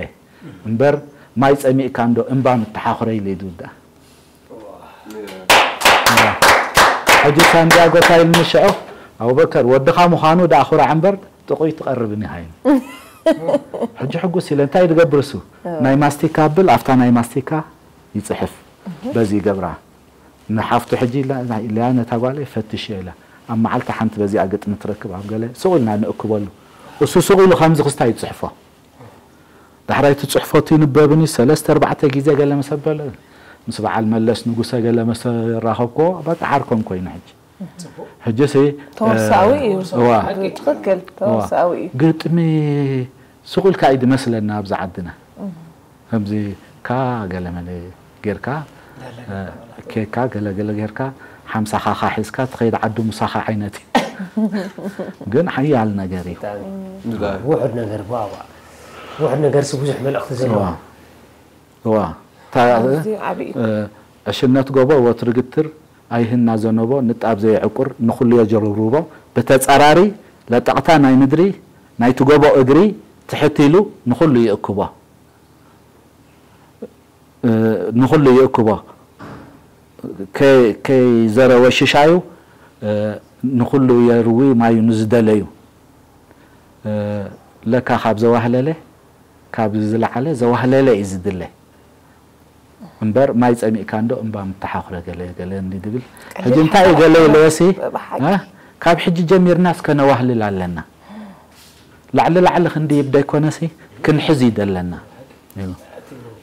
እምበር ማይ ፀሚእካ እንዶ እምባ ምተሓኽሮ ኢሉ እዩ ዝውዳእ ሕጂ ሳንዲያጎ እንታይ ኢልኒ ሽዑ ኣቡበከር ወድኻ ምዃኑ ደኣ ኩራዕ እምበር ጥቑይ ትቐርብን ኢኻ ኢሉ ሕጂ ሕጉስ ኢለ እንታይ ዝገብር እሱ ናይ ማስቲካ ብል ኣብታ ናይ ማስቲካ ይፅሕፍ በዚ ይገብራ ንሓፍቱ ሕጂ ኢላ ኢላ ነታ ጓለይ ፈትሽዮ ኢላ ኣብ መዓልቲ ሓንቲ በዚኣ ግጥሚ ትረክብ ኣብ ገለ ሱቕ ኢልና ንእክበሉ እሱ ሱቕ ኢሉ ከምዚ ክስታይ ይፅሕፎ ዳሕራይ እቲ ፅሕፎ እቲ ይንበብን እዩ ሰለስተ ኣርባዕተ ግዜ ገለ ምስ ኣበለ ምስ በዓል መለስ ንጉሰ ገለ ምስ ኣራኸብክዎ በቃ ዓርኮም ኮይኑ ሕጂ ሕጂ ሲ ተወሳዊ እዩ እዋ ትኽክል ተወሳዊ እዩ ግጥሚ ስቑልካ እዩ ዝመስለና ኣብዚ ዓድና። ከምዚ ካ ገለመለ ጌርካ፣ እ፣ ኬካ ገለገለ ጌርካ፣ ሓምሳኻ ካ ሒዝካ ትኸይድ ዓዱ ምሳኻ ዓይነት እዩ። ግን ሓያል ነገር እዩ። ውሑድ ነገር፣ ዋ፣ ዋ። ውሑድ ነገር ሲ ብዙሕ መልእኽቲ ዘለዎ። ዋ፣ ዋ። እታ፣ ኣዝዩ ዓቢ እዩ። እ፣ ዕሽነት ጎቦ ወትሩ ግትር፣ ኣይህና ዘነቦ፣ ንጣብ ዘየዕቁር፣ ንኹሉ የጀርብርቦ። ብተጻራሪ፣ ለጠቕታ ናይ ምድሪ፣ ናይቲ ጎቦ እግሪ፣ ትሕት ኢሉ፣ ንኹሉ ይእክቦ። እ፣ ንኹሉ ይእክቦ። ከ-፣ ከይዘረወ ሽሻዩ፣ እ፣ ንኹሉ የርዊ ማዩ ንዝደለዩ። እ፣ ለካ ካብ ዘዋህለለ፣ ካብ ዝለዓለ ዘዋህለለ እዩ ዝድለ። እምበር ማይ ጸሚእካ እንዶ እምባ ምተሓኹረ ገለ ገለ እንዲ ድብል። ሕጂ እንታይ እዩ ገለ ኢለሲ? ብሓቂ። እ? ካብ ሕጂ ጀሚርና እስከ ነዋህልል ኣለና። ላዕሊ ላዕሊ ክንድይብ ደይኮነሲ ክንሕዝ እዩ ደለና። ኢሉ።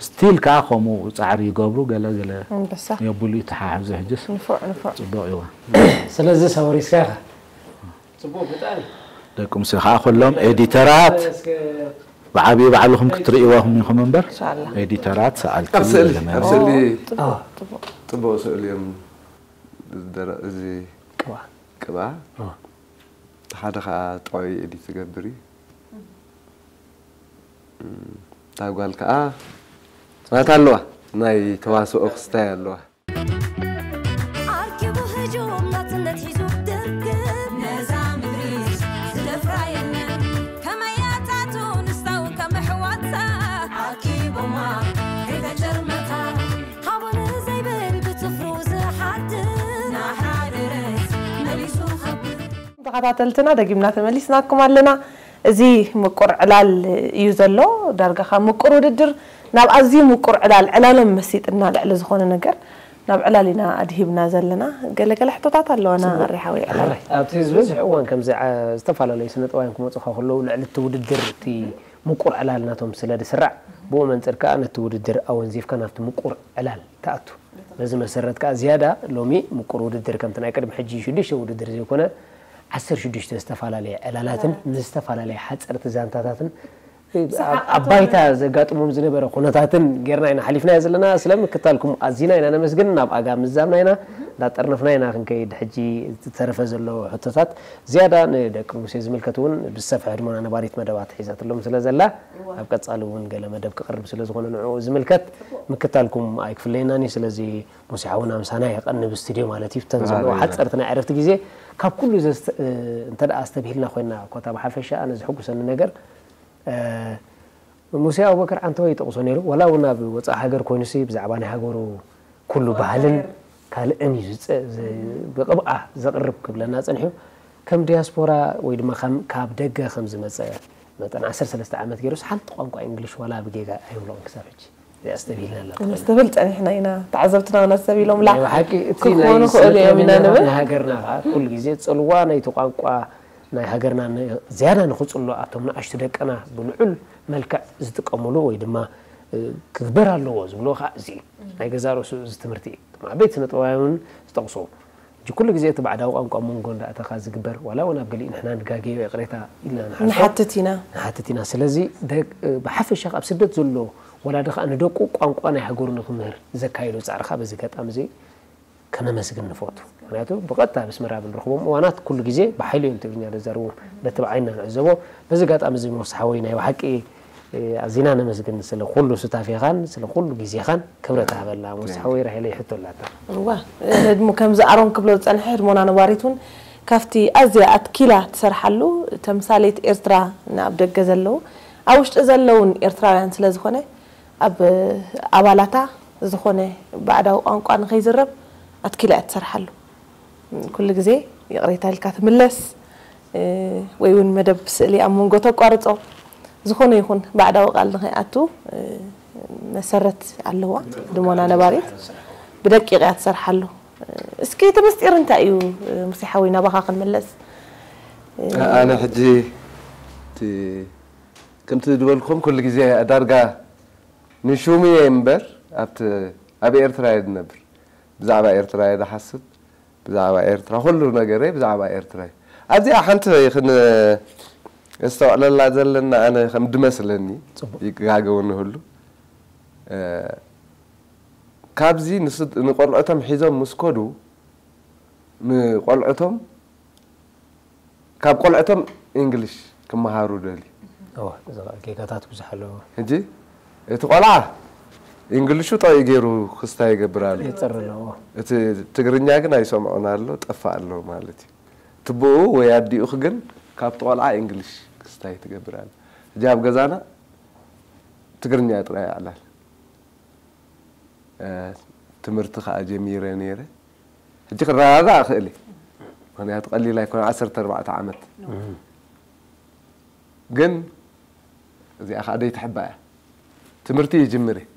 ስቲል ከኣ ከምኡ ጻዕሪ ይገብሩ፣ ገለ ገለ ኣንበሳ። የብሉ ይተሓሕዙ። ሕጅስ ንፉዕ፣ ንፉዕ። ጽቡቕ እዋ። ስለዚ ሳወሪስካ ኢኻ። ደቂ ሙሴ ከኣ ኩሎም ኤዲተራት ብዓብዪ ባዕልኹም ክትርእይዎም ኢኹም እምበር፣ ኢንሻኣላህ። ኤዲተራት ሰኣልቲ ኣብ ስእሊ፣ ለመን። ኣብ ስእሊ ጽቡቕ፣ ጽቡቕ። ጽቡቕ ስእሊ እዮም ዝደረ-፣ እዚ ቅብኣ። ቅብኣ። ኣዎ። ሓደ ኸኣ ጥዑይ ኤዲት ዝገብር እዩ። እታ ጓል ከኣ ናታ ኣለዋ፣ ናይ ተዋስኦ ክስታይ ኣለዋ። ኣርኪቡ ህጁም ናጽነት ሒዙ ድርግም ነዛ ምድሪ ዝደፍራ የለን። ከመያታቱ ንስታውን ከም ኣሕዋታ ኣርኪቦማ ከይተጨርመታ። ሃቡኒ ዘይብል ብጽፍሩ ዝሓድር ናሓደረት መሊሱ ኸብር። ተኸታተልትና ደጊምና ተመሊስናኩም ኣለና። እዚ ምቁር ዕላል እዩ ዘሎ። ዳርጋ ካብ ምቁር ውድድር ናብ ኣዝዩ ምቁር ዕላል፣ ዕላሎም መሲጥና ልዕሊ ዝኾነ ነገር ናብ ዕላል ኢና ኣድሂብና ዘለና። ገለ ገለ ሕቶታት ኣለዋና። ጽቡቕ። ኣሪ ሓወይ፣ ዕላል። ኣረ፣ ኣብቲ ዝበዝሕ እዋን ከምዚ፣ ዓ-፣ ዝተፈላለዩ ስነ ጥበባውያን ክመጹኻ ከለዉ ልዕሊ እቲ ውድድር እቲ ምቁር ዕላል ናቶም ስለ ዝስራዕ፣ ብኡ መንጽር ከኣ ነቲ ውድድር ኣወንዚፍካ ናብቲ ምቁር ዕላል ትኣቱ። በዚ መሰረት ከኣ ዝያዳ ሎሚ ምቁር ውድድር ከምቲ ናይ ቅድሚ ሕጂ ሽዱሽተ ውድድር ዘይኮነ ዓሰርተ ሽዱሽተ ዝተፈላለየ ዕላላትን ዝተፈላለየ ሓጸርቲ ዛንታታትን ኣብ፣ ኣብ ባይታ ዘጋጥሞም ዝነበረ ኩነታትን ጌርና ኢና ሓሊፍናዮ ዘለና። ስለ ምክታልኩም ኣዚና ኢና ነመስግን። ናብ ኣጋ ምዛምና ኢና፣ እንዳጠርነፍና ኢና ክንከይድ። ሕጂ ዝተረፈ ዘሎ ሕቶታት ዝያዳ ንደቂ ሙሴ ዝምልከት እውን ብዝሰፍሐ ህድሞና ነባሪት መደባት ሒዛትሎም ስለ ዘላ፣ ኣብ ቀጻሊ እውን ገለ መደብ ክቕርብ ስለ ዝኾነ ንዕኡ ዝምልከት ምክታልኩም ኣይክፍለየናን እዩ። ስለዚ ሙሴ ሓውና ምሳና የቐንብ ስቱድዮ ማለት እዩ። ብተን ዘለዎ ሓጸርቲ ናይ ዕረፍቲ ግዜ ካብ ኩሉ ዘስተ-፣ እንተ ደኣ ኣስተብሂልና ኮይና ኮታ ብሓፈሻ ኣነ ዝሕጉሰኒ ነገር፣ እ፣ ሙሴ ኣቡበከር ዓንተወይ ይጠቕሶ ነይሩ። ዋላ እውን ኣብ ወጻኢ ሃገር ኮይኑሲ ብዛዕባ ናይ ሃገሩ ኩሉ ባህልን ካልእን እዩ ዝጸ-፣ ዝ-፣ ብቕብኣ ዘቕርብ ክብለና ጸኒሑ። ከም ዲያስፖራ ወይ ድማ ከም፣ ካብ ደገ ከም ዝመጸ መጠን ዓሰርተ ሰለስተ ዓመት ገይሩስ ሓንቲ ቋንቋ እንግሊሽ ዋላ ብጌጋ ኣይብሎን ክሳብ ሕጂ። እዚኣ ኣስተብሂልና ኣለና። ነስተብል ጸኒሕና ኢና። ተዓዘብትና እውን ኣስተብሂሎም፣ ላ ናይ ብሓቂ እቲ ክኾኑ ናይ ክእሉ እዮም ኢና ስነ-ጥበበኛታት ንብል። ናይ ሃገርና ከዓ ኩሉ ግዜ ጽልዋ ናይቲ ቋንቋ ናይ ሃገርና ን-፣ ዝያዳ ንኽጽሎ ኣብቶም ንኣሽቱ ደቅና ብልዑል መልክዕ ዝጥቀምሉ ወይ ድማ፣ እ፣ ክግበር ኣለዎ ዝብልዎ ከዓ እዚ እዩ። ናይ ገዛ ርእሱ እዚ ትምህርቲ እዩ። እቶም ዓበይቲ ስነ-ጥበባውያን እውን ዝጠቕስዎ። ሕጂ ኩሉ ግዜ እቲ ባዕዳዊ ቋንቋ ኣብ መንጎ እንዳኣተኻ ዝግበር፣ ዋላ እውን ኣብ ገሊኡ ንሕና ንጋገዮ ይቕሬታ ኢልና ንሓልፎ። ንሓትት ኢና። ንሓትት ኢና። ስለዚ ደቅ-፣ ብሓፈሻ ኣብ ስደት ዘሎ ወላዲ ኸኣ ንደቁ ቋንቋ ናይ ሃገሩ ንክምህር ዘካየዶ ጻዕሪ ኸኣ በዚ ኣጋጣሚ እዚ ከነመስግን ንፈቱ። ምኽንያቱ ብቐጥታ ኣብ ኣስመራ ኣብ ንረኽቦም እዋናት ኩሉ ግዜ ብሓይሊ እዮም ትግርኛ ዘዛርቡ፣ በቲ ብዓይንና ንዕዘቦ። በዚ ኣጋጣሚ እዚ ሞስ ሓወይ ናይ ብሓቂ፣ እ፣ ኣዚና ነመስግን ስለ ኩሉ ሱታፌኻን ስለ ኩሉ ግዜኻን። ክብረት ሃበልና ሞስ ሓወይ። ራሄለይ ሕቶ ኣላታ። እዋ፣ ህድሞ ከምዚ ኣሮን ክብሎ ዝጸንሐ ህድሞና ነባሪት እውን ካብቲ ኣዝያ ኣትኪላ ትሰርሓሉ ተምሳሌት ኤርትራ ንኣብ ደገ ዘለዉ ኣብ ውሽጢ ዘለውን ኤርትራውያን ስለ ዝኾነ ኣብ ኣባላታ ዝኾነ ባዕዳዊ ቋንቋ ንኸይዝረብ ኣትኪላ እያ ትሰርሓሉ። ኩሉ ግዜ ይቕሬታ ኢልካ ትምለስ፣ እ፣ ወይ እውን መደብ ስእሊ ኣብ መንጎ ተቋርጾ፣ ዝኾነ ይኹን ባዕዳዊ ቃል ንኸይኣቱ፣ እ፣ መሰረት ኣለዋ። ህድሞና ነባሪት ብደቂቕ እያ ትሰርሓሉ። እስኪ እቲ ምስጢር እንታይ እዩ? ሙሴ ሓወይ ናባኻ ክንምለስ። ኣነ ሕጂ እቲ ከምቲ ዝበልኩም ኩሉ ግዜ ዳርጋ ንሹም እየ እምበር ኣብቲ ኣብ ኤርትራ እየ ዝነብር። ብዛዕባ ኤርትራ እየ ዝሓስብ። ብዛዕባ ኤርትራ ኩሉ ነገረይ ብዛዕባ ኤርትራ እዩ። ኣብዚኣ ሓንቲ ክን-፣ እስተውዕለላ ዘለና ኣነ ከም ድመስለኒ ጽቡቕ። ይጋገው ንህሉ እ፣ ካብዚ ንስ- ንቆልዑቶም ሒዞም ምስ ከዱ ንቆልዑቶም ካብ ቆልዑቶም እንግሊሽ ክመሃሩ ደልዩ። እዋ፣ እዚ ኸኣ ጌጋታት ብዙሕ ኣለዎ። ሕጂ እቲ ቆልዓ እንግሊሹ ጠቕዩ ገይሩ ክስታ ይገብር ኣሎ። ይጽር ኣለዎ። እቲ ትግርኛ ግን ኣይሰምዖን ኣሎ፣ ጠፋ ኣሎ ማለት እዩ። ትብኡ ወይ ኣዲኡኽ ግን ካብቲ ቆልዓ እንግሊሽ ክስታይ ትገብር ኣለ። ሕጂ ኣብ ገዛና ትግርኛ ጥራይ ኣዕላል። እ፣ ትምህርቲ ኸዓ ጀሚረ ነይረ። ሕጂ ክረጋጋእ እኽእል እየ። ምኽንያቱ ቀሊል ኣይኮነ፣ ዓሰርተ ኣርባዕተ ዓመት። ግን እዚኣ ኸዓ ደይትሕባእ እያ። ትምህርቲ ይጅምር እየ።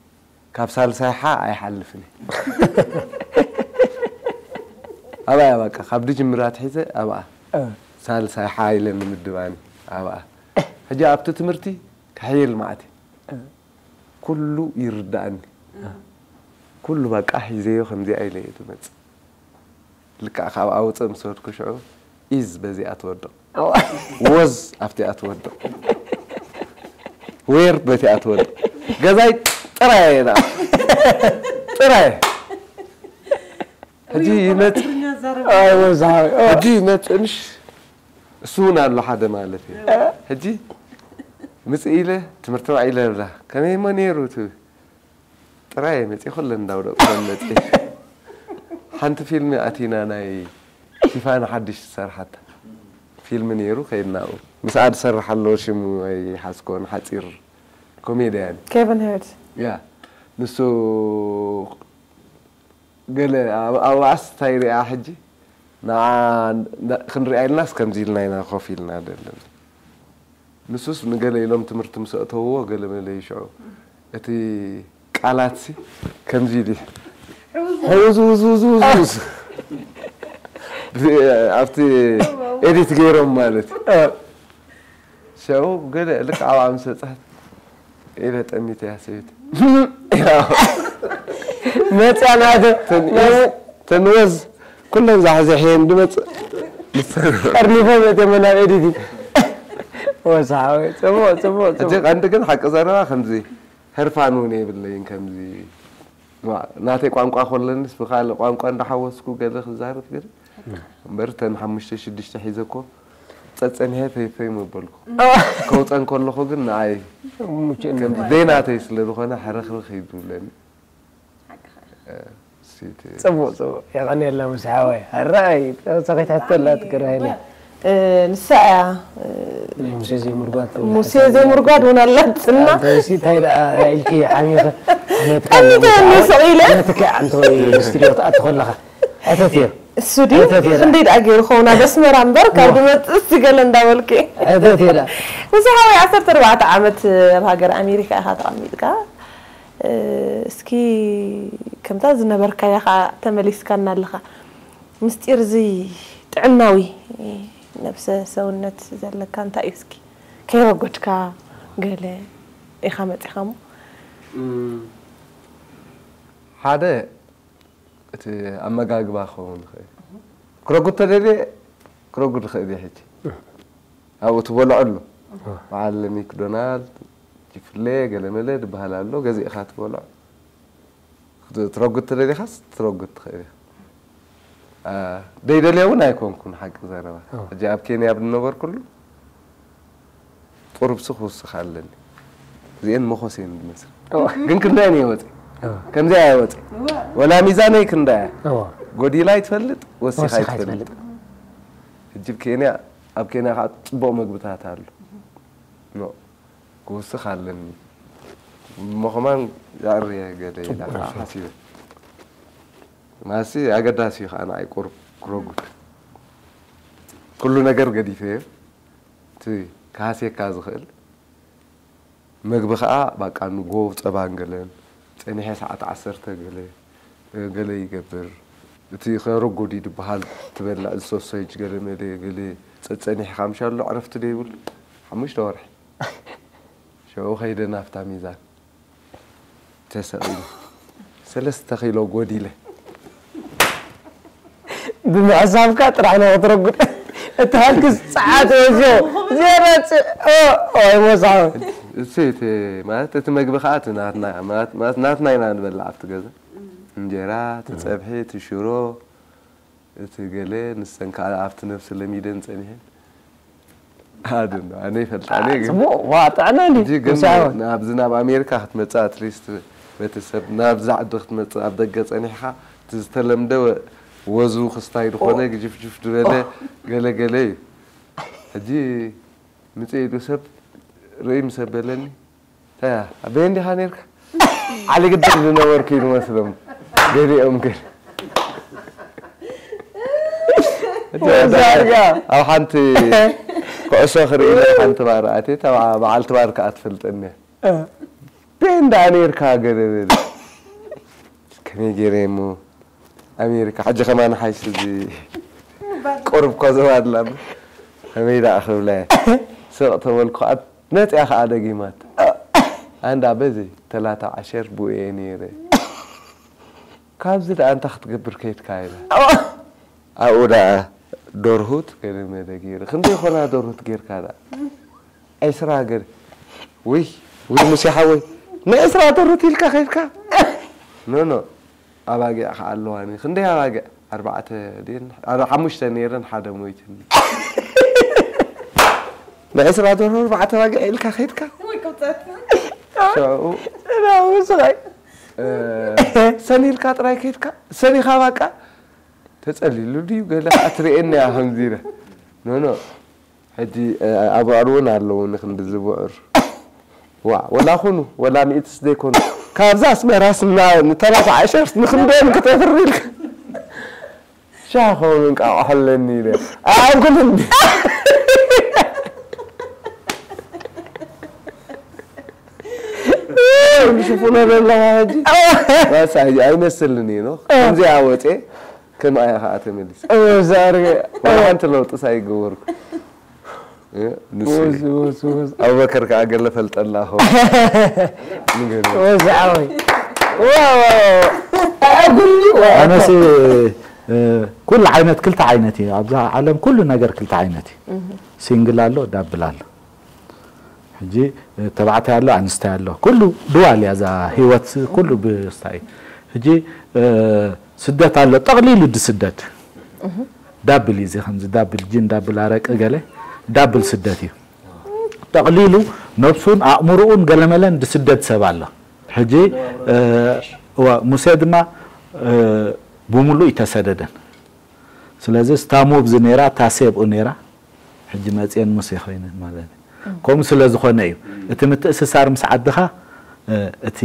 ካብ ሳልሳይ ሓ ኣይሓልፍን እየ። ኣብኣ እያ በቃ፣ ካብ ድጅምራ ኣትሒዘ ኣብኣ። እ። ሳልሳይ ሓ ኢለ ንምድባኒ ኣብኣ። ሕጂ ኣብቲ ትምህርቲ ክሕይል መዓት እየ። እ። ኩሉ ይርዳእኒ። ኩሉ በቃ ሒዘዮ ከምዚኣ ኢለ እየ ዝመጽእ። ልክዕ ካብ ኣውፅእ ምስ ወድኩ ሽዑ ኢዝ በዚኣ ትወድቕ። ወዝ ኣብቲኣ ትወድቕ። ዌር በቲኣ ትወድቕ። ገዛይ ጥራይ እየ ደኣ። ጥራይ። ሕጂ ይመጽእ። ኣይ ወዛዊ። ሕጂ ይመጽእ ምሽ እሱ እውን ኣሎ ሓደ ማለት እዩ። ሕጂ ምጽእ ኢለ ትምህርቲ ውዒለ ብላ ከመይ እሞ ነይሩ ትብል። ጥራይ መጽእ ኩለን እንዳውደቑ መጽእ። ሓንቲ ፊልም ኣቲና ናይ ቲፋኒ ሓድሽ ዝሰርሓታ ፊልም ነይሩ ከይድናኡ ምስኣ ዝሰርሕ ኣሎ ሽሙ ኣይሓዝኮን ሓጺር ኮሜድያን ኬቨን ሄርት ያ ንሱ ገለ ኣብ- ኣብኣስ እንታይ ሪኣ ሕጂ ንዓ እንዳ- ክንሪኣ ኢልናስ ከምዚ ኢልና ኢና ኮፍ ኢልና ደለና ንሱስ ንገለ ኢሎም ትምህርቲ ምስ ኣእተውዎ ገለ መለ ይሽዑ እቲ ቃላትሲ ከምዚ ኢሉ ሕውዝ ውዝ ውዝ ውዝ ውዝ ኣብቲ ኤዲት ገይሮም ማለት እዩ ሸው ገለ ልክ ኣብኣ ምስ በፅሐት ኢለ ጠሚተ እያ ሰበይቲ መፅያ ናተ ተንወዝ ኩለን ዛሕዘሐየን ድመፅእ ቀርኒፎም እተመ ናብ ኤዲቲንግ ወሳሓወ ፅቡቕ ፅቡቕ እቲ ፅቡቕ ቀንዲ ግን ሓቂ ዘረባ ከምዚ ህርፋን እውን የብለይን ከምዚ ዋ፣ ናተይ ቋንቋ ኮለንስ ብካልእ ቋንቋ እንዳሓወስኩ ገለ ክዛረብ ግን እምበር ተን ሓሙሽተ ሽዱሽተ ሒዘ እኮ ፀፀኒሐ ፈይፈይ ምበልኩ ከውፀን ከለኹ ግን ንኣይ ሙችእ ከም ዘይናተይ ስለ ዝኾነ ሕርኽርኽ እዩ ዝብለኒ እ፣ ሲቲ- ፅቡቕ ፅቡቕ የቐንየልና ሙሴ ሓወይ ኣረኣይ ተወሳኺት ሕቶ ኣላ ትግራይ ኢለ ንሳ እያ ናይ ሙሴ ዘይምርጓድ ሙሴ ዘይምርጓድ እውን ኣላትና ተወሲ እንታይ ደኣ ኢልኪ ሓሚኸ ቀሚጠ እኒ ስቕ ኢለ ነትከ ኣንተ ወይ ስቱዲዮ ትኣቱ ከለኻ ሕተት እዮ እሱ ድዩ ሕተት እየ ደኣ። ክንደይ ደኣ ገይሩ ኸውን ኣብ ኣስመራ እምበር ካብ ድመፅእ እስቲ ገለ እንዳበልኩ ሕተት እየ ደኣ። ሙሴ ሓወይ ዓሰርተ ኣርባዕተ ዓመት ኣብ ሃገር ኣሜሪካ ኢኻ ተቐሚጥካ እ፣ እስኪ ከምታ ዝነበርካያ ከዓ ተመሊስካና ኣለኻ ምስጢር እዚ ጥዕናዊ ነብሰ ሰውነት ዘለካ እንታይ እዩ እስኪ ከይረጎድካ ገለ ኢኻ መፂኻ ሞ ሓደ እቲ ኣመጋግባ ክኸውን ይኽእል ክረጉድ ተደልየ ክረጉድ ይኽእል እየ ሕጂ ኣብኡ ትበልዖ ኣሎ በዓል ሚክዶናልድ ቺፍርሌ ገለመለ ዝበሃል ኣሎ ገዚእኻ ትበልዖ ትረጉድ ተደሊኻስ ትረጉድ ትኽእል ኢኻ ደይደልየ እውን ኣይኮንኩን ሓቂ ዘረባ ሕጂ ኣብ ኬንያ ብዝነበርኩሉ ቁሩብሲ ክውስኽ ኣለኒ እዚአን መኾስ እየን ዝመስል ግን ክንደየን እየ ወፂ ከምዚኣ እየ ወፂ ወላ ሚዛነይ ክንደያ ጎዲላ ይትፈልጥ ወሲኻ ይትፈልጥ ሕጂ ኬንያ ኣብ ኬንያ ከዓ ፅቡቕ መግብታት ኣሎ ክውስኽ ኣለኒ እሞ ከማን የዕርየ ገለ ኢላ ከዓ ሓሲበ ማሲ ኣገዳሲ እዩ ከዓ ንዓይ ቁሩብ ክረጉድ ኩሉ ነገር ገዲፈ እቲ ክሃስየካ ዝኽእል መግቢ ከዓ ባቃ ንጎ ፀባን ገለን ፀኒሐ ሰዓት ዓሰርተ ገለ ገለ ይገብር እቲ ከረጎዲ ድበሃል ትበልዕ ዝሶሰጅ ገለ መለ ገለ ፀፀኒሕካ ምሻሎ ዕረፍቲ ደይብሉ ሓሙሽተ ወርሒ ሸው ከይደ ናፍታ ሚዛን ተሰቒሉ ሰለስተ ኪሎ ጎዲለ ብምሕሳብካ ጥራሕ ነው ክትረጉድ እቲ ሃልክስ ጸዓት ወዝዮ። ዜሮ ጽ-፣ ኦ፣ ኦ፣ ይሞሳው። እሱ እቲ ማለት እቲ መግቢ ከዓ እቲ ናትና ማለት ናትና ኢና ንበልዕ ኣብቲ ገዛ። እንጀራ፣ እቲ ፀብሒ፣ እቲ ሽሮ፣ እቲ ገለ ንሰን ከዓ ኣብቲ ነብሲ ለሚደን ፀኒሐን። ኣድን ኣነ ይፈልጣ እኔ ግን ጽቡቕ ዋ ጥዕና እንዲ ሕጂ ግን ምሳውን ናብዚ ናብ ኣሜሪካ ክትመፅእ ኣትሊስት በቲ ሰብ ናብዚ ዓዲ ክትመፅእ ኣብ ደገ ፀኒሕካ እቲ ዝተለምደ ወዙ ክስታይ ዝኾነ ግጅፍጅፍ ዝበለ ገለገለ እዩ። ሕጂ ምፅእ ኢሉ ሰብ ርእይ ምስ ኣበለኒ እንታይ እያ ኣበይ እንዲኻ ነርካ ዓሊ ግድር ዝነበርኩ እዩ ዝመስሎም ገሊኦም ግን ዛርጋ ኣብ ሓንቲ ኩዕሶ ክርኢ ኢለ ሓንቲ ባር ኣትየት ኣብ በዓልቲ ባር ከዓ ትፈልጠኒ እያ። ኣበይ እንዳ ነርካ ገለ በለ ከመይ ገይረ እሞ ኣሜሪካ ሕጂ ከማን ሓይሽ እዚ ቁሩብ ኮዘባ ኣላ ከመይ ደኣ ክብላ እየ ስቕ ተበልኩ ከዓ መፅያ ከዓ ደጊማት ኣንዳ በዚ ተላታ ዓሸር ብኡ እየ ነይረ ካብዚ ደኣ እንታይ ክትገብር ከይድካ ኢለ ኣብኡ ደኣ ደርሁት ገለ መለ ገይረ ክንደይ ኮና ደርሁት ጌርካ ደኣ ዕስራ ገለ ውይ ውይ ሙሴ ሓወይ ንዕስራ ደርሁት ኢልካ ከይድካ ኖ ኖ ኣባጊዕ ከዓ ኣለዋኒ ክንደይ ኣባጊዕ ኣርባዕተ ድየን ኣር- ሓሙሽተ ነይረን ሓደ ሞይትን ንዕስራ ደርሆ ኣርባዕተ ኣባጊዕ ኢልካ ከይድካ ሽዑ ስኻይ እ፣ ሰኒልካ ጥራይ ከይድካ ሰኒኻ ባቃ ተፀሊሉ ድዩ ገለ ከዓ ትርእየኒ እያ ከምዚ ኢለ ኖ ኖ ሕጂ ኣቡዕር እውን ኣለዉ ንክንዲ ዝብዕር ዋ ወላ ኩኑ ወላ ሚእትስ ዘይኮኑ ካብዛ ኣስመራስ ንተላተ ዓሸርስ ንክንደኦም ክተፍሪ ኢልካ ሻኾ ምንቃቑሖ ኣለኒ ኢለ ኣኩል እንዲ ሽፉኖ ዘለኻ ሕጂ ባስ ኣይመስልኒ ነው ከምዚኣ ወፅኤ ከም ኣያ ከዓ ተመሊስ ዛርገ ወላ ሓንቲ ለውጥስ ኣይገበርኩ ንሱ ወዝ ወዝ ወዝ ኣቡበከር ከዓ ገለ ፈልጠላ ኸ ንገር ወዝ ዓወይ ኣነስ ኩሉ ዓይነት ክልተ ዓይነት እዩ ኣብዛ ዓለም ኩሉ ነገር ክልተ ዓይነት እዩ ሲንግል ኣሎ ዳብል ኣሎ ሕጂ ተባዕታይ ኣሎ ኣንስታይ ኣሎ ኩሉ ድዋል እያ እዛ ህይወት ኩሉ ብስታይ እዩ ሕጂ ስደት ኣሎ ጠቕሊሉ ድስደት ዳብል እዩ እዚ ከምዚ ዳብል ጅን ዳብል ኣረቂ ገለ ዳብል ስደት እዩ ጠቕሊሉ ነብሱን ኣእምሮኡን ገለመለን ድስደድ ሰብ ኣሎ ሕጂ ሙሴ ድማ ብምሉእ ይተሰደደን ስለዚ ስታሙ ብዚ ነራ ታሴ ብኡ ነራ ሕጂ መፅየን ሙሴ ኮይነ ማለት እዩ ከምኡ ስለ ዝኾነ እዩ እቲ ምትእስሳር ምስ ዓድኻ እቲ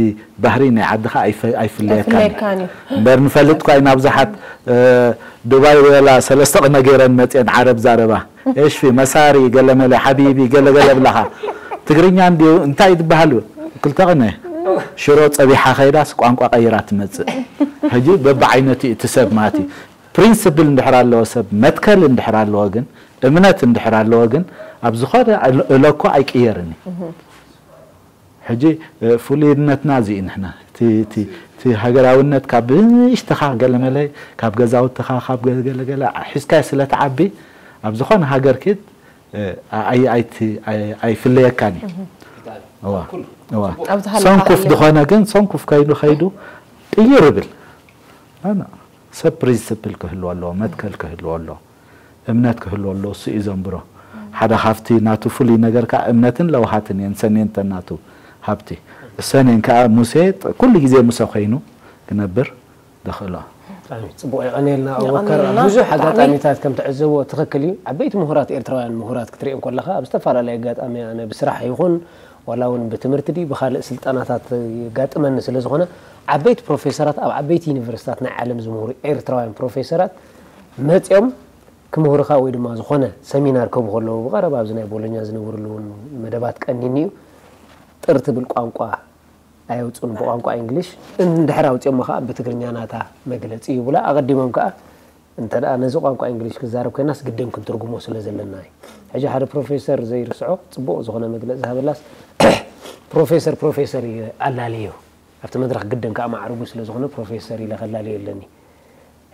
ባህሪ ናይ ዓድኻ ኣይፍለየካን እምበር ንፈልጥ ኳይ ናብዙሓት ዱባይ ወላ ሰለስተ ቅነ ገይረን መፅየን ዓረብ ዛረባ እሽፊ መሳሪ ገለመለ ሓቢቢ ገለገለ ብላኻ ትግርኛ እንዲዩ እንታይ ትበሃል ክልተ ቅነ ሽሮ ፀቢሓ ከይዳስ ቋንቋ ቀይራ ትመፅእ ሕጂ በብዓይነቱ እቲ ሰብ ማለት እዩ ፕሪንስፕል እንድሕር ኣለዎ ሰብ መትከል እንድሕር ኣለዎ ግን እምነት እንድሕር ኣለዎ ግን ኣብ ዝኾነ እለኮ ኣይቅየርን እዩ ሕጂ ፍሉይነትና እዚ እዩ ንሕና እቲ ሃገራውነት ካብ ብንእሽትኻ ገለመለ ካብ ገዛውትኻ ካብ ገለገለ ሒዝካዮ ስለ ትዓቢ ኣብ ዝኾነ ሃገር ኪድ ኣይፍለየካን እዩ ሰንኩፍ ዝኾነ ግን ሰንኩፍ ከይዱ ከይዱ ቅይር ይብል ሰብ ፕሪንስፕል ክህልዎ ኣለዎ መትከል ክህልዎ ኣለዎ እምነት ክህልዎ ኣለዎ እሱ እዩ ዘንብሮ ሓደ ካብቲ ናቱ ፍሉይ ነገር ከዓ እምነትን ለውሃትን እየን ሰሜንተን ናቱ ሃብቲ እሰኔን ከዓ ሙሴ ኩሉ ግዜ ሙሰ ኮይኑ ክነብር ዘኽእሎ ጽቡቕ የቐንየልና ኣቡበከር ኣብ ብዙሕ ኣጋጣሚታት ከም ትዕዘቦ ትኽክል እዩ ዓበይቲ ምሁራት ኤርትራውያን ምሁራት ክትሪኦም ከለኻ ኣብ ዝተፈላለየ ኣጋጣሚ ኣነ ብስራሕ ይኹን ዋላ እውን ብትምህርቲ ድዩ ብካልእ ስልጠናታት የጋጥመኒ ስለ ዝኾነ ዓበይቲ ፕሮፌሰራት ኣብ ዓበይቲ ዩኒቨርሲታት ናይ ዓለም ዝምህሩ ኤርትራውያን ፕሮፌሰራት መፂኦም ክምህሩኻ ወይ ድማ ዝኾነ ሰሚናር ክህቡ ከለዉ ብቐረባ ኣብዚ ናይ ቦሎኛ ዝነበርሉ እውን መደባት ቀኒኒ እዩ ጥር ትብል ቋንቋ ኣየውፅኡን ብቋንቋ እንግሊሽ እንድሕር ኣውፅኦሞ ከዓ ብትግርኛ ናታ መግለፂ ይብላ ኣቐዲሞም ከዓ እንተ ነዚ ቋንቋ እንግሊሽ ክዛረብ ኮይናስ ግድን ክንትርጉሞ ስለ ዘለና እዩ ሕጂ ሓደ ፕሮፌሰር ዘይርስዖ ፅቡቕ ዝኾነ መግለፂ ዝሃበላስ ፕሮፌሰር ፕሮፌሰር ኣላለዮ ኣብቲ መድረክ ግድን ከዓ ማዕርጉ ስለ ዝኾነ ፕሮፌሰር ኢለ ከላለዮ ኣለኒ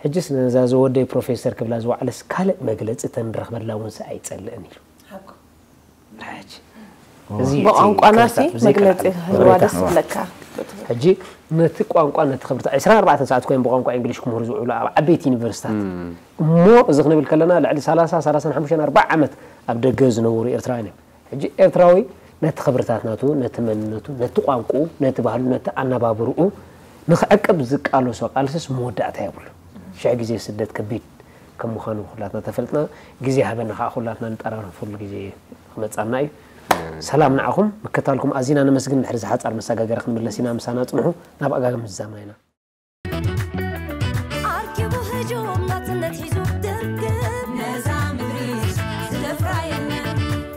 ሕጅስ ነዛ ዝወደይ ፕሮፌሰር ክብላ ዝወዓለስ ካልእ መግለጺ ተንረኽበላ እውን ሰ ኣይጸልእን ኢሉ። ሕጂ እዚ እቲ ብቋንቋና ሲ ክርታት ብዘይ መግለጺ ቃላት ክህልዋ ቅሬታ ደስ ዝብለካ። ሕጂ ነቲ ቋንቋ ነቲ ክብርታ ዕስራን ኣርባዕተን ሰዓት ኮይኖም ብቋንቋ እንግሊሽ ክምህሩ ዝውዕሉ ኣብ ዓበይቲ ዩኒቨርሲታት እሞ እዚ ክንብል ከለና ልዕሊ ሰላሳ ሰላሳን ሓሙሽተን ኣርባዓ ዓመት ኣብ ደገ ዝነበሩ ኤርትራውያን እዮም። ሕጂ ኤርትራዊ ነቲ ክብርታት ናቱ፣ ነቲ መንነቱ፣ ነቲ ቋንቋኡ፣ ነቲ ባህሉ፣ ነቲ ኣነባብርኡ ንክዕቅብ ዝቃለሶ ቃልስስ መወዳእታ የብሉ። ሽሕ ግዜ ስደት ከቢድ ከም ምዃኑ ኩላትና ተፈልጥና፣ ግዜ ሃበና ከዓ ኩላትና ንጠራረፈሉ ግዜ ክመጻና እዩ። ሰላም ንዓኹም፣ ምክታልኩም ኣዚና ነመስግን። ድሕሪ ዝሓጻር መሰጋገሪ ክንምለስ ኢና፣ ምሳና ጽንሑ። ናብ ኣጋግም ዝዛምና ኢና። ኣርኪቡ ህጁም ናጽነት ሒዙ ድርግም ነዛ ምድሪ ዝደፍራ የለን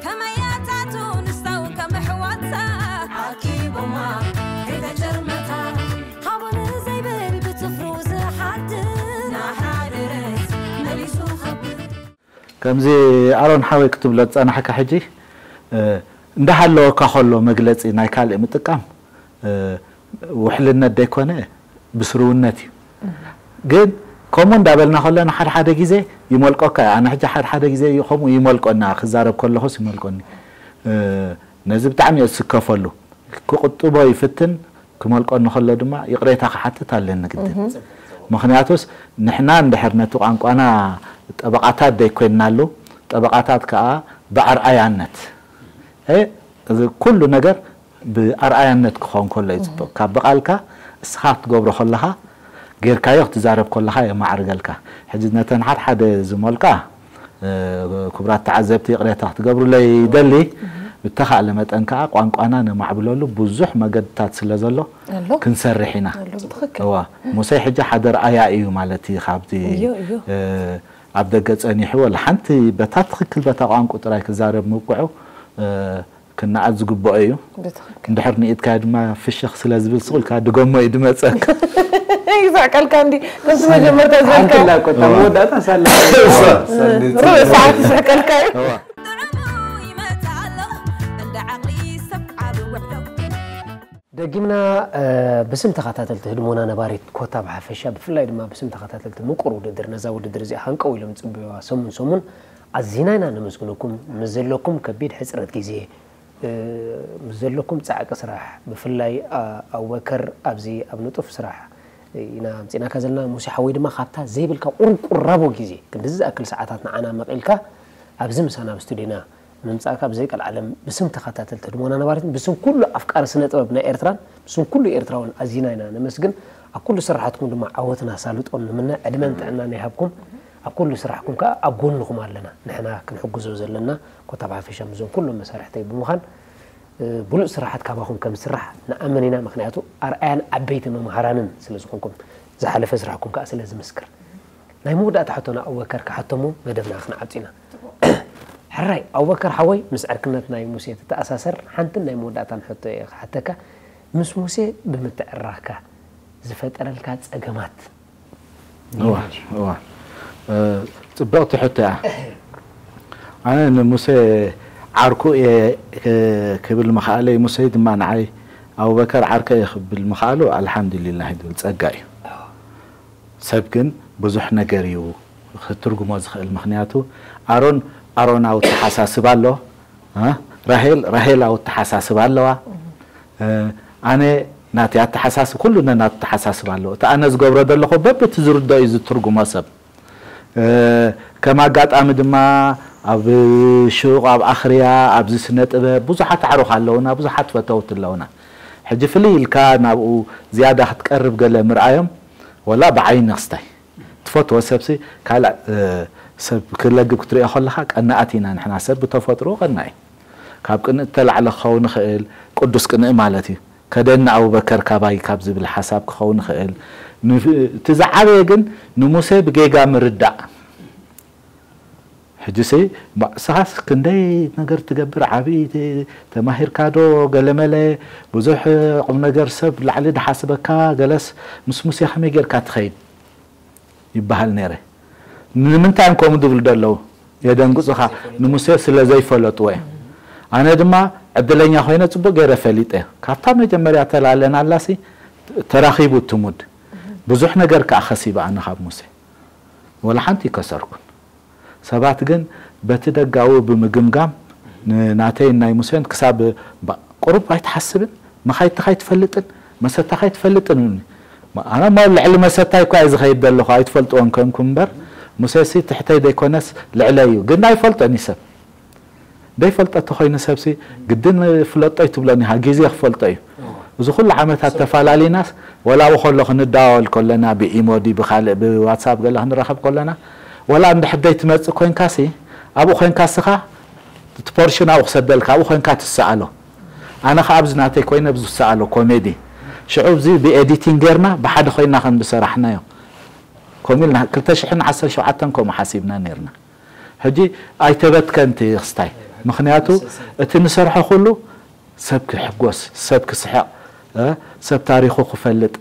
ከመያታቱ ንስታው ከም ኣሕዋታ ኣኪቦማ ከይተጨርመታ ሃቡን ዘይብል ብጽፍሩ ዝሓድር ናሓደረት መሊሱ ከብር ከምዚ ኣሮን ሓወይ ክትብሎ ዝጸናሕካ ሕጂ እንዳሃለወካ ከሎ መግለጺ ናይ ካልእ ምጥቃም ውሕልነት ደይኮነ ብስርውነት እዩ። ግን ከምኡ እንዳበልና ከለና ሓደ ሓደ ግዜ ይመልቆካ እዩ። ኣነ ሕጂ ሓደ ሓደ ግዜ እዩ ከምኡ ይመልቆና ክዛረብ ከለኹስ ይመልቆኒ። ነዚ ብጣዕሚ እየ ዝስከፈሉ። ክቕጥቦ ይፍትን ክመልቆኒ ከሎ ድማ ይቕሬታ ክሓትት ኣለኒ ግድን። ምኽንያቱስ ንሕና እንድሕር ነቲ ቋንቋና ጠበቓታት ዘይኮይንናሉ ጠበቓታት ከዓ ብኣርኣያነት እዚ ኩሉ ነገር ብኣርኣያነት ክኸውን ከሎ እዩ ፅቡቅ። ካብ ብቃልካ እስኻ ክትገብሮ ከለኻ ጌርካዮ ክትዛረብ ከለኻ የማዕርገልካ። ሕጂ ነተን ሓደ ሓደ ዝመልቃ ክቡራት ተዓዘብቲ ይቕሬታ ክትገብሩለይ ይደሊ። ብተኻእለ መጠን ከዓ ቋንቋና ነማዕብለሉ ብዙሕ መገድታት ስለ ዘሎ ክንሰርሕ ኢና። እዋ ሙሴ ሕጂ ሓደ ርኣያ እዩ ማለት እዩ ካብቲ ኣብ ደገ ጸኒሑ ወላ ሓንቲ በታ ትኽክል በታ ቋንቁ ጥራይ ክዛረብ ምብቅዑ ክነኣድ ዝግብኦ እዩ። እንድሕር ንኢድካዮ ድማ ፍሽኽ ስለ ዝብል ስቕ ኢልካ ድገሞ እዩ ድመጸካ። ይስሕቀልካ እንዲ ከምቲ መጀመርታ ዝበልካ ሓንቲ ላቆጣ መወዳእታ ሳላ ሩብ ሰዓት ይስሕቀልካ እዩ። ጥዑሙ ይመጽእ ኣሎ እንደ ዓቕሊ ሰብ ዓቢ ውዕሎ ደጊምና ብስም ተኸታተልቲ ህድሞና ነባሪት ኮታ ብሓፈሻ ብፍላይ ድማ ብስም ተኸታተልቲ ምቁር ውድድር ነዛ ውድድር እዚኣ ሃንቀው ኢሎም ዝፅበዩዋ ሰሙን ሰሙን ኣዚና ኢና ነመስግነኩም። ምስ ዘለኩም ከቢድ ሕፅረት ግዜ ምስ ዘለኩም ፃዕቂ ስራሕ ብፍላይ ኣቡበከር ኣብዚ ኣብ ንጡፍ ስራሕ ኢና ኣምፂናካ ዘለና። ሙሴ ሓወይ ድማ ካብታ ዘይብልካ ቁርቁራቦ ግዜ ክንድዚ ዝኣክል ሰዓታት ንዓና መቒልካ ኣብዚ ምሳና ኣብ ስቱዲዮና ምምጻእካ ብዘይ ቀልዓለም ብስም ተኸታተልቲ ህድሞና ነባሪትን ብስም ኩሉ ኣፍቃሪ ስነ ጥበብ ናይ ኤርትራን ብስም ኩሉ ኤርትራውን ኣዚና ኢና ነመስግን። ኣብ ኩሉ ስራሓትኩም ድማ ዓወትን ኣሳልጦን ንምነ። ዕድመን ጥዕናን ይሃብኩም። ኣብ ኩሉ ስራሕኩም ከኣ ኣብ ጎንኹም ኣለና። ንሕና ክንሕግዞ ዘለና ኮታ ብሓፈሻ ምስዞም ኩሎም መሳርሕተይ ብምዃን ብሉጽ ስራሓት ካባኹም ከም ዝስራሕ ንኣምን ኢና። ምኽንያቱ ኣርኣያን ዓበይቲ መምሃራንን ስለ ዝኾንኩም ዝሓለፈ ስራሕኩም ከኣ ስለ ዝምስክር። ናይ መወዳእታ ሕቶና ኣቡበከር ክሓቶ እሞ መደብና ክንዓብጽ ኢና። ሕራይ ኣቡበከር ሓወይ ምስ ዕርክነት ናይ ሙሴ ትተኣሳሰር ሓንትን ናይ መወዳእታን ሕቶ እየ ክሓተካ። ምስ ሙሴ ብምትዕርራኽካ ዝፈጠረልካ ጸገማት እዋ እዋ ጽብቕቲ ሕቶ እያ። ኣነ ንሙሴ ዓርኩ እየ ክብል ምኽኣለይ ሙሴ ድማ ንዓይ ኣቡበከር ዓርከ እየ ክብል ምኽኣሉ ኣልሓምዱሊላህ ዝብል ጸጋ እዩ። ሰብ ግን ብዙሕ ነገር እዩ ክትርጉሞ ዝኽእል። ምኽንያቱ ኣሮን ኣሮናዊ ኣተሓሳስባ ኣሎ፣ ራሄል ራሄላዊ ኣተሓሳስባ ኣለዋ። ኣነ ናተይ ኣተሓሳስብ ኩሉ ነናቱ ኣተሓሳስባ ኣለዎ። እቲ ኣነ ዝገብሮ ዘለኹ በብቲ ዝርድኦ እዩ ዝትርጉሞ ሰብ። ከም ኣጋጣሚ ድማ ኣብ ሹቕ ኣብ ኣኽርያ ኣብዚ ስነ ጥበብ ብዙሓት ኣዕሩኽ ኣለውና፣ ብዙሓት ፈተውቲ ኣለውና። ሕጂ ፍልይ ኢልካ ናብኡ ዝያዳ ክትቀርብ ገለ ምርኣዮም ወላ ብዓይኒ ክስታይ ትፈትዎ ሰብሲ ካልእ ሰብ ክለግብ ክትሪኦ ከለኻ ቀናኣት ኢና ንሕና ሰብ ብተፈጥሮ ቀናኢ ካብ ቅንእ ተላዕለ ክኸውን ይኽእል ቅዱስ ቅንእ ማለት እዩ። ከደኒ ኣቡበከር ካባይ ካብ ዝብል ሓሳብ ክኸውን ይኽእል። እቲ ዝዓበየ ግን ንሙሴ ብጌጋ ምርዳእ። ሕጂሲ ንስኻስ ክንደይ ነገር ትገብር ዓብዪ ተማሂርካ ዶ ገለመለ ብዙሕ ቁም ነገር ሰብ ላዕሊ ድሓስበካ ገለስ ምስ ሙሴ ከመይ ጌርካ ትኸይድ ይበሃል ነይረ። ንምንታይ እዮም ከምኡ ዝብሉ ዘለዉ? የደንግጹኻ። ንሙሴ ስለ ዘይፈለጥዎ እዮም። ኣነ ድማ ዕድለኛ ኮይነ ጽቡቕ ገይረ ፈሊጠ። ካብታ መጀመርያ ተላለናላሲ ተራኺቡ ትሙድ ብዙሕ ነገር ከኣ ከሲበ ኣነ ካብ ሙሴ። ወላ ሓንቲ ይከሰርኩን። ሰባት ግን በቲ ደጋዊ ብምግምጋም ንናተይን ናይ ሙሴን ክሳብ ባ- ቁሩብ ኣይትሓስብን፣ መኻይድትኻ ኣይትፈልጥን፣ መሰታኻ ኣይትፈልጥን እብሉኒ። ኣነ እሞ ልዕሊ መሰታይ እኳ እየ ዝኸይድ ዘለኹ፣ ኣይትፈልጥዎን ኮንኩም እምበር፣ ሙሴሲ ትሕተይ ዘይኮነስ ልዕለይ እዩ። ግን ኣይፈልጦን እዩ ሰብ። ዘይፈልጦ ተኾይኑ ሰብሲ ግድን ፍለጦ ኣይትብሎን ኢኻ፣ ግዜ ክፈልጦ እዩ። እዚ ኩሉ ዓመታት ተፈላሊናስ፣ ወላ ኣብኡ ከሎ ክንደዋወል ከለና፣ ብኢሞ ድዩ ብኻልእ ብዋትሳፕ ገለ ክንራኸብ ከለና፣ ወላ እንድሕር ዘይትመጽእ ኮይንካሲ፣ ኣብኡ ኮይንካ እስኻ እቲ ፖርሽን ኣብኡ ክሰደልካ፣ ኣብኡ ኮይንካ ትሰኣሎ። ኣነ ኸዓ ኣብዚ ናተይ ኮይነ ኣብዚ ዝሰኣሎ ኮሜዲ። ሽዑ እዚ ብኤዲቲንግ ጌርና ብሓደ ኮይና ከም ዝሰራሕናዮ። ከምኡ ኢልና ክልተ ሽሕን ዓሰርተ ሸውዓተን ከምኡ ሓሲብና ኔርና። ሕጂ ኣይተበትከን እቲ ክስታይ። ምኽንያቱ እቲ ንሰርሖ ኩሉ ሰብ ክሕጎስ፣ ሰብ ክስሕቕ፣ እ፣ ሰብ ታሪኹ ክፈልጥ፣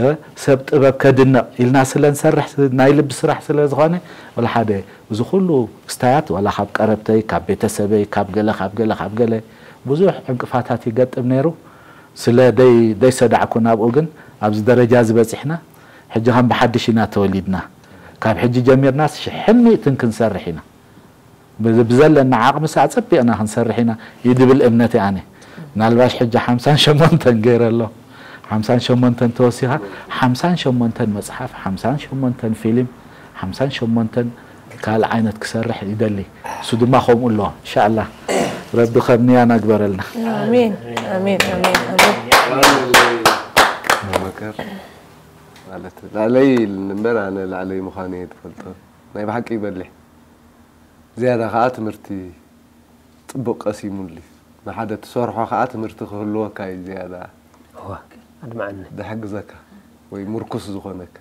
እ፣ ሰብ ጥበብ ከድንቕ ኢልና ስለ ንሰርሕ፣ ናይ ልቢ ስራሕ ስለ ዝኾነ፣ ወላ ሓደ እዚ ኩሉ ክስታያት፣ ወላ ካብ ቀረብተይ፣ ካብ ቤተሰበይ፣ ካብ ገለ፣ ካብ ገለ፣ ካብ ገለ፣ ብዙሕ ዕንቅፋታት ይገጥም ነይሩ። ስለ ደይ-፣ ደይሰዳዕኩ ናብኡ ግን ኣብዚ ደረጃ እዚ በጺሕና። ሕጂ ከም ብሓድሽ ኢና ተወሊድና። ካብ ሕጂ ጀሚርናስ ሽሕን ሚእትን ክንሰርሕ ኢና። ብዘ-፣ ብዘለና ዓቕምስ ኣጸቢቕና ክንሰርሕ ኢና እዩ ድብል እምነተይ ኣነ። ምናልባሽ ሕጂ ሓምሳን ሸሞንተን ገይረ ኣሎ። ሓምሳን ሸሞንተን ተወሲኻ፣ ሓምሳን ሸሞንተን መጽሓፍ፣ ሓምሳን ሸሞንተን ፊልም፣ ሓምሳን ሸሞንተን ካልእ ዓይነት ክሰርሕ ይደሊ። እሱ ድማ ከምኡ ኣሎ። ኢንሻኣላህ ረቢ ከም ንያና ግበረልና። ኣሜን፣ ኣሜን፣ ኣሜን፣ ኣሜን። መከር ማለት ላዕለይ እምበር ኣነ ላዕለይ ምዃነይ እየ ትፈልጦ። ናይ ብሓቂ ይበልሕ። ዝያዳ ከዓ ትምህርቲ ጽቡቕ ቀሲሙሉ። ንሓደ ትሰርሖ ከዓ ትምህርቲ ክህልወካ እዩ ዝያዳ እዋ ኣድማዕኒ ዝሕግዘካ ወይ ምርኩስ ዝኾነካ።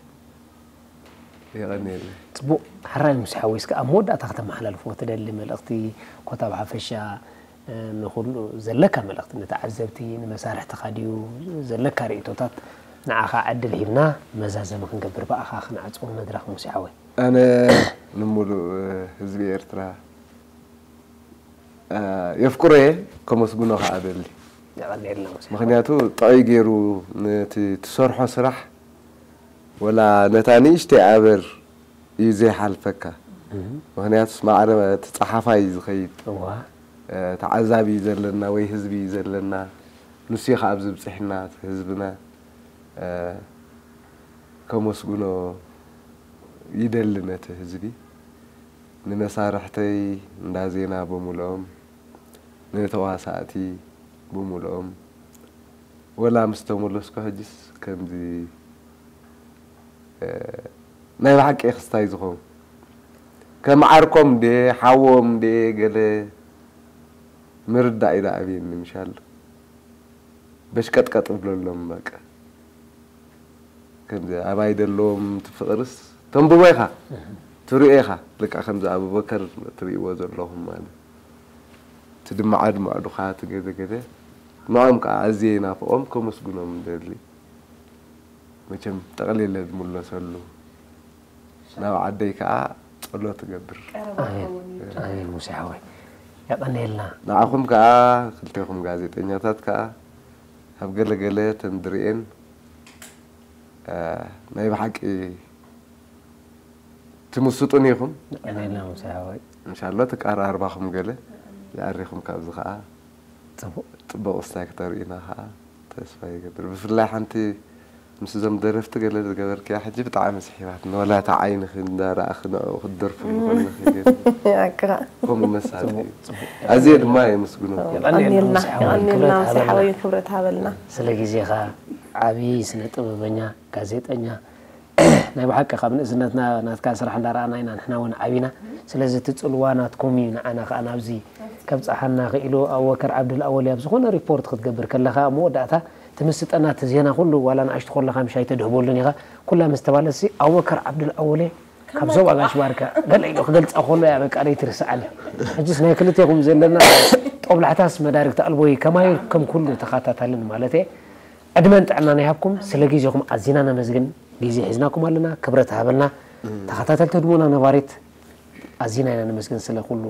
የቐንየለይ። ጽቡቕ። ሕራይ ሙሴ ሓወይ፣ እስከ ኣብ መወዳእታ ከተመሓላልፎ ትደሊ መልእኽቲ ኮታ ብሓፈሻ፣ እ፣ ንኹሉ ዘለካ መልእኽቲ፣ ንተዓዘብቲ፣ ንመሳርሕትኻ ድዩ ዘለካ ርእይቶታት ንዓኻ ዕድል ሂብና መዛዘሚ ክንገብር ብኣኻ ክንዓጽዎ መድረኽ ሙሴ ሓወይ። ኣነ ንሙሉእ ህዝቢ ኤርትራ የፍቅሮ እየ፣ ከመስግኖ ከዓ እደሊ። የቐንየልና ሙሴ። ምኽንያቱ ጥዑይ ገይሩ ነቲ ትሰርሖ ስራሕ ወላ ነታ ንእሽተይ ኣበር እዩ ዘይሓልፈካ። ምኽንያቱስ ማዕረ እቲ ጸሓፋይ እዩ ዝኸይድ። እዋ ተዓዛቢ እዩ ዘለና ወይ ህዝቢ እዩ ዘለና። ንሱ እዩ ከዓ ኣብዚ ብፅሕና ህዝብና ከመስግኖ ይደሊ ነቲ ህዝቢ። ንመሳርሕተይ እንዳ ዜና ብምልኦም፣ ንተዋሳእቲ ብምልኦም፣ ወላ ምስ ተመለስኩ ሕጅስ ከምዚ ናይ ብሓቂ ክስታይ ዝኸውን ከም ዓርኮም እንዴ ሓዎም እንዴ ገለ ምርዳእ ኢዳ ኣብየኒ ምሻሉ በሽቀጥቀጥ ብለሎም በቃ ከምዚ ኣባይ ደለዎም ትፍቕርስ ተንብቦ ኢኻ ትሪኦ ኢኻ ልካ ከምዚ ኣቡበከር ትሪእዎ ዘለኹም ማለት እቲ ድማ ዓድሚ ኣዱኻ እቲ ገዘ ገዘ ንዖም ከዓ ኣዝየ ይናፍቖም ከመስግኖም ደሊ መቸም ጠቕሊለ ዝምለሰሉ ናብ ዓደይ ከዓ ጸሎት እገብር። ኣሜን ሙሴ ሓወይ የቐንየልና። ንዓኹም ከዓ ክልቴኹም ጋዜጠኛታት ከዓ ካብ ገለገለ ተንድርኤን ናይ ብሓቂ ትምስጡን ኢኹም። የቐንየልና ሙሴ ሓወይ። እንሻሎ ተቃራርባኹም ገለ ይኣሪኹም ካብዚ ከዓ ጽቡቕ ጽቡቕ ስታይ ክተርእዩና ከዓ ተስፋ ይገብር። ብፍላይ ሓንቲ ምስ እዞም ደረፍቲ ገለ ዝገበርክያ ሕጂ ብጣዕሚ ስሒባትኒ። ወላ እታ ዓይንኺ እንዳረኣኺ ንዕኡ ክትደርፍሉ ከለኺ ግን ኣካ ከምኡ መሳጢ እዩ። ኣዝየ ድማ የመስግነኩም። ቀኒልና ቀኒልና ሙሴ ሓወይ ክብረት ሃበልና። ስለ ግዜኻ ዓቢ ስነ ጥበበኛ ጋዜጠኛ ናይ ብሓቂ ካብ ንእስነትና ናትካ ስራሕ እንዳረኣና ኢና ንሕና እውን ዓቢና። ስለዚ እቲ ጽልዋ ናትኩም እዩ ንዓና ከዓ ናብዚ ከብጽሓና ክኢሉ። ኣቡበከር ዓብዱል ኣወል ኣብ ዝኾነ ሪፖርት ክትገብር ከለኻ ኣብ መወዳእታ ትምስጠና እቲ ዜና ኩሉ ዋላ ንኣሽቱ ከለኻ ምሽ ኣይተድህበሉን ኢኻ። ኩላ ምስ ተባለሲ ኣቡበከር ዓብዱል ኣወል ካብ ዞባ ጋሽ ባርካ ገለ ኢሉ ክገልጻ ከሎ እያ በቃ ደይትርስዓኒ። ሕጅስ ናይ ክልቴኹም ዘለና ጦብላሕታስ መዳርግቲ ኣልቦ እዩ ከማይ ከም ኩሉ ተኻታታልን ማለት እየ። ዕድመን ጥዕናን ይሃብኩም። ስለ ግዜኹም ኣዚና ነመስግን። ግዜ ሒዝናኩም ኣለና። ክብረት ሃበልና። ተኸታተልቲ ህድሞና ነባሪት ኣዚና ኢና ነመስግን ስለ ኩሉ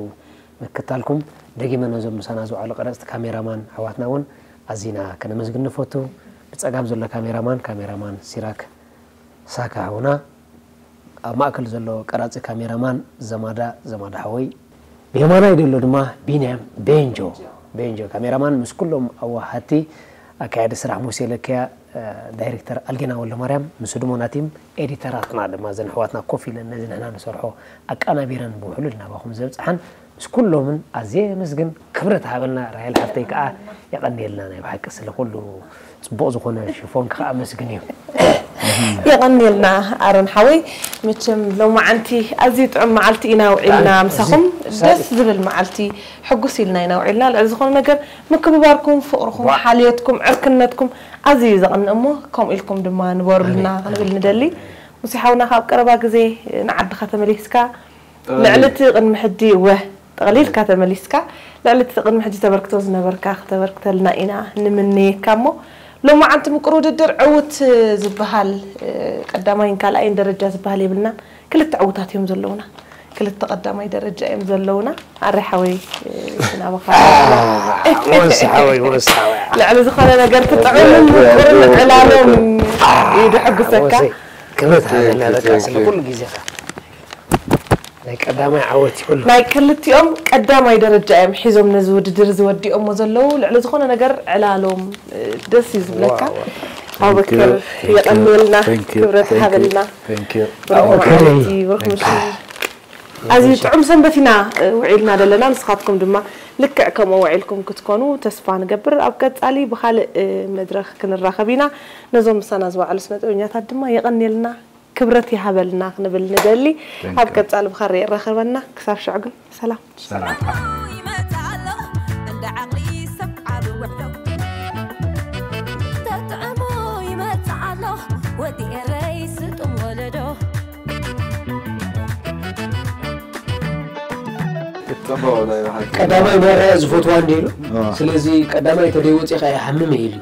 ምክታልኩም። ደጊመ ነዞም ምሳና ዝውዓሉ ቀረፅቲ ካሜራማን ኣሕዋትና እውን ኣዚና ከነመስግን ንፈቱ። ብፀጋም ዘሎ ካሜራማን ካሜራማን ሲራክ ሳካ ሓውና ኣብ ማእከል ዘሎ ቀራጺ ካሜራማን ዘማዳ፣ ዘማዳ ሓወይ፣ ብየማናይ ዘሎ ድማ ቢንያም ቤንጆ፣ ቤንጆ ካሜራማን ምስ ኩሎም ኣዋሃቲ ኣካያዲ ስራሕ ሙሴ ለከያ፣ ዳይሬክተር ኣልጌና ወልደማርያም ምስ ህድሞና ቲም፣ ኤዲተራትና ድማ ዘን ኣሕዋትና ኮፍ ኢለን ነዚ ንሕና ንሰርሖ ኣቀናቢረን ብውሕሉል ናባኹም ዘብጽሓን ምስ ኩሎምን ኣዝየ የመስግን። ክብረት ሃበልና። ራሄል ሓፍተይ ከኣ የቐንየልና ናይ ብሓቂ ስለ ኩሉ ጽቡቕ ዝኾነ ሽፎን ከኣ ኣመስግን እዩ። የቐንየልና ኣሮን ሓወይ። መቸም ሎማዓንቲ ኣዝዩ ጥዑም መዓልቲ ኢና ውዒልና ምሳኹም። ደስ ዝብል መዓልቲ ሕጉስ ኢልና ኢና ውዒልና። ልዕሊ ዝኾነ ነገር ምክብባርኩም፣ ፍቕርኹም፣ ሓልዮትኩም፣ ዕርክነትኩም ኣዝዩ እዩ ዘቐንእ እሞ ከምኡ ኢልኩም ድማ ንበሩልና ክንብል ንደሊ። ሙሴ ሓውና ካብ ቀረባ ግዜ ንዓድኻ ተመሊስካ ልዕሊ እቲ ቅድሚ ሕጂ እወ ጠቕሊልካ ተመሊስካ ልዕሊ እቲ ቅድሚ ሕጂ ተበርክቶ ዝነበርካ ክተበርክተልና ኢና ንምነየካ እሞ ሎማዓንቲ ምቁር ውድድር ዕውት ዝበሃል ቀዳማይን ካልኣይን ደረጃ ዝበሃል የብልናን ክልተ ዕውታት እዮም ዘለውና ክልተ ቀዳማይ ደረጃ እዮም ዘለውና ኣረ ሓወይ ናባኻ ወስ ሓወይ ወስ ሓወይ ልዕሊ ዝኾነ ነገር ትጥዕምን ምቁርን ዕላሎም እዩ ድሕጉሰካ ክብረት ሃበና በቃ ስለ ኩሉ ግዜኻ ናይ ቀዳማይ ዓወት ይኹን ናይ ክልቲኦም ቀዳማይ ደረጃ እዮም ሒዞም ነዚ ውድድር እዚ ወዲኦሞ ዘለዉ ልዕሊ ዝኾነ ነገር ዕላሎም ደስ እዩ ዝብለካ ኣቡበከር የቐንየልና ክብረት ሃበልና ብሩኽ መዓልቲ ብሩኽ ምሽ ኣዝዩ ጥዑም ሰንበት ኢና ውዒልና ዘለና ንስኻትኩም ድማ ልክዕ ከምኡ ውዒልኩም ክትኮኑ ተስፋ ንገብር ኣብ ቀጻሊ ብኻልእ መድረኽ ክንራኸብ ኢና ነዞም ምሳና ዝወዓሉ ስነጥበኛታት ድማ የቐንየልና ክብረት ይሃበልና ክንብል ንደሊ ኣብ ቀጻሊ ብኻሪ የራኸበና ክሳብ ሽዑ ግን ሰላም ሰላም ይመጽእ ኣሎ እንደ ዓቕሊ ሰብ ዓቢ ውዕሎ ተጥዕሞ ይመጽእ ኣሎ ወዲ ኤረይ ስጡም ወለዶ ክትጸበቕ ወላ ይባሃል ቀዳማይ ማርያ ዝፈትዋ እንደ ኢሉ ስለዚ ቀዳማይ ተደይ ወፂኻ ይሓምም ኢሉ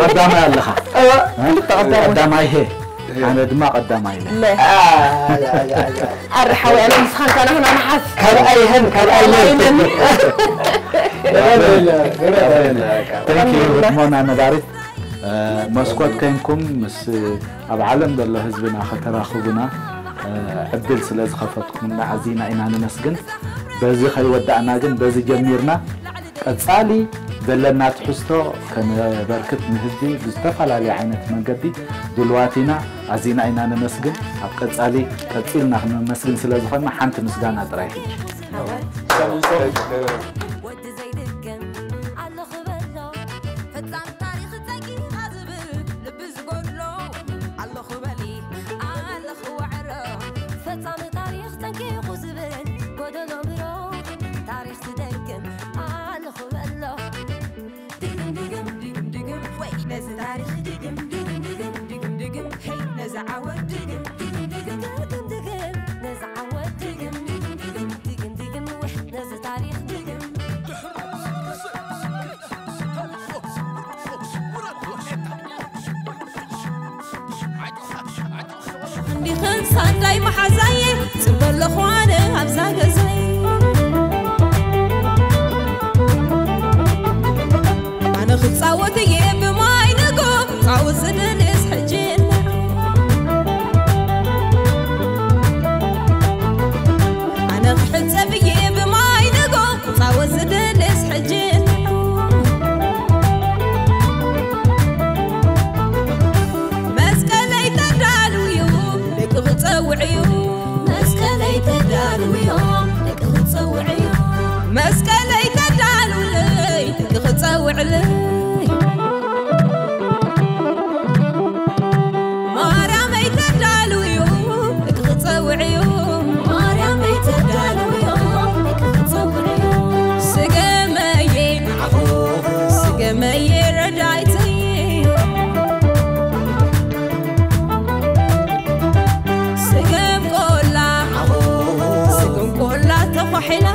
ቀዳማይ ኣለኻ ቀዳማይ ሄ ኣነ ድማ ቀዳማይ ኢለ ኣረ ሓወይ ኣነ ምስኻን ካናህና ንሓስ ካልኣይ ሀን ካልኣይ ለን ሞና ነባሪት መስኮት ከይንኩም ምስ ኣብ ዓለም ዘሎ ህዝብና ከተራኽቡና ዕድል ስለ ዝኸፈትኩምና ኣዚና ኢና ንመስግን። በዚ ከይወዳእና ግን በዚ ጀሚርና ቀጻሊ ዘለና ትሕዝቶ ከነበርክት ንህዝቢ ብዝተፈላለየ ዓይነት መንገዲ ድልዋት ኢና። ኣዚና ኢና ነመስግን። ኣብ ቀጻሊ ቀጺልና ክነመስግን ስለ ዝኾንና ሓንቲ ምስጋና ጥራይ ሕጂ። ወዲ ዘይድገም ኣለኹ በሎ ፈጻሚ ታሪኽ ጸጊኻ ዝብል ልቢ ዝጎድሎ ኣለኹ በሊ ኣለኹ ዋዕሮ ፈጻሚ ታሪኽ ጸንቂቑ ዝብል ጎደሎ ምሮ ታሪኽ ዝደግም ኣለኹ በሎ ድግም ድግም ድግም ድግም ወይ ነዚ ታሪኽ ድግም ድግም ድግም ድግም ድግም ሄይ ነዚ ዓወት ድግም ድግም ድግም ድግም ድግም ነዚ ዓወት ድግም ድግም ድግም ድግም ድግም ወይ ነዚ ታሪኽ ድግም እንዲኽን ሳንዳይ መሓዛየ ጽበ ኣለኹ ኣነ ኣብዛ ገዛይ ኣነ ክጻወት እየ ብማይ ንጎ ጻወት ዝደልስ ሕጂ ኣነ ክሕጸብ እየ ብማይ ንጎ ጻወት ዝደልስ ሕጂ መስቀለይ ተዳልውዩ ደቂ ክጸውዕዩ መስቀለይ ተዳልውዮም ደቂ ክጸውዕዩ መስቀለይ ተዳልውለይ ደቂ ክጸውዕለይ ማርያመይ ተዳልውዩ ደቂ ክጸውዕዩ ማርያመይ ተዳልውዮም ደቂ ክጸውዕዩ ስገመየ ስገመየ ረዳይተይ ስገም ቆላ ስገም ቆላ ተኳሒላ